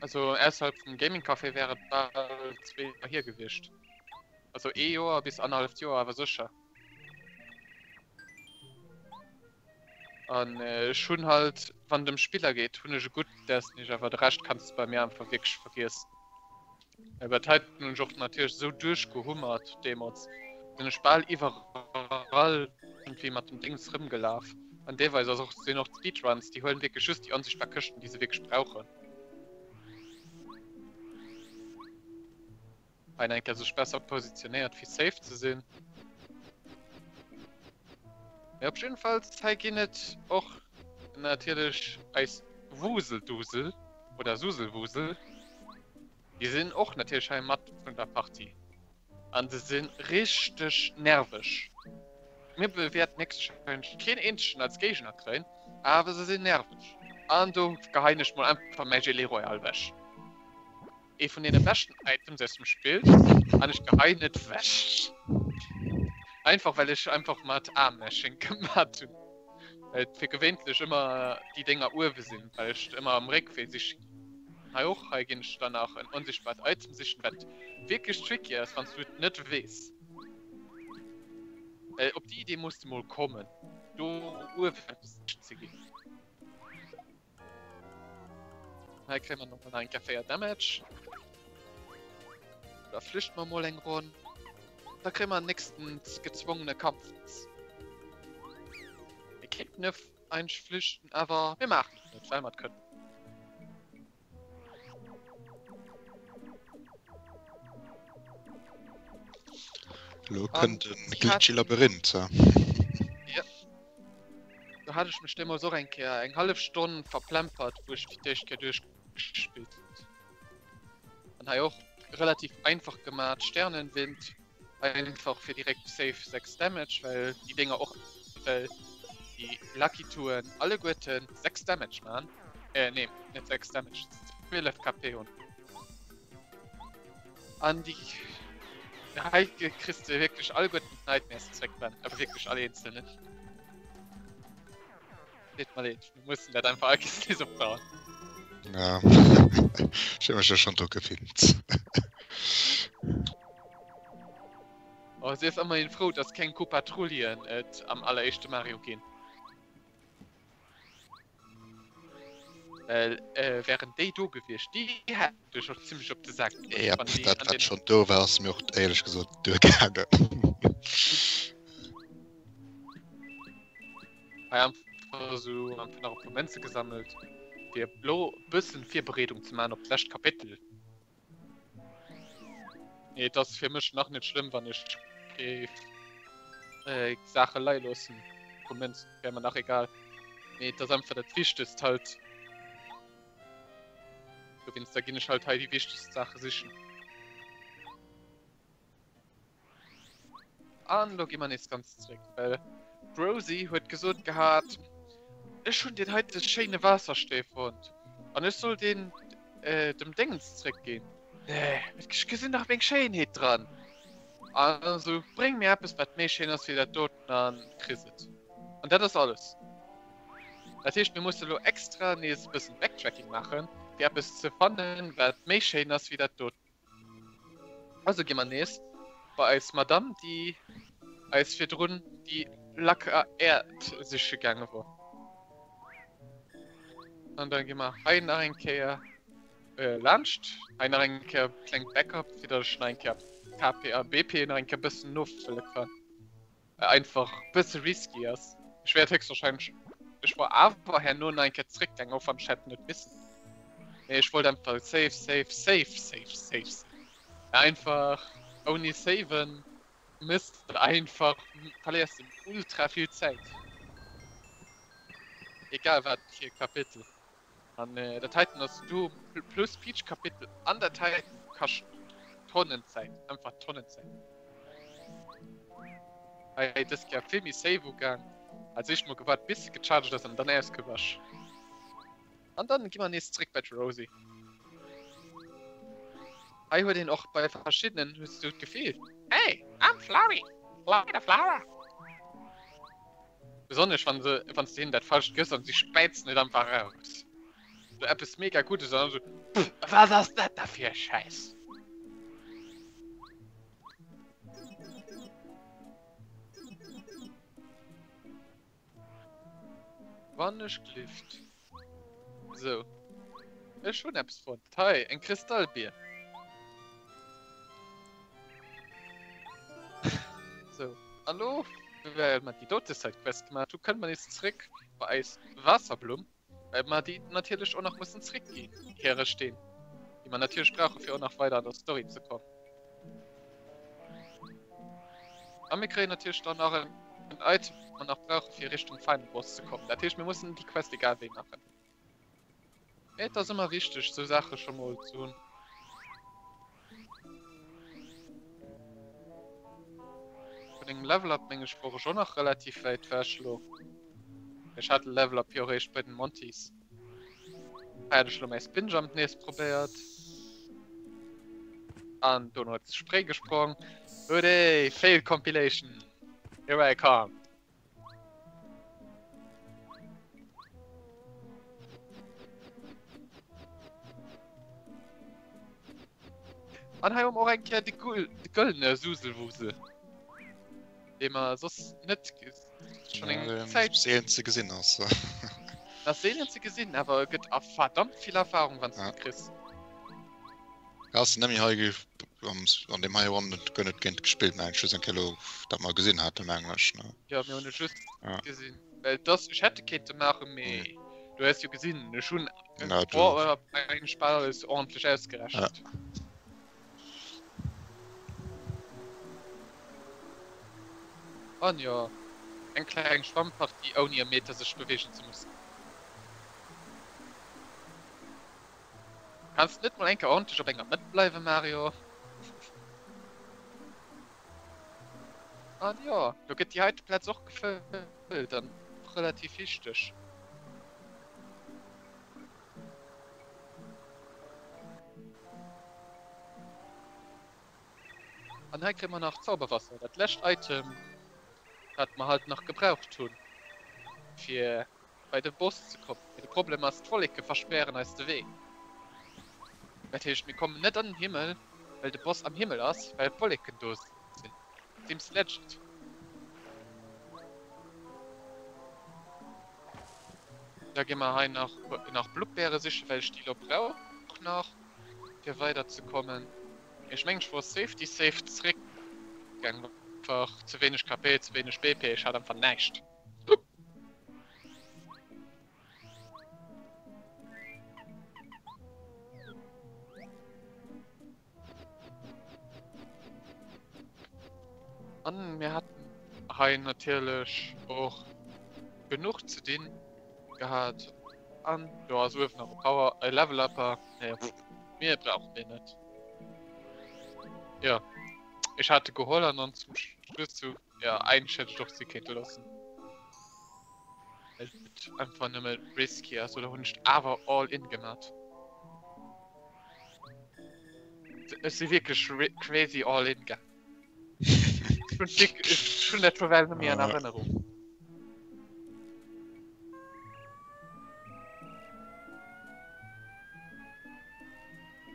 Also ausserhalb vum Gaming Café wär et bal zwee Joer hier gewiescht. Also ee Joer bis annerhalleft Joer awer sécher. An ech hunn halt, wann et ëm Spiller geet, hunn ech e gutt Destiny, awer de Rescht kanns de bei mir einfach wierklech vergiessen. Iwwer d'Heiten hunn ech och natierlech esou duerchgehummert deemols, sinn ech bal iwwerall iergendwéi mat dem Dings rëmgelaf. An deelweis ass och, sinn och d'Speedruns, déi huelen wierklech just déi onsichtbar Këschten, déi se wierklech brauchen. Hei nach eng Kéier sech besser positionéiert fir safe ze sinn. Mee op jiddefalls, hei ginn et och natierlech eis Wuseldusel oder Suselwusel. Déi sinn och natierlech hei mat vun der Partie. An se si richteg nerveg. Mir wäerten héchstwahrscheinlech keen eenzegen als Géigner kréien, awer se sinn nerveg. An do geheien ech mol einfach mäi Gelée Royal wech. Ee vun deene beschten Items aus dem Spill, an ech geheien et wech. Einfach well ech einfach mat Aarmeshing gemat hunn. Well et fir gewéintlech ëmmer déi Dénger uewe sinn, well ech ëmmer am Réckwee siche ginn. Hei och, hei ginn ech dann nach en onsichtbart Item sichen, wat wierklech tricky ass, wann s du et net weess. Well op déi Idee muss de mol kommen, do uewen eppes sichen ze ginn. Hei kréie mer noch eng Kéier 4 Damage. Da flüchten mer mol eng Ronn. Da kréie mer nächsten gezwongene Kampf. Mir kéinten e eigentlech flüchten, awer mir maachen et net, well mer et kënnen. Lo kënnt den Glitchy Labyrinth. Ja. Do hat ech mech deemools och eng Kéier eng hallef Stonn verplempert, wou ech fir d'éischt Kéier duerchgespillt hunn. An hei och relativ einfach gemat, Sternenwind, einfach fir direkt safe 6 Damage, well déi Dénger och, well déi Lucky Touren alleguerten 6 Damage man, äh nee, net 6 Damage, 12 KP hunn. An déi hei kriss de wierklech alleguerten d'Nightmares zréck, Ben, awer wierklech all eenzelnen. Deet mer leed, mir mussen dat einfach all Kees nees opbauen. Ja, ech hu mech jo schonn dru gewinnt. Oh, sief ëmmerhin frou, dass keng Koopa-Trullien et am alleréischte Mario ginn. Well äh, wären déi do gewiescht, déi hätten dech och zimmlech op de Sak gedrückt. Ja, wann déi dat an wat den schon do war, ass mir och éierlech gesot duergaangen. Hei einfach sou einfach nach e puer Mënze gesammelt, fir elo e bëssen Virbereedung ze maachen op d'lescht Kapitel. Nee, et ass fir mech nach net schlëmm, wann ech géif äh, Saache lei loossen. Vu Mënzen wär mer nach egal. Mee et ass einfach dat Wichtegst halt. Dowéinst da ginn ech halt hei déi wichtegst Saache sichen. An lo gi mer nees ganz zréck, well d'Rosie huet gesot gehat, ech hunn deen heite schéine Waasserstee fonnt an ech soll deen dem Déngens zréckginn. Nee, ech gesinn dach meng Schéinheet dran. Also bréng mir eppes, wat méi schéin ass wéi dat doten an kriss et. An dat ass alles. Dat heescht, mir musse lo extra nees e bëssen Backtracking maachen, fir eppes ze fannen, wat méi schéin ass wéi dat doten. Also gi mer nees bei eis Madame, déi eis virdrun déi lacker Äerd siche gaange wor. An dann gi mer hei nach eng Kéier äh, laanscht. Hei nach eng Kéier klengt Backup, fir datt ech nach eng Kéier KP a BP nach eng Kéier bëssen nofëlle kann. Einfach bësse risky ass. Ech wäert héchstwahrscheinlech, ech war awer herno nach eng Kéier zréckgaangen, och wann ech hätt net missen. Mee ech wollt einfach safe, safe, safe, safe, safe sinn. Einfach ouni saven mëss de einfach, verléiers de ultra vill Zäit. Egal wat fir e Kapitel. An dat heiten ass du plus Peach Kapitel an dat heiten kascht Tonnen Zäit, einfach Tonnen Zäit. Hei dës Kéier vill méi safe ugaang. Als éischt mol gewaart bis se gecharged ass an dann ausgewäsch. An dann gi mer nees zréck bei d'Rosie. Hei huet een och bei verschiddenen hues du d'Gefill Hey, I'm Flowey, Flowey the Flower. Besonnesch wann se wann s de hinnen dat falscht gëss an si späizen et einfach eraus. Sou eppes mega guddes an dann sou Pff, wat ass dat da fir e Schäiss? Wann ech glift. Sou. Ech hunn eppes fonnt. Hei, eng Kristallbier. Sou, an lo, well mer déi dote Sidequest gemaach hu, kënne mer nees zréck bei eis Waasserblumm, well mer déi natierlech och nach mussen zréckginn, hire Steen, déi mer natierlech brauche fir och nach weider an der Story ze kommen. A mir kréien natierlech dann nach en Item, dee mer nach brauche fir Richtung Final Boss ze kommen. Dat heescht, mir mussen déi Quest egal wéi maachen. Mee et ass ëmmer wichteg, sou Saache scho mol ze hunn. Vun engem Level Up meng ech wor ech och nach relativ wäit wech lo. Ech hat de Level Up jo eréischt bei den Montys. Hei hat ech lo mäi Spin Jump nees probéiert. An dono huet Spray gesprong. Hudey, Fail Compilation. Here I come. An hei hu mer och eng Kéier de gëllene Suselwusel, dee mer soss net schonn eng Zäit. Seelen ze gesinn ass. Ass seelen ze gesinn, awer e gëtt a verdammt vill Erfahrung, wann s de e kriss. Ass den Emmy hei an deem hei Run guer net géint gespillt, mengen ech, just eng Kéier elo dat mer gesinn haten, mengen ech, ne? Jo, mir hunn e just gesinn, well et ass, ech hätt e kéinte maachen, mee du hues jo gesinn, ech hunn Eng Spall ist ordentlich ausgerechnet. Ja. An ja, eng kleng Schwammpartie ouni e Meter sech bewegen ze mussen. Kanns net mol eng Kéier ordentlich op enger Mëtt bleiwen, Mario? An jo, do gëtt déi heite Plaz och gefëllt an och relativ wichteg. An hei kréie mer nach Zauberwasser, dat lescht Item, wat mer halt nach gebraucht hunn, fir bei de Boss ze kommen. Mee de Problem ass, d'Wolleke verspären eis de Wee. Dat heescht, mir kommen net an den Himmel, well de Boss am Himmel ass, well d'Wolleken do sinn. Seems legit. Da gi mer hei nach nach Blutbeere sichen, well ech déi lo brauch nach, fir weider ze kommen. Ech mengen, ech wor safety safe zréck gaang. Einfach ze wéineg KP, ze wéineg BP, ech hat einfach näischt. An mir haten hei natierlech och genuch ze dinn gehat. An do ass uewen nach e Power, e Level Upper. Nee, mir brauchen deen net. Jo, ech hat e geholl an dann zum Schluss sou, jo, eigentlech hätt ech et och si kéinte loossen. Well et einfach nëmme risky ass. Oder hunn ech et awer all in gemat? Ech si wierklech crazy all in gaang. Ech hunn dat scho well net méi an Erënnerung.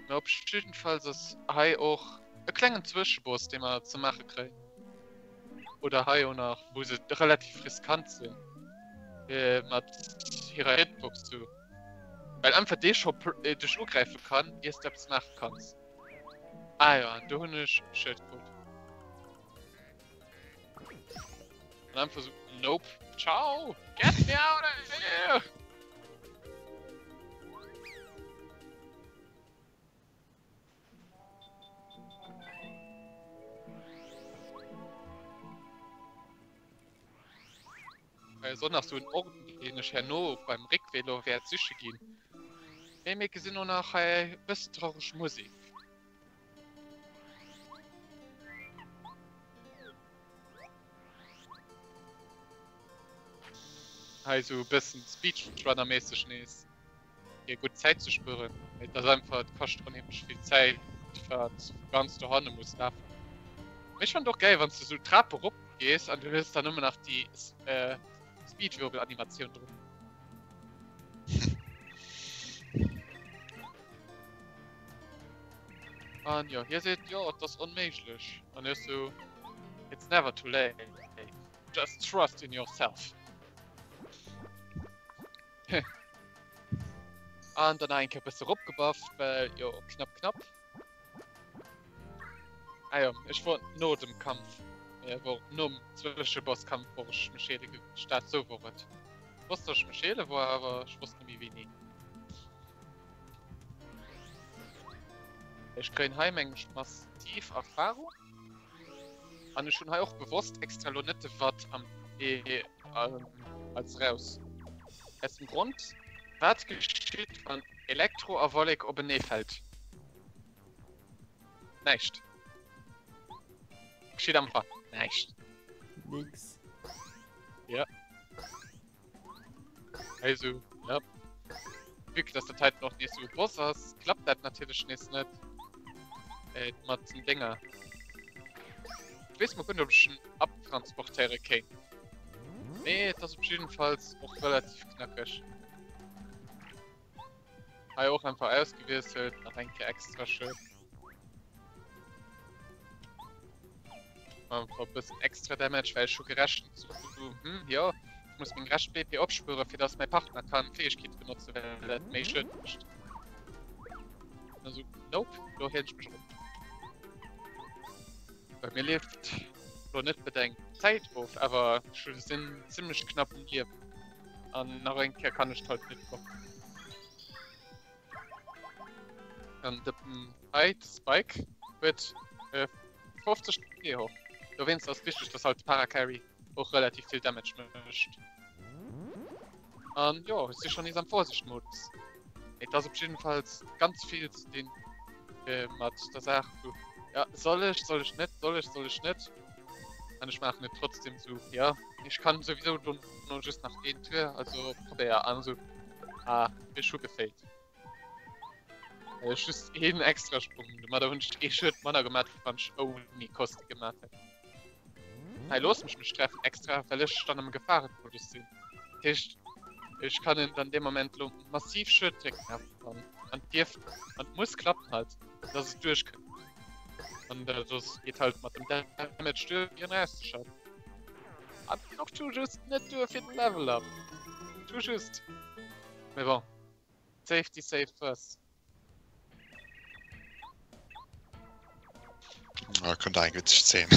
Mä op jiddenfalls ass hei och e klengen Zwëscheboss, dee mer ze maache kréien. Oder hei och nach, wou se relativ riskant sinn, mat hirer Hitbox do. Well einfach dee scho dech ugräife kann, iers du eppes maache kanns. Ah jo, an do hunn ech Schëld krut. An einfach so, nope, ciao, get me out of here! Hei ass och nach sou en Orden deen ech herno beim Réckwee lo wäert siche ginn. Mee mir gesinn och nach hei e bëssen traureg Musek. Hei sou e bëssen Speedrunner-méisseg nees. Fir gutt Zäit ze spueren. Et ass einfach, et kascht onheemlech vill Zäit, wat du ganz dohanne muss lafen. Mee ech fannen et och gäil, wann s du sou d'Trap erop gees an du hues dann nëmmen nach déi Speedwirbel-Animatioun drun. An jo, hie seet, jo, et ass onméiglech. An ech sou, It's never too late, just trust in yourself. An dann nach eng Kéier bësse ropgebufft, well jo, knapp, knapp. Ah jo, ech wor no dem Kampf, äh, wor nom Zwëschebosskampf wor ech mech heele gewiescht, dat sou wor et. Ech wosst, dass ech mech heele wor, awer ech wosst net méi wéini. Ech kréien hei meng ech massiv Erfahrung. An ech hunn hei och bewosst extra lo net de Watt am E als raus. Aus dem Grond, wat geschitt wann Elektro a Wollek openee fällt? Näischt. Geschitt einfach näischt. Nix. Ja. Also, ja. Vue que dass dat heiten och nees sou e Boss ass, klappt dat natierlech nees net äh, mat den Dénger. Ich weess mol guer net, ob ech en abtransportéiere kéint. Mee et ass op jiddefalls och relativ knackeg. Hei och einfach ausgewiesselt, nach eng Kéier extra Schued. Einfach e bëssen extra Damage, well ech hu gerechent zu, hm, jo, ech muss meng Rescht BP opspueren, fir dass mäi Partner kann Fäegkeete benotzen, well dat méi Schued mécht. Also, nope, do hielen ech mech erop. Bei mir leeft lo net bedengt d'Zäit of, awer ech sinn zimmlech knapp um Liewen. An nach eng Kéier kann ech halt net blocken. An de hei de Spike huet äh, 50 P hoch. Dowéinst ass wichteg, dass halt de Paracarry och relativ vill Damage mécht. An jo, ech si schon nees am Vorsichtmodus. Et ass op jiddefalls ganz vill ze dinn äh, mat der Saach vu ja, soll ech, soll ech net, soll ech, soll ech net. An ech maachen et trotzdem sou, ja, ech kann souwisou dono just nach een Tour, also probéier an sou. Ah, ech hu gefailt. Well ech just een extra Sprung, domadder hunn ech ee Schued manner gemaat, wéi wann ech ouni Koste gemaat hätt. Hei loossen ech mech treffen extra, well ech dann am Gefahrenmodus sinn. Dat heescht, ech kann en dann dee Moment lo massiv Schued drécken awer an dierf an muss klappen halt, dass et duerchkënnt. An soss geet halt mat dem Damage duer fir en erauszeschalten. An och tout just net duer fir den Level up. Tout just. Mee bon. Safety save first. Ah, kënnt eng witzeg Zeen.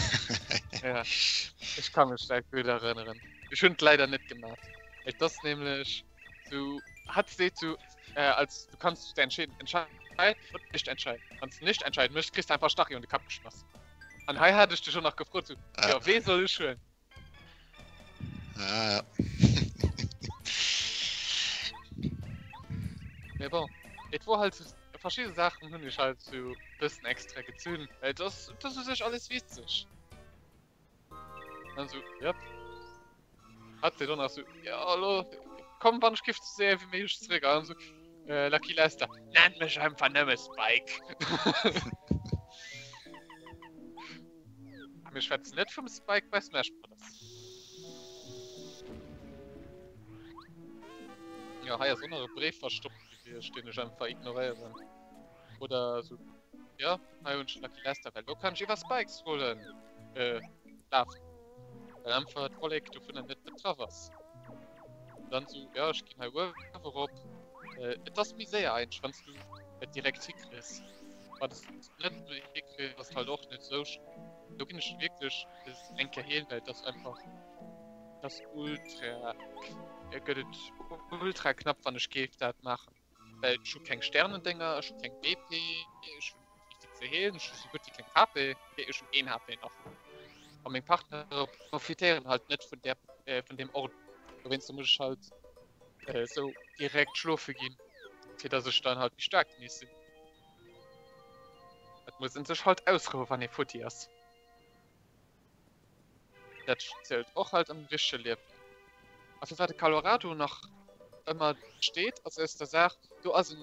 Ja, ech kann mech dat gutt erënneren. Ech hunn et leider net gemaach. Et ass nämlech sou, hat seet sou, äh, als du kannst du entscheiden, entscheiden oder nicht entscheiden. Wann du nicht entscheiden möchtest, kriegst du einfach Stachel un de Kapp geschmass. An hei hat ech dech och nach gefrot, sou, Ja. jo, wee soll ech huelen? Ah, ja. Mee bon, et wor halt verschidde Saachen hunn ech halt sou bëssen extra gezunn, well et ass, et ass u sech alles witzeg. An sou, jep. Hat se dann nach sou, jo elo komm wann ech giff sou séier wéi méiglech zeréck an sou, äh, Lucky Lester, nenn mech einfach nëmme Spike. A mir schwätzen net vum Spike bei Smash Brothers. Jo, hei ass och nach e Bréif verstoppt gewiescht, deen ech einfach ignoréieren. Oder sou, jo, hei hunn ech Lucky Lester, well do kann ech iwwer Spikes rullen, äh, lafen. Well einfach d'Vollek dovunner net betraff ass. Dann sou, jo, ech ginn hei uewe rop. Äh, et ass méi séier eigentlech, wann s du et direkt hikriss. Wann s du et net hikriss, ass et halt och net sou schlëmm. Do ginn ech wierklech eng Kéier heelen, well et ass einfach, et ass ultra, gëtt et ultra knapp, wann ech géif dat maachen. Well ech hu keng Sternendénger, ech hu keng BP, ech hunn net vill ze heelen, ech hu sou gutt wéi keng HP, okay, ech hunn een HP nach. A meng Partnere profitéieren halt net vun där, vun deem Ort. Dowéinster muss ech halt esou direkt schlofe ginn, fir dass ech dann halt méi staark nees sinn. Et muss en sech halt ausrouen, wann ee futti ass. Dat zielt och halt am richtege Liewen. A firwat de Colorado nach ëmmer steet, ass aus der Saach, do ass en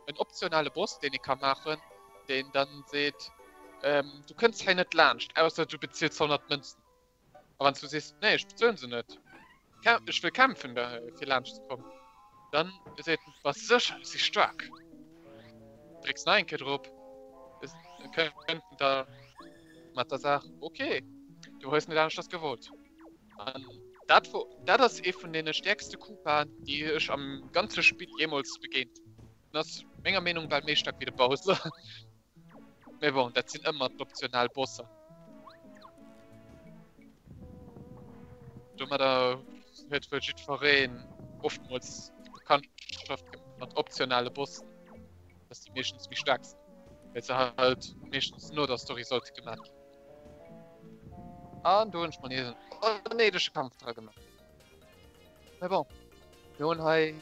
en optionale Boss, deen ee ka maachen, deen dann seet, du kënns hei net laanscht, ausser du bezills 100 Mënzen. A wann s du sees, nee, ech bezuelen se net, ech wëll kämpfen, fir laanscht ze kommen, dann seet en, bass de sécher, ech si staark. Drécks nach eng Kéier drop, kënnt en da mat der Saach, ok, du hues net aneschters gewollt. An dat wor, dat ass ee vun deene stäerkste Koopaen, déi ech am ganze Spill jeemools begéint hunn. En ass menger Meenung bal méi staark wéi de Bowser. Mee bon, dat sinn ëmmer d'optional Bosser. Domadder huet wuel jiddwereen oftmools déi Bekanntschaft gemaach mat optionale Bossen, dass déi meeschtens méi staark sinn, well se halt meeschtens no der Story sollte gemaach ginn. An do hunn ech mer nees en onnéidege Kampf dra gemaach. Mee bon, mir hunn hei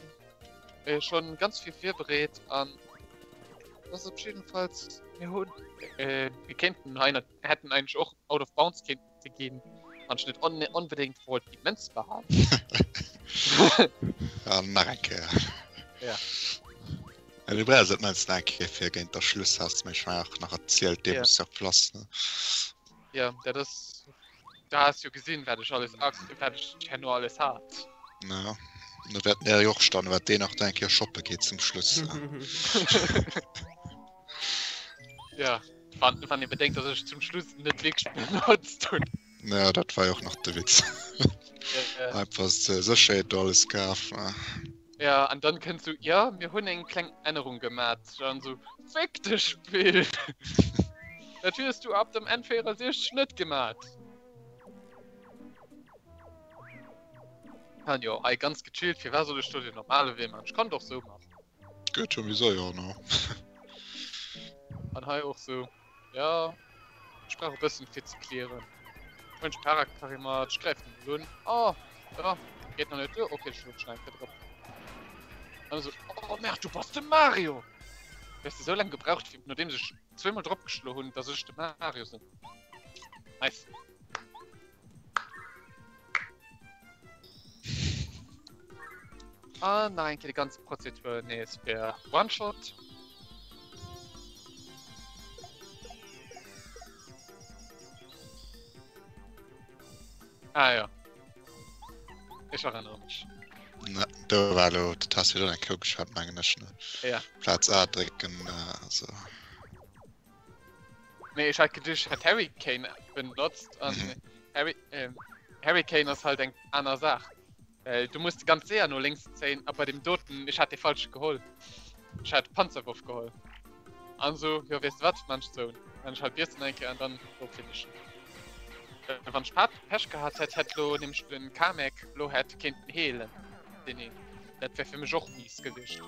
äh, schon ganz vill virbereet an das op jedenfalls mir hunn äh, wir kéinten hei hätten eigentlich och out of bounds kéinten ginn. Wann ech net onbedéngt wollt déi Mënz behalen. An nach eng Kéier. Ja. Ja, du brauchs et Mënz nach eng Kéier fir géint der Schluss, has de mir schon och nach erzielt, dee muss sur place, ne? Ja, dat ass, du has jo gesinn, wat ech alles, wat ech herno alles hat. Ja, da wäert den Eric och staunen, wat deen nach do eng Kéier shoppe geet zum Schluss. Ja. Wann, wann ee bedenkt, dass ech zum Schluss net wierklech benotzt hunn. Ja, dat war jo och nach de Witz. Ja. Einfach zur Sécherheet do alles kaf. Ja, an dann kënnt sou, ja, mir hunn eng kleng Ännerung gemat. An sou, Fick dech, Spill! Dat hues du ab dem N64 net gemat. An jo, hei ganz gechillt, firwat soll ech do den normale Wee man? Ech kann et och sou man. Gëtt jo méi séier, ne? An hei och sou, ja, ech brauch e bëssen fir ze clearen. Huelen ech Paracarimat, ech gräifen emol un. Oh, ja, geet nach net duer. Ok, ech schloen schnell eng Kéier drop. An esou, oh merde, du bass de Mario! Hues de sou laang gebraucht, fir nodeems ech zweemol drop geschloen hunn, dass ech de Mario sinn. Nice. An nach eng Kéier déi ganz Prozedur nees fir One-Shot. Ah ja. Ech erinnere mech. Na, do war lo, dat has du dann eng Kéier ugeschwat, mengen ech, ne? Ja. Plaz A drécken, äh, also. Nee, ech hat geduecht, ech hätt Hurricane benotzt an mhm. Harry, ähm, Hurricane ass halt eng aner Saach. Äh, du musst ganz séier no lénks zéien, a bei dem doten, ech hat de falsche geholl. Ech hat Panzerwurf geholl. An so, jo, weess de wat, man ech sou. Dann ech halt Bierzen eng Kéier an dann do finishen. Äh, wann ech Pech gehat hätt, hätt lo nämlech den Kamek lo hätt kéinten heelen. Den een. Dat wär fir mech och mies gewiescht.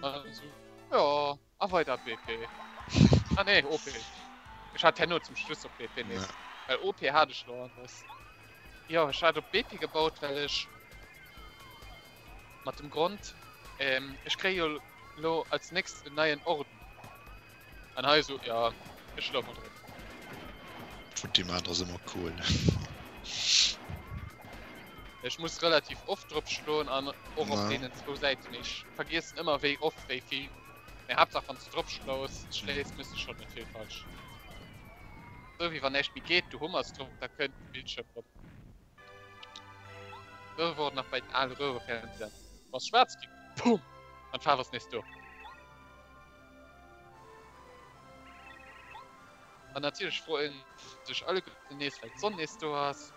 Also, ja. A weider BP. Ah nee, OP. Ech hat herno zum Schluss op BP nees. Ja. Well OP hat ech lo anders. Jo, ech hat op BP gebaut, well ech mat dem Grond, ähm, ech kréie jo lo als nächst en neien Orden. An hei so, ja, ech schloe mol drop. Futti man, das ist immer cool. Ech muss relativ oft drop schloen an och op deenen zwou Säiten. Ech vergiessen ëmmer wéi oft wéi vill. Mee Haaptsaach wann s du drop schloos, schléis, méchs du schonn net vill falsch. Sou wéi wann näischt méi geet, du hummers drop, da kënnt de Bildschirm rëm. Sou wor et nach bei den ale Röhrefernseher. Du bass schwaarz ginn, pum! An d'Faarf ass nees do. An natierlech froen sech alleguerten nees, well d'Sonn nees do ass.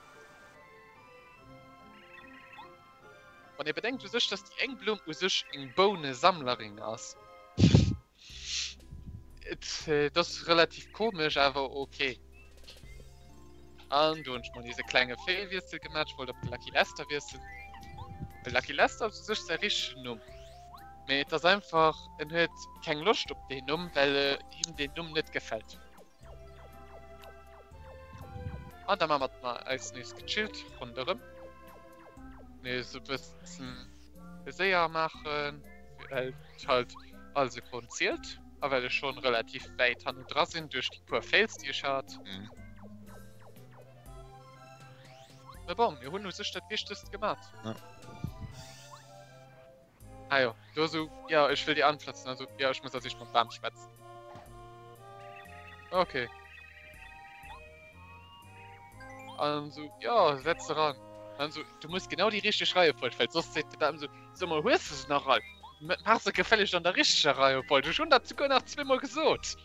Wann ee bedenkt u sech, dass déi eng Blumm u sech eng Bounesammlerin ass. Et ass relativ komesch, awer ok. An do hunn ech mol nees e klenge Feelwiessel gemaach. Ech wollt op de Lucky Lester wiesselen. De Lucky Lester ass u sech säi richtegen Numm, mee et ass einfach, en huet keng Loscht op deen Numm, well him deen Numm net gefält. An da maache mer eis nees gechillt ronderëm. Nees e bëssen séier maachen, well et halt all Sekonn zielt a well ech schonn relativ wäit hannendra sinn duerch déi puer Fails, déi ech hat. Mee bon, mir hunn u sech dat Wichtegst gemat. Ah jo, do sou, ja ech wëll dir anplatzen, also ja ech muss als éischt mam Bam schwätzen. Okay. An sou, ja setz se ran. An sou, du muss genau déi richteg Reiefolg, well soss seet de Bam sou, so mol hues de se nach all? Mach se gefällegst an der richteger Reiefolg, ech hunn dat souguer nach zweemol gesot.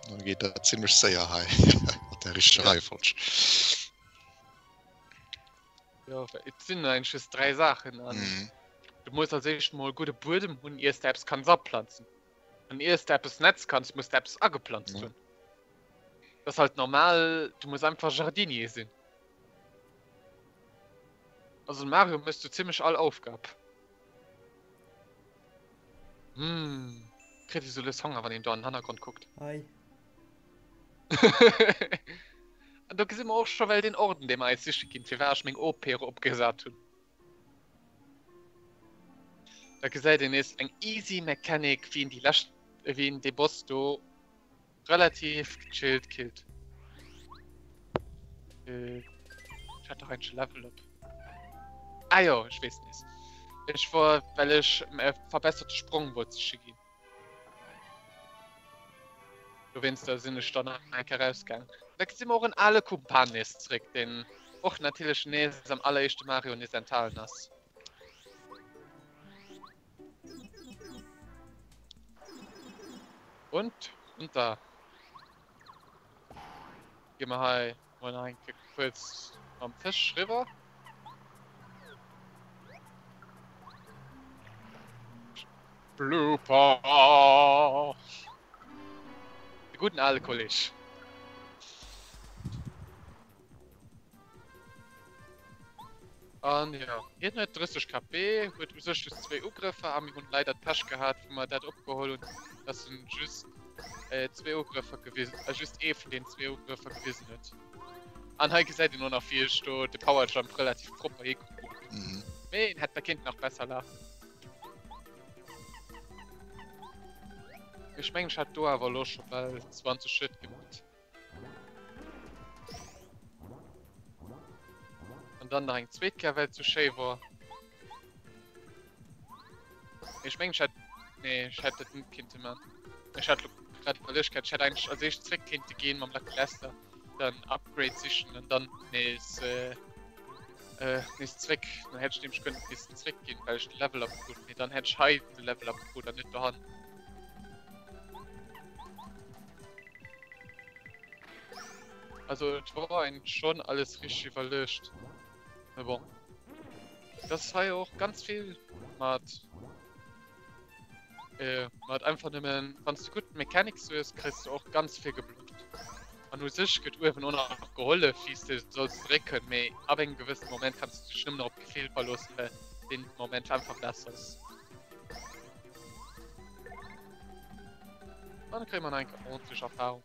Dann geet dat zimmlech séier hei mat der richteger Reihenfolg. Ja, et sinn eigentlech just 3 Saachen an mhm. du muss als éischt mol gudde Buedem hunn, iers du eppes kanns aplanzen. An iers du eppes netz kanns, muss du eppes ageplanzt mhm. hunn. Das ist halt normal, du musst einfach Jardinier sinn. Also Mario mësst du ziemlich all Aufgab. Mmh, kritt ee sou lues Honger wann een do an den Hannergrond kuckt. Hei. An do gesi mer och scho well den Orden dee mer eis siche ginn, firwat ech meng OP eropgesat hunn. Da gesäit een nees eng easy Mechanic, wéi een déi lescht, wéi een dee Boss do relativ gechillt killt. Ech hat dach eigentlech e Level up. Ah jo, ech weess nees. Ech wor, well ech e verbesserte Sprong wollt siche ginn. Dowéinster sinn ech dann nach eng Kéier rausgaang. Da gesi mer och en ale Kumpan nees zréck, deen och natierlech nees am alleréischte Mario nees enthalen ass. Und runter. Gi mer hei mol nach eng Kéier kuerz mam Fësch riwwer. Blooper! De gudden ale Kolleg. An jo, hien huet 30 KP, huet u sech just zwéi Ugrëffer a mir hunn leider d'Pech gehat, wou mer dat opgeholl hunn, dass en just zwee Ugrëffer gewisen, just ee vun den zwee Ugrëffer gewisen huet. An hei gesäit een och nach, wéi ech do de Power Jump relativ propper hikritt hunn. Mee en hätt da kéinten nach besser lafen. Ech mengen, ech hat do awer elo scho bal 20 Schëtt gemaat. An dann nach eng zweet Kéier, well et sou schéi wor. Ech mengen, ech hätt... Nee, ech hätt dat net kinnte man. Ech hat lo grad iwwerluecht gehat, ech hätt eigentlech als éischt zréck kinnte ginn mam Lucky Lester, dann Upgrade sichen an dann nees, äh, äh, nees zréck. Dann hätt ech nämlech kënnen nees zréck ginn, well ech de Level up krut. Mee dann hätt ech hei de Level up krut an net dohannen. Also et wor eigentlech schon alles richteg iwwerluecht. Mee bon. Et ass hei och ganz vill mat äh, mat einfach nëmmen, wann s du gutt Mechanics hues, kriss du och ganz vill geblockt. An u sech gëtt uewen och nach gehollef, wéi s de solls drécken, mee ab engem gewëssene Moment kanns du dech nëmmen nach op d'Gefill verloossen, well deen Moment einfach besser ass. Dann kréie mer nach eng Kéier ordentlech Erfahrung.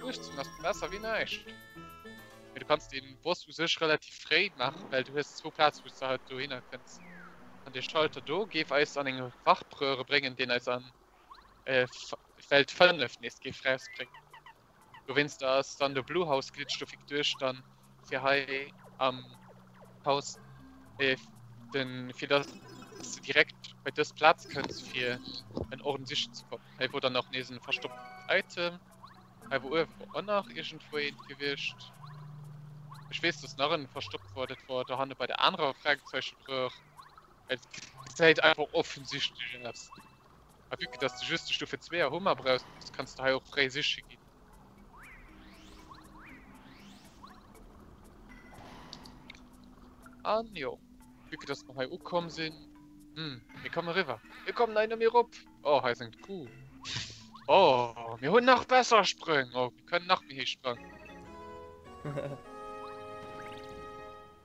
18 ass besser wéi näischt. Mee du kanns den Boss u sech relativ fréi maachen, well du hues zwou Plaze wou s de halt dohinner kënns. An dee Schalter do géif eis an eng Warpröhre bréngen, deen eis an Welt 5 nees géif rausbréngen. Dowéinster ass dann de Blue House Glitch dofir geduecht dann fir hei am Haus den fir dass de direkt bei dës Plaz kënns fir en Orden sichen ze kommen. Hei wor dann nach nees en verstoppt Item. Hei wor uewen och nach iergendwou eent gewiescht. Ech weess dass nach en verstoppt wor, dat wor dohanne bei der anerer Fragezeichenröhr. Et gesäit einfach offensichtlech aus. A vue que dass de just de Stufe 2 er Hummer brauchs, kanns de hei och fréi siche ginn. An jo, vue que dass mer hei ukomm sinn, hm, mir kommen eriwwer. Mir kommen hei net méi erop. Oh, hei ass eng Truh. Oh, mir hunn nach besser Sprëng. Oh, mir kënnen nach méi héich sprangen.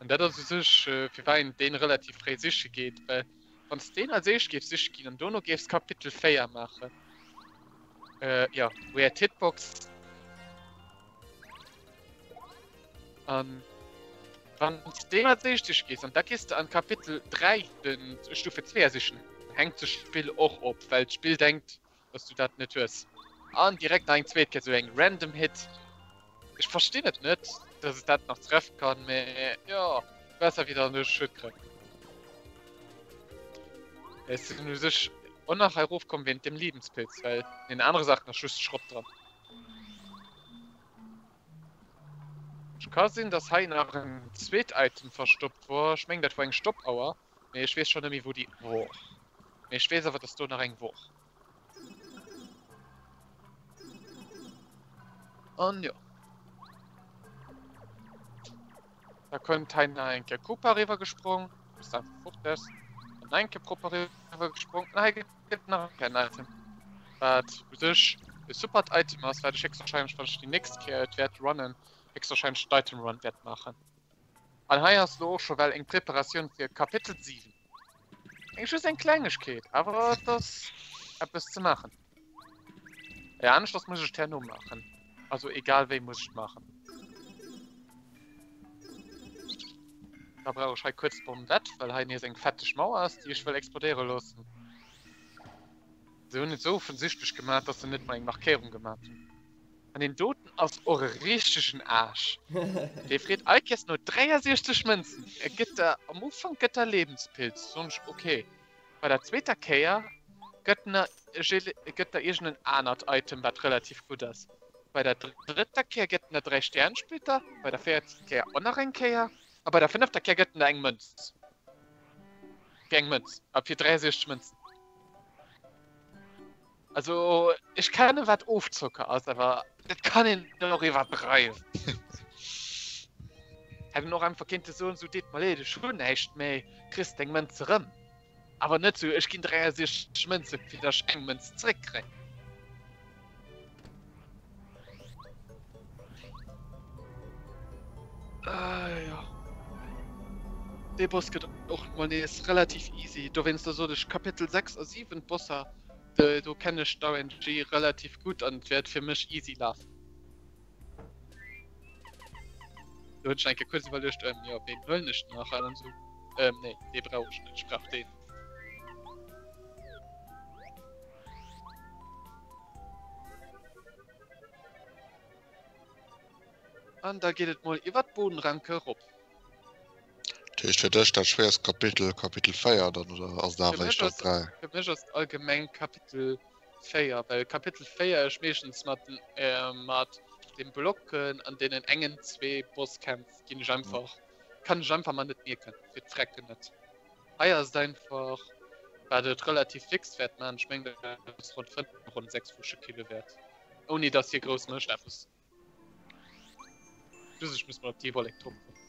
An dat ass u sech, firwat een deen relativ fréi siche geet, well Wann s deen als éischt géifs siche ginn an dono géifs Kapitel 4 maachen, äh, jo, Weird Hitbox. An wann s deen als éischt siche gees an da gees de an Kapitel 3 den Stufe 2 sichen, hänkt sech d'Spill och op, well d'Spill denkt, dass du dat net hues. An direkt nach eng zweet Kéier sou eng random Hit. Ech verstinn et net, dass et dat nach treffen kann, mee jo, besser wéi dann e Schued kréien. Ech sinn u sech och nach hei erofkomm wéint dem Liebenspilz, well an den anere Saachen ass just Schrott dran. Ech ka sinn, dass hei nach en zweet Item verstoppt wor. Ech mengen dat wor eng Stoppauer, mee ech weess scho net méi wou déi wor. Mee ech weess awer, dass do nach eng wor. An jo. Da kënnt hei nach eng Kéier Koopa eriwwer gesprong. Bis einfach fort ass. An nach eng Kéier propper eriwwer gesprong. An hei gëtt nach eng Kéier en Item. Wat u sech e supert Item ass, wat ech héchstwahrscheinlech, wann ech déi nächst Kéier et wäert runnen, héchstwahrscheinlech d'Item Run wäert maachen. An hei ass lo och scho well eng Preparatioun fir Kapitel 7. Eng just eng Klengegkeet, awer et ass eppes ze maachen. Ja, aneschters muss ech et herno maachen. Also egal wéi muss ech et maachen. Da brauch ech hei kuerz d'Bombette, well hei nees eng fetteg Mauer ass, déi ech wëll explodéiere loossen. Se hunn et esou offensichtlech gemaach, dass se net mol eng Markéierung gemaach hunn. An deen doten ass och e richtegen Aarsch. Dee freet all Kéiers no 63 Mënzen. E gëtt der am Ufank gëtt der Lebenspilz, soen ech ok. Bei der zweeter Kéier gëtt en der gëtt der iergend en anert Item, wat relativ gutt ass. Bei der drëtter Kéier gëtt en der 3 Sternsplitter, bei der véierter Kéier och nach eng Kéier a bei der fënnefter Kéier gëtt en der eng Mënz. Fir eng Mënz, a fir 63 Mënzen. Also ech kennen wat Ofzocker ass, awer dat kann een och iwwerdreiwen. Hätt en och einfach kinnte soen, sou deet mer leed, ech hunn näischt méi, kriss deng Mënz erëm. Awer net sou, ech ginn 63 Mënze fir datt ech eng Mënz zréckkréien. Ah, ja. Dee Boss gëtt och mol nees relativ easy. Dowéinster sot ech Kapitel 6 a 7 d'Bosser, do kennen ech d'RNG relativ gutt an et wäert fir mech easy lafen. Do hunn ech eng Kéier kuerz iwwerluecht, ähm, jo, ween huelen ech nach? An dann sou, ähm, nee, dee brauch ech net, ech brauch deen. An da geet et mol iwwer d'Bodenranke erop. Dat heescht fir dech dat schwéierst Kapitel, Kapitel 4 dann, oder ass et awer éischter 3? Fir mech ass et allgemeng Kapitel 4, well Kapitel 4 ech meeschtens mat den mat den Blocken an deenen engen zwee Bosskämpf ginn ech einfach, kann ech einfach mer net mierken, fir d'Frecken net. Hei ass et einfach, wat et relativ fix wäert man, ech mengen dat ass ronn 5, ronn 6 wou ech e kille wäert, ouni dass hie grouss mécht eppes. Just ech muss mol op déi Wollek drop kommen.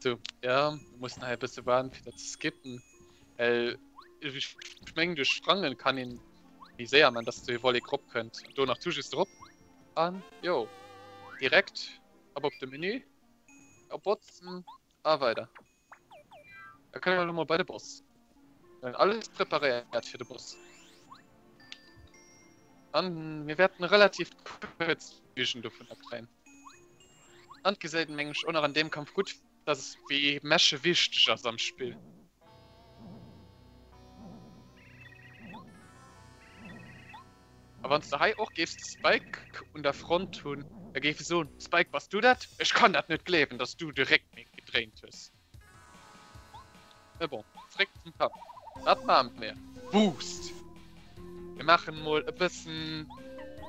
Sou, ja, mir mussen hei e bësse waarden fir dat ze skippen, well ech mengen duerch Sprangen kann een méi séier man, dass déi Wollek rop kënnt. An do nach tout just drop an jo, direkt ab op de Menü. Op Botzen a weider. Da kënne mer elo mol bei de Boss. Mir hunn alles preparéiert fir de Boss. An mir wäerten relativ kuerz Vision dovunner kréien. An et gesäit een mengen ech och nach an deem Kampf gutt, dass wéi Mesche wichteg ass am Spill. A wann s de hei och géifs de Spike un der Front hunn, da géif e soen, Spike, bass du dat? Ech kann dat net gleewen, dass du de Réck mir gedréint hues. Mä bon, zréck zum Kampf. Wat maache mir? Boost! Mir maachen emol e bëssen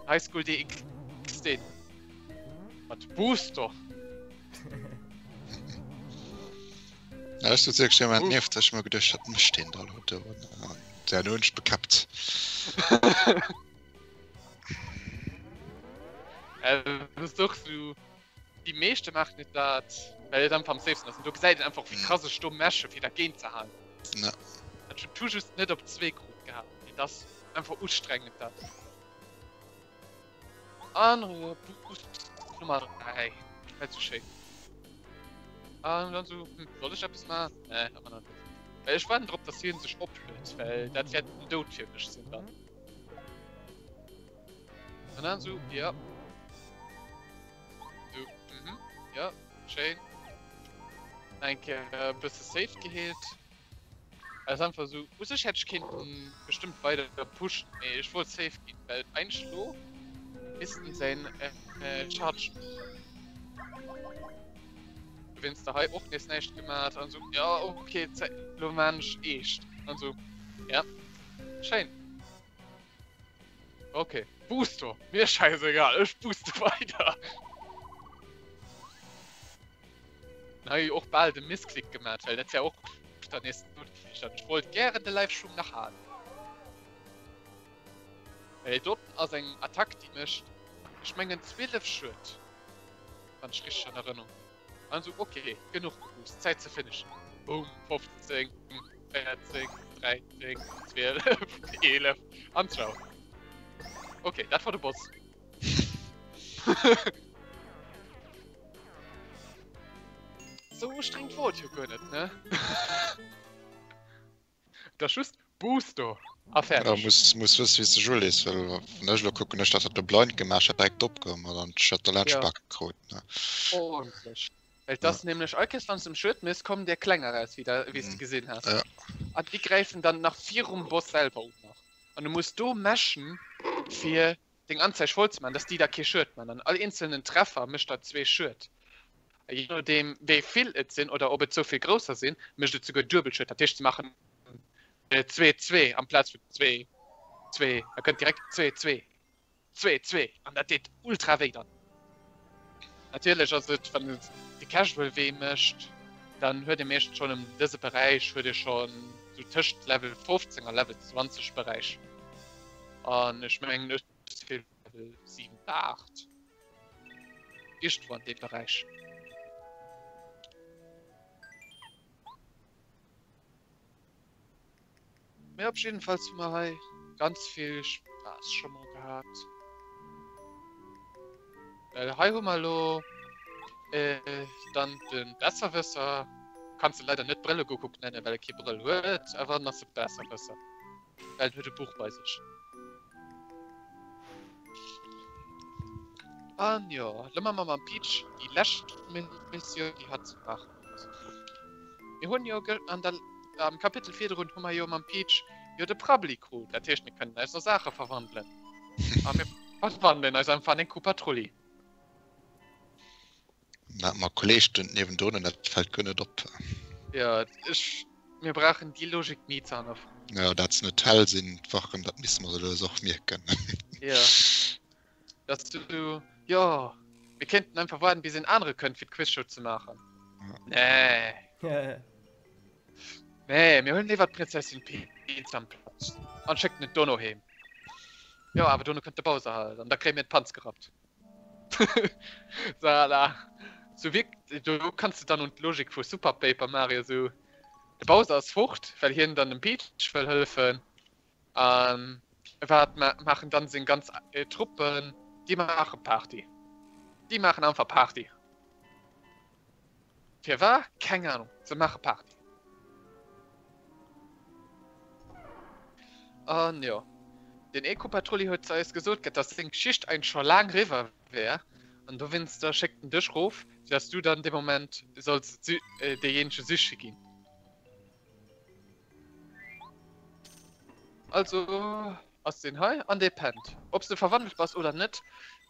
High School DxD mat Booster. Ja, ech sot wierklech ëmmer nieft, ech hu mer geduecht, wat mécht deen da elo do? An dann hunn ech bekäppt. Äh, das ist doch so. Die meeschte maachen net dat, well et einfach am safesten ass. An do gesäit een einfach, wéi krass ech do mesche fir dergéint ze halen. Ja. Ech hunn tout just net op zwee krut gehat. Mee dat ass einfach ustrengend dat. An Boost Nummer 3. Dat ass schéin. An dann so, hm, soll ech eppes maachen? Nee, awer net. Well ech waarden drop, dass hien sech opluet, well dat wäert den Doud fir mech sinn dann. An dann so, ja. So, mhm, ja, schéin. Eng Kéier e bësse safe geheelt. Ass einfach sou, u sech hätt ech kéinten bestëmmt weider pushen, mee ech wollt safe ginn, well eigentlech lo misst en säin Charge maachen. Dowéinster hei och nees näischt gemat an sou, jo ok, lo maan ech eescht an sou, ja schéin. Ok, Booster, mir scheißegal, ech booste weider. Hei och bal de Missklick gemat, well dat wär och dann nees gutt gewiescht. An ech wollt gären de Livestream nach halen. Well doten ass eng Attack, déi mécht, ech mengen 12 Schued, wann ech richteg an Erënnerung hunn. An esou, ok, genuch geboost, Zäit ze finishen. Boom, 15, 14, 13, 12, 11 an ciao. Ok, dat war de Boss. Sou ustrengend wor et jo guer net, ne? Et ass just. Boost do a Ja, fäerdeg. muss, muss wëssen, wéi s de sech ulees, well wann ech elo kucken, ech dat hat do blind gemaach, ech hätt direkt opgeholl, ma dann ech hätt der Ja. Laanschtbake krut, ne. Ordentlech. Well et Ja. ass nämlech all Kéiers wann s de um Schued méchs, kommen där kleng eraus, wéi der, wéi s de Mhm. gesinn has. Ja. An déi gräifen dann nach virum Boss selwer un nach. An du muss do meschen, fir deng Anzeig voll ze man, dass déi da kee Schued man. An all eenzelnen Treffer mécht der zwee Schued. A jee nodeem wéi vill et sinn oder ob et souvill grousser sinn, mécht et souguer duebel Schued. Dat heescht, se maachen zwee, zwee amplaz vun zwee, zwee. Da kënnt direkt zwee, zwee, zwee, zwee an dat deet ultra wéi dann. Natierlech ass et, wann et de Casual Wee mécht, dann huet ee meeschtens schonn ëm dëse Beräich huet ee schonn sou tëscht Level 15 a Level 20 Beräich. An ech mengen ech si Level 7, 8. Iergendwou an deem Beräich. Mee op jiddefalls hu mer hei ganz vill Spaass scho mol gehat. Well hei hu mer elo dann de Besserwësser. Kanns de leider net Brëlleguckuck nennen, well e kee Brëll huet, awer en ass e Besserwësser, well en huet e Buch bei sech. An jo, elo maache mer mam Peach déi lescht Missioun, déi hatt ze maachen huet. Mir hunn jo an der am Kapitel virdrun hu mer jo mam Peach jo de Prabbeli krut. Dat heescht mir kënnen eis a Saache verwandelen. A mir verwandelen eis einfach an eng Koopa Trulli. Dat ma Kolleg den niewendrun, dat fält guer net op. Jo, ech, mir brauchen déi Logik ni ze hannerfroen. Jo, dat se net hell sinn, d'Wachen, dat misse mer se lues och mierken. Jo. Dass du, jo, mir kéinten einfach waarden, bis een anere kënnt, fir d'Quizshow ze maachen. Nee. Nee, mir huelen léiwer d'Prinzessin Peach am Platz an schécken et dono heem. Jo, awer dono kënnt de Bowser halt an da kréie mir d'Panz gerappt. Voilà. Sou wierkt, do kanns de dann un d'Logik vu Super Paper Mario sou, de Bowser ass fort, well hien dann dem Peach wëll hëllefen. An wat maachen dann seng ganz Truppen? Déi maache Party. Déi maachen einfach Party. Firwat? Keng Ahnung. Se maache Party. An jo, den Eco-Patrulli huet zu eis gesot, dass seng Geschicht eigentlech scho laang eriwwer wär. An dowéinster schéckt en dech rof, fir dass du dann dee Moment solls deejéinege siche ginn. Also ass deen hei an dee pennt. Ob s de verwandelt bass oder net,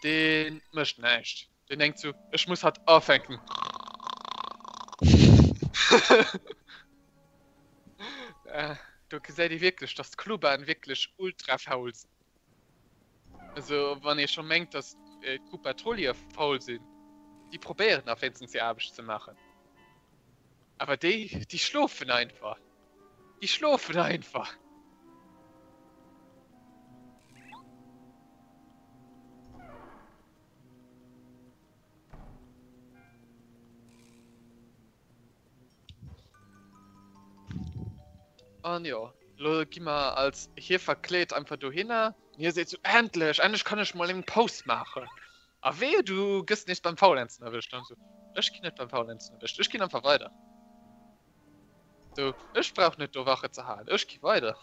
dee mécht näischt. Deen denkt sou, ech muss hatt afänken. Do gesäit ee wierklech, dass d'Klobaen wierklech ultra faul sinn. Also wann ee scho mengt, dass d'Koopa-Trollier faul sinn, déi probéieren nach wéinstens hir Aarbecht ze maachen. Awer déi, déi schlofen einfach. Déi schlofen einfach. An jo, lo gi mer als hie verkleet einfach dohinner. An hie seet sou, Endlech, endlech kann ech mol eng Paus maachen. A wehe du gëss nees beim Faulenzen erwëscht. An sou, ech ginn net beim Faulenzen erwëscht, ech ginn einfach weider. Sou, ech brauch net do Wache ze halen, ech gi weider.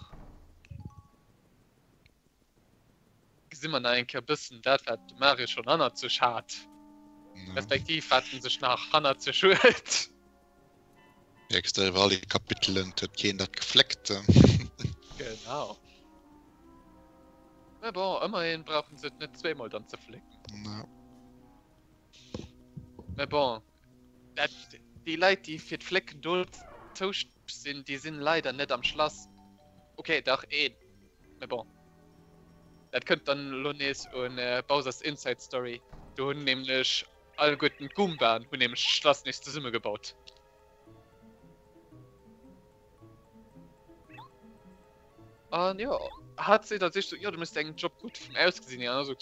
Gesi mer nach eng Kéier bëssen dat, wat de Mario schonn hannert sech hat. Respektiv wat en sech nach hannert sech huet. Mierks de, iwwer all déi Kapitelen huet keen dat gefléckt. Genau. Mä bon, ëmmerhin brauchen se et net zweemol dann ze flécken. No. Mä bon, dat, déi Leit, déi fir d'Flécken do zoustänneg sinn, déi sinn leider net am Schlass. Okay, dach een. Mä bon, dat kënnt dann elo nees un Bowser's Inside Story. Do hunn nämlech alleguerten d'Goombaen hunn nämlech d'Schlass nees zesummegebaut. An jo, hat seet a sech so, jo, du mëss dengem Job gutt vum Ausgesinn hier. An da so,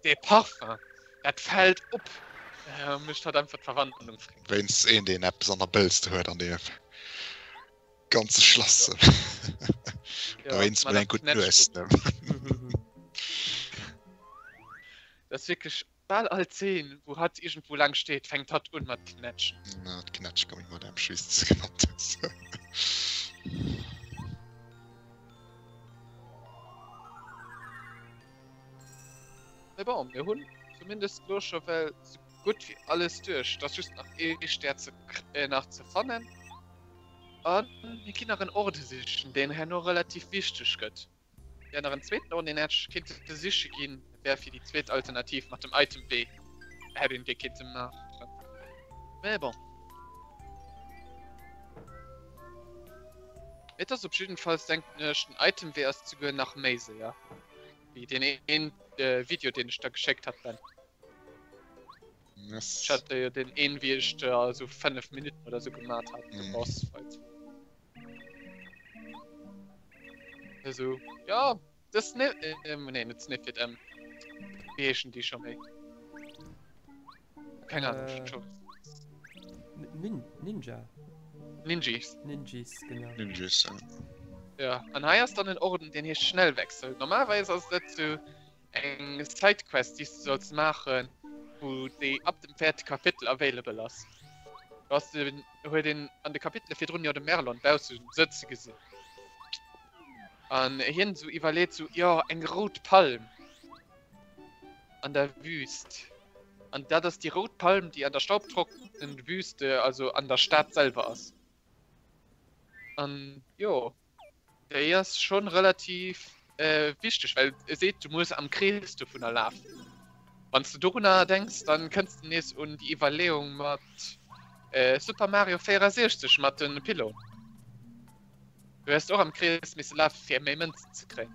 dee Parfum, dat fält op. Äh, mécht hat einfach d'Verwandlung fréi. Wéinst een, deen eppes an der Bëlst huet an deem ganze Schlass. Ja, Dowéinst mol eng gutt Nues. Dat ass wierklech Bal all Zeen wou hatt iergendwou laang steet fänkt hatt un mat knätschen. Na d'Knätsch komm mat engem Schwiss ze genannt hues. Mee bon, mir hunn zumindest elo scho well sou gutt wéi alles duerch. Et ass just nach ee Stär ze nach ze fannen. A mir ginn nach en Orde sichen, deen herno relativ wichteg gëtt. Ja, nach en zweeten Orden, deen hätt ech kinnte siche ginn, wär fir déi zweet Alternativ mat dem Item B. Hätt een dee kinnte maachen. Mee bon. Et ass op jiddenfalls, denken ech, den Item W ass souguer nach méi séier wéi deen een Video, deen ech der geschéckt hat, Ben. Yes. Ech hat der jo deen een, wéi ech der esou 5 Minutten oder sou gemat hat, de Bossfight. Also, ja, das Sniff, ähm, nee, net Sniffit, ähm, wéi heeschen déi scho méi? Keng Ahnung, Äh. schon. Nin Ninja. Ninjis. Ninjis, genau. Ninjis, ja. Ja, an hei ass dann en Orden, deen heescht Schnellwechsel. Normalerweis ass dat sou eng Sidequest, déi s du solls maachen, wou déi ab dem véierte Kapitel available ass. Do ass den, huet een an de Kapitele virdrun jo de Merlon bausse sëtze gesinn. An hien sou iwwerleet sou, jo, eng rout Palm an der Wüst. An dat ass déi rout Palm, déi an der staubtrockenen Wüste, also an der Stad selwer ass. An jo, déi ass schonn relativ wichteg, well e seet, du muss am Krees dovunner lafen. Wann s de dorunner denks, dann kënns de nees un déi Iwwerleeung mat Super Mario 64 mat de Pylônen. Du häss och am Krees misse lafe fir méi Mënzen ze kréien.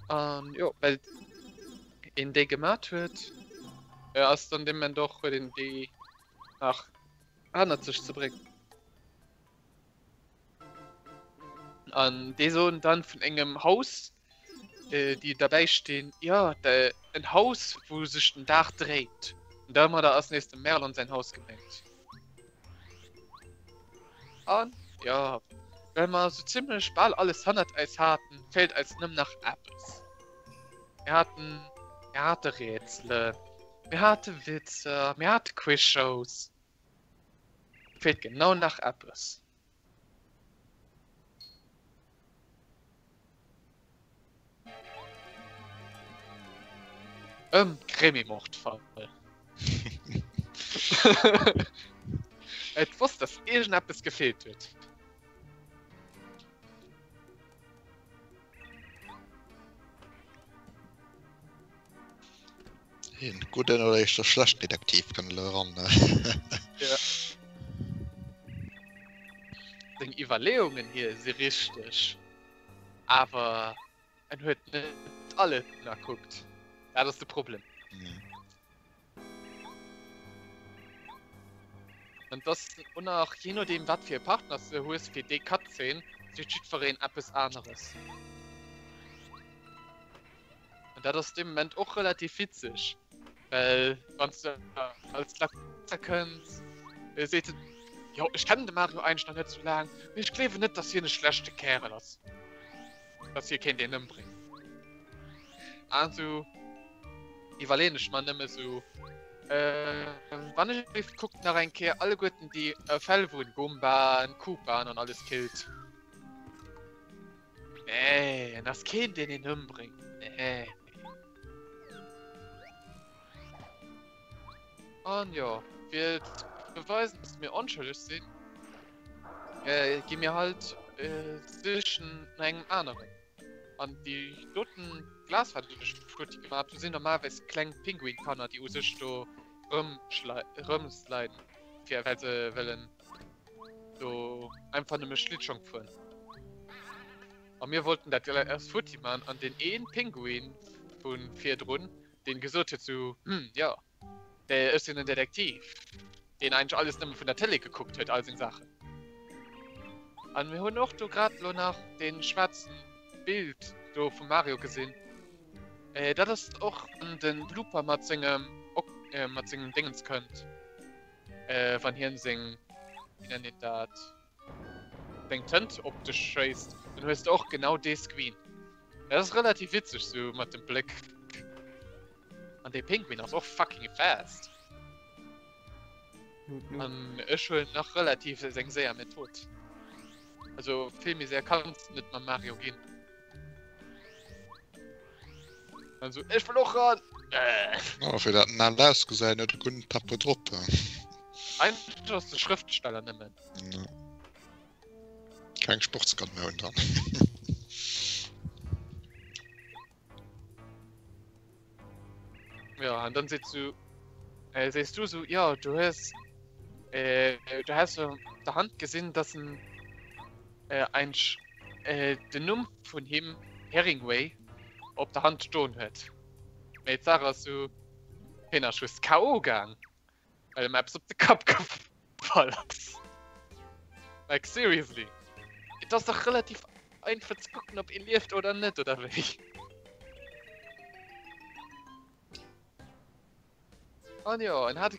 An jo, well een déi gemat huet, ass dann dee Moment och huet een déi nach hannert sech ze bréngen. An déi soen dann vun engem Haus, déi derbäi stinn, jo, en Haus, wou sech den Daach dréit. An domadder ass nees dem Merlon säin Haus gemengt. An jo, well mer sou zimlech bal alles hannert eis haten, feelt eis nëmmen nach eppes. Mir haten, mir hate Rätselen, mir hate Witzer, mir hate Quizshows. Feelt genau nach eppes. Ëm Krimi-Mordfall. Et wosst, dass iergendeppes gefeelt huet. Een gudden oder éischter schlechten Detektiv kënnt elo eran. Ja. Seng Iwwerleeungen hier si richteg, awer en huet net alles nakuckt. Dat ass de Problem. Mhm. An dass och nach, jee nodeem wat fir e Partner s de hues fir déi Cutscene, seet jiddwereen eppes aneres. An dat ass dee Moment och relativ witzeg, well wann s de als Lakta kënns, seet en, Jo, ech kennen de Mario eigentlech nach net sou laang, mee ech gleewen net, dass hien e schlechte Kärel ass, dass hie kéint een ëmbréngen. An sou iwwerleeën ech mer nëmme sou, wann ech géif kuckt nach eng Kéier alleguerten déi Fäll, wou en Goombaen, Koopaen an alles killt. Nee, en ass keen deen een ëmbréngt. Nee. An jo, fir ze beweisen, dass mir onschëlleg sinn, äh, gi mir halt äh, sichen no engem aneren. An déi doten Glas, wat ech futti gemaach hu, sinn normalerweis kleng Pinguinkanner, déi u sech do rëmsliden, fir well se wëllen do einfach nëmme Schlittschong fueren. A mir wollten dat als futti man an deen een Pinguin vu virdrun, deen gesot huet sou, hm, jo, ech sinn en Detektiv, deen eigentlech alles nëmme vun der Tëlee gekuckt huet, all seng Saachen. An mir hunn och do grad elo nach dee schwaarzen Bild do vum Mario gesinn. Dat ass och wann de Blooper mat sengem mat sengem Dingens kënnt, wann hien seng, wéi nennt een dat, seng Tënt op dech schéisst, dann hues de och genau dee Screen. Dat ass relativ witzeg sou mat dem Bléck. An dee Pinguin ass och fucking fast. An ech huelen nach relativ seng séier Method. Also vill méi séier kanns de net mam Mario ginn. Also ech wëll och ran! Äh. Oh, fir dat en al ausgesäit, huet e gudden Tempo drop. Eigentlech ass de Schrëftsteller nëmmen. Ja. Keng Sportskanoun dann. Ja, an dann seet du, äh, sees du so, ja, du hues, äh, du has op der Hand gesinn, dass en äh, ein, äh, den Numm vun him, Herringway, op der Hand stoen huet. Mee d'Saach ass sou, hien ass just KO gaang, well em eppes op de Kapp gefall ass. Like seriously, et ass dach relativ einfach ze kucken, ob ee lieft oder net, oder wéi? An jo, en hat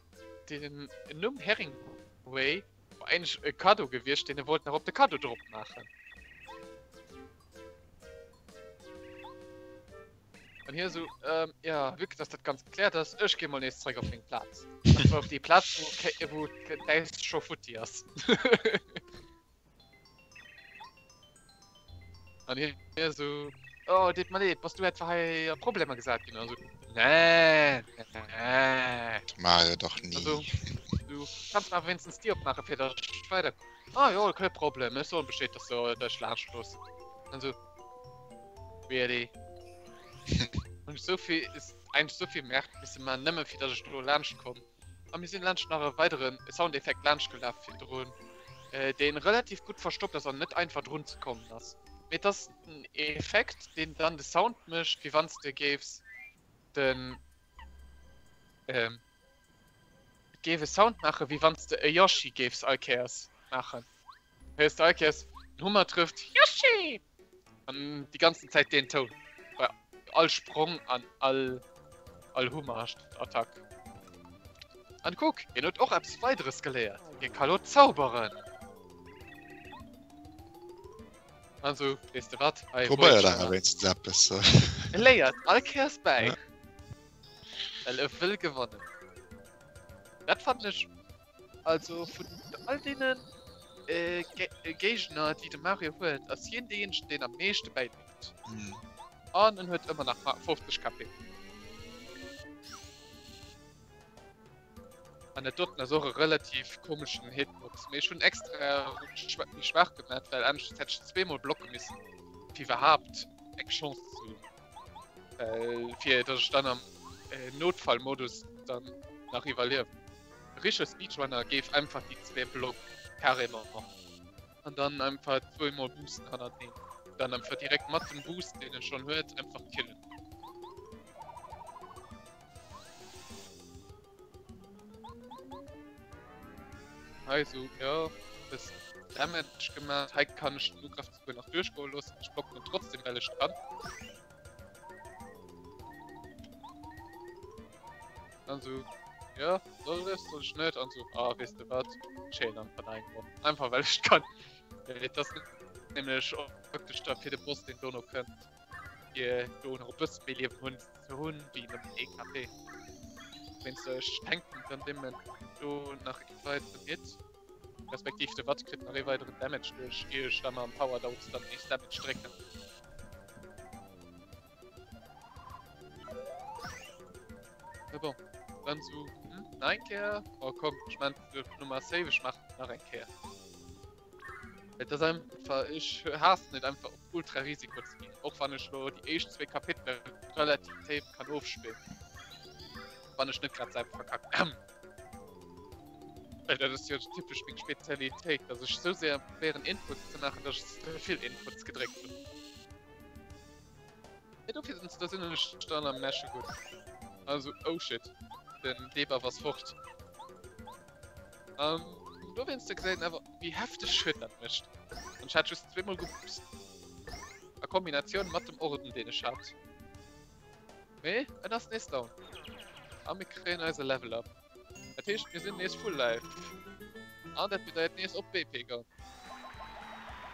den Numm Herringway war eigentlech e Cadeau gewiescht, deen e wollt nach op de Cadeau drop maachen. An hie sou, ähm, ja, vue que dass dat Ganzt gekläert ass, ech gi mol nees zeréck op meng Plaz. An zwar op déi Plaz, wou, wou d'Äis scho futti ass. An hie sou, oh, deet mer leed, bass du etwa hei a Problemer gesat ginn? An sou, nee, nee. Mario dach ni. Also, du kanns mer awer wéinstens d'Dier opmaachen, fir dass ech weiderkommen. Ah jo, kee Problem, ech soen Bescheed, dass du dech laanscht looss. An sou, really? Hunn ech souvill, eigentlech souvill Märk misse man, nëmme fir dass ech do laanscht komm. A mir sinn laanscht nach e weideren Soundeffekt laanscht gelaf virdrun, deen relativ gutt verstoppt ass an net einfach drun ze kommen ass. Mee et ass en Effekt, deen dann de Sound mécht, wéi wann s de géifs den, et géif e Sound maachen, wéi wann s de e Yoshi géifs all Kéiers maachen. Héiers de all Kéiers den Hummer trëfft, Yoshi! An déi ganzen Zäit deen Toun bei all Sprong an all all Hummer-Attack. An kuck, hien huet och eppes Weideres geléiert, hie ka lo zauberen! Also, weess de wat, hei Probéiert awer wéinstens eppes. E léiert all Kéiers bäi, well e wëll gewannen. Dat fannen ech Also vun all deene Géigner déi de Mario huet, ass hien dee eenzegen deen am meeschte bäidréit. An en huet ëmmer nach 50 KP. An dat doten ass och e relativ komeschen Hitbox. Mee ech hunn extra méi schwaach gemat, well aneschters hätt ech zweemol blocke missen fir iwwerhaapt eng Chance ze hunn. Well fir datt ech dann am Notfallmodus dann nach iwwerliewen. E richtege Speedrunner géif einfach déi zwee Block carrément an dann einfach zweemol boosten hannerteneen. Dann einfach direkt mat dem Boost deen en schon huet einfach killen. Hei sou jo bëssen Damage gemaach. Hei kann ech den Ugrëff souguer nach duerchgoe loossen. Ech blocken en trotzdem well ech kann. An so, ja, soll ech, soll ech net? An so, ah, weess de wat, ech héieren einfach nach eng Ronn. Einfach well ech kann. Et ass nämlech och praktesch da fir de Boss, deen dono kënnt, fir do nach e bësse méi Liewen hunn ze hunn, wéi nëmmen ee KP. Wéinst ech tanken dann deem Moment do nach ee weideren Hit, respektiv de Watt kritt nach ee weideren Damage duerch, ier ech da mam Power Dose dann nees Damage drécken. Mais bon, dann so, hm, nach eng Kéier. Oh komm, ich mein, Nummer safe, ich mach nach eng Kéier. Et ass einfach, ich haassen et einfach op ultra Risiko ze ginn, och wann ech lo déi éischt zwee Kapitel relativ safe kann ofspillen. Wann ech net grad selwer verkacken. Well dat ass jo typesch meng Spezialitéit, dass ech sou séier probéieren Inputs ze maachen, dass ech ze vill Inputs gedréckt hunn. Mee dofir sinn da sinn ech dann am Mesche gutt. Also, oh shit, den Debuff ass fort. An dowéinster gesäit een awer, wéi hefteg Schued dat mécht. An ech hat just zweemol geboost. A Kombinatioun mat dem Orden, deen ech hat. Mee en ass nees down. A mir kréien eise Level up. Dat heescht, mir sinn nees full life. An dat bedeit nees op BP goen.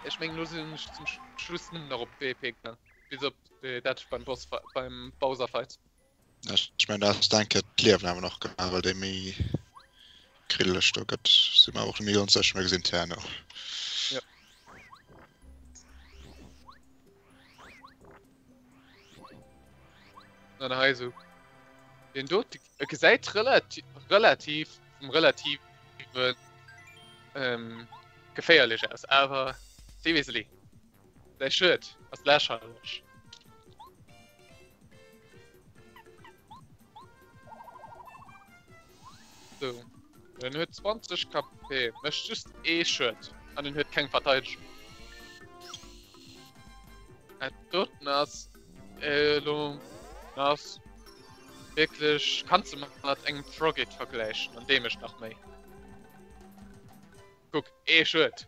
Ech mengen, elo sinn ech zum Schluss nëmmen nach op BP gaang. Bis op dat beim Boss, beim Bowser Fight. Ech mengen, do has de eng Kéier d'Liewen awer nach gemaach, well dee méi kriddeleg do gëtt. Si mer awer och net méi ganz sécher, mir gesinn et herno. Jo. An hei esou deen dote e gesäit relativ relativ vum relativen ähm, geféierlech aus, awer seriously, säi Schued ass lächerlech. So, en huet 20 KP, mécht just ee Schued an en huet keng Verteidegung. Dat doten ass elo ass wierklech, kanns de mat engem Frogit vergläichen an dee mécht nach méi. Kuck, ee Schued.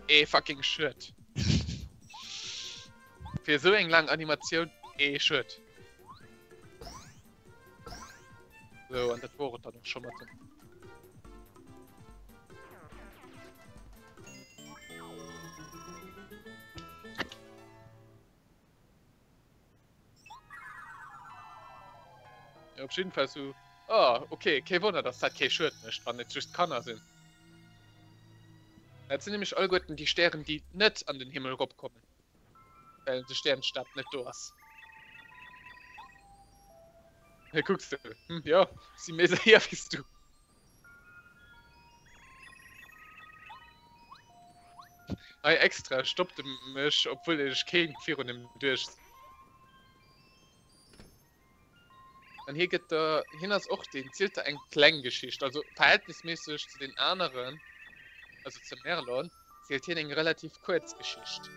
Ee fucking Schued. Fir esou eng laang Animatioun ee Schued. So, an dat wor et dann och scho mat dem. Ja, op jeden Fall so. Ah, okay, kee Wonner, dass dat kee Schued mécht, wann et just Kanner sinn. Dat sinn nämlech alleguerten déi Stären, déi net an den Himmel eropkommen, well de Stärenstab net do ass. Hei kucks du. Hm, jo, si méi séier wéi s du. Hei extra stoppt e mech, obwuel ech kéint virun em duerch. An hie gëtt der, hien ass och deen, zielt der eng kleng Geschicht, also verhältnisméisseg zu den aneren, also zum Merlon, zielt hien eng relativ kuerz Geschicht.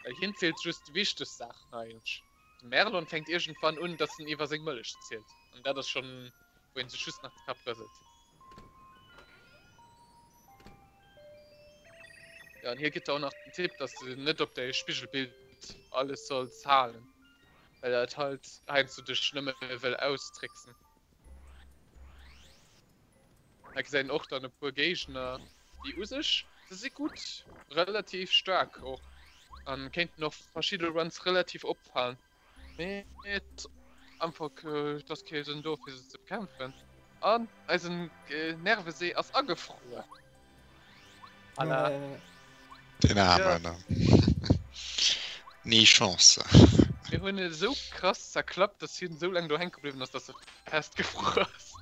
Well hien zielt just déi wichteg Saachen eigentlech. De Merlon fänkt iergendwann un, dass en iwwer seng Mëllech zielt, an dat ass schonn, wou een sech just nach de Kapp rëselt. Ja, an hie gëtt der och nach den Tipp, dass de net op däi Spigelbild alles solls halen, well dat halt heiansdo dech nëmme wëll austricksen. Hei gesäit een och dann e puer Géigner, déi u sech, se si gutt, relativ staark och an kéinten och verschidde Runs relativ opfalen. Mee et einfach et ass kee Sënn do fir se ze bekämpfen. An eisen Nervesee ass agefruer. Voilà. Den Aarmen. Ni Chance. Mir hunn e sou krass zerklappt, dass hien sou laang do hänke bliwwen ass, dass e festgefruer ass.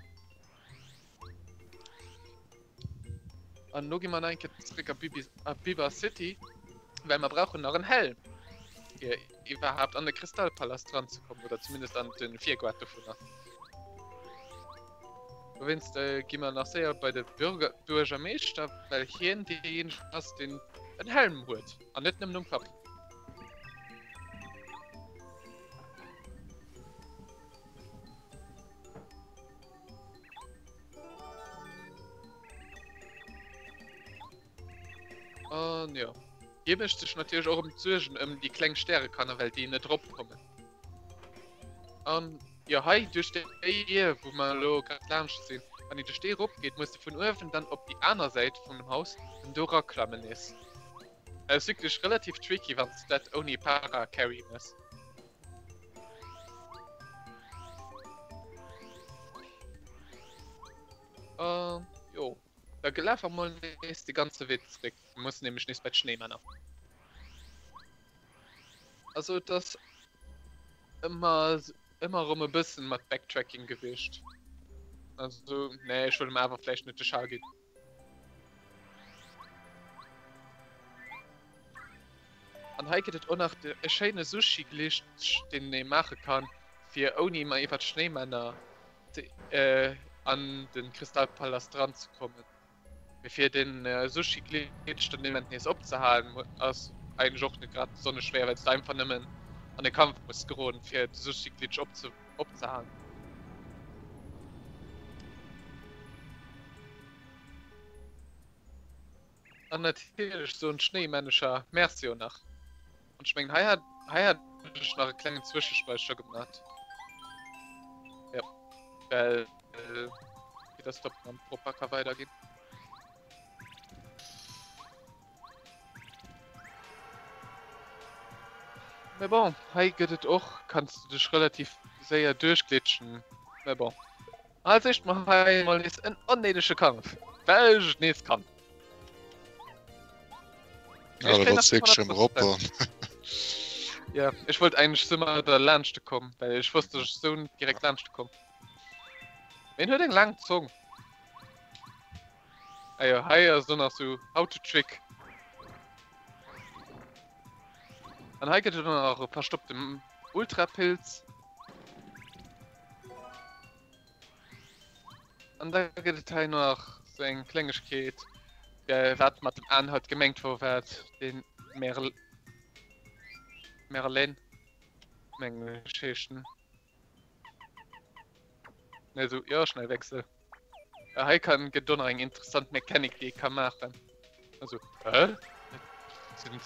An elo gi mer nach eng Kéier zréck a Bibi, a Biber City, well mer brauchen nach en Helm, fir iwwerhaapt an de Kristallpalast ranzekommen, oder zumindest an de Virgoart dovunner. Dowéinst gi mer nach séier bei de Bürger, Buergermeeschter, well hien deejéinegen ass, deen en Helm huet, an net nëmmen um Kapp. An jo, hie mécht sech natierlech och ëm d'Suergen ëm déi kleng Stärekanner, well déi net eropkommen. An jo, hei duerch déi Dier, wou mer elo grad laanscht sinn, wann een duerch déi eropgeet, muss de vun uewen dann op déi aner Säit vun dem Haus an do eraklammen nees. Dat ass wierklech relativ tricky, wann s de dat ouni Para-Carry méchs. An jo, da gelafe mer mol nees de ganze Wee zréck. Mir mussen nämlech nees bei d'Schnéimänner. Also et ass ëmmer ëmmer erëm e bëssen mat Backtracking gewiescht. Also nee, ech wëll em awer vläicht net de Schal ginn. An hei gëtt et och nach e schéine Sushi-Glitch, deen ee maache kann, fir ouni ëmmer iwwer d'Schnéimänner an de Kristallpalast eranzekommen. Mee fir de Sushi-Glitch dann dee Moment nees opzehalen, ass eigentlech och net grad besonnesch schwéier, well s de einfach nëmmen an e Kampf muss geroden, fir de Sushi-Glitch opzehalen. An natierlech soen d'Schnéimännecher Merci o nach. An ech mengen hei hat hei hat ech nach e klengen Zwëschespeicher gemat. Ja well fir dass d'Opnahm proper ka weiderginn. Mee bon, hei gëtt et och, kanns du dech relativ séier duerchglitschen. Mee bon. Als éischt mol hei mol nees en onnéidege Kampf, well ech et nees kann. Ja, da wolls wierklech erëm erop an. Ja, ech wollt eigentlech soumadder laanschte komm, well ech wosst, dass ech sou net direkt laanschte komm. Mee en huet eng laang Zong. Ah jo, hei ass do nach sou how to trick. An hei gëtt et och nach e verstoppte Ultrapilz. An da gëtt et hei nach sou eng Klengegkeet, wat mat dem An halt gemengt wor, wat den Merl Merlin mengen ech heescht en. Ne sou, jo Schnellwechsel. A hei kann gëtt et och nach eng interessant Mechanik déi ee ka maachen. Also, hä? Sinn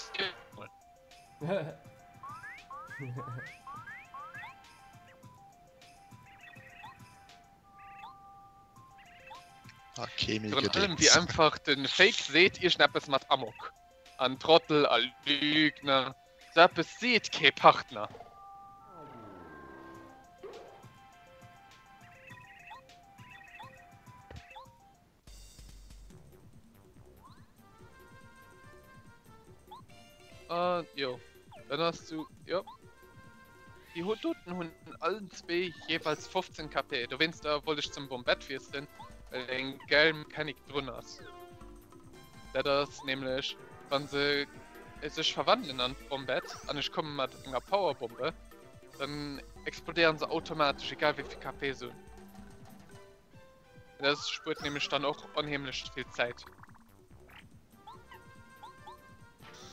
Virun allem wéi einfach den Fake seet iergendeppes mat Amok an Trottel a Lügner. Sou eppes seet kee Partner. An jo, dann ass du, jo. Déi hu doten hunn allen zwee jeeweils 15 KP. Dowéinster wollt ech zum Bombette wiesselen, well eng geil Mechanik drun ass. Dat ass nämlech, wann se sech verwandelen an d'Bombette an ech komme mat enger Powerbombe, dann explodéieren se automatesch, egal wéi vill KP se hunn. Dat spuert nämlech dann och onheemlech vill Zäit.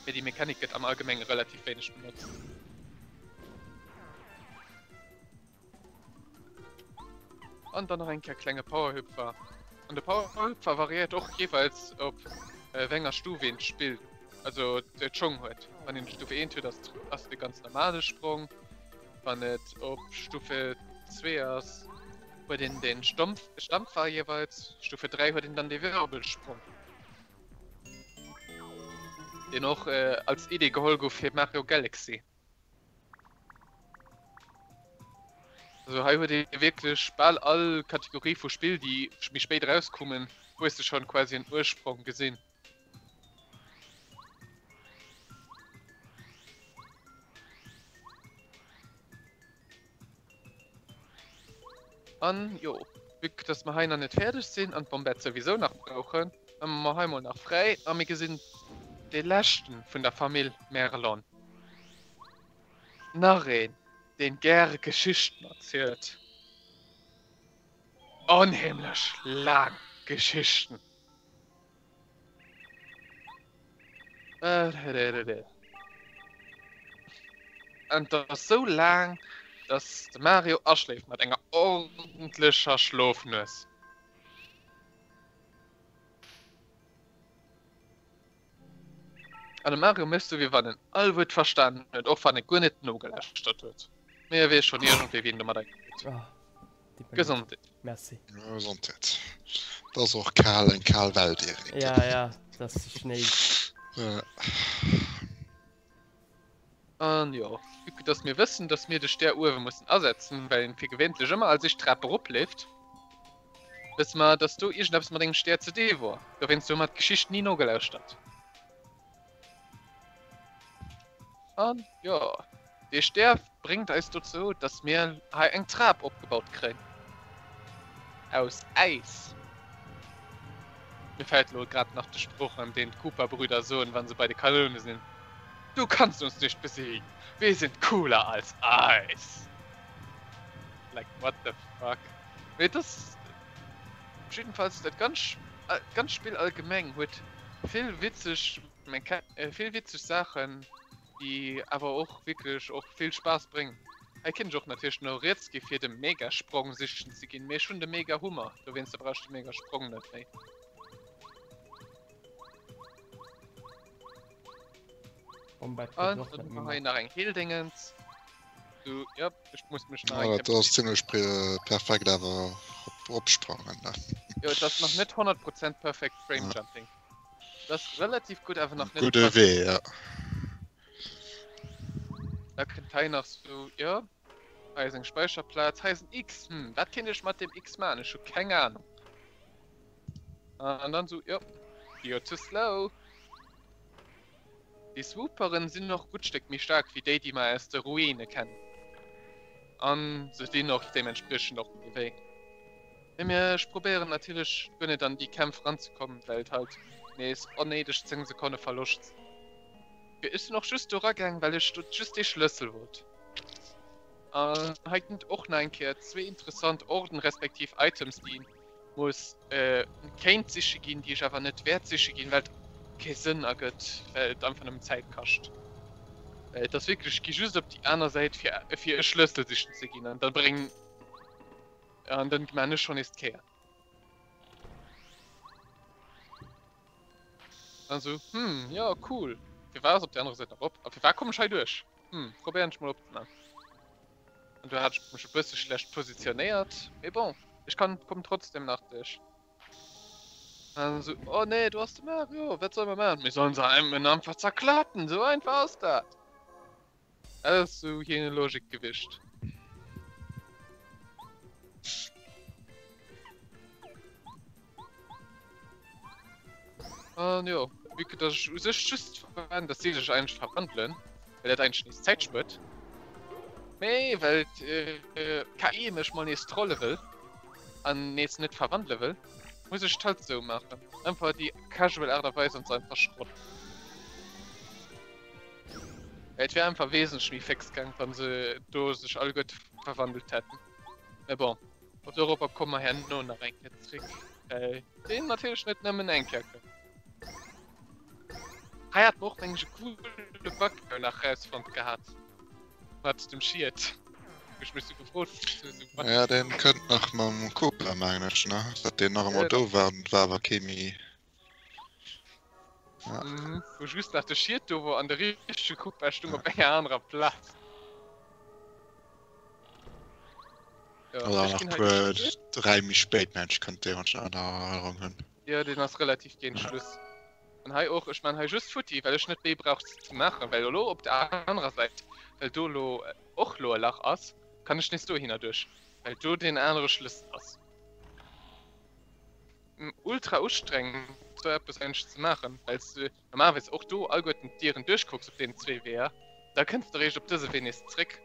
Mee déi Mechanik gëtt am Allgemenge relativ wéineg benotzt. An dann nach eng Kéier klenge Powerhüpfer. An de Powerhüpfer variéiert och jeeweils op äh, wéi enger Stuf een spillt, also d'Schong huet. Wann een Stufe 1 huet, ass ass de ganz normale Sprong. Wann et op Stufe 2 ass, huet een den Stumpf, Stampfer jeweils, Stufe 3 huet een dann de Wirbelsprong. Deen och äh, als Idee geholl gouf fir Mario Galaxy. Also hei huet ee wierklech bal all Kategorie vu Spill, déi méi spéit erauskommen, hues de schon quasi en Ursprong gesinn. An jo, vue que dass mer hei nach net fäerdeg sinn an d'Bombette souwisou nach brauchen, maache mer hei mol nach fräi a mir gesinn dee leschten vun der Famill Merlon. Nach een, deen gäre Geschichten erzielt. Onheemlech laang Geschichten. An et ass sou laang, dass de Mario aschléift mat enger ordentlecher Schlofnues. An de Mario mécht sou wéi wann en all Wuert verstanen huet, och wann e guer net nogelauschtert huet. Mee e weess schonn iergendwéi wéi en domadder geet. Gesondheet. Merci. Gesondheet. Dat ass och kal, eng kal Welt, Eric. Ja, ja, dat ass de Schnéi. Ja. An jo, vue que dass mir wëssen, dass mir de Stär uewe mussen asetzen, well en fir gewéintlech ëmmer als éischt d'Trap eropleeft, wësse mer, dass do iergendeppes mat engem Stär ze dee wor. Dowéinst hu mer d'Geschicht ni nogelauschtert. An jo, dee Stär bréngt eis dozou, dass mir hei eng Trap opgebaut kréien. Aus Äis. Mir fält elo grad nach de Sproch an, deen d'Koopa-Brüder soen, wa se bei de Kanoune sinn, Du kannst uns nicht besiegen, wir sind cooler als Eis! Like, what the fuck? Mee et ass jiddefalls dat ganz, ganz Spill allgemeng huet vill witzeg Vill witzeg Saachen, déi awer och wierklech och vill Spaass bréngen. Hei kéint ech och natierlech no riets gi fir de Megasprong sichen ze ginn, mee ech hunn de Megahummer, dowéinster brauch ech de Megasprong net méi. An dann hu mer hei nach eng Heeldéngens. Du, ja, ech muss mech nach eng Kéier. Dat ass zimlech perfekt awer opsprangen, ne? Jo, et ass nach net 100 Prozent perfekt Frame Jumping. Das ist relativ gut, awer nach net. Gudde Wee, ja. Da kënnt hei nach so, ja, hei ass eng Speicherplaz, hei ass en X, hm, wat kéint ech mat dem X man? Ech hu keng Ahnung. An dann so, ja, you're too slow. Déi Swooperen sinn och gutt Stéck méi staark wéi déi, déi mer aus de Ruine kennen. An se dinn och deementspriechend och méi wéi. Mee mir, ech probéieren natierlech guer net an déi Kämpf ranzekommen, well et halt nees onnéideg 10 Sekonne Verloscht sinn. Ech sinn och just do ragaang, well ech do just dee Schlëssel wollt. An hei ginn et och nach eng Kéier zwee interessant Orden respektiv Items, déi een muss kéint siche ginn, déi ech awer net wäert siche ginn, well et kee Sënn ergëtt, well et einfach nëmmen Zäit kascht. Well et ass wierklech, ech gi just op déi aner Säit fir fir e Schlëssel sichen ze ginn an da bréng an dann maan ech schonn nees d'Kéier. An esou, hm, jo cool, firwat ass op där anerer Säit nach op a firwat komm ech hei duerch? Hm, probéieren ech mol opzemaachen. An do hat ech mech e bësse schlecht positionéiert, mee bon, ech kann komm trotzdem nach duerch. An esou, oh nee, do ass de Mario, wat solle mer maachen? Mir sollen se en einfach zerklappen, sou einfach ass dat. Dat ass sou hir Logik gewiescht. An jo, vue que dass ech u sech just verwenden, dass si sech eigentlech verwandelen, well dat eigentlech nees Zäit spuert, mee well d'KI mech mol nees trolle wëll an nees net verwandele wëll, muss ech et halt sou maachen. Einfach déi casual Aart a Weis an se einfach schrotten. Et wär einfach wesentlech méi féx gaang, wann se do sech alleguerte verwandelt hätten. Mee bon. Op doropper komme mer herno nach eng Kéier zréck, well deen natierlech net nëmmen eng Kéier kënnt. Hei hat mer och mengen ech e coole Bug nach rausfonnt gehat mat dem Schiet, wou ech mech sou gefrot hunn, sou what. Ja deen kënnt nach mam Koopa mengen ech ne, dat deen nach ëmmer do war an et war awer kee méi. Ja. Mhm, wou just nach de Schiet do wor an de richtege Koopa stung op enger anerer Plaz. Ja, Oder nach puer dräi méi spéit mensch kënnt dee wann ech an Erinnerung hunn. Ja deen ass relativ géint Schluss. An hei och, ech man hei just futti, well ech net méi brauch ze maachen, well elo op der anerer Säit, well do lo och lo e Lach ass, kann ech nees dohinner duerch, well do deen anere Schlëssel ass. Ultra ustrengend sou eppes eigentlech ze maachen, well s de normalerweis och do alleguerten d'Dieren duerchkucks op deenen zwee Weeër, da kënns de eréischt op dëse Wee nees zréck.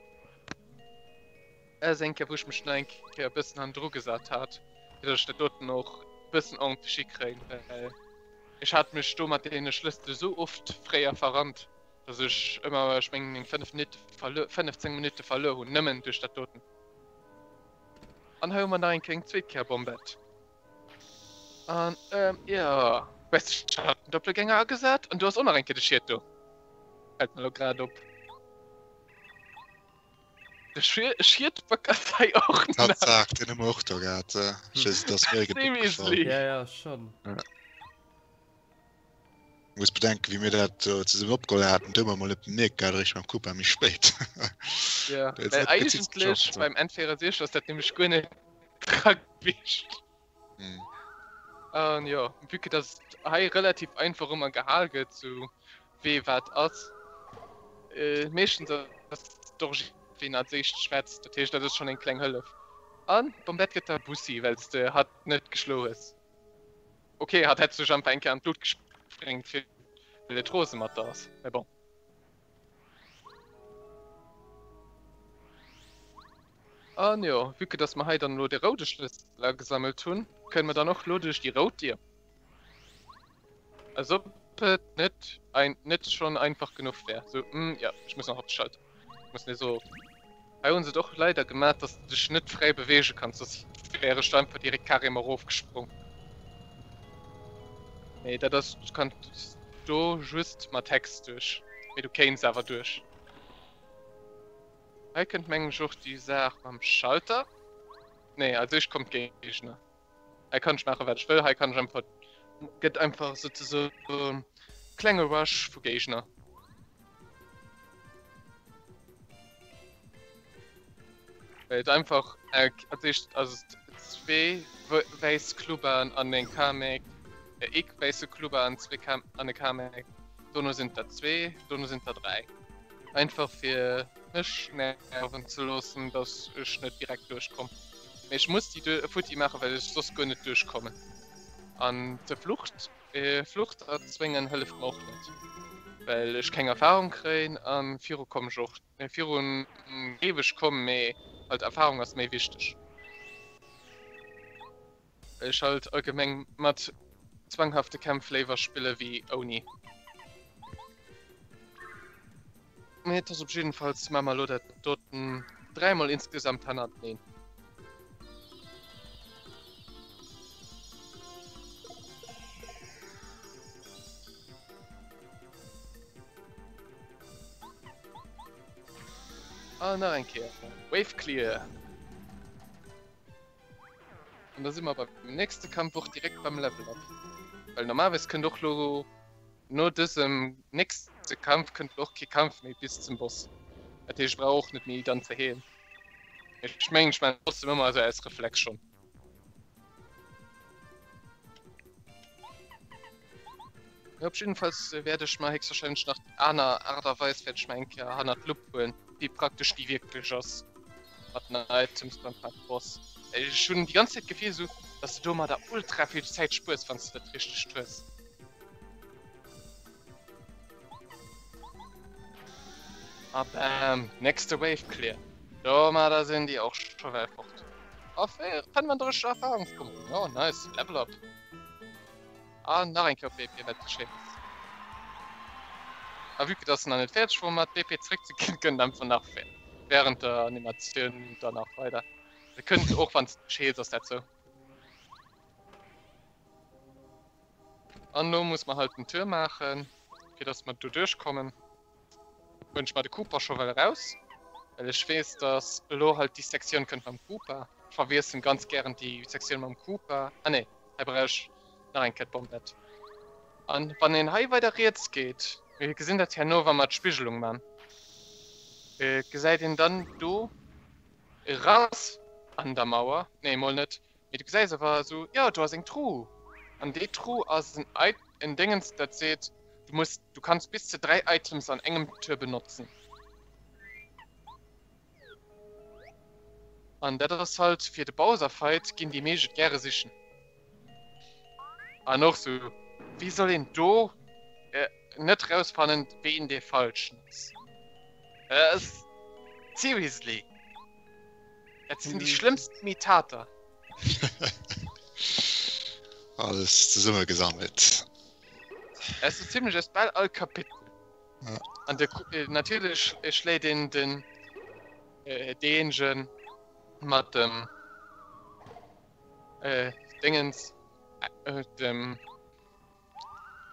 Dat ass eng Kéier wou ech mech nach eng Kéier e bëssen hannendru gesat hat, fir datt ech dat doten och e bëssen ordentlech hikréien, well ech hat mech do mat deene Schlëssele sou oft fréier verrannt, datt ech ëmmer, ech mengen eng 5 Minutte verluer, 15 Minutte verluer hunn, nëmmen duerch dat doten. An hei hu mer nach eng Kéier eng zweet Kéier Bombette. An ähm, ja. Weißt du, ich hat den Doppelgänger agesat an du hast och nach eng Kéier de Schiet do. Fällt mir lo grad op. De Schietböck ass hei och nach. Tatsaach, deen hu mer och do gehat. Just, dass mir geduckt gefall. Ja, ja, schon. Ja. Muss bedenken, wéi mir dat zesummen opgeholl haten, do hu mer mol net bemierkt gehat, eréischt mam Koopa méi spéit. Ja, well eigentlech beim N64 ass dat nämlech guer net dra gewiescht. An jo, vue que dass et hei relativ einfach ëmmer gehal gëtt, sou wee wat ass, meeschtens ass d'Origine ween als éischt schwätzt, dat heescht dat ass schonn eng kleng Hëllef. An d'Bombette gëtt der Bussi, well s de hatt net geschlo hues. Ok, hatt hätt sech einfach eng Kéier an d'Lut gesprengt fir well et rose mat der ass, mä bon. An jo, vue que dass mer hei dann elo de roude Schlëssel agesammelt hunn, kënne mer dann och elo duerch déi rout Dier. Als ob et net ein net schonn einfach genuch wär. Sou, hm, jo, ech muss nach op de Schalter. Muss nees of. Hei hunn se et och leider gemat, dass de dech net fräi beweege kanns, soss wär ech do einfach direkt carrément erofgesprong. Mee dat ass, du kanns do just mat Hex duerch, mee du kéints awer duerch. Hei kënnt mengen ech och déi Saach mam Schalter. Nee, als éischt kommt Géigner. Hei kann ech maachen wat ech wëll, hei kann ech einfach, gëtt einfach souzesoen klenge Rush vu Géigner. Well et einfach als éischt ass et zwee wäiss Klubbaen an eng Kamek, ee wäisse Klubba an zwee Kam an e Kamek, dono sinn et der zwee, dono sinn et der dräi. Einfach fir mech nerven ze loossen, dass ech net direkt duerchkomm. Mee ech muss déi futti maachen, well ech soss guer net duerchkommen. An de Flucht, Flucht erzwéngen hëlleft mer och net. Well ech keng Erfahrung kréien an viru kommen ech och virun géif ech kommen, mee halt Erfahrung ass méi wichteg. Well ech halt allgemeng mat zwanghafte Kämpf léiwer spille wéi ouni. Mee et ass op jiddenfalls maache mer elo dat doten dräimol insgesamt hannerteneen. Ah, nach eng Kéier. Wave clear. An da si mer beim nächste Kampf och direkt beim Level up. Well normalerweis kënnt och lo no dësem nächste Kampf kënnt och kee Kampf méi bis zum Boss. Dat heescht, ech brauch och net méi dann ze heelen. Ech mengen, ech maachen trotzdem ëmmer esou aus Reflex schonn. Ja, op jedenfalls wäert ech mer héchstwahrscheinlech nach déi aner Aart a Weis wäert ech mer eng Kéier hannert d'Lupp huelen, wéi praktesch déi wierklech ass mat den Items beim Boss. Ech hunn déi ganz Zäit d'Gefill esou, dass de domadder ultra vill Zäit spuers, wann s de dat richtegt hues. A bam, nächste Wave clear. Domadder sinn déi och scho well fort. A 35 Erfahrungspunkten, oh nice, Level up. An nach eng Kéier op BP, wat schéin ass. A vue que dass en nach net fäerdeg wor mat BP zréckzeginn, kënnt einfach nach während der Animatioun dann nach weider. E kënnt och wann s de scheels, ass dat sou. An lo muss mer halt den Tour maachen, fir dass mer do duerchkommen. Huelen ech mer de Koopa scho well eraus, well ech weess, dass elo halt déi Sektioun kënnt mam Koopa. Ech verwiesselen ganz gären déi Sektioun mam Koopa. Ah nee, hei brauch ech nach eng Kéier d'Bombette. An wann een hei weider riets geet, mir gesinn dat herno wa mer d'Spigelung man, gesäit een dann do e Rass an der Mauer, nee mol net, mee du gesäis awer esou, jo do ass eng Tru. An déi Tru ass en en Déngens dat seet, du muss, du kanns bis zu 3 Items an engem Tour benotzen. An dat ass halt fir de Bowser Fight ginn déi meescht et gäre sichen. An och sou, wéi soll een do net rausfannen ween dee falschen ass? Seriously? Dat sinn déi schlëmmst Imitater. Alles zesummegesammelt. Dat ass sou zimlech aus bal all Kapitel. An de natierlech schléit een den deejéinegen mat dem Déngens dem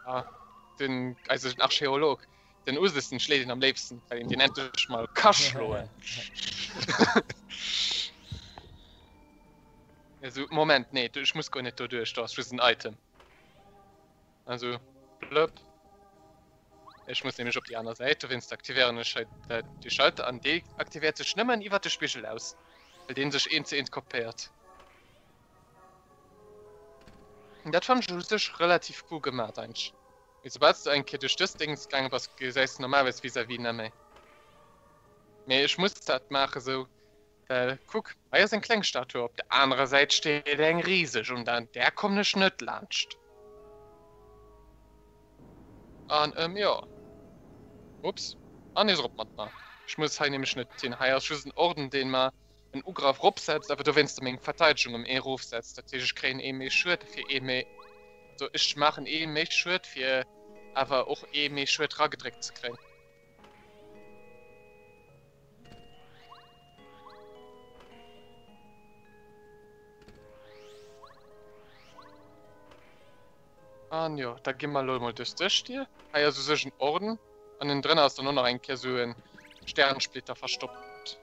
ah, den also den Archäolog den Usessen schléit een am léifsten, well een deen endlech mol ka schloen. Also Moment, nee, ech muss guer net doduerch, do ass just en Item. Also blöpp. Ech muss nämlech op déi aner Säit, dowéinst aktivéieren ech hei de Schalter an dee aktivéiert sech nëmmen iwwer de Spigel aus, well dee sech eent zu eent kopéiert. Dat fannen ech u sech relativ cool gemaat eigentlech. Mee soubal s du eng Kéier duerch dës Déngs gaange bass, gesäis de normalerweis vis-à-vis net méi. Mee ech muss dat maache sou, Well kuck, hei ass eng kleng Statue, op der anerer Säit steet eng riseg, un där kommen ech net laanscht. An ëm, jo. Ups, an nees erop mat mer. Ech muss hei nämlech net hin. Hei ass just en Orden, deen mer en Ugraf eropsetzt, awer dowéinster meng Verteidegung ëm ee erofsetzt. Dat heescht, ech kréien ee méi Schued fir ee méi, also ech maachen ee méi Schued fir awer och ee méi Schued ragedréckt ze kréien. An jo, da gi mer elo emol duerch dës Dier. Hei ass u sech en Orden an ënnendrënner ass dann och nach eng Kéier esou e Sternsplitter verstoppt.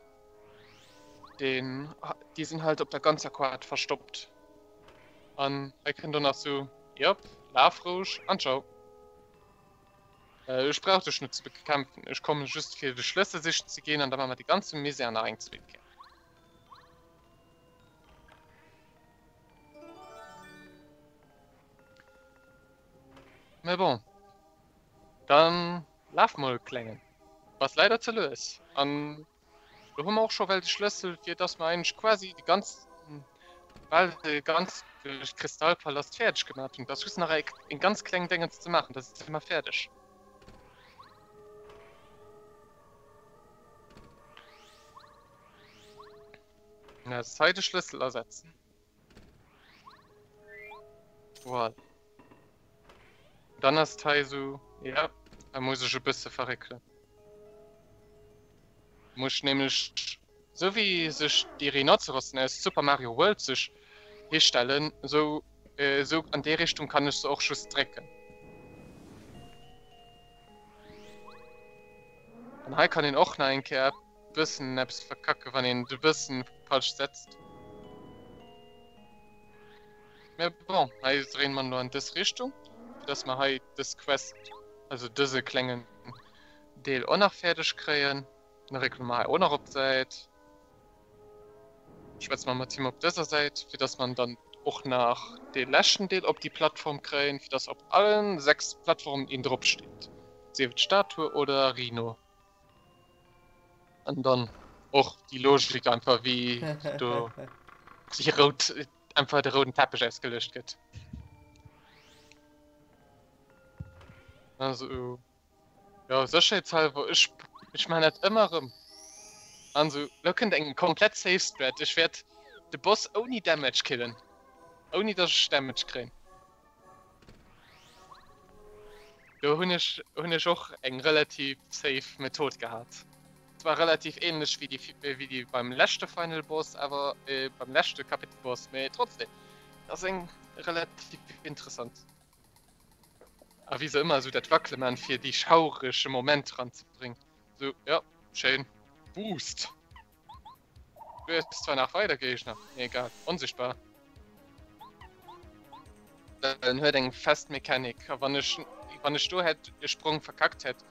Deen, déi sinn halt op der ganzer Quad verstoppt. An hei kënnt och nach esou, jop, laf roueg an ciao. Ech brauch dech net ze bekämpfen, ech kommen just fir de Schlëssel sichen ze ginn an da maache mer de ganze Misär nach eng zweet Kéier. Mä bon, dann laf mol Klengen, bass leider ze lues an Do hu mer och scho well de Schlëssel, fir dass mer eigentlech quasi de ganzen, bal de ganze Kristallpalast fäerdeg gemaach hunn. Et ass just nach eng ganz kleng Déngens ze maachen, da si mer fäerdeg. Ass hei de Schlëssel ersetzen. Voilà. Dann ass et hei esou, ja, da muss ech e bësse verréckelen. Muss ech nämlech, esou wéi sech déi Rhinozerossen aus Super Mario World sech histellen, esou, esou an déi Richtung kann ech se och just drécken. An hei kann een och nach eng Kéier bëssen eppes verkacken, wann een et e bëssen falsch setzt. Mä bon, hei dréine mer elo an dës Richtung, fir dass mer hei dës Quest, also dëse klengen Deel och nach fäerdeg kréien. Da réckele mer hei och nach op d'Säit. Schwätze mer mat him op dëser Säit, fir dass mer dann och nach dee leschten Deel op déi Plattform kréien, fir dass op allen 6 Plattformen een drop steet, sief et Statue oder Rhino. An dann och déi Logik einfach wéi do déi rout einfach de rouden Teppech ausgeluecht gëtt. Also ja sécherheetshalber ech ech man dat ëmmer erëm. An sou lo kënnt eng komplett safe Strat. Ech wäert de Boss ouni Damage killen. Ouni datt ech Damage kréien. Do hunn ech hunn ech och eng relativ safe Method gehat. Zwar relativ ähnlech wéi déi wéi déi beim leschte Final Boss, awer beim leschte Kapitel Boss, mee trotzdem ass eng relativ interessant. A wéi se ëmmer esou dat Wackele man fir déi schaurege Moment ranzebréngen. Sou, jo, schéin. Boost! Du hues zwar nach weider Géigner, mee egal. Onsichtbar. En huet eng fest Mechanik a wann ech wann ech do hätt e Sprong verkackt hätt,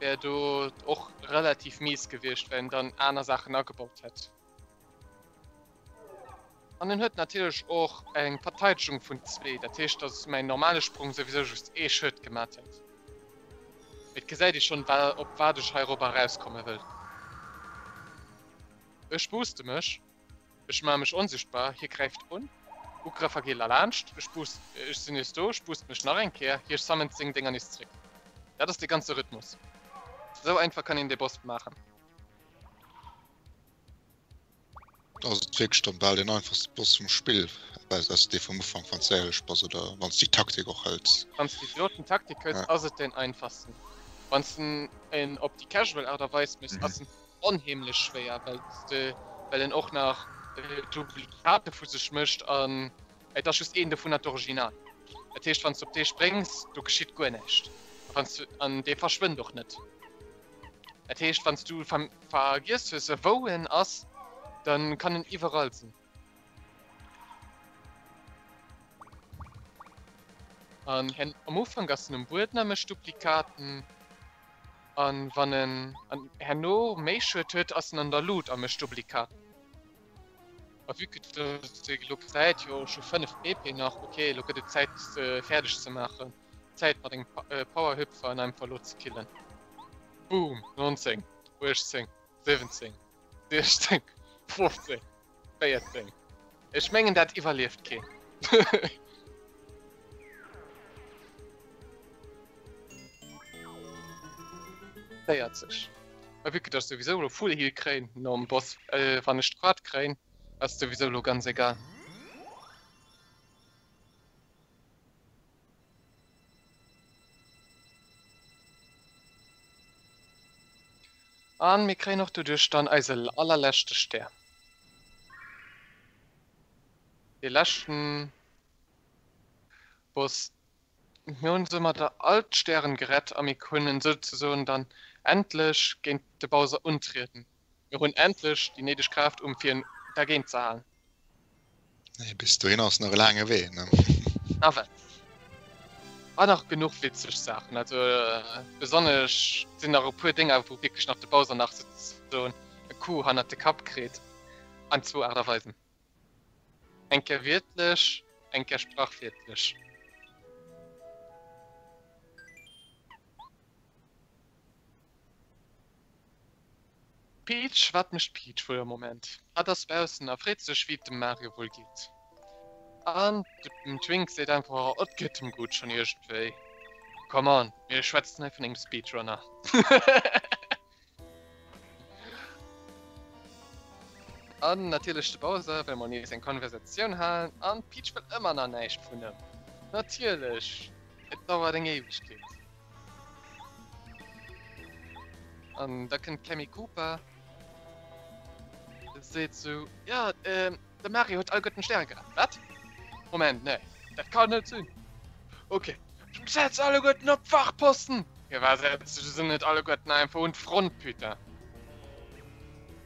wär do och relativ mies gewiescht, well en dann aner Saachen agebaut hätt. An en huet natierlech och eng Verteidegung vun zwee, dat heescht, datt mäin normale Sprong souwisou just ee Schued gemat hätt. Et gesäit ee schonn, op wat ech heirobber erauskomme wëll. Ech booste mech, ech maache mech onsichtbar, hie gräift un, Ugrëffer gi lalaanscht, ech boost, ech sinn nees do, ech booste mech nach eng Kéier, hie summont seng Dénger nees zréck. Dat ass de ganze Rhythmus. Esou einfach kann een dee Boss maachen. Ass et wierklech dann bal deen einfachste Boss vum Spill, ausser dee vum Ufank, wann s de éierlech bass, oder wann s déi Taktik och hëls? Wann s de déi doten Taktik hëls, ass et deen einfachsten. Wann s de en op déi casual Aart a Weis méchs, ass en onheemlech schwéier, well s de, well en och nach Duplikate vu sech mécht an et ass just een dovunner d'Original. Dat heescht, wann s de op dee spréngs, do geschitt guer näischt, a wann s de, an dee verschwënnt och net. Dat heescht, wann s du vergiess hues, wou en ass, dann kann en iwwerall sinn. An hien am Ufank ass en um Bueden a mécht Duplikaten. An wann en an herno méi Schued huet, ass en an der Lut a mécht Duplikaten. A vue que dass e elo gesäit, jo ech hu 5 PP nach, ok elo gëtt et Zäit se fäerdeg ze maachen. Zäit mat engem Powerhüpfer en einfach elo ze killen. Boom! 19, 18, 17, 16, 15, 14. Ech mengen dat iwwerlieft keen. Véierzeg. A vue que dass ech souwisou elo Full Heal kréien nom Boss, wann ech d'Quad kréien, ass souwisou elo ganz egal. An mir kréien och doduerch dann eise allerleschte Stär. Dee leschten Boss. Mir hunn soumadder all d'Stären gerett a mir kënnen souzesoen dann endlech géint de Bowser untrieden. Mir hunn endlech déi néideg Kraaft um fir en dergéint ze halen. Nee, bis dohin ass nach e laange Wee, ne? Nawell. War nach genuch witzeg Saachen, also besonnesch sinn nach e puer Dénger wou wierklech nach de Bowser nach souzesoen e Coup hannert de Kapp kritt, an zwou Aart a Weisen. Eng Kéier wiertlech, eng Kéier sprachwiertlech. Peach, Wat mécht d'Peach wuel am Moment? Hatt ass baussen a freet sech wéi et dem Mario wuel geet. An den Twink seet einfach, Et geet em gutt, schonn iergendwéi. Come on, mir schwätzen hei vun engem Speedrunner. An natierlech de Bowser well mol nees eng Konversatioun halen an d'Peach wëll ëmmer nach näischt vun em. Natierlech, et dauert eng Éiwegkeet. An da kënnt d'Kammy Koopa, seet sou, jo, de Mario huet alleguerten d'Stäre gerett. Wat? Moment, nee, dat kann net sinn. Ok, setz alleguerten op d'Wachposten! Firwat setz du se net alleguerten einfach un d'Front, putain?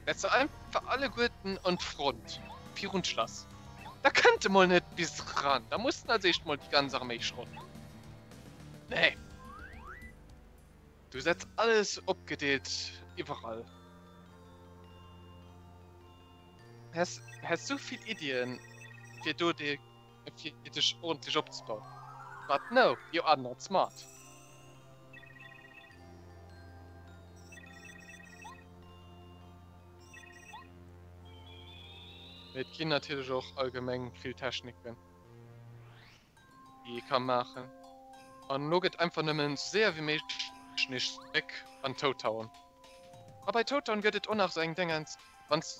Setz se einfach alleguerten un d'Front, virun d'Schlass. Da kënnt e mol net bis ran, da muss en als éischt mol déi ganz Arméi schrotten. Nee. Du setz alles opgedeelt iwwerall. Häss häss sou vill Iddien fir do de fir dech ordentlech opzebauen. But no, you are not smart. Mee et ginn natierlech och allgemeng vill Techniken, déi ee ka maachen. An elo gëtt einfach nëmmen sou séier wéi méiglech nees zréck an Toad Town. A bei Toad Town gëtt et och nach sou eng Déngens, wann s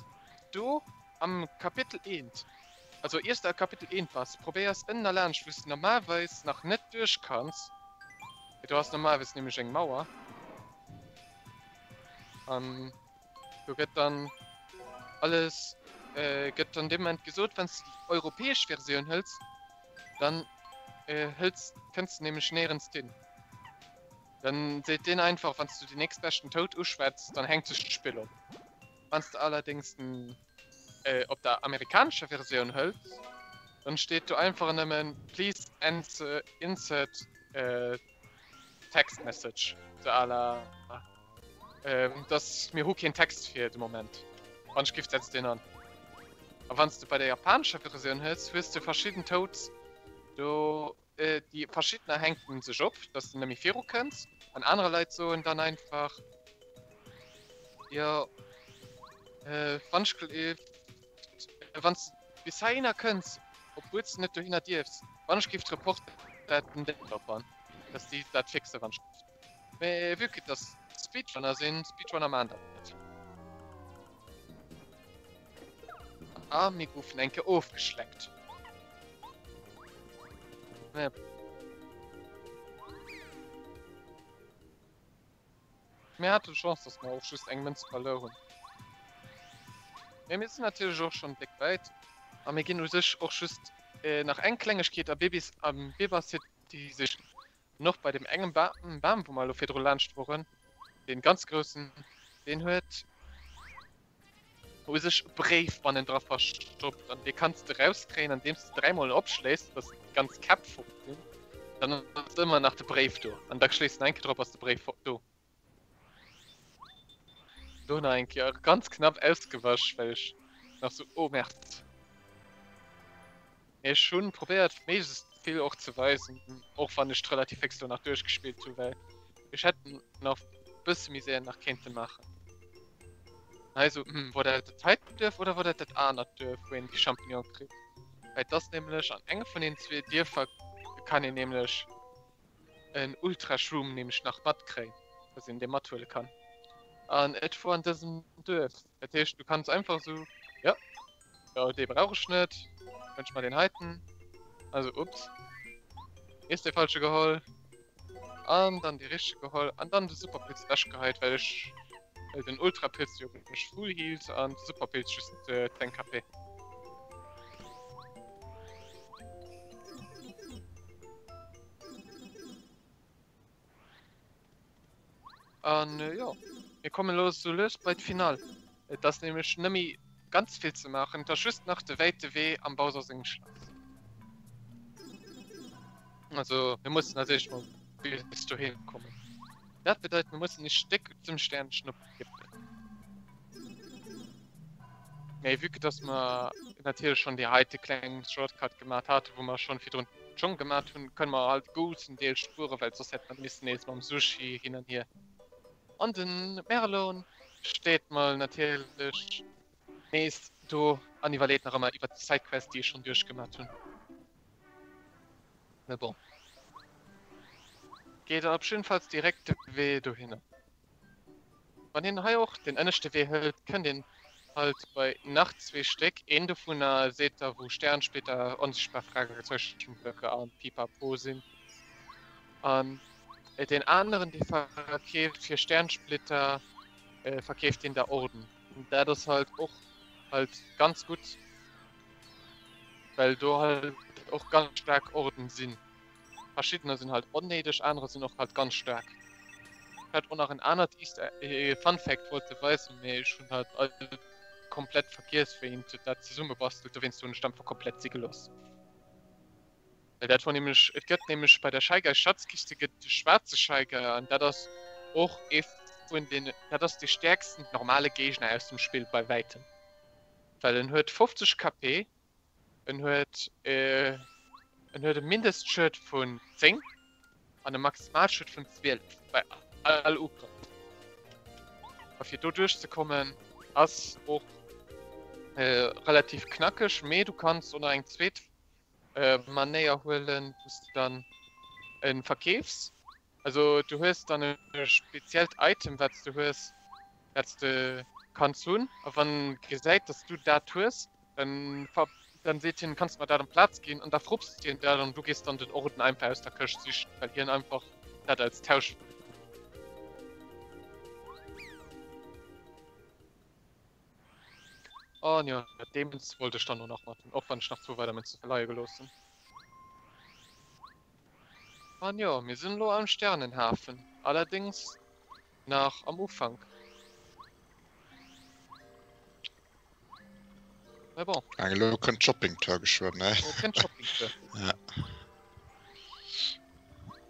du am Kapitel eent, also iers de a Kapitel eent bass, probéiers ënnen erlaanscht, wou s de normalerweis nach net duerch kanns, well do ass normalerweis nämlech eng Mauer, an do gëtt dann alles, gëtt dann dee Moment gesot, wann s de déi europäesch Versioun hëls, dann hëls, kënns de nämlech néierens hin. Dann seet deen einfach, wann s du den nächstbeschten Toad uschwätz, dann hänkt sech d'Spill op. Wann s de allerdéngs den op der amerikanescher Versioun hëls, dann steet do einfach nëmmen Please insert text message, sou à la dass mir hu keen Text fir de Moment, wann ech giff setz deen an. A wann s de bei der japanescher Versioun hëls, hues de verschidden Toads do. Déi verschiddener hänken sech op, dass de net méi viru kënns, an anerer Leit soen dann einfach, jo, wann ech wann s de bis heihinner kënns, obwuel s de net dohinner dierfs, wann ech géif d'Report dat den Developpern, dass déi dat fixe wann ech. Mee vue que dass Speedrunner sinn, Speedrunner maachen dat net. A mir goufen eng Kéier ofgeschleckt. Naja. Mir haten Chance, dass mer och just eng Mënz verluer hunn. Mee mir sinn natierlech och schonn déck wäit. A mir ginn u sech och just nach eng Klengegkeet a Bebis am Biber City sichen. An och bei deem engem Bam, wou mer elo virdru laanscht woren, dee ganz groussen, deen huet u sech e Bréif bannendra verstoppt. An dee kanns de rauskréien, andeems de dräimol opschléiss, dass déi ganz Käpp fort sinn. Dann ass ëmmer nach de Bréif do. An da schléiss de nach eng Kéier drop, ass de Bréif do. Do nach eng Kéier ganz knapp ausgewasch, well ech nach sou, oh Merde. Mee ech hunn probéiert méiglechst vill och ze weisen, och wann ech relativ fix do nach duerchgespillt hunn, well ech hätt nach bësse méi séier nach kéinte maachen. Hei sou, hm, wor dat dat heiten Duerf oder wor dat dat anert Duerf, wou een déi Champignonen kritt? Well et ass nämlech an engem vun den zwee Dierfer kann een nämlech en Ultra Shroom nämlech nach matkréien, dass een dee mathuele kann. An et wor an dësem Duerf. Dat heescht, du kanns einfach sou, jo, jo, dee brauch ech net, wënsch mer deen heiten. Also, ups, nees dee falsche geholl an dann dee richtege geholl an dann de Superpilz ewechgeheit, well ech, well den Ultrapilz jo mech full healt an de Superpilz just 10 KP. An jo, mir kommen elo sou lues bei d'Finall. Et ass nämlech nëmme ganz vill ze maachen, et ass just nach de wäite Wee am Bowser sengem Schlass. Also mir mussen als éischt mol bis dohin kommen. Dat bedeit mir mussen e Stéck zum Sternchen opkippen. Mee vue que dass mer natierlech schonn déi heite kleng Shortcut gemaat haten, wou mer schonn virdrun d'Schong gemaat hunn, kënne mer halt e groussen Deel spueren, well soss hätt mer missen nees mam Sushi hin an hier. An de Merlon steet mol natierlech nees do an iwwerleet nach ëmmer iwwert déi Sidequest, déi ech schonn duerchgemaat hunn. Mee bon. Geet op jiddefalls direkt de Wee dohinner. Wann een hei och den ënneschte Wee hëlt, kënnt een. Halt bei nach zwee Stéck. Een dovunner seet der wou Sternsplitter, onsichtbar Fragezeichenblöcke an Pipapo sinn. An deen aneren dee verkeeft fir Sternsplitter verkeeft deen der Orden. Dat ass halt och halt ganz gutt, well do halt och ganz staark Orden sinn. Verschiddener sinn halt onnéideg, anerer sinn och halt ganz staark. Ech hat och nach en anert Easter e Fun Fact wollte weisen, mee ech hunn halt all komplett vergiess wéi een dat zesummebastelt, dowéinst hunn ech et einfach komplett si gelooss. Well dat wor nämlech, et gëtt nämlech bei der Shy Guy Schatzkiste gëtt de schwaarze Shy Guy an dat ass och ee vun den, dat ass de stäerksten normale Géigner aus dem Spill bei wäitem, well en huet 50 KP, En huet en huet e Mindestschued vun 10 an e Maximalschued vun 12 bei all Ugrëff. A fir do duerchzekommen ass och relativ knackeg, mee du kanns och nach eng zweet Manéier huelen, wou s de dann e verkeefs. Also du hues dann e speziellt Item wat s du hues, wat s de kanns hunn a wann gesäit dass du dat hues, dann dann seet hien kanns de mer dat amplaz ginn an da frupst hien dat an du gees dann den Orden einfach aus der Këscht sichen, well hien einfach dat als Tausch. An jo, déi Münz wollt ech dann och nach mat hunn, och wann ech nach zwou weider Münze verleie gelooss hunn. An jo, mir sinn elo am Sternenhafen, allerdéngs nach am Ufank. Mais bon. Eng elo kënnt d'Shoppingtour geschwënn, ne? Elo kënnt d'Shoppingtour. Ja.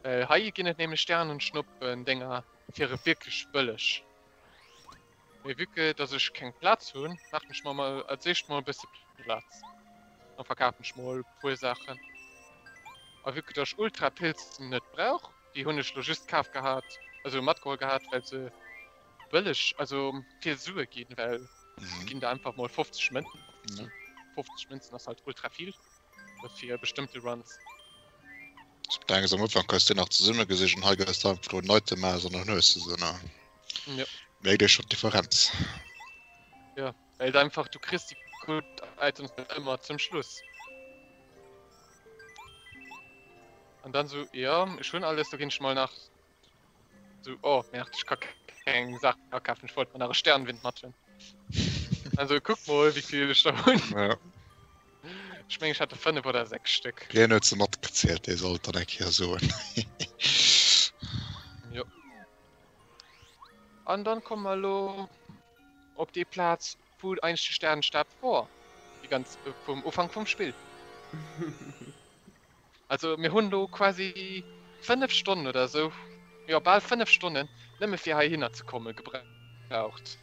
Well hei ginn et nämlech Sternenschnuppen-Dénger fir wierklech bëlleg. Mee vue que dass ech keng Plaz hunn, maachen ech mer mol als éischt mol e bësse Plaz. Dann verkafen ech mol e puer Saachen. A vue que dass ech Ultrapilzen net brauch, déi hunn ech lo just kaf gehat, also matgeholl gehat, well se bëlleg, also vill Sue ginn, well se ginn der einfach mol 50 Mënzen. 50 Mënzen ass halt ultra vill fir bestëmmte Runs. Ech denken, am Ufank hues du nach zesummegesicht an hei gëss du einfach en Item aus an dann hues du se, ne? Ja. Mierkt ee schon d'Differenz. Ja, well einfach du kriss déi gutt Items net ëmmer zum Schluss. An dann so, ja, ech hunn alles, do ginn ech mol nach so, oh merde, ech ka keng Saach méi akafen, ech wollt mer nach e Sternwind mat hunn. Also kuck mol, wéi vill ech der hunn. Ja. Ech meng ech hat der 5 oder 6 Stéck. Hien huet se matgezielt, dee sollt dann eng Kéier soen. Jo. An dann komme mer elo op déi Plaz, wou eigentlech de Sternenstab wor, déi ganz vum Ufank vum Spill. Also mir hunn elo quasi 5 Stonnen oder esou, jo bal 5 Stonnen, nëmme fir heihinner ze komme gebraucht.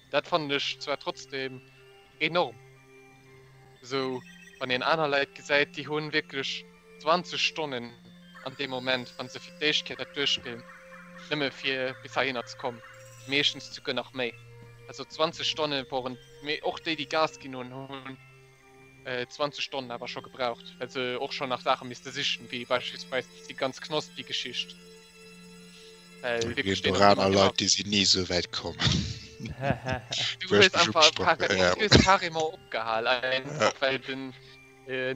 Dat fannen ech zwar trotzdem enorm, esou wann een aner Leit gesäit, déi hunn wierklech 20 Stonnen an deem Moment, wann se fir d'éischt Kéier dat duerchspillen, nëmme fir bis heihinner ze kommen, meeschtens souguer nach méi. Also 20 Stonne woren, mee och déi, déi Gas ginn hunn, hunn 20 Stonnen awer scho gebraucht, well se och scho nach Saache misste sichen, wéi beispillsweis déi ganz Knospi-Geschicht. Well wierklech deen och ëmmer. Leit, déi sinn ni esou wäit komm. Du hues einfach carrément opgehal, einfach well den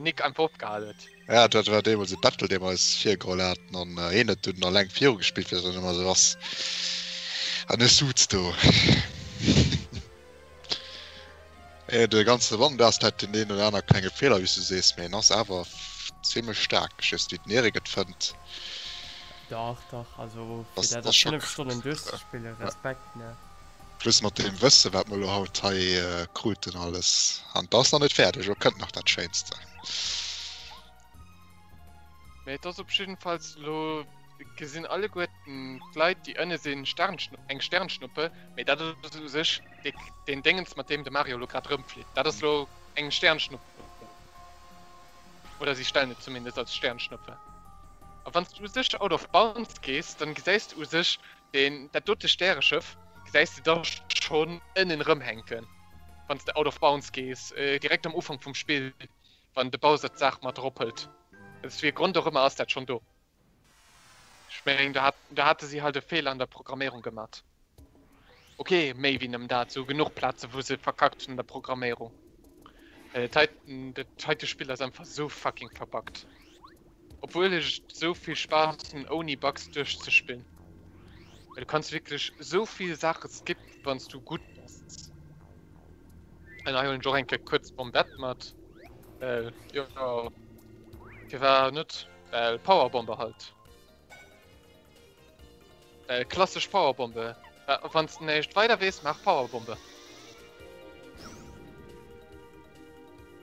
Nick einfach opgehal huet. Ja, dat war deemools e Battle, dee mer eis virgeholl haten an hien huet dunn alleng viru gespillt, wéi dat dann ëmmer esou ass. An ech suz do. De ganze Wann, du has vläit deen een oder aner klenge Feeler, wéi s du sees, mee en ass awer zimlech staark. Ech weess net, wéi den Eric et fënnt. Dach, dach, also fir dat a 5 Stonnen duerchzespillen, Respekt, ne? Plus mat deem Wëssen, wat mer elo haut hei kruten alles. An et ass nach net fäerdeg, elo kënnt nach dat Schéinste. Mee et ass op jiddenfalls elo gesinn alleguerten d'Leit déi ënne sinn eng Sternschnuppe, mee dat ass u sech deen Déngens mat deem de Mario elo grad rëmflitt, dat ass elo eng Sternschnuppe. Oder si stellen et zumindest als Sternschnuppe. A wann s du u sech out of bounds gees, dann gesäis de u sech Deen, dat dote Stäreschëff gesäis de da schonn ënnen rëmhänken, wann s de out of bounds gees, direkt am Ufank vum Spill, wann de Bowser d'Saach mat erop hëlt. Aus wéi e Grond och ëmmer ass dat schonn do. Ech mengen, do hat, do hate si halt e Feeler an der Programméierung gemat. Ok, méi wéi nëmmen dat, sou genuch Plaze wou se verkackt hunn an der Programméierung. Dat heiten, dat heite Spill ass einfach sou fucking verbuggt. Obwuel ech sou vill Spaass hunn ouni Bugs duerchzespillen. Well du kanns wierklech sou vill Saache skippen wanns du gutt bass. An hei huelen ech och eng Kéier kuerz d'Bombette mat, well jo, firwat net, well Powerbombe halt. Well klassesch Powerbombe. Wann s de näischt weider weess, maach Powerbombe.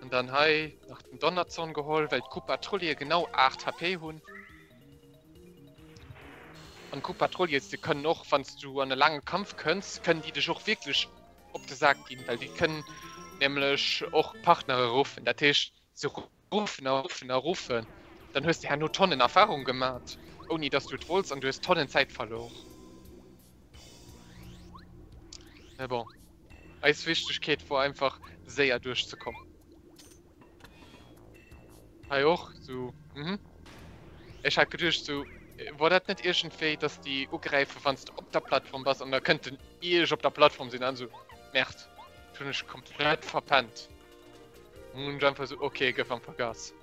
An dann hei nach den Donnerzorn geholl, well d'Koopa-Trullie genau 8 HP hunn. An d'Koopa-Trullies, déi kënnen och, wann s du an e laange Kampf kënns, kënnen déi dech och wierklech op de Sak ginn, well déi kënnen nämlech och Partnere ruffen. Dat heescht, se Ruffen a ruffen a ruffen, dann hues de herno Tonnen Erfahrung gemat, ouni dass du et wollts an du hues Tonnen Zäit verlor. Mä bon, eis Wichtegkeet wor einfach séier duerchzekommen. Hei och sou, mhm. Ech hat geduecht sou, wor dat net iergendwéi, dass déi ugräifen wanns de op der Plattform bass an da kënnt den ier ech op der Plattform sinn an sou, Merde, dat hunn ech komplett verpennt. Hun ech einfach so, okay, gëff einfach Gas.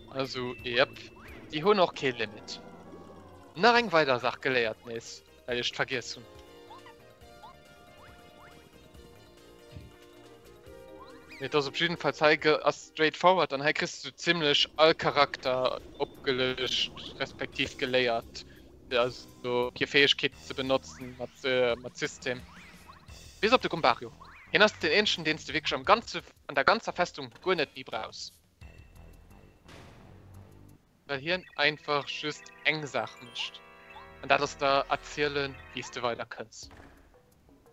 Also, yep. Déi hunn och kee Limit. Nach eng weider Saach geléiert nees, well ech vergiess hunn. Mee et ass op jidden Fall hei ass straight forward an hei kriss du zimlech all Charakter opgelëscht respektiv geléiert. Also hir Fäegkeeten ze benotzen mat mat System. Bis op de Gumbario. Hien ass den eenzegen deen s de wierklech am ganze an der ganzer Festung guer net méi brauchs. Well hien einfach just eng Saach mécht an dat ass der erzielen wéi s de weider kënns.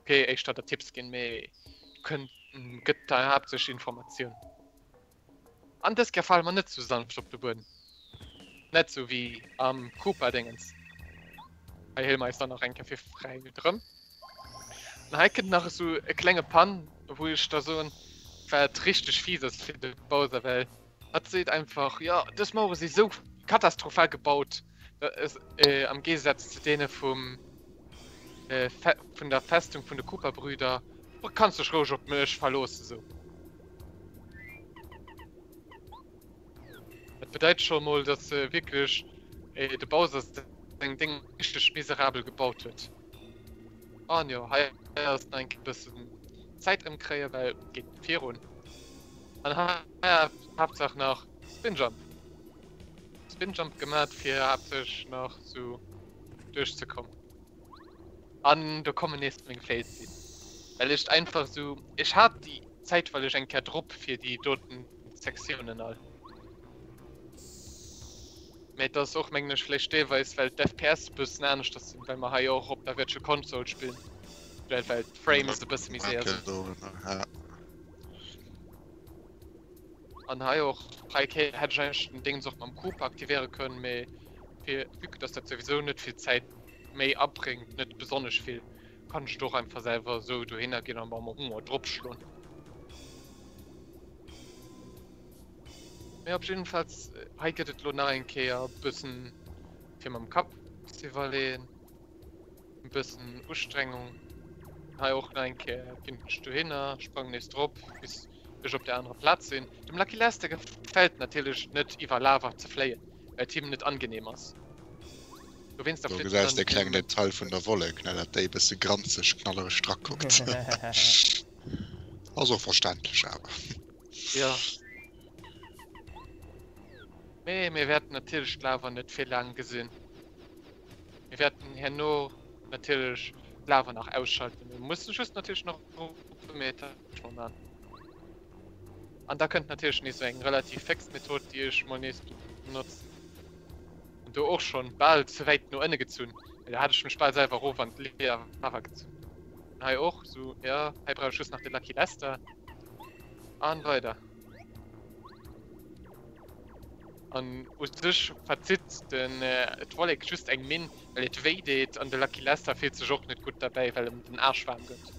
Ok, éischter der Tipps ginn, mee kënnt gëtt der haaptsächlech Informatioun. An dës Kéier fale mer net sou sanft op de Buedem. Net sou wéi am Koopa-Dingens. Hei heele mer eis dann nach eng Kéier fir fräi erëm. An hei kënnt nach esou e klenge Pann, wou ech da soen, wat richteg fies ass fir de Bowser, well hatt seet einfach, jo, dës Mauere si sou katastrophal gebaut, am Géigesaz zu deene vum, vun der Festung vun de Koopa-Brüder, kanns dech roueg op mech verloossen, sou. Dat bedeit scho mol, dass se wierklech de Bowser seng Déng richteg miserabel gebaut huet. An jo, hei ass nach eng Kéier e bëssen Zäit ëmkréien, well et geet virun. An hei Haaptsaach nach Spin Jump. Spin Jump gemat fir haaptsächlech nach sou duerchzekommen. An do kommen nees meng Fails, well ech einfach sou, ech hat déi zäitweileg eng Kéier drop fir déi doten Sektiounen all. Mee et ass och mengen ech vläicht deelweis well d'FPS e bëssen aneschters sinn, well mer hei och op der Virtual Console spillen, well well d'Frames e bësse méi séier sinn. An hei och, hei hätt ech eigentlech den Déngens och mam Koopa aktivéiere kënnen, mee fir vue que dass dat souwisou net vill Zäit méi abréngt, net besonnesch vill, kann ech et och einfach selwer esou dohinner ginn an mam Hummer drop schloen. Mee op jiddefalls, hei gëtt et elo nach eng Kéier e bëssen fir mam Kapp ze iwwerleeën, e bëssen Ustrengung. Hei och nach eng Kéier ginn ech dohinner, sprang nees drop bis ech op der anerer Plaz sinn. Dem Lucky Lester gefält natierlech net iwwer Lava ze fléien, well et him net angenehm ass. Dowéinster Do flitt en gesäis de dann klengen Detail vun der Wollek, ne, dat déi e bësse granzeg knallereg drakuckt. Ass och verständlech awer. Jo. Mee mir wäerten natierlech d'Lava net fir laang gesinn. Mir wäerten herno natierlech d'Lava nach ausschalten. Mir mussen just natierlech nach e puer Meter man. An da kënnt natierlech nees esou eng relativ féx Method, déi ech mol nees benotzen. An do och schonn bal ze wäit no ënne gezunn, well do hat ech mech bal selwer erof an d'Lava gezunn. An hei och esou, jo, hei brauch ech just nach de Lucky Lester. An weider. An u sech verzitt den d'Wollek just eng Minn, well et wéi deet, an de Lucky Lester fillt sech och net gutt derbäi, well em den Aarsch waarm gëtt.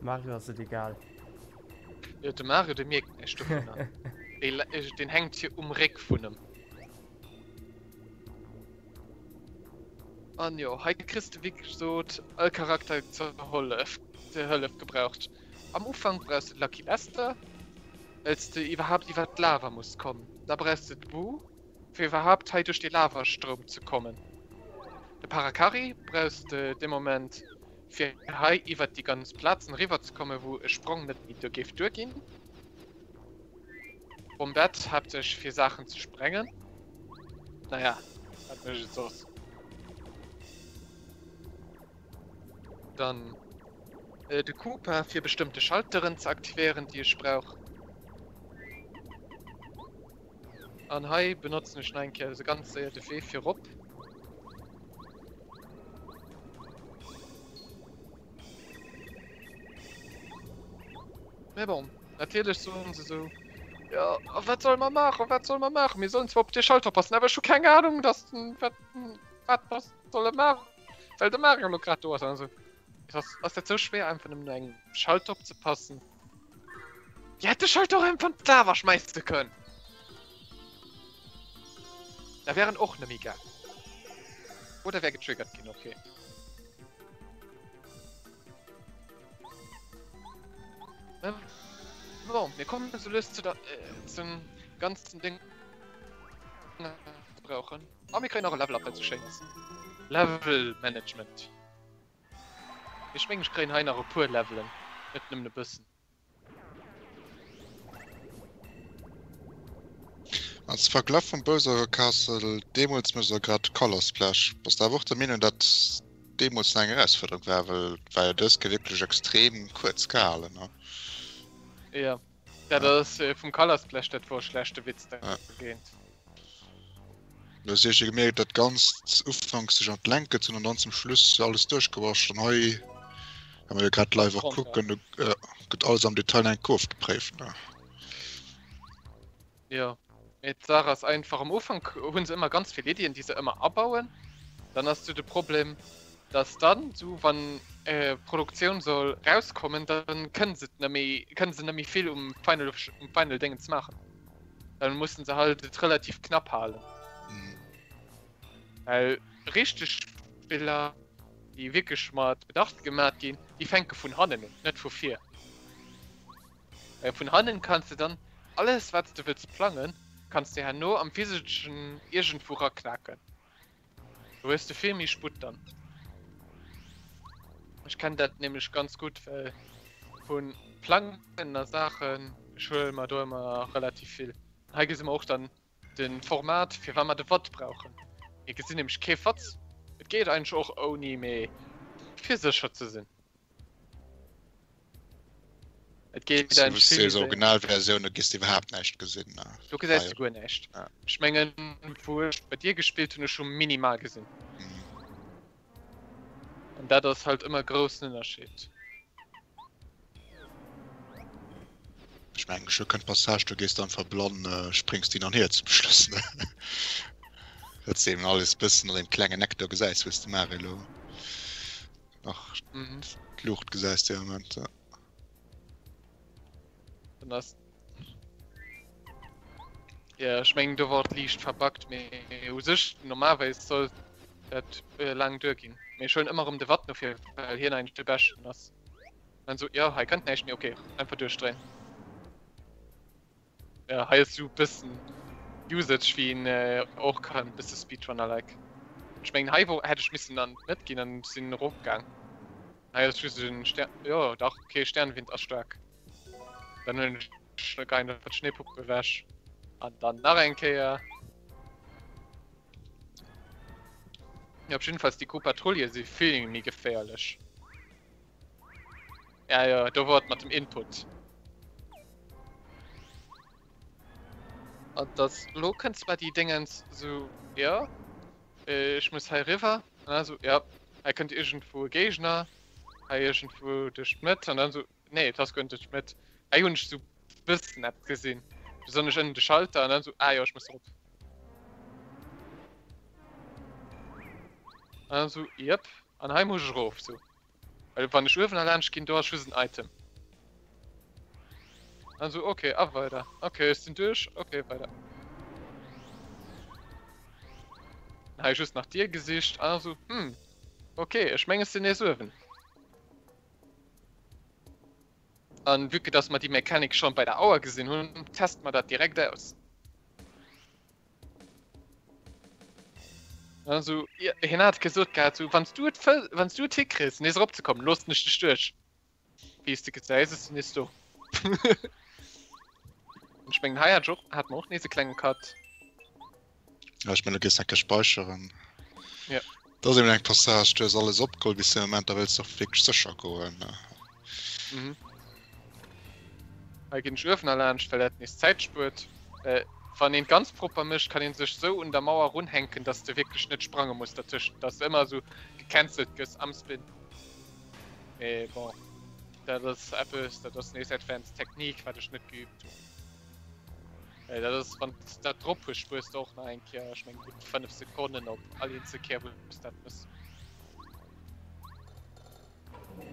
Mario ass et egal. Jo, de Mario de mierkt näischt dovunner. Deen hänkt jo um Réck vun em. An jo, hei kriss de wéi gesot all Charakter zur Hollef, zur Hëllef gebraucht. Am Ufank brauchs de d'Lucky Lester, well s de iwwerhaapt iwwer d'Lava muss kommen. Da brauchs de d'Boo, fir iwwerhaapt hei duerch dee Lavastroum ze kommen. De Parakarry brauchs de dee Moment, fir hei iwwert déi ganz Plazen eriwwer ze kommen, wou e Sprong net méi duer géif duerginn. Bombette haaptsächlech fir Saachen ze sprengen. Naja, wat mécht et soss? Dann de Koopa fir bestëmmte Schalteren ze aktivéieren, déi ech brauch. An hei benotzen ech nach eng Kéier esou ganz séier de Wee fir rop. Mee bon, natierlech soen se esou, Jo, a wat solle mer maachen, wat solle mer maachen? Mir sollen zwar op dee Schalter oppassen, awer ech hu keng Anung, dass den, wat, wat mer solle maachen, well de Mario elo grad do ass. An esou, ass, ass dat esou schwéier, einfach nëmmen no engem Schalter opzepassen? Dir hätt de Schalter och einfach an d'Lava schmäisse kënnen. Da wär en och net méi gaang. Oder wär getriggert ginn, okay. Bon, mir kommen sou lues zu der, äh, zum ganzen Ding brauchen. A mir kréien nach e Level up, wat sou schéin ass. Level Management. Ech mengen, ech kréien hei nach e puer Levelen, net nëmmen e bëssen. Als Verglach vum Bowser Castle deemools mécht der grad Color Splash. Bass de awer och der Meenung dat deemools nach eng Erausfuerderung war, well et war jo dës Kéier wierklech extrem kuerz gehalen ne? Jo, dat ass vum Color Splash, dat wor e schlechte Witz dergéint. Du hues jo gemierkt dat Ganzt ufanks sech an d'Längt gezunn an dann zum Schluss alles duerchgewascht an hei wa mer jo grad live och kucken, do gëtt alles am Detail eng Kéier ofgepréift ne. Jo, mee d'Saach ass einfach, am Ufank hu se ëmmer ganz vill Iddien, déi se ëmmer abauen. Dann ass du de Problem, dass dann esou wann Produktioun soll rauskommen, dann kënne se et net méi, kënne se net méi vill um Final, um Final Déngens maachen. Dann mussen se halt et relativ knapp halen. Well richteg Spiller, déi wierklech mat Bedacht gemat ginn, déi fänke vun hannen un, net vu vir. Well vun hannen kanns de dann alles wat s de wëlls plangen, kanns de herno am physeschen iergendwou raknaken. Do hues de vill méi Sputt dann. Ech kennen dat nämlech ganz gutt, well vu Plangen a Saachen, ech huele mer do ëmmer relativ vill. Hei gesi mer och dann de Format, fir wa mer de Watt brauchen. Mir gesinn nämlech kee Fatz. Et geet eigentlech och ouni, mee fir sécher ze sinn. Et geet Sou eigentlech vill méi séier. Originalversioun, do giss de iwwerhaapt näischt gesinn. Do gesäis de guer näischt. Ech mengen, wou ech bei dir gespillt hunn, ech hu minimal gesinn. An dat ass halt ëmmer e groussen Ënnerscheed. Ech mengen, ech hu kënnt Passage, do gees de einfach blann, spréngs de hin an hier zum Schluss, ne? Dat s de eben alles bëssen an deem klengen Eck do gesäis, wou s de Mario elo nach d'Luucht gesäis dee Moment, ja. Dann ass Ja, ech mengen do wor et liicht verbuggt, mee u sech normalerweis soll dat laang duer ginn. Mee ech huelen ëmmer erëm de Watt no vir, well hien eigentlech de beschten ass. Dann sou, jo hei kënnt näischt méi, ok einfach duerchdréinen. Ja, hei ass sou bëssen Usage wéi een och kann, bësse Speedrunner-like. Ech mengen hei wor hätt ech missen an d'Mëtt ginn an sinn erop gaang. Hei ass just en Stern, jo dach ok Sternwind ass staark. Dann hunn ech nach einfach d'Schneepuppe ewech an dann nach eng Kéier. Ja, op jiddefalls déi Koopatrouille si vill méi geféierlech. Ja, ja, do war et mat dem Input. An das lo kënns bei déi Dingens sou, ja, ech muss hei riwwer. An dann sou, ja, hei kënnt iergendwou e Géigner, hei iergendwou duerch d'Mëtt. An dann sou, nee, et ass guer net duerch d'Mëtt. Hei hunn ech sou bëssen eppes gesinn, besonnesch ënnen de Schalter. An dann sou, ah jo, ech muss erop. An dann sou, jep, an hei muss ech erof, sou. Well wann ech uewen erlaanscht ginn, do ass just en Item. Also okay, a weider. Okay, ech sinn duerch. Okay, weider. Hei just nach d'Dier gesicht an esou, hm, ok, ech meng ech sinn nees uewen. An vue que dass mer déi Mechanic schonn bei der Auer gesinn hunn, teste mer dat direkt aus. Also, hien hat gesot gehat, sou, wann s du et fëll, wann s du et hikriss, nees eropzekommen, loossen ech dech duerch. Wéi s de gesäis, ech sinn nees do. Ech mengen, hei hat ech och, hat mer och nees e klenge Cut. Ja, ech mengen, du gees enke speicheren. Ja. Dat ass eben eng Passage, du hues alles opgeholl bis de Moment, da wëlls du och wierklech sécher goen. Mhm. Hei ginn ech uewen erlaanscht, well dat nees Zäit spuert. Äh, wann een ganz propper mécht, kann een sech sou un der Mauer runhänken, dass de wierklech net sprange muss dertëschent, dass de ëmmer sou gecancelt gëss am Spin. Mee bon, dat ass eppes, dat ass nees advanced Technique, wat ech net geübt hunn. Well dat ass, wann s dat drop hues, spuers de och nach eng Kéier, ech meng gutt 5 Sekonnen op all eenzel Kéier, wou s dat mëss.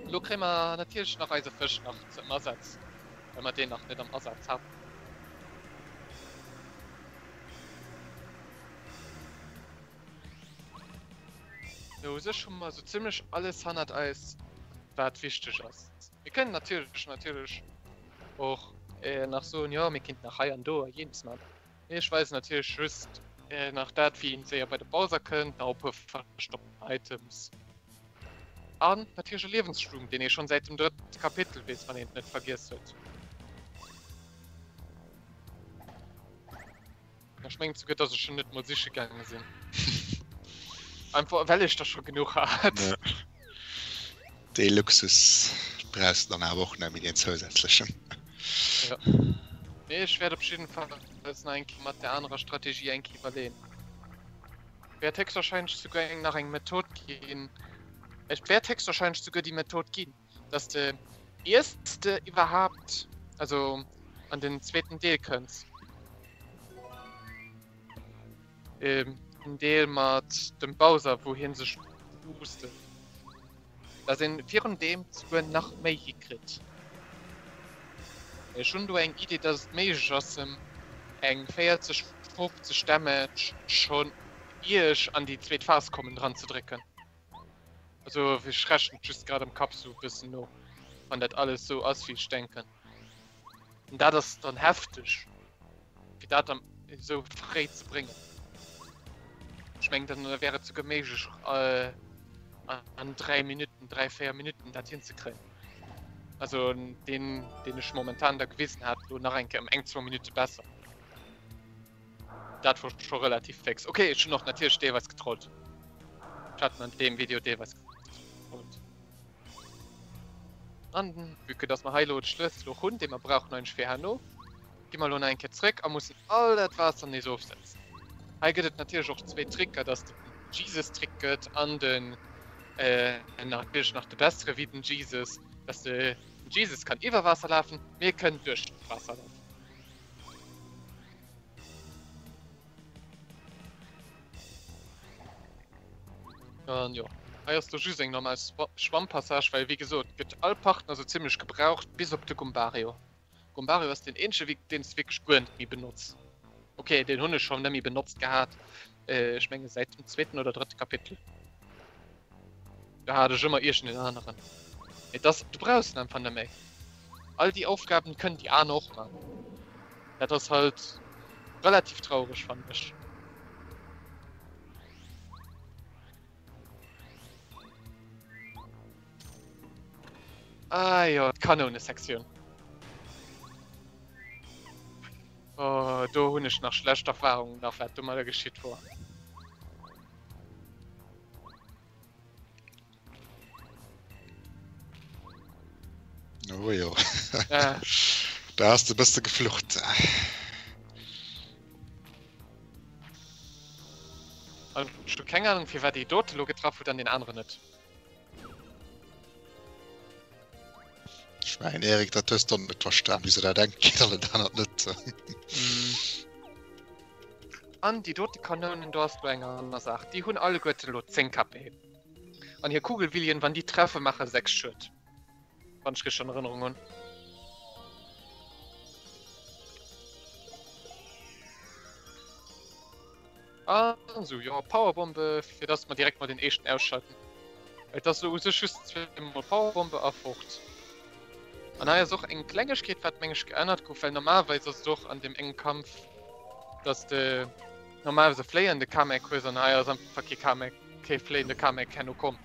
Elo kréie mer natierlech nach eise Fësch nach zum Asaz, well mer deen nach net am Asaz haten. No u sech hu mer sou zimlech alles hannert eis, wat wichteg ass. Mir kënnen natierlech natierlech och nach soen, jo mir kinnten nach hei an do a jenes man. Mee ech weisen natierlech just nach dat, wéi een séier bei de Bowser kënnt, nach e puer verstoppten Items an natierlech e Liewensschlumm, deen ee schonn säit dem drëtte Kapitel weess, wann een et net vergiess huet. Ech mengen souguer, dass ech en net mol siche gaange sinn. Einfach well ech der scho genuch hat. Ja. Dee Luxus brauchs de dann awer och net méi, deen zousätzlechen. Ja. Nee, ech wäert op jidden Fall nach eng Kéier mat der anerer Strategie eng Kéier iwwerleeën. Wäert héchstwahrscheinlech souguer eng nach eng Method ginn. Et wäert héchstwahrscheinlech souguer déi Method ginn, dass de iers de iwwerhaapt also an den zweeten Deel kënns, den Deel mat dem Bowser wou hien sech boostet, dass een virun deem souguer nach méi hikritt. Ech hunn do eng Idee dass et méiglech ass em eng 40, 50 Damage schonn ier ech an déi zweet Phas kommen dran ze drécken. Also ech rechnen just grad am Kapp sou e bëssen no, wann dat alles sou ass wéi ech denken. An dat ass dann hefteg, fir dat dann esou fréi ze bréngen. Ech mengen dann wär et souguer méiglech an 3 Minutten, 3, 4 Minutten dat hinzekréien. Also deen deen ech momentan da gewisen hat, lo nach eng Kéier ëm eng, zwou Minutte besser. Dat wor scho relativ fix. Ok, ech hunn och natierlech deelweis getrollt. Ech hat an deem Video deelweis getrollt. An vue que dass mer hei elo de Schlëssel och hunn, dee mer brauchen eigentlech fir herno, gi mer elo nach eng Kéier zréck a mussen all dat Waasser nees ofsetzen. Hei gëtt et natierlech och zwéi Tricker, dass et den Jesus-Trick gëtt an den, natierlech nach de bessere wéi den Jesus, dass de Jesus kann iwwer Waasser lafen, mir kënnen duerch d'Waasser lafen. An jo, hei ass lo just eng normal Schwammpassage, well wéi gesot gëtt all Partner sou zimlech gebraucht, bis op de Goombario. Goombario ass deen eenzege deen s de wierklech guer net méi benotz. Ok, deen hunn ech schonn net méi benotzt gehat, ech menge säit dem zweeten oder drëtte Kapitel. Do hat ech ëmmer iergend een aneren. Mee dass, du brauchs en einfach net méi. All déi Aufgaben kënnen déi aner och man. Dat ass halt relativ traureg fannen ech. Ah jo, d'Kanounesektioun. Oh, do hunn ech nach schlecht Erfahrungen nach wat domadder geschitt wor. Oh jo. Äh. Da hast du bist du geflucht. Also, ich habe keine Ahnung, für was die dort lo getroffen hat, an den anderen nicht. Ich mein, Erik, dat hues du net verstan, wieso dat eng geht an dat anert net. Mm. An déi dote Kanounen do ass do eng aner Saach. Déi hunn alleguerten elo 10 KP. An hir Kugelwillien, wann déi treffen, maache 6 Schued. Wann ech richteg an Erënnerung hunn. An sou, jo, Powerbombe, fir dass mer direkt mol den éischten ausschalten. Et ass elo u sech just zweemol Powerbombe a fort. An hei ass och eng Klengegkeet, wat meng ech geännert gouf, well normalerweis ass et och an deem engem Kampf, dass de normalerweis e fléiende Kamek hues an hei ass einfach kee Kamek, kee fléiende Kamek herno komm.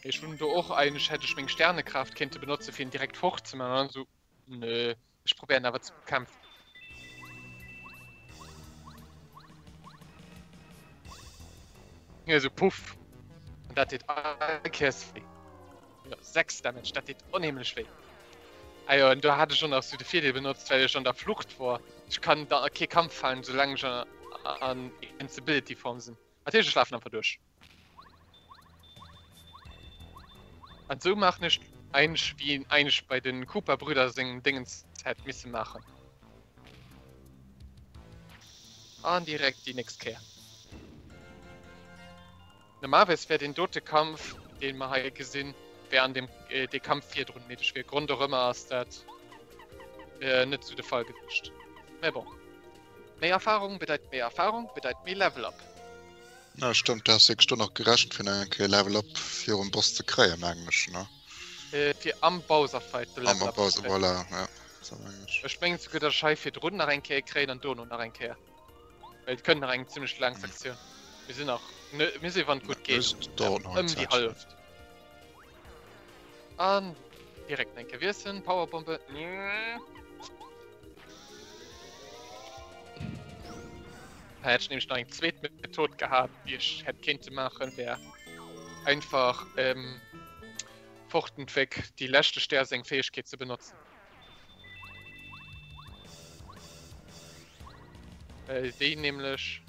Ech hunn do och eigentlech hätt ech meng Sternekraaft kéinte benotze fir en direkt fort ze man an dann sou, nö. Ech probéieren awer ze bekämpfen. Ja, so puff. Und dat deet all Kéiers wéi. Ja, 6 Damage, dat deet onheemlech wéi. Ah jo, an do hat ech och nach so de Virdeel benotzt, well ech an der Flucht war. Ech kann da a kee Kampf falen, soulaang ech an Invincibility-Form sinn. Natierlech, ech lafen einfach duerch. An sou maachen ech eigentlech wéi een eigentlech bei den Koopa Brüder sengem Dingens hätt misse maachen. An direkt déi nächst Kéier. Normalerweis wär deen dote Kampf, deen mer hei gesinn, wär an dem dee Kampf virdrun, mee duerch wéi e Grond och ëmmer ass dat net sou de Fall gewiescht. Mä bon. Méi Erfahrung bedeit méi Erfahrung bedeit méi Level Up. Ja stëmmt, du has wierklech do nach gerechent fir nach eng Kéier Level Up virum Boss ze kréien mengen ech ne? Fir am Bowser Fight de Level Up ze kréien. Voilà, ja sou mengen ech. Ech mengen souguer dass ech hei virdrun nach eng Kéier kréien an dono nach eng Kéier. Well et kënnt nach eng zimmlech laang Sektioun. Mir sinn nach, mir sinn wann et gutt geet ëm déi Halleft. An direkt eng Kéier wiesselen, Powerbombe. Hei hätt ech nämlech nach eng zweet Method gehat, déi ech hätt kéinte maachen, wär einfach ähm, fortentwéck déi leschte Stär seng Fäegkeet ze benotzen. Well déi nämlech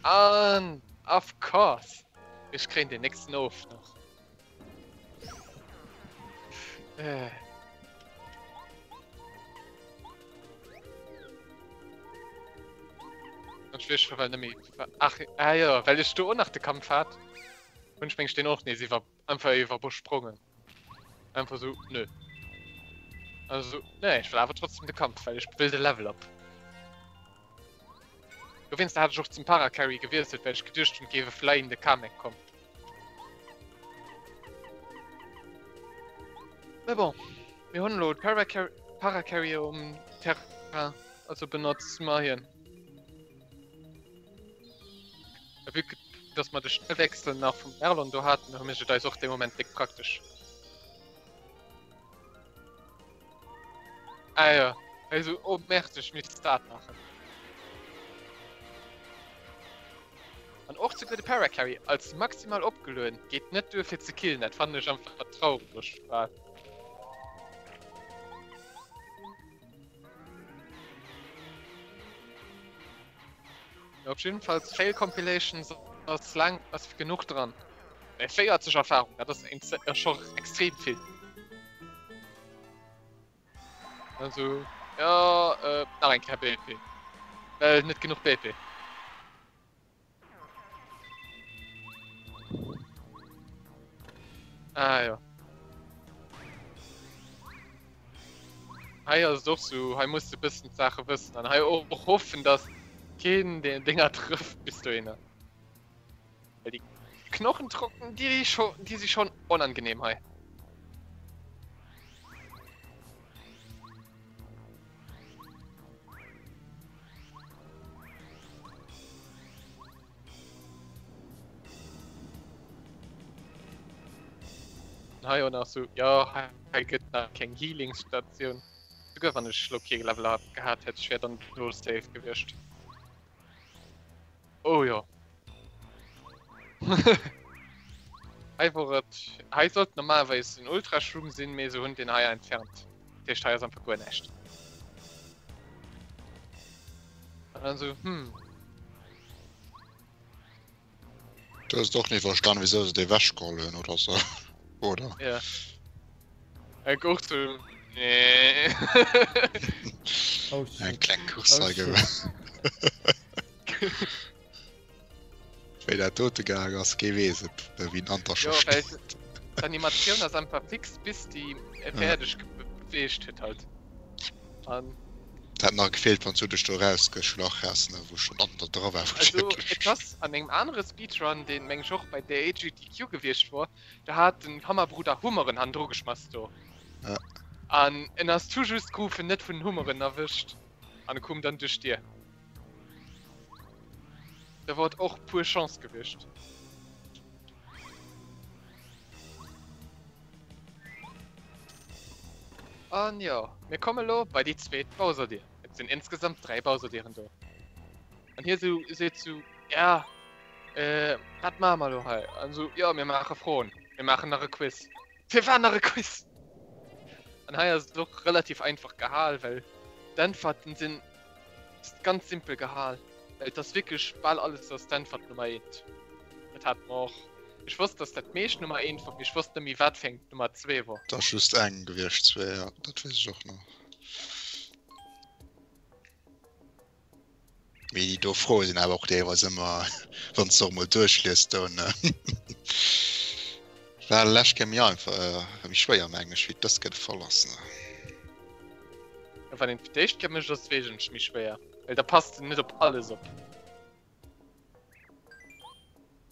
an of course ech kréien den nächsten of nach. Äh. Ech weess scho well net méi. Ach ah jo, well ech do och nach de Kampf hat, hunn ech meng ech deen och nees iwwer einfach iwwersprongen. Einfach sou, nö. Also, nee, ech wëll awer trotzdem de Kampf, well ech wëll de Level up. Dowéinst hat ech och zum Paracarry gewiesselt, well ech geduecht hunn, et géif e flyende Kamek kommen. Mais bon, mir hunn elo d'Paracarrier um Terrain, also benotze mer hien. A vue que dass mer de Schnellwechsel nach vum Erlon do haten, hu mécht et eis och dee Moment déck praktesch. Ah jo, also oh merde, ech misst dat maachen. An och souguer de Paracarry als maximal opgelueden geet net duer fir ze killen, dat fannen ech einfach traureg bal. Op jiddefalls Fail Compilations ass laang ass genuch dran. 40 Erfahrung, dat ass scho extrem vill. Also ja äh, nach eng Kéier BP. Well net genuch BP. Ah ja. Hei ass et och sou, hei muss de bëssen d'Saache wëssen an hei och hoffen, dass keen den Dinger trëfft bis dohinner. Well déi Knochen trocken, déi scho, déi si schon onangenehm hei. Hei och nach sou, jo hei gëtt nach keng Healing Statioun. Souguer wann ech lo kee Level up gehat hätt, ech wär dann do safe gewiescht. Oh jo. Hei wor et, hei sollt normalerweis en Ultrashroom sinn, mee se hunn deen hei entfernt. Dat heescht hei ass einfach guer näischt. An dann sou, hm. Du hues et och ni verstan wisou se dee wechgeholl hunn oder sou, oder? Ja. Ech och sou, nee. Oh shit. Eng kleng Course Oh hei shit. gewënnt. Wéi dat dote gaang ass, kee weess et, wéi den Anter scho Jo, well steet. d'Animatioun ass einfach fix bis déi fäerdeg beweegt huet halt. An. Dat hätt nach gefeelt wanns du dech do erausgeschlach häss, ne, wou schon an der dra war Also et ass an engem anere Speedrun, deen meng ech och bei der AGDQ gewiescht wor, do hat den Hammerbruder Hummeren hannendru geschmass do. Ja. An en ass tout just kruf en net vun den Hummeren erwëscht an e koum dann duerch d'Dier. Da wor et och puer Chance gewiescht. An jo, mir komme lo bei déi zweet Bowser-Dier. Et sinn insgesamt 3 Bowser-Dieren do. An hie sou seet sou, ja, äh, wat maache mer lo hei? An sou, jo, mir maache Froen, mir maachen nach e Quiz. Firwat nach e Quiz? An hei ass et och relativ einfach gehal, well d'Äntwerten sinn ganz simpel gehal. Well et ass wierklech bal alles ass d'Äntwert Nummer eent. Dat hat mer och. Ech wosst, dass dat meescht Nummer eent wor, mee ech wosst net méi, wat fir eng Nummer zwee wor. Et ass just eng gewiescht, zwee, jo, dat weess ech och nach. Mee déi do Froe sinn awer och deelweis ëmmer, wann s de och emol duerchlies, do, ne? War lescht Kéier méi einfach, méi schwéier, mengen ech, wéi et dës Kéier de Fall ass, ne? Wann een et fir d'éischt Kéier mécht, ass et wesentlech méi schwéier, well da passt en net op alles op.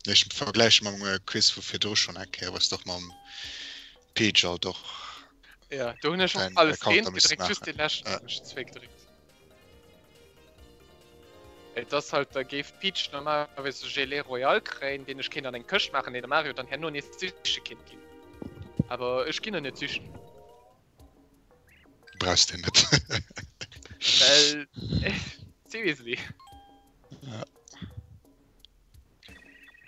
Ech vergläiche mam Quiz vu virdru schonn eng Kéier, wou s de och mam Peach alt och Ja, do hunn ech och alles eent gedréckt, just dee leschten hunn ech zwéi gedréckt. Et ass halt, da géif d'Peach normalerweis e Gelée Royal kréien, deen ech kéint an eng Këscht maachen, deen de Mario dann herno nees siche kéint ginn. Awer ech ginn en net sichen. Du brauchs deen net. Well, seriously. Ja.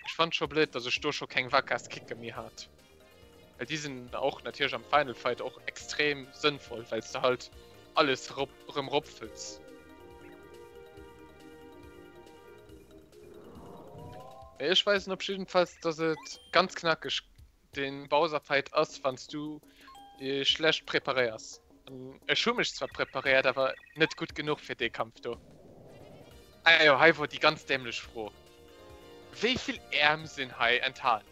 Ech fand scho blöd, dass ech do scho keng Waka's Kicke méi hat. Well déi sinn och natierlech am Final Fight och extrem sënnvoll, well s de halt alles rop, rëm ropfëlls. Mee ech weisen op jiddefalls, dass et ganz knackeg den Bowser Fight ass wanns du dech schlecht preparéiers. An ech hu mech zwar preparéiert, awer net gutt genuch fir dee Kampf do. Ah jo, hei wor déi ganz dämlech Fro, Wéi vill Äerm sinn hei enthalen?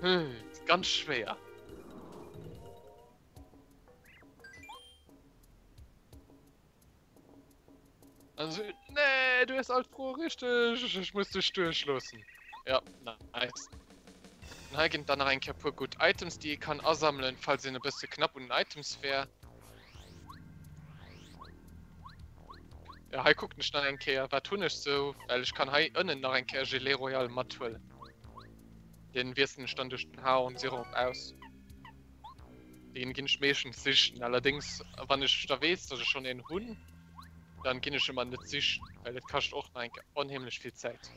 Hm, ganz schwéier. Also, nee, du hues all d'Froe richteg, ech muss dech duerchloossen. Ja, nice. An hei ginn et dann nach eng Kéier puer gutt Items, déi ee kann asammelen, falls een e bësse knapp un den Items wär. Ja, hei kucken ech nach eng Kéier, wat hunn ech sou, well ech kann hei ënnen nach eng Kéier Gelée Royale mathuelen. Deen wiesselen ech dann duerch den Ahornsirop aus. Deen ginn ech meeschtens sichen. Allerdéngs, wann ech da weess, dass ech schonn een hunn, dann ginn ech e mer net sichen, well et kascht och nach eng Kéier onheemlech vill Zäit.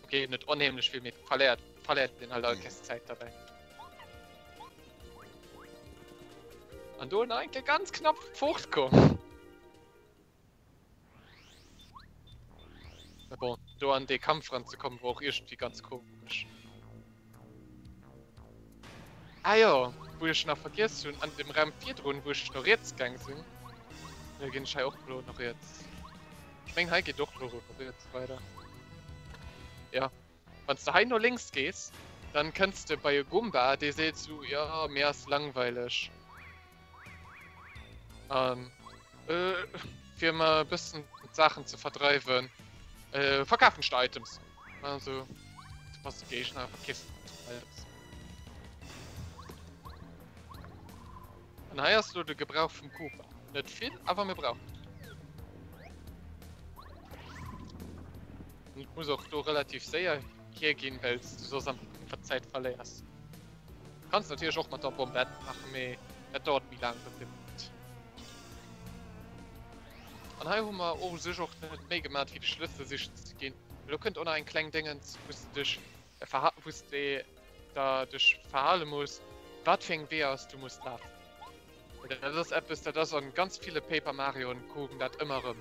Okay, net onheemlech vill, mee et verléiert, verléiert een halt all Kéiers Zäit derbäi. An do nach eng Kéier ganz knapp fortkomm. Mä bon, do an dee Kampf ranzekommen, wor och iergendwéi ganz komesch. Ah jo, wou ech nach vergiess hunn, an dem Raum virdrun, wou ech no riets gaang sinn, do ginn ech hei och elo no riets. Ech mengen, hei geet och elo no riets weider. Jo, wann s de hei no lénks gees, dann kënns de bei e Goomba, dee seet sou, jo, mir ass langweileg. An fir mer e bëssen d'Saachen ze verdreiwen, verkafen ech der Items. Also, du bass e Géigner, verkeefs Items. An hei ass elo de Gebrauch vum Koopa. Net vill, awer mir brauchen en. An et muss och do relativ séier hierginn, well s du soss einfach Zäit verléiers. Kanns natierlech och mat der Bombette maachen, mee dat dauert méi laang bestëmmt. An hei hu mer och u sech och net méi gemat wéi de Schlëssel sichen ze ginn. Elo kënnt och nach eng kleng Déngens wou s de dech verha wou s de der dech verhale muss, wat fir eng Weeër s du muss lafen. Well dat ass eppes, dat ass an ganz ville Paper Marioen koum dat ëmmer erëm.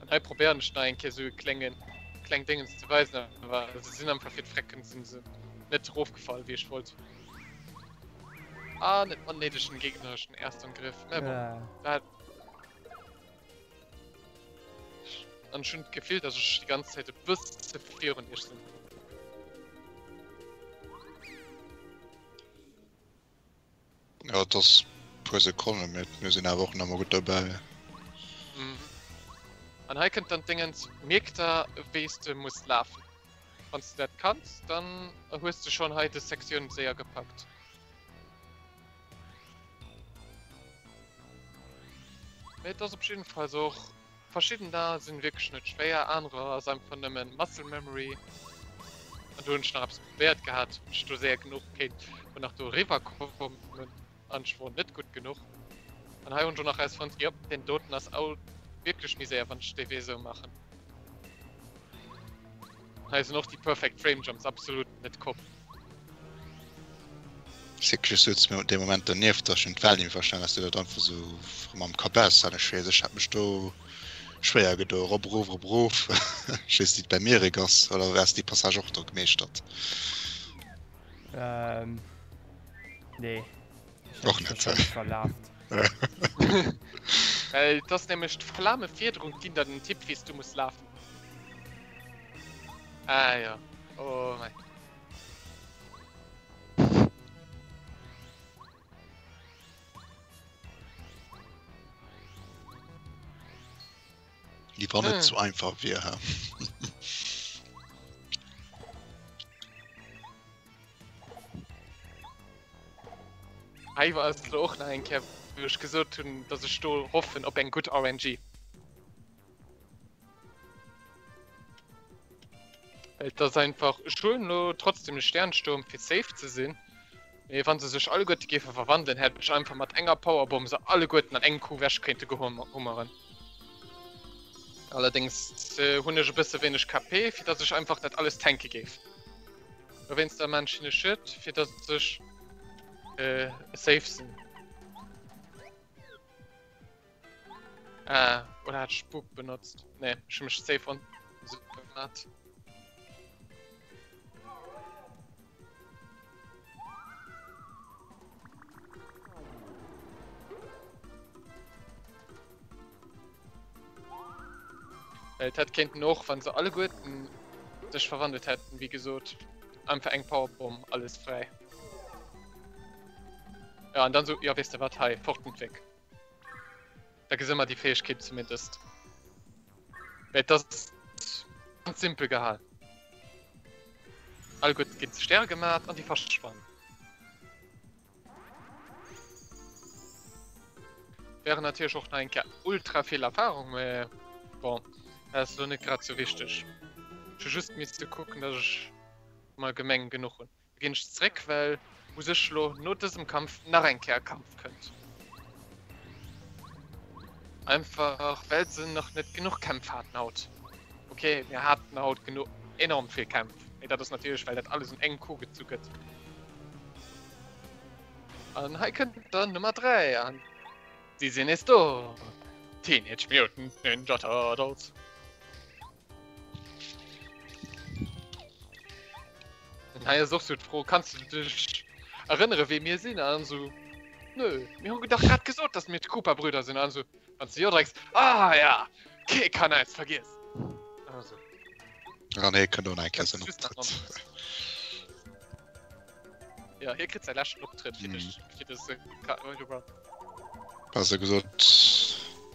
An hei probéieren ech nach eng Kéier sou e klengen, kleng Déngens ze weisen, awer se sinn einfach fir d'Frecken sinn se net erofgefall wéi ech wollt. Ah, net onnéidegen gegnerischen Erstangriff, mä bon, dat. An ech hunn d'Gefill, dass ech déi ganz Zäit e bësse virun iech sinn. Jo, et ass puer Sekonnen, mee mir sinn awer och nach emmer gutt dobäi. An hei kënnt dann d'Déngens, mierk der wéi s de muss lafen. Wann s de dat kanns, dann hues de schonn hei des Sektioun séier gepackt. Mee et ass op jiddefalls och, verschidden da sinn wierklech net schwéier, anerer ass einfach nëmmen Muscle Memory. An do hunn ech nach eppes probéiert gehat, ob ech do séier genuch kéint do nach do eriwwer kommen an ech wor net gutt genuch. An hei hunn ech och nach erausfonnt, jop, deen doten ass au wierklech méi séier wann ech dee Wee esou maachen. Hei sinn och déi perfect Frame Jumps absolut net komm. Wierklech souz mir dee Moment dernieft, ech hunn d'Welt nicht méi verstanen, dass du dat einfach sou mam Kapp aus ech weess, ech hat mech do schwéier gedo, erop erof, erop erof. Ech weess net wéi et beim Erik ass, oder hues déi Passage och do gemeeschtert? Ähm, nee. Ech Och net. Verlaaft. Well et ass nämlech d'Flame virdrun ginn der den Tipp wéi s du muss lafen. Ah ja. Oh mei. Déi wann et zu einfach wier, hä? Hei war es lo och nach eng Kéier, wou ech gesot hunn, dass ech do hoffen op eng gutt RNG. Well et ass einfach, ech huelen elo trotzdem de Sternsturm fir safe ze sinn, mee wann se sech alleguerte géife verwandelen, hätt ech einfach mat enger Powerbomb se alleguerten an engem Coup wech kéinte gehummeren. Allerdéngs hunn ech e bësse wéineg KP, fir datt ech einfach dat alles tanke géif. Dowéinster maan ech hinne Schued, fir datt ech safe sinn. Ah, oder hat Spuk benutzt? Nee, ich hab mich safe on gemacht. Well et hätt kéinten och, wann se alleguerten sech verwandelt hätten, wéi gesot, einfach eng Powerbomb, alles fräi. Ja, an dann so, ja, weess de wat, hei, fort und weg. Da gesi mer déi Fäegkeet zumindest. Well et ass ganz simpel gehal. Alleguerten ginn zu Stäre gemat an déi verschwannen. Wären natierlech och nach eng Kéier ultra vill Erfahrung, mä bon, dat ass elo net grad sou wichteg. Ech hu just misste kucken, datt ech am Allgemengen genuch hunn. Da ginn ech zréck, well u sech lo no dësem Kampf nach eng Kéier e Kampf kënnt. Einfach well se nach net genuch Kämpf haten haut. Ok, mir haten haut genuch enorm vill Kämpf, mee dat ass natierlech well dat alles un engem Coup gezu gëtt. An hei kënnt dann Nummer 3 an si sinn nees do, Teenage Mutant Ninja Turtles. An hei ass och sou d'Fro, kanns du dech erënnere wee mir sinn? An sou, nö, mir hu dach grad gesot, dass mir d'Koopa-Brüder sinn. An sou, wann s de jo drécks, ah ja, kee kann eis vergiessen. Also. An hie kënnt och nach eng Kéier säin Optrëtt. Ja, hie kritt säi leschten Optrëtt fir dech, fir dëse Run. Besser gesot,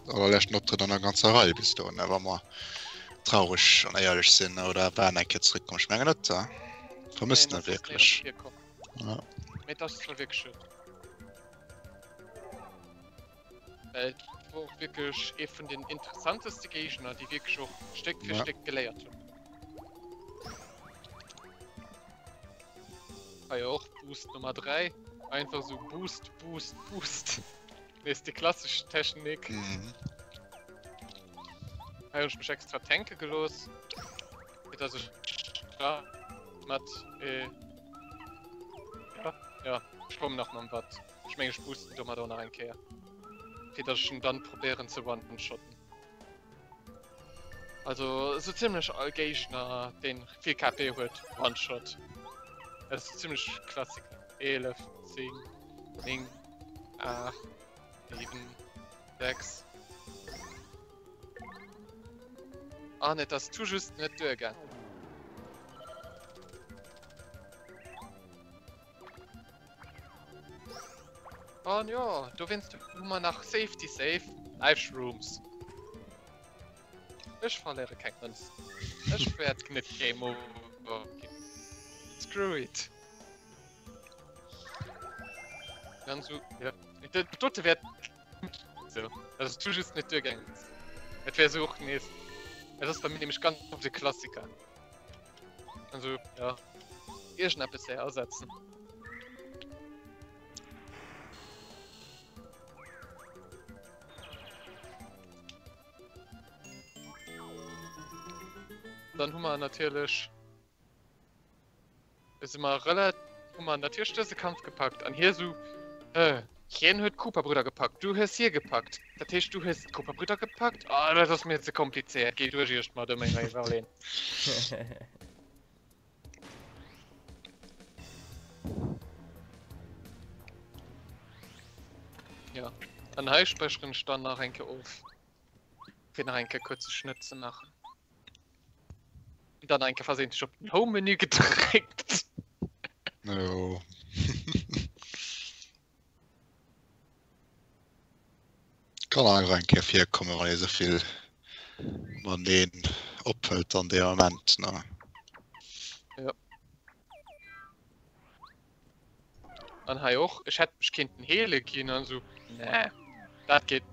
allerleschten Optrëtt an der ganzer Rei bis do, ne, wa mer traureg an éierlech sinn, oder war en eng Kéier zréckkomm? Ech mengen net, he? Vermëssen en wierklech. Ja. Mee et ass zwar wierklech schued. Well et wor och wierklech ee vun den interessanteste Géigner, déi wierklech och Stéck fir ja. Stéck geléiert hunn. Hei och Boost Nummer 3. Einfach so Boost, Boost, Boost. Nees déi klassesch Technik. Mhm. Hei hunn ech mech extra tanke gelooss. Fir dass ech da mat äh, ja, ja, ech komm nach mam Watt. Ech mengen ech boosten domat och nach eng Kéier. Fir dass ech en dann probéieren ze one-shotten. Also sou zimmlech all Géigner deen vill KP huet One-Shot. Dat ass zimmlech Klassiker. 11, 10, 9, 8, 7, 6. An et ass tout just net duergaang. An jo, dowéinst hu mer nach Safety Safe, Life Shrooms. Ech verléiere keng Mënz. Ech wäert net Game Over ginn. Screw it. Dann so, ja. Dat dote wäert so. Also du just net duergaangen. Et wär so och nees. Et ass bei mir nämlech ganz oft e Klassiker. Also, ja. Iergendeppes her ersetzen. Dann hu mer natierlech si mer relativ hu mer natierlech dëse Kampf gepackt an hie sou äh, hien huet d'Koopa-Brüder gepackt, du hues hie gepackt, dat heescht du hues d'Koopa-Brüder gepackt? Ah, dat ass mir ze komplizéiert, géi duerch iech mat ëm eng Iwwerleen. Ja, an hei spächeren ech dann nach eng Kéier of, fir nach eng Kéier kuerze Schnëtt ze maachen. Und dann eng Kéier versehentlich op den Home-Menü gedréckt. Jo. Kann einfach eng Kéier virkommen, wann ee souvill mateneen ophëlt an deem Ament, ne? Ja. An hei och, ech hätt mech kéinten heele ginn an esou, nee, dat geet.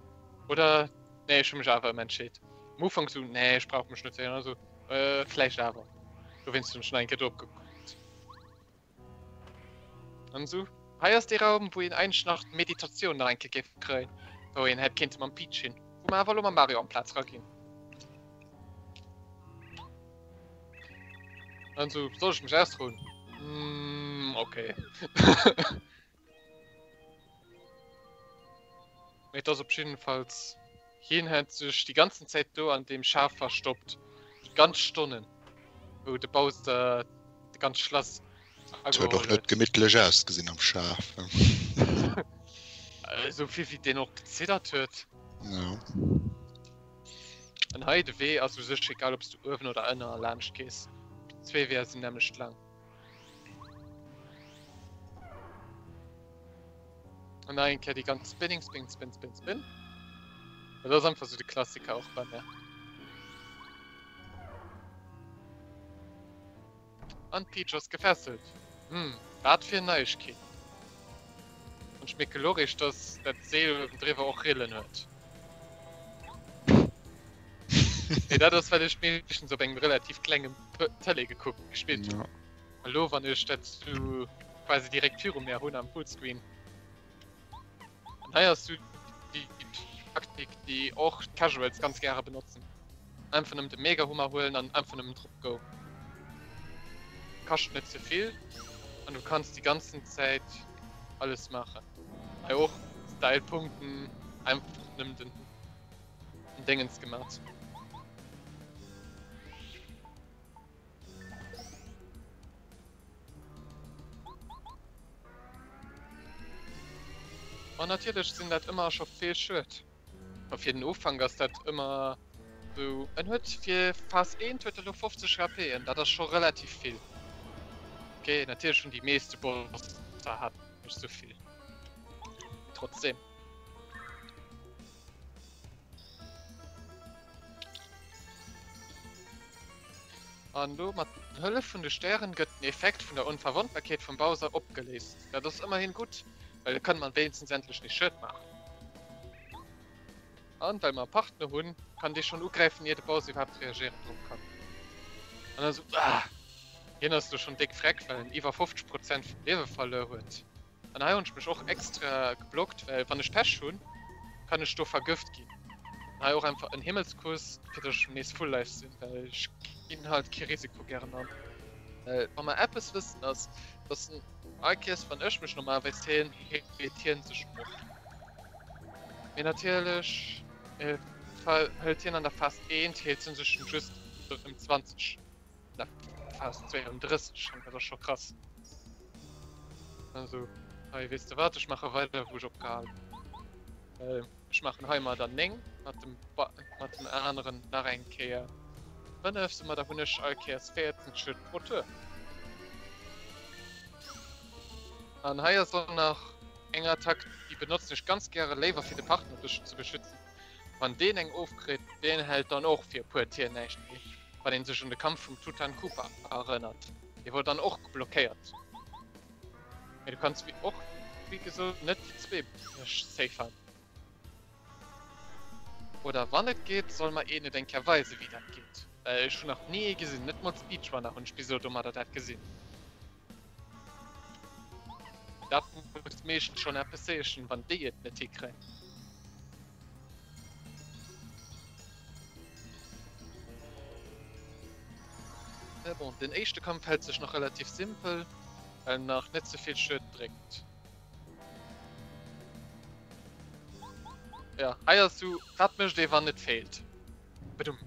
Oder, nee, ech hu mech awer ëmentscheet. Am Ufank esou, nee, ech brauch mech net ze heelen, an esou, äh, vläicht awer. Dowéinst hunn ech nach eng Kéier drop gekuckt. An esou, hei ass dee Raum, wou een eigentlech nach d'Meditatioun nach eng Kéier géif kréien, wou een hätt kéinte mam Peach hin, wou mer awer elo mam Mario amplaz eraginn. An esou, soll ech mech ausrouen? Mm, okay. Mee et ass op jiddefalls, hien huet sech déi ganzen Zäit do an deem Schaf verstoppt, déi ganz Stonnen, wou de Bowser de ganz Schlass Et huet och net gemittlech ausgesinn am Schaf. Esou vill wéi deen och geziddert huet. Ja. An hei de Wee ass u sech egal ob s du uewen oder ënner laanscht gees, zwee Weeër sinn nämmlecht laang. An nach eng Kéier déi ganz Spinning, Spin, Spin, Spin, Spin. Dat ass einfach sou de Klassiker och bei mir. An d'Peach ass gefesselt. Hm, wat fir Neiegkeeten. An ech mierke lo réischt, dass dat Seel uewendriwwer och Rillen huet. Mee dat ass, well ech meeschtens op engem relativ klengem Tëlee gekuckt, gespillt hunn. Ja. Elo wann ech dat sou quasi direkt viru mär hunn am Fullscreen. An hei ass sou déi Taktik déi och d'Casuals ganz gäre benotzen. Einfach nëmmen de Mega-Hummer huelen an einfach nëmmen drop go. Kascht net ze vill an du kanns déi ganzen Zäit alles maachen. Hei och Style-Punkten, einfach nëmmen den Dingens gemat. An natierlech sinn dat ëmmer scho vill Schued. Ma fir den Ufank ass dat ëmmer sou. En huet fir Phas 1 huet e lo 50 HP an dat ass scho relativ vill. Ok, natierlech hunn déi meeschte Bosser hat net sou vill. Trotzdem. An do mat Hëllef vun de Stären gëtt den Effekt vun der Onverwonntbarkeet vum Bowser opgeléist. Dat ass ëmmerhin gutt, well da kënne mer wéinstens endlech nees Schued maachen. An well mer e Partner hunn, kann dee schonn ugräifen ier de Bowser iwwerhaapt reagéieren drop kann. An dann esou, ah! Hien ass elo schonn déck freck, well en iwwer 50 Prozent vum Liewe verluer huet. An hei hunn ech mech och extra geblockt, well wann ech Pech hunn, kann ech do vergëft ginn. An hei och einfach en Himmelskuss, fir dass ech nees full life sinn, well ech ginn halt kee Risiko gären an. Well wa mer eppes wëssen ass, dass en all Kéiers wann ech mech normalerweis heelen, heelt hien sech och. Mee natierlech hëlt hien an der Phas 1 heelt hien sech just ëm 20. An der Phas 2 ëm 30, an dat ass scho krass. Also, hei, weess de wat, ech maache weider wou ech opgehal hunn. Well ech maachen hei mar der 9 mat dem mat dem aneren nach eng Kéier 5, soumadder hunn ech all Kéiers 14 Schued pro Tour. An hei ass och nach. Eng Attack déi benotzen ech ganz gäre léiwer fir de Partner ze beschützen. Wann deen eng ofkritt, deen hält dann och fir e puer Tier näischt méi, wann een sech un de Kampf vum Tutan Koopa erënnert, dee wor dann och blockéiert. Mee du kanns wéi och wéi gesot net déi zwee safe halen. Oder wann et geet, soll mer een et eng Kéier weisen wéi dat geet, well ech hunn nach ni ee gesinn, net mol d'Speedrunner hunn ech bis elo domadder dat gesinn. Dat muss meeschtens schonn eppes zeechen, wann déi et net hikréien. Mä bon, den éischte Kampf hält sech nach relativ simpel, well en nach net ze vill Schued dréckt. Ja, hei ass sou, wat mécht ee wann et feelt? Badum.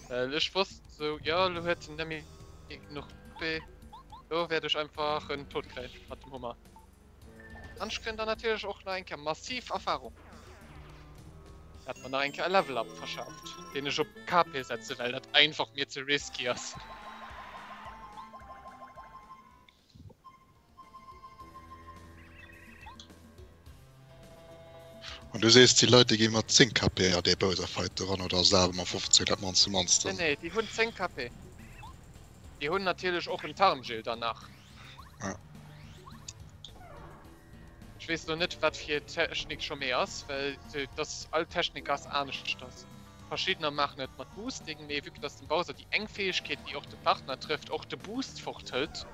Well ech wosst sou, jo elo huet en net méi genuch HP, lo wäert ech einfach en tot kréien mat dem Hummer. An ech kréien dann natierlech och nach eng Kéier massiv Erfahrung. Dat mer nach eng Kéier e Level Up verschaaft, deen ech op KP setze well dat einfach mir ze risky ass. An du sees, déi Leit, déi gi mat 10 KP a dee Bowser Fight eran, oder ass et awer mat 15 dat mannste mannsten? Nee, nee, déi hunn 10 KP. Déi hunn natierlech och en Tarngel dann nach. Ja. Ech weess lo net wat fir Technik scho méi ass, well dass all Technik ass aneschters. Verschiddener maachen et mat Boosting, mee vue que dass dem Bowser déi eng Fäegkeet déi och de Partner trëfft och de Boost fort hëlt,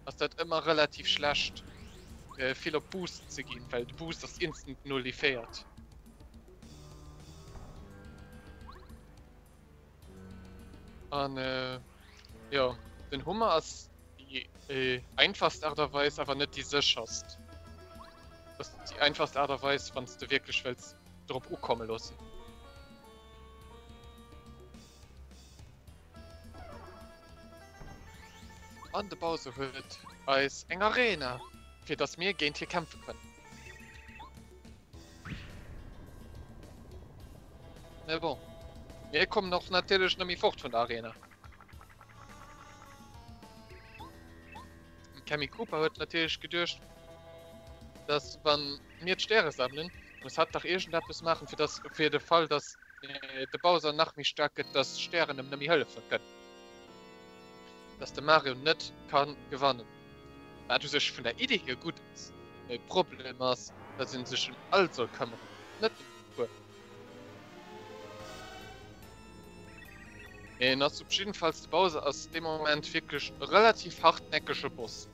ass dat ëmmer relativ schlecht vill op Boost ze ginn, well de Boost ass instant nullifiéiert. An jo, den Hummer ass déi einfachst Aart a Weis, awer net déi sécherst. Ass déi einfachst Aart a Weis, wann s de wierklech wëlls drop ukomme loossen. An de Bowser huet eis eng Arena, fir dass mir géint hie kämpfe kënnen. Mais bon, mir kommen och natierlech net méi fort vun der Arena. Den Cammy Cooper huet natierlech geduecht, dass wann mir d'Stäre sammelen, muss hatt dach iergendeppes maachen, fir dass fir de Fall, dass de Bowser nach méi staark gëtt, dass d'Stären em net méi hëllefe kënnen, dass de Mario net ka gewannen. Wat u sech vun der Idee hier gutt ass, mee Problem ass, dass een sech em all soll këmmeren, net nëmmen e puer. Mee en ass op jiddenfalls, de Bowser ass dee Moment wierklech e relativ hartnäckege Boss.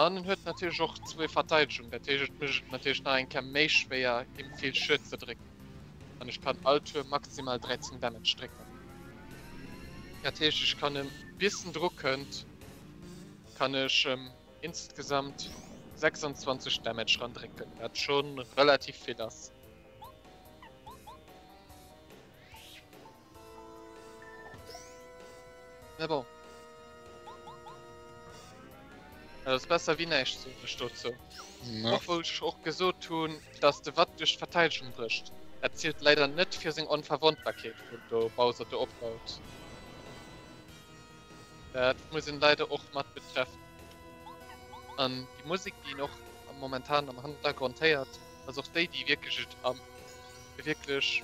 An en huet natierlech och zwou Verteidegung, dat heescht et mécht et natierlech nach eng Kéier méi schwéier him vill Schued ze drécken. An ech kann all Tour maximal 13 Damage drécken. Dat heescht ech kann em bis en dru kënnt, kann ech em insgesamt 26 Damage ran drécken, wat schonn relativ vill ass. Mais bon. Dat ass besser wéi näischt, soen ech dozou. Ja. Och wou ech och gesot hunn, dass de Watt duerch d'Verteidegung brécht. Dat zielt leider net fir seng Onverwonnbarkeet, wou de Bowser do opbaut. Dat muss een leider och mat betreffen. An déi Musek, déi een och momentan am Hannergrond héiert, ass och déi, déi wierklech et am wierklech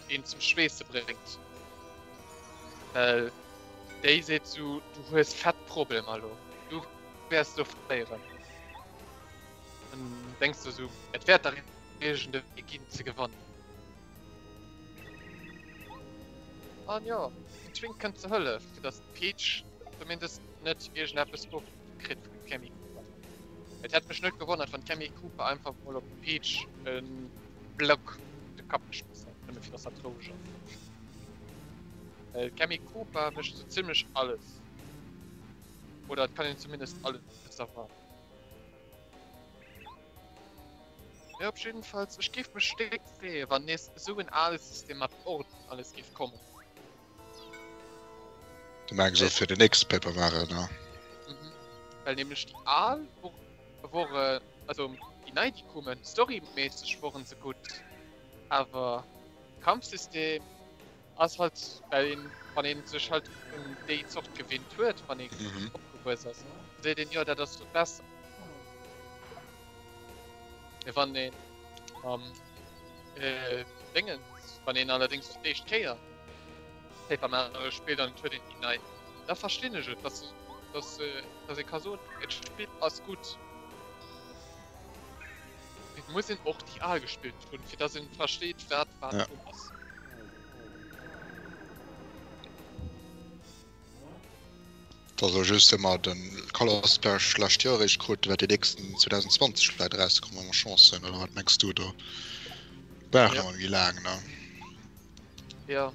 een zum Schweesse bréngt. Well déi seet sou, du hues fett Problemer elo, du wäers do verléieren. Dann denks du sou, et wäert dach iergend e Wee ginn ze gewannen. An jo, den Twink kënnt ze Hëllef, fir datt d'Peach zumindest net iergendeppes ofkritt vum Kammy Koopa. Et hätt mech net gewonnert, wann d'Kammy Koopa einfach mol op d'Peach e Block op de Kapp geschmiss hätt, nëmme fir datt hatt roueg ass. Well d'Kammy Koopa mécht sou zimmlech alles. Oder et kann een zumindest alles erwaarden. Mee op jiddenfalls, ech géif mech déck freeën, wann nees esou en ale System mat Orden alles géif kommen. Du mengs och fir den nächste Paper Mario, ne? Mhm. Well nämlech déi al wore, also déi nei déi koumen, storyméisseg woren se gutt, awer Kampfsystem. Ass halt well een, wann een sech halt un déi Zort gewinnt huet, wann ee opgewuess ass, seet een jo dat ass jo besser. Mee wann een am Déngens, wann een allerdéngs fir d'éischt Kéier Paper Mario spillt an et huet een déi nei, da verstinn ech et, dass dass dass ee ka soen, et Spill ass gutt. Mee et muss een och déi al gespillt hunn, fir dass een versteet wat wat wou ass. Et ass elo just wéi mer de Color Splash lescht Joer eréischt kruten, wäert dee nächsten 2020 vläit erauskommen, wa mer Chance hunn, oder wat mengs du do? Brauch nach méi laang, ne? Jo.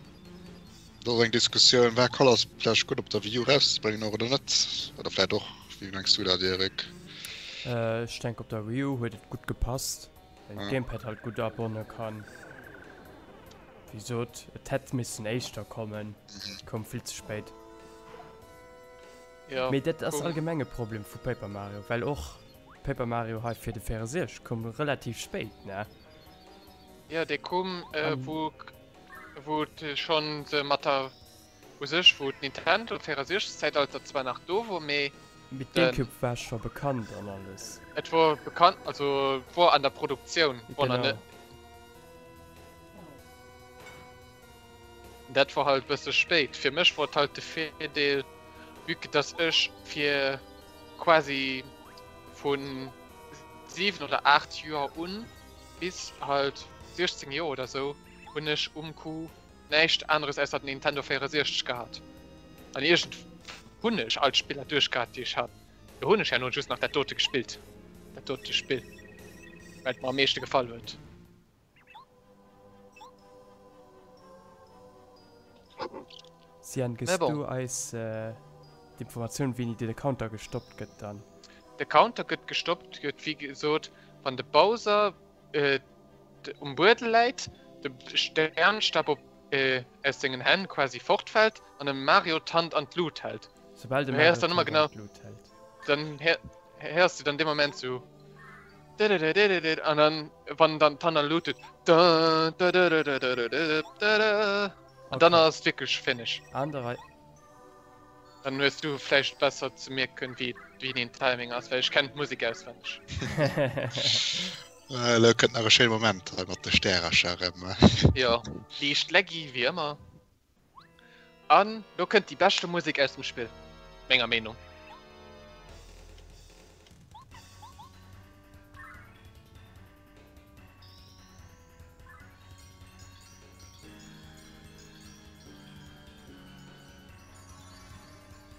Dat ass eng Diskussioun, war Color Splash gutt op der Wii U erauszebréngen och oder net? Oder vläit och, wéi mengs du dat, Eric? Ech denken op der Wii U huet et gutt gepasst, well een d'Gamepad halt gutt abonne kann. Wéi gesot, et hätt missen éischter kommen, koum vill ze spéit. Ja, Mee dat ass koum. allgemeng e Problem vu Paper Mario, well och Paper Mario hei fir de 64 koum relativ spéit, ne? Ja, dee koum, äh, An- wou, wou et schonn se mat der, u sech, wou d'Nintendo 64-Zäitalter zwar nach do wor, mee Mee den. d'Gamecube war scho bekannt an alles. Et wor bekannt, also wor an der Produktioun, wor nach Genau. net. Dat wor halt bësse spéit. Fir mech wor et halt de Virdeel, vue que dass ech fir quasi vun 7 oder 8 Joer un bis halt 16 Joer oder sou hunn ech um Coup näischt aneres ausser den Nintendo 64 gehat. An iergend hunn ech all d'Spiller duerchgehat déi ech hat. Do hunn ech herno just nach dat dote gespillt, dat dote Spill, well et mer am meeschte gefall huet. Sian, gëss du eis d'Informatioun wéini de Counter gestoppt gëtt dann? De Counter gëtt gestoppt gëtt wéi gesot wann de Bowser um Buedel läit, de Sternstab op aus sengen Hänn quasi fortfält an dem Mario d'Hand an d'Lut hält. Soubal de Mario d'Hand an d'Lut hält. Dann héiers du dann dee Moment sou. An dann wann dann d'Hand an d'Lut huet. An dann ass et wierklech finish. An der Rei. Dann hues du vläicht besser ze mierken wéi wéi den Timing ass, well ech kennen d'Musek auswenneg. Elo kënnt nach e schéine Moment hei mat de Stärercher erëm. Jo, liicht laggy wéi ëmmer. An lo kënnt déi beschte Musek aus dem Spill, menger Meenung.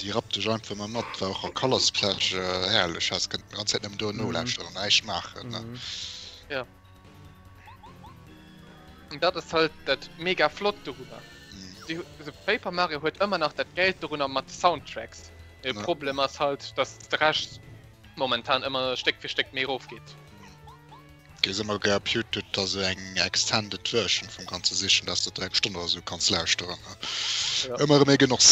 Déi rappt dech einfach ëmmer mat, war och a Color Splash herrlech, has kënnt déi ganz Zäit nëmmen do nolauschteren an näischt maachen. Mhm. Ja. An dat ass halt dat mega flott dorunner. Mhm. Die, Paper Mario huet ëmmer nach dat Geld dorunner mat Soundtracks. De ja. Problem ass halt, dass de Rescht momentan ëmmer Stéck fir Stéck méi rof geet. Gees ëmmer geputet, dass se eng extended Version vum ganze sichen, dass du eng Stonn oder so kanns lauschteren. Ja. Ëmmer erëm e Genoss.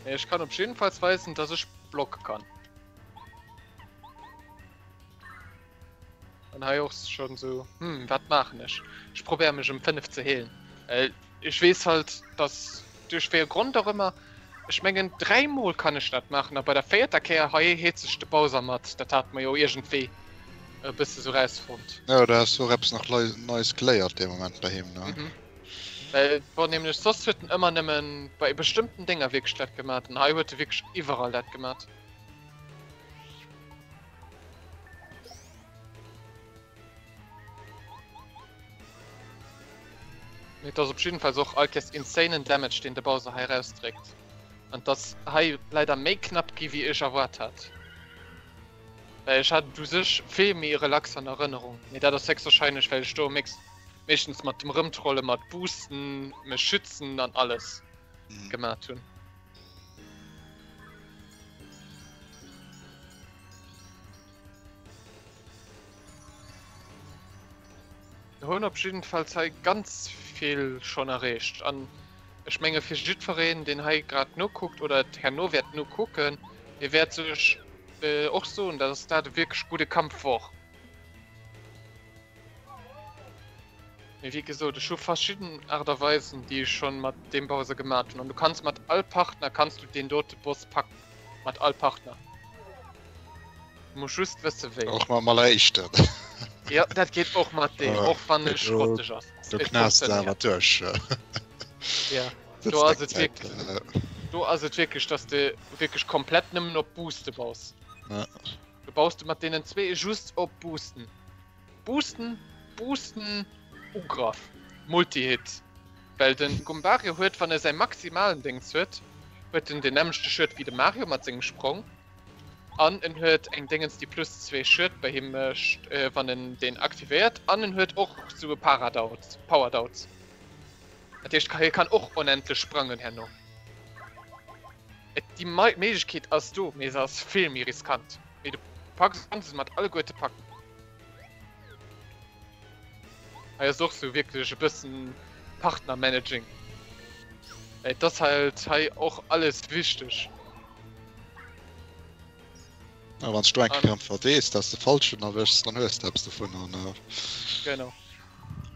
Ech kann op jedenfalls weisen, dass ech blocke kann. An hei och schon so, hm, wat maachen ech? Ech probéier mech ëm 5 ze heelen. Well ech weess halt, dass duerch wéi e Grond och ëmmer, ech mengen dräimol kann ech dat maachen a bei der véierter Kéier hei heet sech de Bowser mat. Dat hat mer jo iergendwéi e bësse sou rausfonnt. Jo, do has du och eppes nach Neies geléiert dee Moment bei him, ne? Mhm. Well et wor nämlech, soss huet en ëmmer nëmmen bei bestëmmten Dénger wierklech dat gemat an hei huet e wierklech iwwerall dat gemat. Mee et ass op jiddefalls och all Kéiers insanen Damage deen de Bowser hei rausdréckt. An et ass hei leider méi knapp gi wéi ech erwaart hat. Well ech hat et u sech vill méi relax an Erënnerung. Mee dat ass héchstwahrscheinlech well ech do meeschtens mat dem Rëmtrollen, mat Boosten, mech schützen an alles gemat hunn. Mir hunn op jiddefalls hei ganz vill schonn erreecht an ech menge fir jiddwereen, deen hei grad nokuckt oder et herno wäert nokucken, Hie wäert sech och soen, dass dat e wierklech gudde Kampf wor. Mee wéi gesot, ech hu verschidden Aart a Weisen, déi ech schonn mat deem Bowser gemat hunn. An du kanns mat all Partner kanns du deen dote Boss packen. Mat all Partner. Du muss just wësse wéi. Och mam alleréischten. Jo, dat geet och mat deem, och wann e schrotteg ass. Do knaas de awer duerch. Ja, do ass et wierklech, do ass et wierklech, dass de wierklech komplett nëmmen op Booste baus. Du baus de mat deenen zwee just op Boosten. Boosten, Boosten, Ugraff, Multihit. Well den Goombario huet, wann e säi maximalen Déngs huet, huet en den nämmlechte Schued wéi de Mario mat sengem Sprong. An en huet eng Déngens déi plus 2 Schued bei him mécht, wann en deen aktivéiert. An en huet och sou e Paradouts, Powerdouts. Dat heescht, hie kann och onendlech sprangen herno. Et, déi Méiglechkeet ass do, mee se ass vill méi riskant. Mee du packs, kanns se mat alleguerte packen. Hei ass och sou wierklech e bëssen Partnermanaging. Et ass halt hei och alles wichteg. Ja, wann du eng Kéier verdees, dass de falschen erwëschs, dann hues de eppes dovun. An, äh, Genau.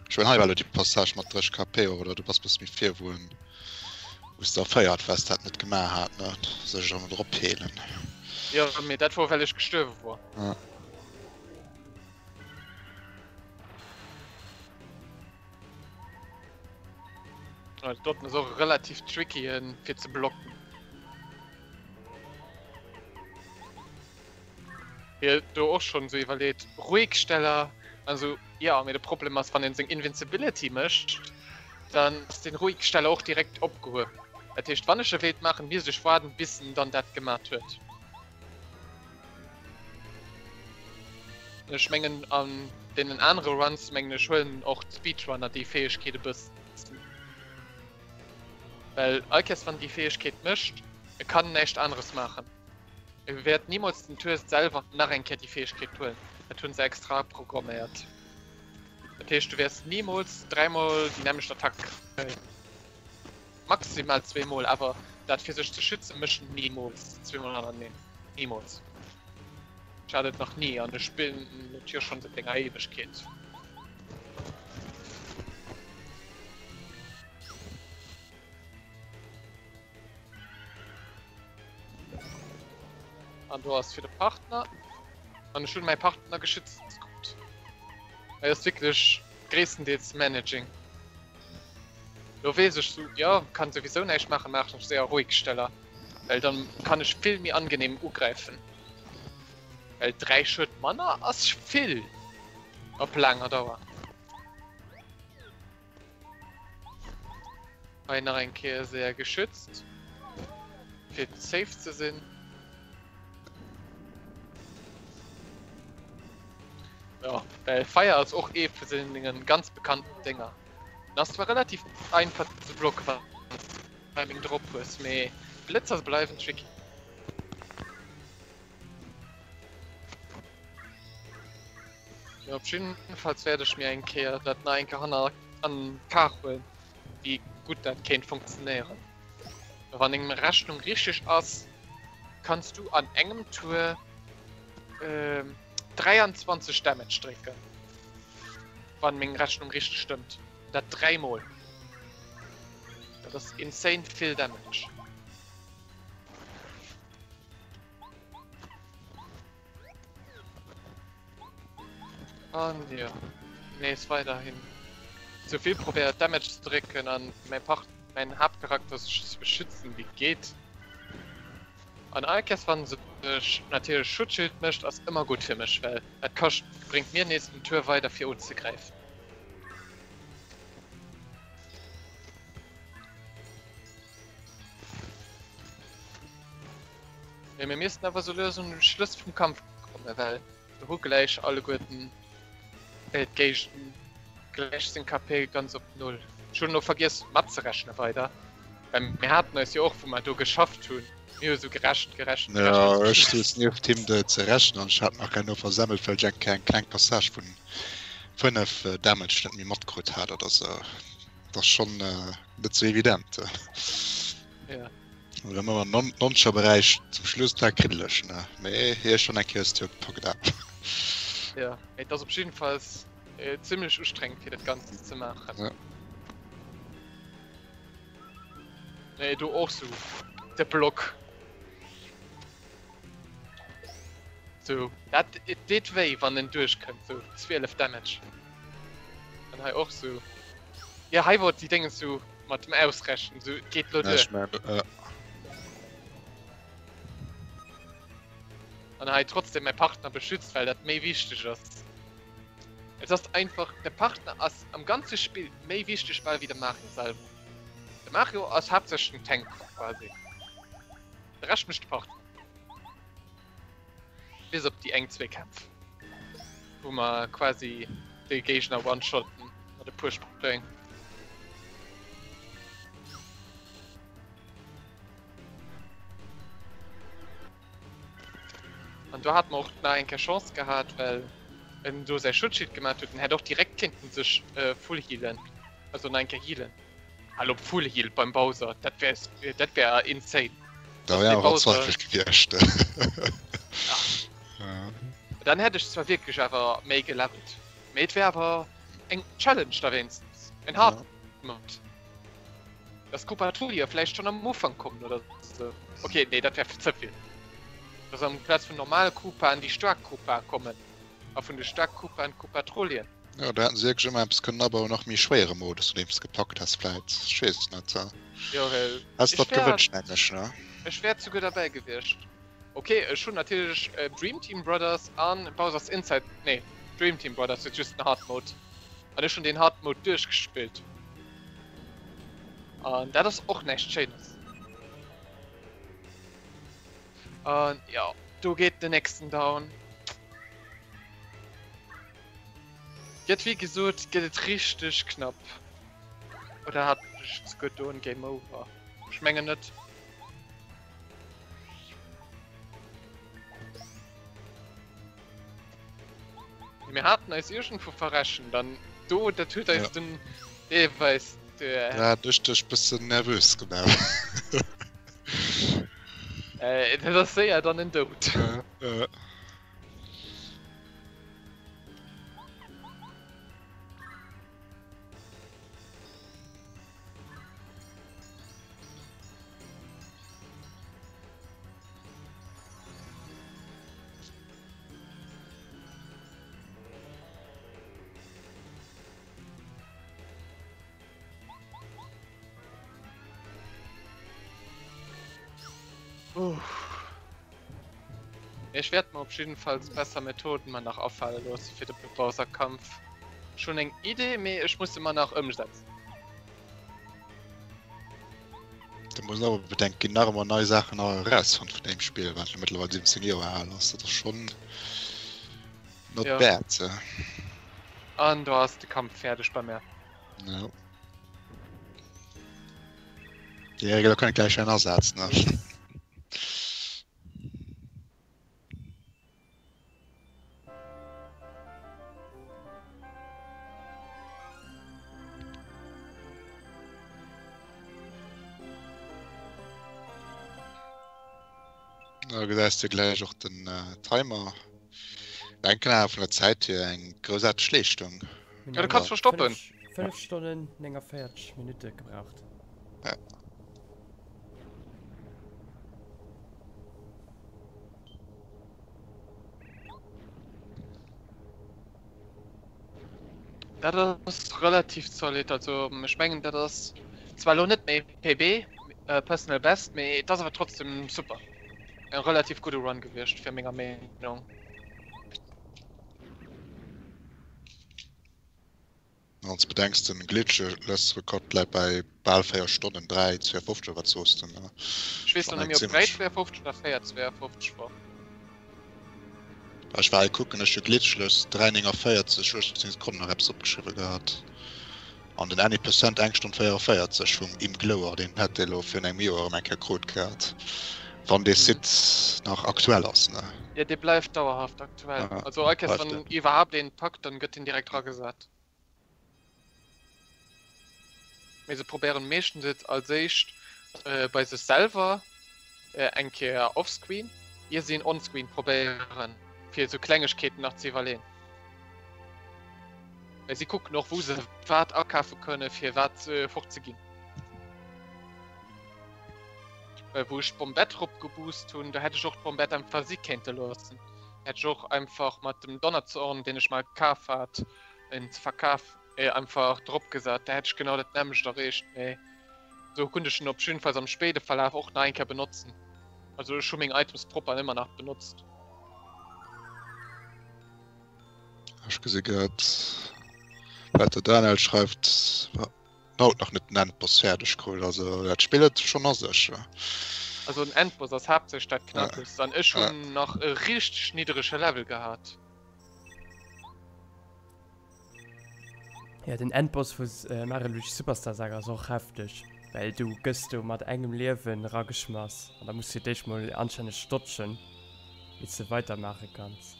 Ech mengen hei war lo déi Passage mat 30 KP oder du bass bësse méi vir, wou en wou s de erféiert waars, dat net gemaach hat, ne? Sech erëm drop heelen. Jo, mee dat wor well ech gestuerwe wor. Ja. Ah, Dotten ass och relativ tricky fir ze blocken. Hie do och schonn sou iwwerleet, Ruhigsteller an sou, jo, mee de Problem ass, wann een seng Invincibility mécht, dann ass den Ruhigsteller och direkt opgehuewen. Dat heescht, wann ech e wéilt maachen, misst ech waarden, bis en dann dat gemat huet. Ech mengen an deenen anere Runs, mengen ech, huelen och d'Speedrunner déi Fäegkeet e bëssen. Well all Kéiers wann déi Fäegkeet mécht, e kann näischt aneres maachen. E wäert nimools den Tour selwer nach eng Kéier déi Fäegkeet huelen. Dat hunn se extra programméiert. Dat heescht du wäers nimools dräimol déi nämmlecht Attack kréien. Maximal zweemol, awer dat fir sech ze schützen mécht en nimools zweemol hannerteneen. Nimools. Ech hat et nach ni an ech spillen et jo schonn säit enger Éiwegkeet. An do ass fir de Partner. An ech hunn mäi Partner geschützt krut. Hei ass wierklech gréisstendeels Managing. Lo weess ech sou, jo, kann souwisou näischt maachen, maachen ech séier Ruhigsteller, well dann kann ech vill méi angenehm ugräifen. Well 3 Schued manner ass vill op laanger Dauer. Hei nach eng Kéier séier geschützt, fir safe ze sinn. Ja, well Feier ass och ee vu sengen ganz bekannten Dénger. En ass zwar relativ einfach ze blocken, wann s de Timing drop hues, mee Blëtzer bleiwen tricky. Ja, op jiddefalls wäert ech mir eng Kéier dat nach eng Kéier hanner an d'Kar huelen, wéi gutt dat kéint funktionéieren. Wann eng Rechnung richteg ass, kanns du an engem Tour 23 Damage drécken. Wann meng Rechnung richteg stëmmt. Dat dräimol. Dat ass insane vill Damage. An jo, nees weiderhin sou vill probéiert Damage ze drécken an mäi Part mäin Haaptcharakter sech ze beschützen wéi geet. An all Kéiers wann sech natierlech Schutzschild mécht ass ëmmer gutt fir mech, well dat kascht bréngt mir nees en Tour weider fir unzegräifen. Mee mir missten awer sou lues un den Schluss vum Kampf kommen, well mir hu gläich alleguerten d'Géigend gläich seng KP ganz op Null. Ech hunn elo vergiess matzerechnen weider, well mir haten eis jo och wou mer do geschafft hunn, mir hu sou gerechent, gerechent, gerechent. Jo, ech souz nieft him de ze rechnen an ech hat nach herno versemmelt, well ech eng kleng kleng Passage vun 5 Damage net méi matkrut hat oder sou. Dat ass schonn net sou evident. Ja. Oder ëmmer am nonzeger Beräich zum Schluss, dat war kriddeleg, ne? Mee hie schonn eng Kéier hues du jo gepackt ab. Jo, mee et ass op jiddefalls zimmlech ustrengend fir dat Ganzt ze maachen. Ja. Nee, do och sou de Block. Sou, dat et deet wéi wann en duerchkënnt, sou 12 Damage. An hei och sou. Ja, hei wor déi Déngens sou mat dem Ausrechnen, sou et geet lo duer. Ech mein, äh. An hei trotzdem mäi Partner beschützt, well dat méi wichteg ass. Et ass einfach, de Partner ass am ganze Spill méi wichteg bal wéi de Mario selwer. De Mario ass haaptsächlech den Tank quasi. De Rescht mécht de Partner. Bis op déi eng, zwee Kämpf, wou mer quasi de Géigner one-shotten mat e puer Spréng. An do hat mer och nach eng Kéier Chance gehat, well en do säi Schutzschild gemaat huet. En hätt och direkt kéinten sech full healen, also nach eng Kéier healen. Hallo full heal beim Bowser, dat wär dat wär insane. Da wär awer verzweifelt gewiescht. Ja. Dann hätt ech zwar wierklech awer méi gelevelt, mee et wär awer eng Challenge da wéinstens, en Hard Mode. Dass Koopa-Troopa vläicht schonn am Ufank kommen oder sou. Okay, nee, dat wär ze vill. Dass amplaz vun normale Koopaen déi staark Koopae kommen a vun de staark Koopaen d'Koopa-Troolien. Jo, do hätten se wierklech ëmmer eppes kënnen abauen, nach méi schwéiere Modus, an deem s de gepackt häss vläit, ech weess et net. Jo, well Häss ech der wär, gewënscht, meng ech, ne? ech wär souguer derbäi gewiescht. Ok, ech hunn natierlech Dream Team Brothers an Bowser's Inside, nee, Dream Team Brothers huet just den Hard Mode, an ech hunn deen Hard Mode duerchgespillt, an dat ass och näischt Schéines. An jo, do geet den nächsten down. Gëtt wéi gesot gëtt et richteg knapp. Oder hat ech souguer do en Game Over? Ech mengen net. Mir haten eis iergendwou verrechent an do dat huet eis den deelweis de. Dat hat ech dech bëssen nervös gemaach. Dat ass séier dann en Doud. Uff. Ech wäert mer op jiddenfalls besser Methoden mer nach afale loosse fir de Bowser-Kampf. Ech hunn eng Idee, mee ech muss se mer nach ëmsetzen. Du muss awer bedenken, ginn nach ëmmer nei Saachen erausfonnt vun deem Spill, wat elo mëttlerweil 17 Joer al ass. Dat ass schonn not Ja. bad. An do ass de Kampf fäerdeg bei mär. Ja. Déi Regel kann ich gleich einen asetzen. Ne? Da gesäis de gläich och den äh, Timer. Denken awer vun der Zäit hier eng groussaarteg Leeschtung. Ja, du kanns verstoppen. 5 Stonnen 49 Minutte gebraucht. Ja. Dat ass relativ zolidd. Also ech mengen dat ass zwar lo net méi PB, äh, Personal Best, mee et ass awer trotzdem super. En relativ gudde Run gewiescht fir menger Meenung. Wann s de bedenks den Glitchless-Rekord läit bei bal 4 Stonnen, 3,52 oder wat soos de, ne? Ech weess lo net méi op 3,52 oder 4,52 wor. Ech war hei kucken, ech hu Glitchless 3,49, 18 Sekonnen nach eppes opgeschriwwe gehat. An den Any Percent eng Stonn 44 vum Im Glower, deen hätt dee lo virun engem Joer erëm eng Kéier krut gehat, wann dee Site nach aktuell ass, ne? Jo, dee bleift dauerhaft aktuell. Also all Kéiers wann iwwerhaapt een packt, dann gëtt deen direkt dragesat. Mee se probéieren meeschtens et als éischt. Bei sech selwer eng Kéier offscreen, ier si en onscreen probéieren, fir esou Klengegkeeten nach ze iwwerleeën. Well si kucken och, wou se wat akafe kënne fir wat fort ze ginn. Well wou ech d'Bombette rop geboost hunn, do hätt ech och d'Bombette einfach si kéinte loossen. Hätt ech och einfach mat dem Donnerzorn, deen ech mer kaf hat, en ze verkaf, einfach drop gesat. Da hätt ech genau dat nämmlecht erreecht. Mee sou konnt ech en op jiddefalls am spéide Verlaf och nach eng Kéier benotzen. Also ech hu meng Items propper ëmmer nach benotzt. Ech gesi grad, wat de Daniel schreift, haut nach net den Endboss fäerdeg krut. Also dat Spill huet schonn a sech. Also den Endboss ass haaptsächlech dat Knackegst an ech hunn nach e richteg niddrege Level gehat. Ja den Endboss vu Mario Luigi Superstar Saga ass och hefteg, well du gëss do mat engem Liewen erageschmass an da muss du d'éischt mol anstänneg dodgen iert s de weidermaache kanns.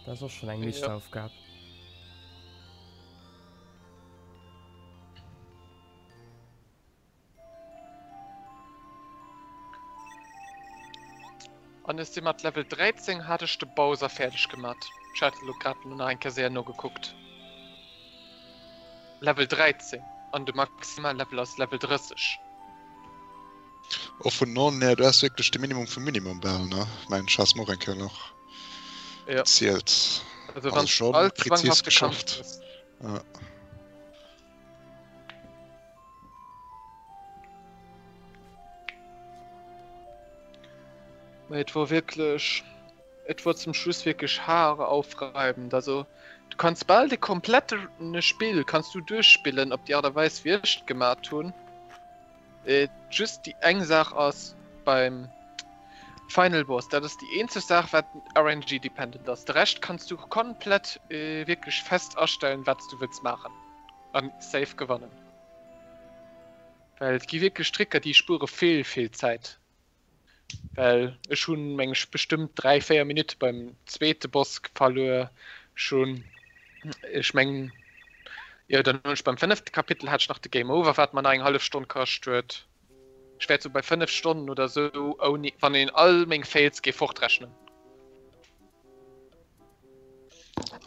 Dat ass och schonn eng Meeschteraufgab. An ech si mat Level 13 hat ech de Bowser fäerdeg gemat. Ech hat elo grad elo nach eng Kéier séier nogekuckt. Level 13 an de maximal Level ass Level 30. Och vun non hier, du has wierklech de Minimum vum Minimum bal, ne? Mengen ech has mer och eng Kéier nach Ja. gezielt. Also Also wann schon all präzis zwanghafte Kampf geschafft. ass. Ja. Mee et wor wierklech, et wor zum Schluss wierklech haaraufreibend. Also du kanns bal de komplette Spill kanns du duerchspillen op déi Art a Weis wéi ech et gemat hunn. Just déi eng Saach ass beim Final Boss, dat ass déi eenzeg Saach wat RNG dependent ass. De Rescht kanns du komplett wierklech fest astellen wat s du wëlls maachen. An safe gewannen. Well et gi wierklech Tricker déi spuere vill vill Zäit. Well ech hunn meng ech bestëmmt 3, 4 Minutte beim zweete Boss verluer. Ech hunn ech mengen jo dann hunn ech beim fënnefte Kapitel hat ech nach de Game Over wat mer nach eng hallef Stonn kascht huet. Ech wäert sou bei 5 Stonnen oder sou ouni wann een all meng Fails géif fortrechnen.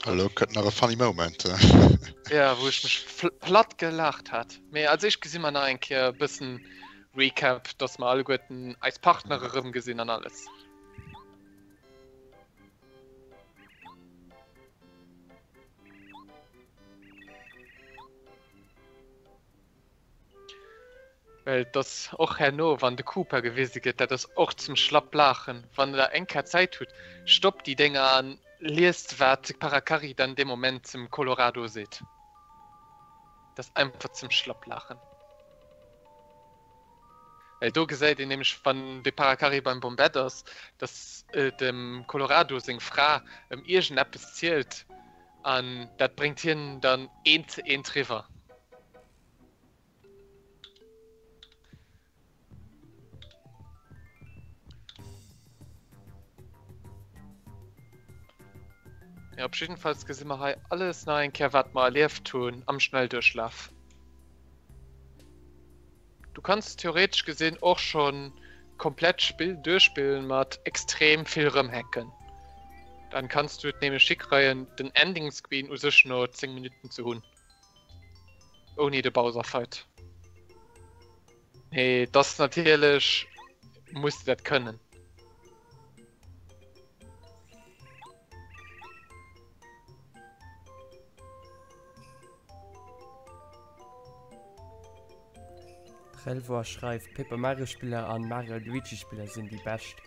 Elo kënnt nach e funny Moment. Ja, wou ech mech platt gelaacht hat. Mee als éischt gesi mer nach eng Kéier e bëssen Recap, dass mer alleguerten eis Partner erëmgesinn an alles. Well et ass och herno, wann de Koopa gewise gëtt, dat ass och zum schlapp laachen. Wann der eng Kéier Zäit hutt, stoppt déi Dénger an liest wat Parakarry dann dee Moment zum Kolorado seet. Dat ass einfach zum schlapp laachen. Well do gesäit een nämlech, wann de Parakarry beim Bombette ass, dass dem Kolorado seng Fra ëm iergendeppes zielt an dat bréngt hien dann eent ze eent riwwer. Ja, op jiddefalls gesi mer hei alles nach eng Kéier, wat mer erlieft hunn am Schnellduerchlaf. Du kanns theoretesch gesinn och schonn komplett Spill duerchspillen mat extrem vill rëmhacken. Dann kanns du et nämlech hikreien den Ending Screen u sech no 10 Minutten ze hunn. Ouni de Bowser Fight. Mee et ass natierlech, muss de dat kënnen. Trelvor schreift, Paper Mario Spiller an Mario Luigi Spiller sinn déi bescht.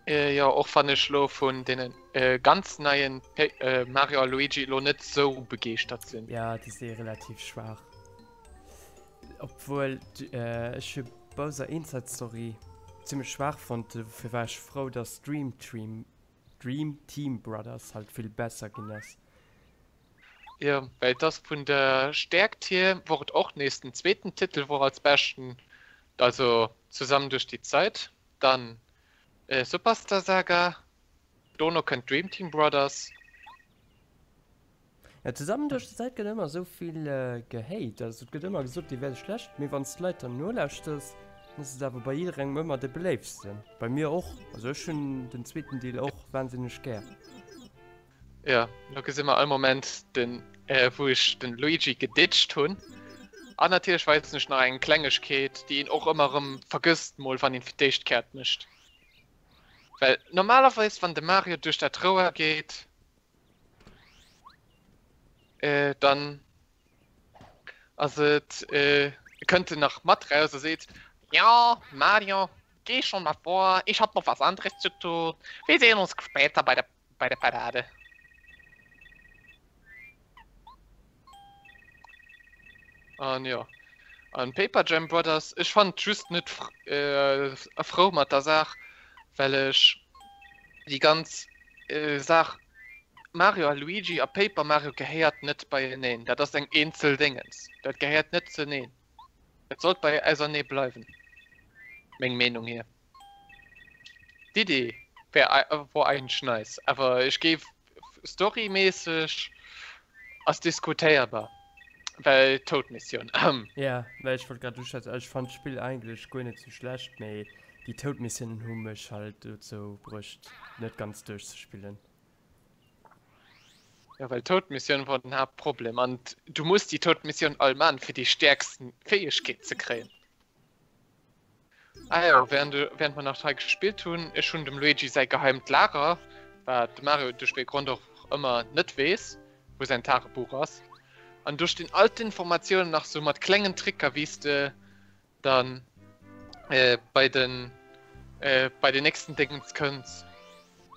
Jo, och wann ech lo vun deenen ganz neien Mario a Luigi lo net sou begeeschtert sinn. Ja, déi si relativ schwaach. Obwuel ech hu Bowser Inside Story zimmlech schwaach fonnt, dofir war ech frou, dass Dream Team Dream Team Brothers halt vill besser ginn ass. Jo, well et ass vun der Stäerkt hier wor et och nees den zweeten Titel wor als beschten, also zusammen durch die Zeit, dann Superstar Saga, dono kënnt Dream Team Brothers. Ja, zusammen duerch d'Zäit gëtt ëmmer esou vill gehate. Also et gëtt ëmmer gesot, déi wär schlecht, mee wann s d'Leit dann nolauschters, dann ass et awer bei jidderengem ëmmer de beléiftsten. Bei mir och. Also ech hunn den zweeten Deel och wahnsinneg gär. Jo, lo gesi mer all Moment den, wou ech den Luigi geditcht hunn. An natierlech weisen ech nach eng Klengegkeet, déi een och ëmmer erëm vergësst mol wann een fir d'éischt Kéier et mécht. Well normalerweis wann de Mario duerch dat Rouer geet, Dann ass et kënnt en nach mat raus a seet, Ja, Mario, geh schon mal vor, ich hab noch was anderes zu tun. Wir sehen uns später bei der, bei der Parade. An jo, an Paper Jam Brothers, ech fand just net frou mat der Saach, well ech déi ganz Saach Mario a Luigi a Paper Mario gehéiert net beieneen. Dat ass eng eenzel Déngens. Dat gehéiert net zeneen. Et sollt bei ausernee bleiwen. Meng Meenung hier. D'Idee wär wor eigentlech nice, awer ech géif storymässeg ass diskutéierbar, well Toad Mission. Ja, well ech wollt grad uschwätzen, also ech fand d'Spill eigentlech guer net sou schlecht, mee Déi Toad Missionen hu mech halt dozou bruecht net ganz duerchzespillen. Jo well Toad Missioun wor den Haaptproblem an du muss déi Toad Missioun all man fir déi stäerksten Fähegkeet ze kréien. Ah jo während während mer nach hei gespillt hunn, ech hunn dem Luigi säi geheimt Lager, wat de Mario duerch wéi Grond och ëmmer net weess wou säin Tagebuch ass, an do stinn all d'Informatiounen nach sou mat klengen Tricker wéi s de dann äh, bei den äh, bei den nächsten Dingens kënns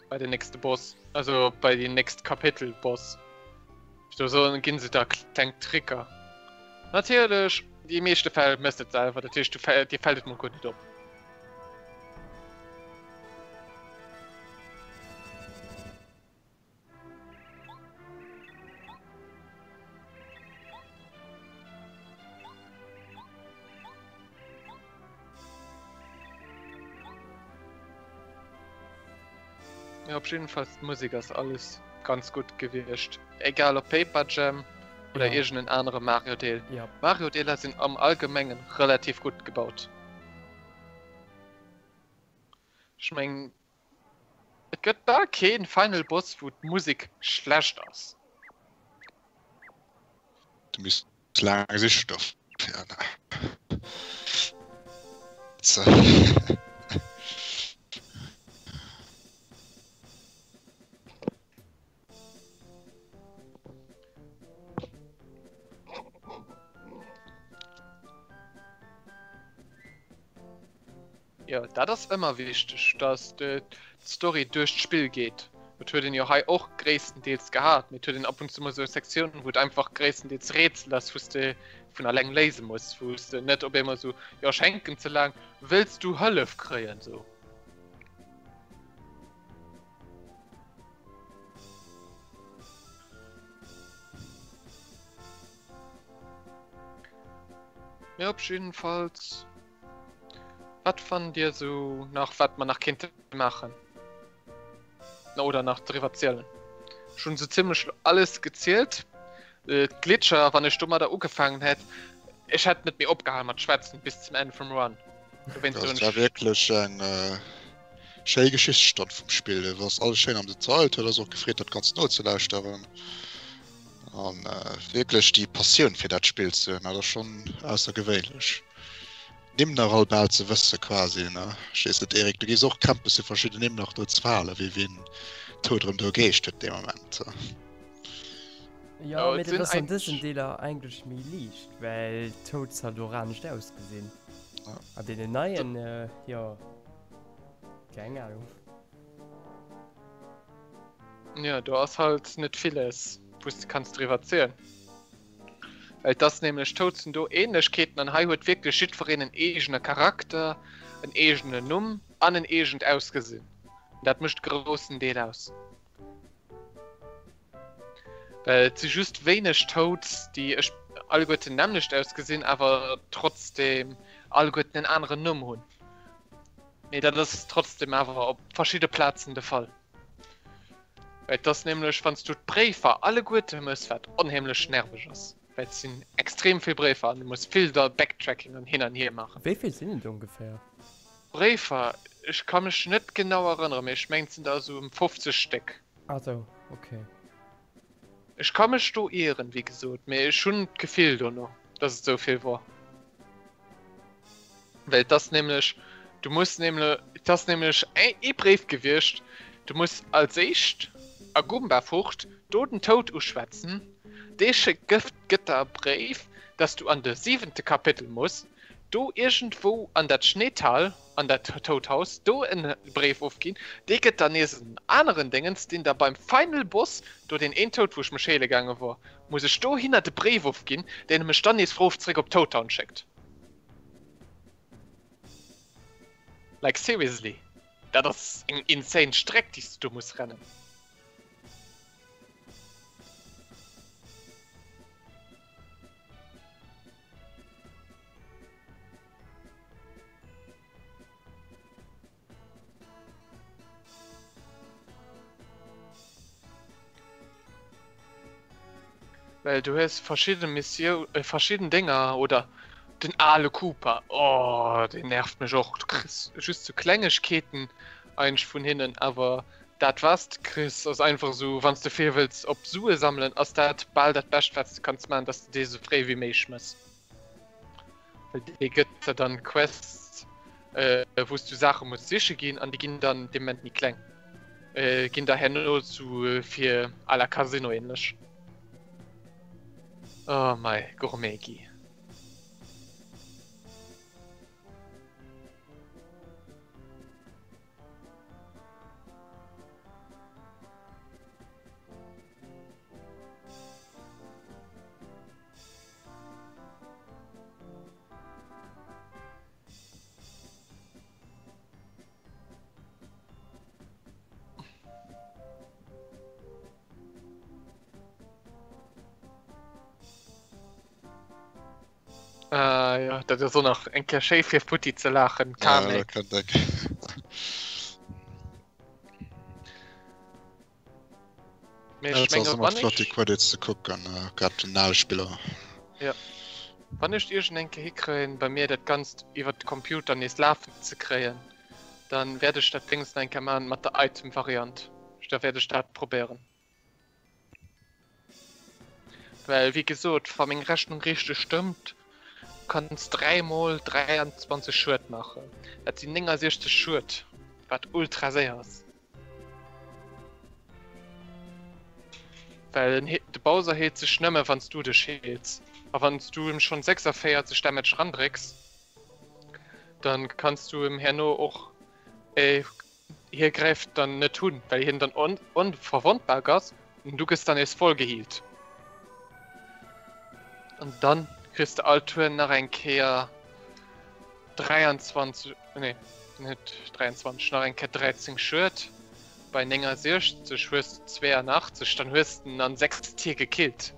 bei den nächste Boss also bei den nächst Kapitel Boss so so ginn se da kleng Tricker natierlech die meeschte Fäll mësst et selwer dat heescht du dir fällt et mol guer net op. Ja, op jeden Fall d'Musek ass alles ganz gutt gewiescht. Egal op Paper Jam oder ja. irgendeinen anere Mario Deel. Ja. Mario Deeler sinn am Allgemengen relativ gutt gebaut. Ech meng Et gëtt bal keen Final Boss wou d'Musek schlecht ass. Du misst laang sichen dofir. Jo, dat ass ëmmer wichteg, dass d'Story duerch d'Spill geet. Dat huet een jo hei och gréisstendeels gehat, mee et huet een ab und zu mol esou Sektiounen, wou et einfach gréisstendeels Rätsel ass, wou s de vun alleng léise muss, wou s de net op eemol esou, jo ech hänken ze laang, wëlls du Hëllef kréien, esou. Mee op jiddefalls. Wat fannt dir sou nach wat mer nach kéinte maachen? Oder nach driwwer zielen? Ech hunn sou zimmlech alles gezielt. D'Glitcher, wann ech domadder ugefaangen hätt, ech hätt net méi opgehal mat schwätzen bis zum Enn vum Run. Dowéinst hunn ech. Dat war wierklech eng schéi Geschichtsstonn vum Spill. Et ass alles schéin am Detail. Et huet eis och gefreet dat Ganzt nozelauschteren. An wierklech déi Passioun fir dat Spill ze hunn, dat ass schonn aussergewéinlech. Nimm nach all bal ze wësse quasi, ne? Ech weess net Eric, du gees och campes fir verschidden Nimm nach do ze verhalen, wéi wien Toad erëm do geescht huet dee Moment. Jo, mee dat ass an dësen Deeler eigentlech méi liicht, well d'Toads halt och anescht ausgesinn. An deenen neien, jo, keng Ahnung. Jo, do ass halt net villes, wou s de kanns driwwer zielen. Well et ass nämlech Toads hunn do Ähnlechkeeten an hei huet wierklech jiddwereen en eegene Charakter, en eegenen Numm an en eegent Ausgesinn. An dat mécht e groussen Deel aus. Well et si just wéineg Toads, déi ech alleguerten nämmlecht ausgesinn, awer trotzdeem alleguerten en aneren Numm hunn. Mee dat ass trotzdeem awer op verschidde Plazen de Fall. Well et ass nämlech, wann s du d'Bréifer alleguerte mëss, wat onheemlech nerveg ass, well et sinn extrem vill Bréifer an du muss vill da Backtracking an hin an hier maachen. Wéi vill sinn et ongeféier? Bréifer, ech ka mech net genau erënneren, mee ech mengen et sinn der esou ëm 50 Stéck. Ah sou, ok. Ech ka mech do ieren, wéi gesot, mee ech hunn d'Gefill dono, dass et esou vill wor. Well et ass nämlech, du muss nämle, et ass nämlech ee Bréif gewiescht, du muss als éischt a Goomba-Furt do den Toad uschwätzen, dee schéckt gëft gëtt der e Bréif, dass du an de siwente Kapitel muss, do iergendwou an dat Schneetal, an dat Toad-Haus, do en Bréif ofginn, dee gëtt der nees en aneren Déngens, deen der beim Final Boss, do deen een Toad wou ech mech heele gaange wor, muss ech dohinner de Bréif ofginn, deen e mech dann nees rof zréck op Toad Town schéckt. Like seriously, dat ass eng insane Streck déi s du do muss rennen. Well du hues verschidde Mission, äh, verschidden Dinger oder den ale Cooper, oh, den nervt mech och. Du kriss just so Klengegkeeten eigentlech vun hinnen, awer dat was de kriss ass einfach esou, wann s de vill wëlls op Sue sammelen, ass dat bal dat Bescht wat s de kanns maachen, dass de dee sou fréi wéi méiglech mëss. Well dee gëtt der dann Quests, wou s du Saache muss siche ginn an déi ginn dann dee Moment méi kleng. Ginn der herno zu fir à la Casino ähnlech. Oh mei, Gourmet-Guy. Ah, ja, dat ass och nach eng Kéier schéi fir futti ze laachen. Ja, dat kënnt déck. Mee Ja, ech et ass menge ëmmer wann flott déi ech Credits ze kucken, äh, grad den ale Spiller. Ja. Wann ech iergend eng Kéier hikréien, bei mir dat Ganzt iwwer de Computer nees lafen ze kréien, dann wäert ech dat Déngs nach eng Kéier maachen mat der Item-Variant. Da wäert ech dat probéieren. Well wéi gesot, wa meng Rechnung richteg stëmmt, kanns 3 mol 23 Schued maachen. Dat sinn 69 Schued, wat ultra séier ass. Well de Bowser heelt sech nëmme wann s du dech heels. A wann s du em schonn 46 Damage randrécks, dann kanns du em herno och äh, hie gräift dann net hunn, well hien dann on onverwondbar ass an du gëss dann nees voll geheelt. An dann kriss de all Tour nach eng Kéier 23, nee, net 23, nach eng Kéier 13 Schued. Bei 69 hues de 82, dann hues de en an 6 Tier gekillt.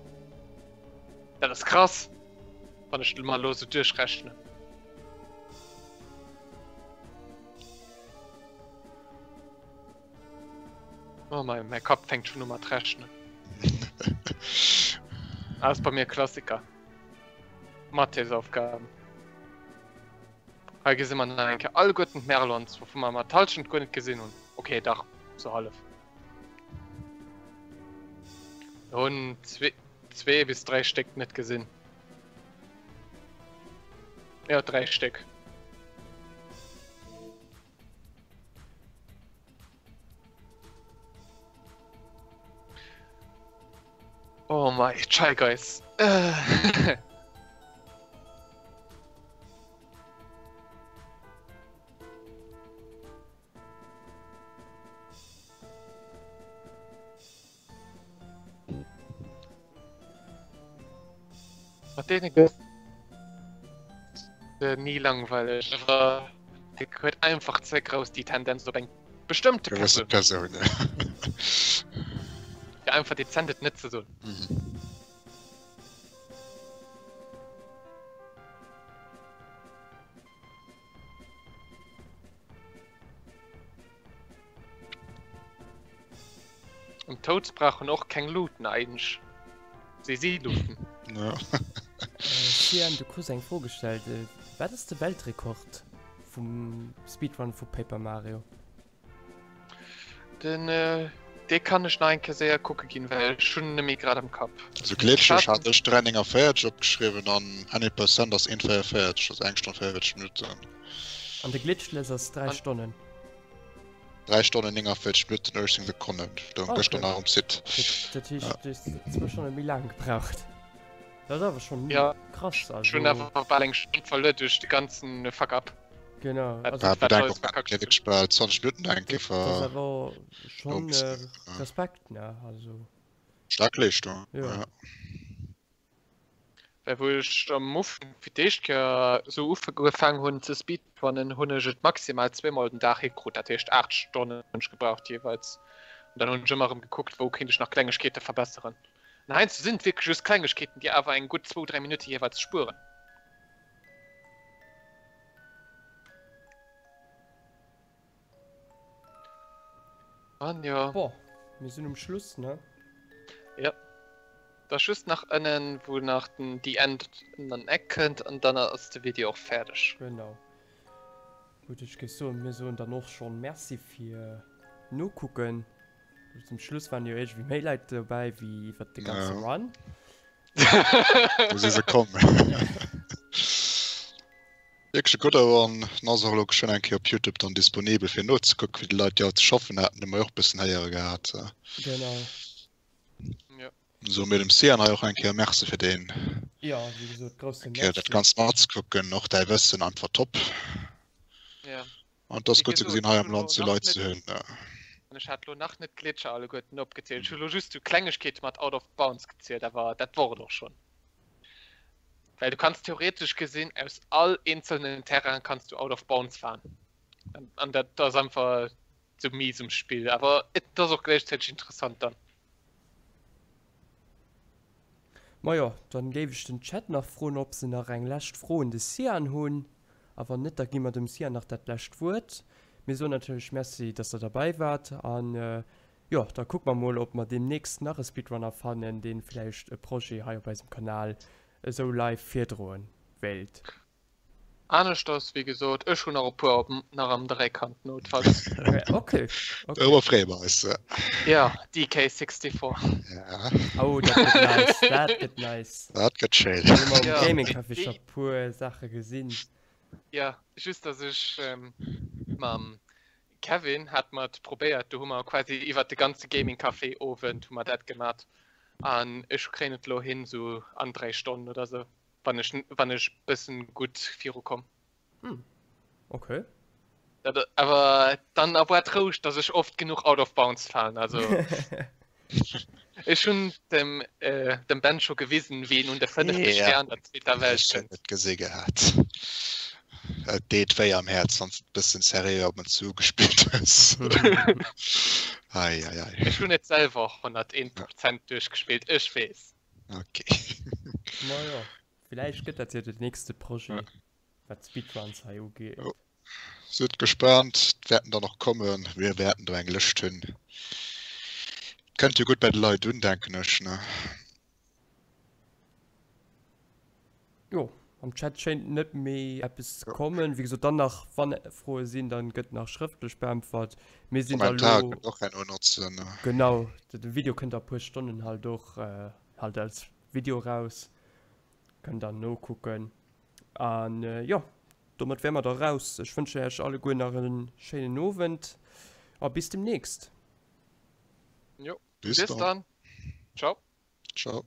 Dat ass krass, wann ech mal elo sou duerchrechnen. Oh mein, mein Kapp fängt schon u mat rechnen. Ass bei mir Klassiker. Mathesaufgaben. Hei gesi mer nach eng Kéier alleguerten d'Merlons, wouvu mer mat d'Hallschent guer net gesinn hunn. Okay, dach, sou hallef. Mir hunn zwee bis dräi Stéck net gesinn. Ja, dräi Stéck. Oh my, Shy Guys. Mat deene gëss de ni langweileg, awer de huet einfach ze grouss déi Tendenz op eng bestëmmte Gewësse Persoun. Persoun, ja. Fir einfach dezent et net ze soen. Mhm. An Toads brauchen och keng Luuten eigentlech. Si si Luuten. Ja. Cyan, du krus eng Fro gestellt. Wat ass de Weltrekord vum Speedrun vu Paper Mario? Den dee kann ech nach eng Kéier séier kucke ginn, well ech hunn en net méi grad am Kapp. Also Glitscheg hat ech 3,49 opgeschriwwen an Any Percent ass 1,44, also eng Stonn 44 Minutten. An de Glitchless ass 3 Stonnen. 3 Stonnen 49 Minutten 18 Sekonnen stoung Ah, gëschter okay. nach um Site. Dat, dat heescht, Ja. du hues zwou Stonne méi laang gebraucht. Dat ass awer schonn Ja, krass, ech hunn also. awer bal eng Stonn verluer duerch de ganzen Fuck-up. Genau, Wat also Ja, wat bedenk alles och, verkackt mir hunn. wierklech bal 20 Minutten eng dat, Kéier dat ass ver awer schonn Ja. Respekt, ne? Also, Staark Leeschtung, ja. ja. Well wou ech am Ufank fir d'éischt Kéier esou ugefaangen hunn ze speedrunnen, hunn ech et maximal zweemol den Dag hikrut, dat heescht 8 Stonnen hunn ech gebraucht jeeweils. An dann hunn ech ëmmer erëm gekuckt, wou kéint ech nach Klengegkeete verbesseren. An heiansdo sinn et wierklech just Klengegkeeten, déi awer eng gutt zwou, dräi Minutte jeeweils spueren. An jo. Bon, mir sinn um Schluss, ne? Ja. Da just nach ënnen, wou nach den The End an Eck kënnt an dann ass de Video och fäerdeg. Genau. Gutt, ech géif soen, mir soen dann och schonn Merci fir nokucken. Zum Schluss waren jo iergendwéi méi Leit dobäi wéi iwwert de ganze Ja. Run. Do si se komm. Wierklech e gudder Run. En ass och elo geschwënn eng Kéier op Youtube dann disponibel fir nozekucken, fir déi Leit déi alt ze schaffen haten, hu mer jo och bëssen héiere gehat. Genau. Ja. Soe mir dem Cyan hei och eng Kéier Merci fir deen Ja, wéi gesot, grousse eng Kéier dat Merci. Ganzt matzekucken, och däi Wëssen einfach top. Ja. An et ass Wéi gutt ze gesot, gesinn hei ech am hunn elo Land sou nach Leit net ze hunn. An ech hat elo nach net d'Gletscher alleguerten opgezielt. Ech hu elo just sou Klengegkeete mat Out of Bounds gezielt, awer dat wor et och schonn. Well du kanns theoretesch gesinn aus all eenzelnen Terrain kanns du out of bounds fahren. An dat ass einfach sou mies um Spill, awer et ass och gläichzäiteg interessant dann. Majo, dann géif ech den Chat nach froen ob se nach eng lescht Fro un de Cyan hunn. A wann net, da gi mer dem Cyan nach dat lescht Wuert. Mir soen natierlech Merci, dass der derbäi waart an Jo, da kucke mer mol, ob mer deemnächst nach e Speedrunner fannen, deen vläicht e Projet hei op eisem Kanal esou live virdroen wéilt. Aneschters, wéi gesot, ech hunn nach e puer op nach am Dréikant, noutfalls. Ok, ok. Dorobber freeë mer eis. Jo, DK64. Ja. Oh, dat gëtt nice, dat gëtt nice. Dat gëtt schéin. Do hu mer um Ja. Gaming Café scho puer Saache gesinn. Ja, just dass ech mam Kevin hat mer et probéiert, do hu mer quasi iwwert de ganze Gaming Café Owend hu mer dat gemat an ech kréien et lo hin sou an 3 Stonnen oder sou, wann ech wann ech bëssen gutt viru komm. Hm, okay. Dat awer dann erwaart roueg, dass ech oft genuch out of bounds falen, also ech hunn dem dem Ben scho gewisen wéi een un de fënnefte Ja. Stern der zweeter Welt Ech hunn kënnt. et gesi gehat. Et deet wéi am Häerz, wann s de bëssen seriö op en zu gespillt hues. Ei, ei, ei. Ech hunn et selwer 101 Prozent duerchgespillt, ech weess. Okay. Majo, villäicht gëtt dat jo den nächste Projet, wat d'Speedruns hei ugeet. Jo. Sidd gespaant, et wäerten der nach kommen. Mir wäerten do eng Lëscht hunn. Kënnt jo gutt bei de Leit un, denken ech, ne? Jo, am Chat schéint net méi eppes ze kommen. Wéi gesot, dann nach, wann Froe sinn, dann gëtt nach schrëftlech beäntwert. Mir sinn da Kommentare lo. kënnt och herno notzen. Genau, de Video kënnt a puer Stonnen halt och halt als Video raus. Kënnt dann nokucken. An jo, domat wäre mer da raus. Ech wënschen Iech alleguer nach e schéinen Owend a bis demnächst. Jo, Bis bis dann. dann. Ciao. Ciao.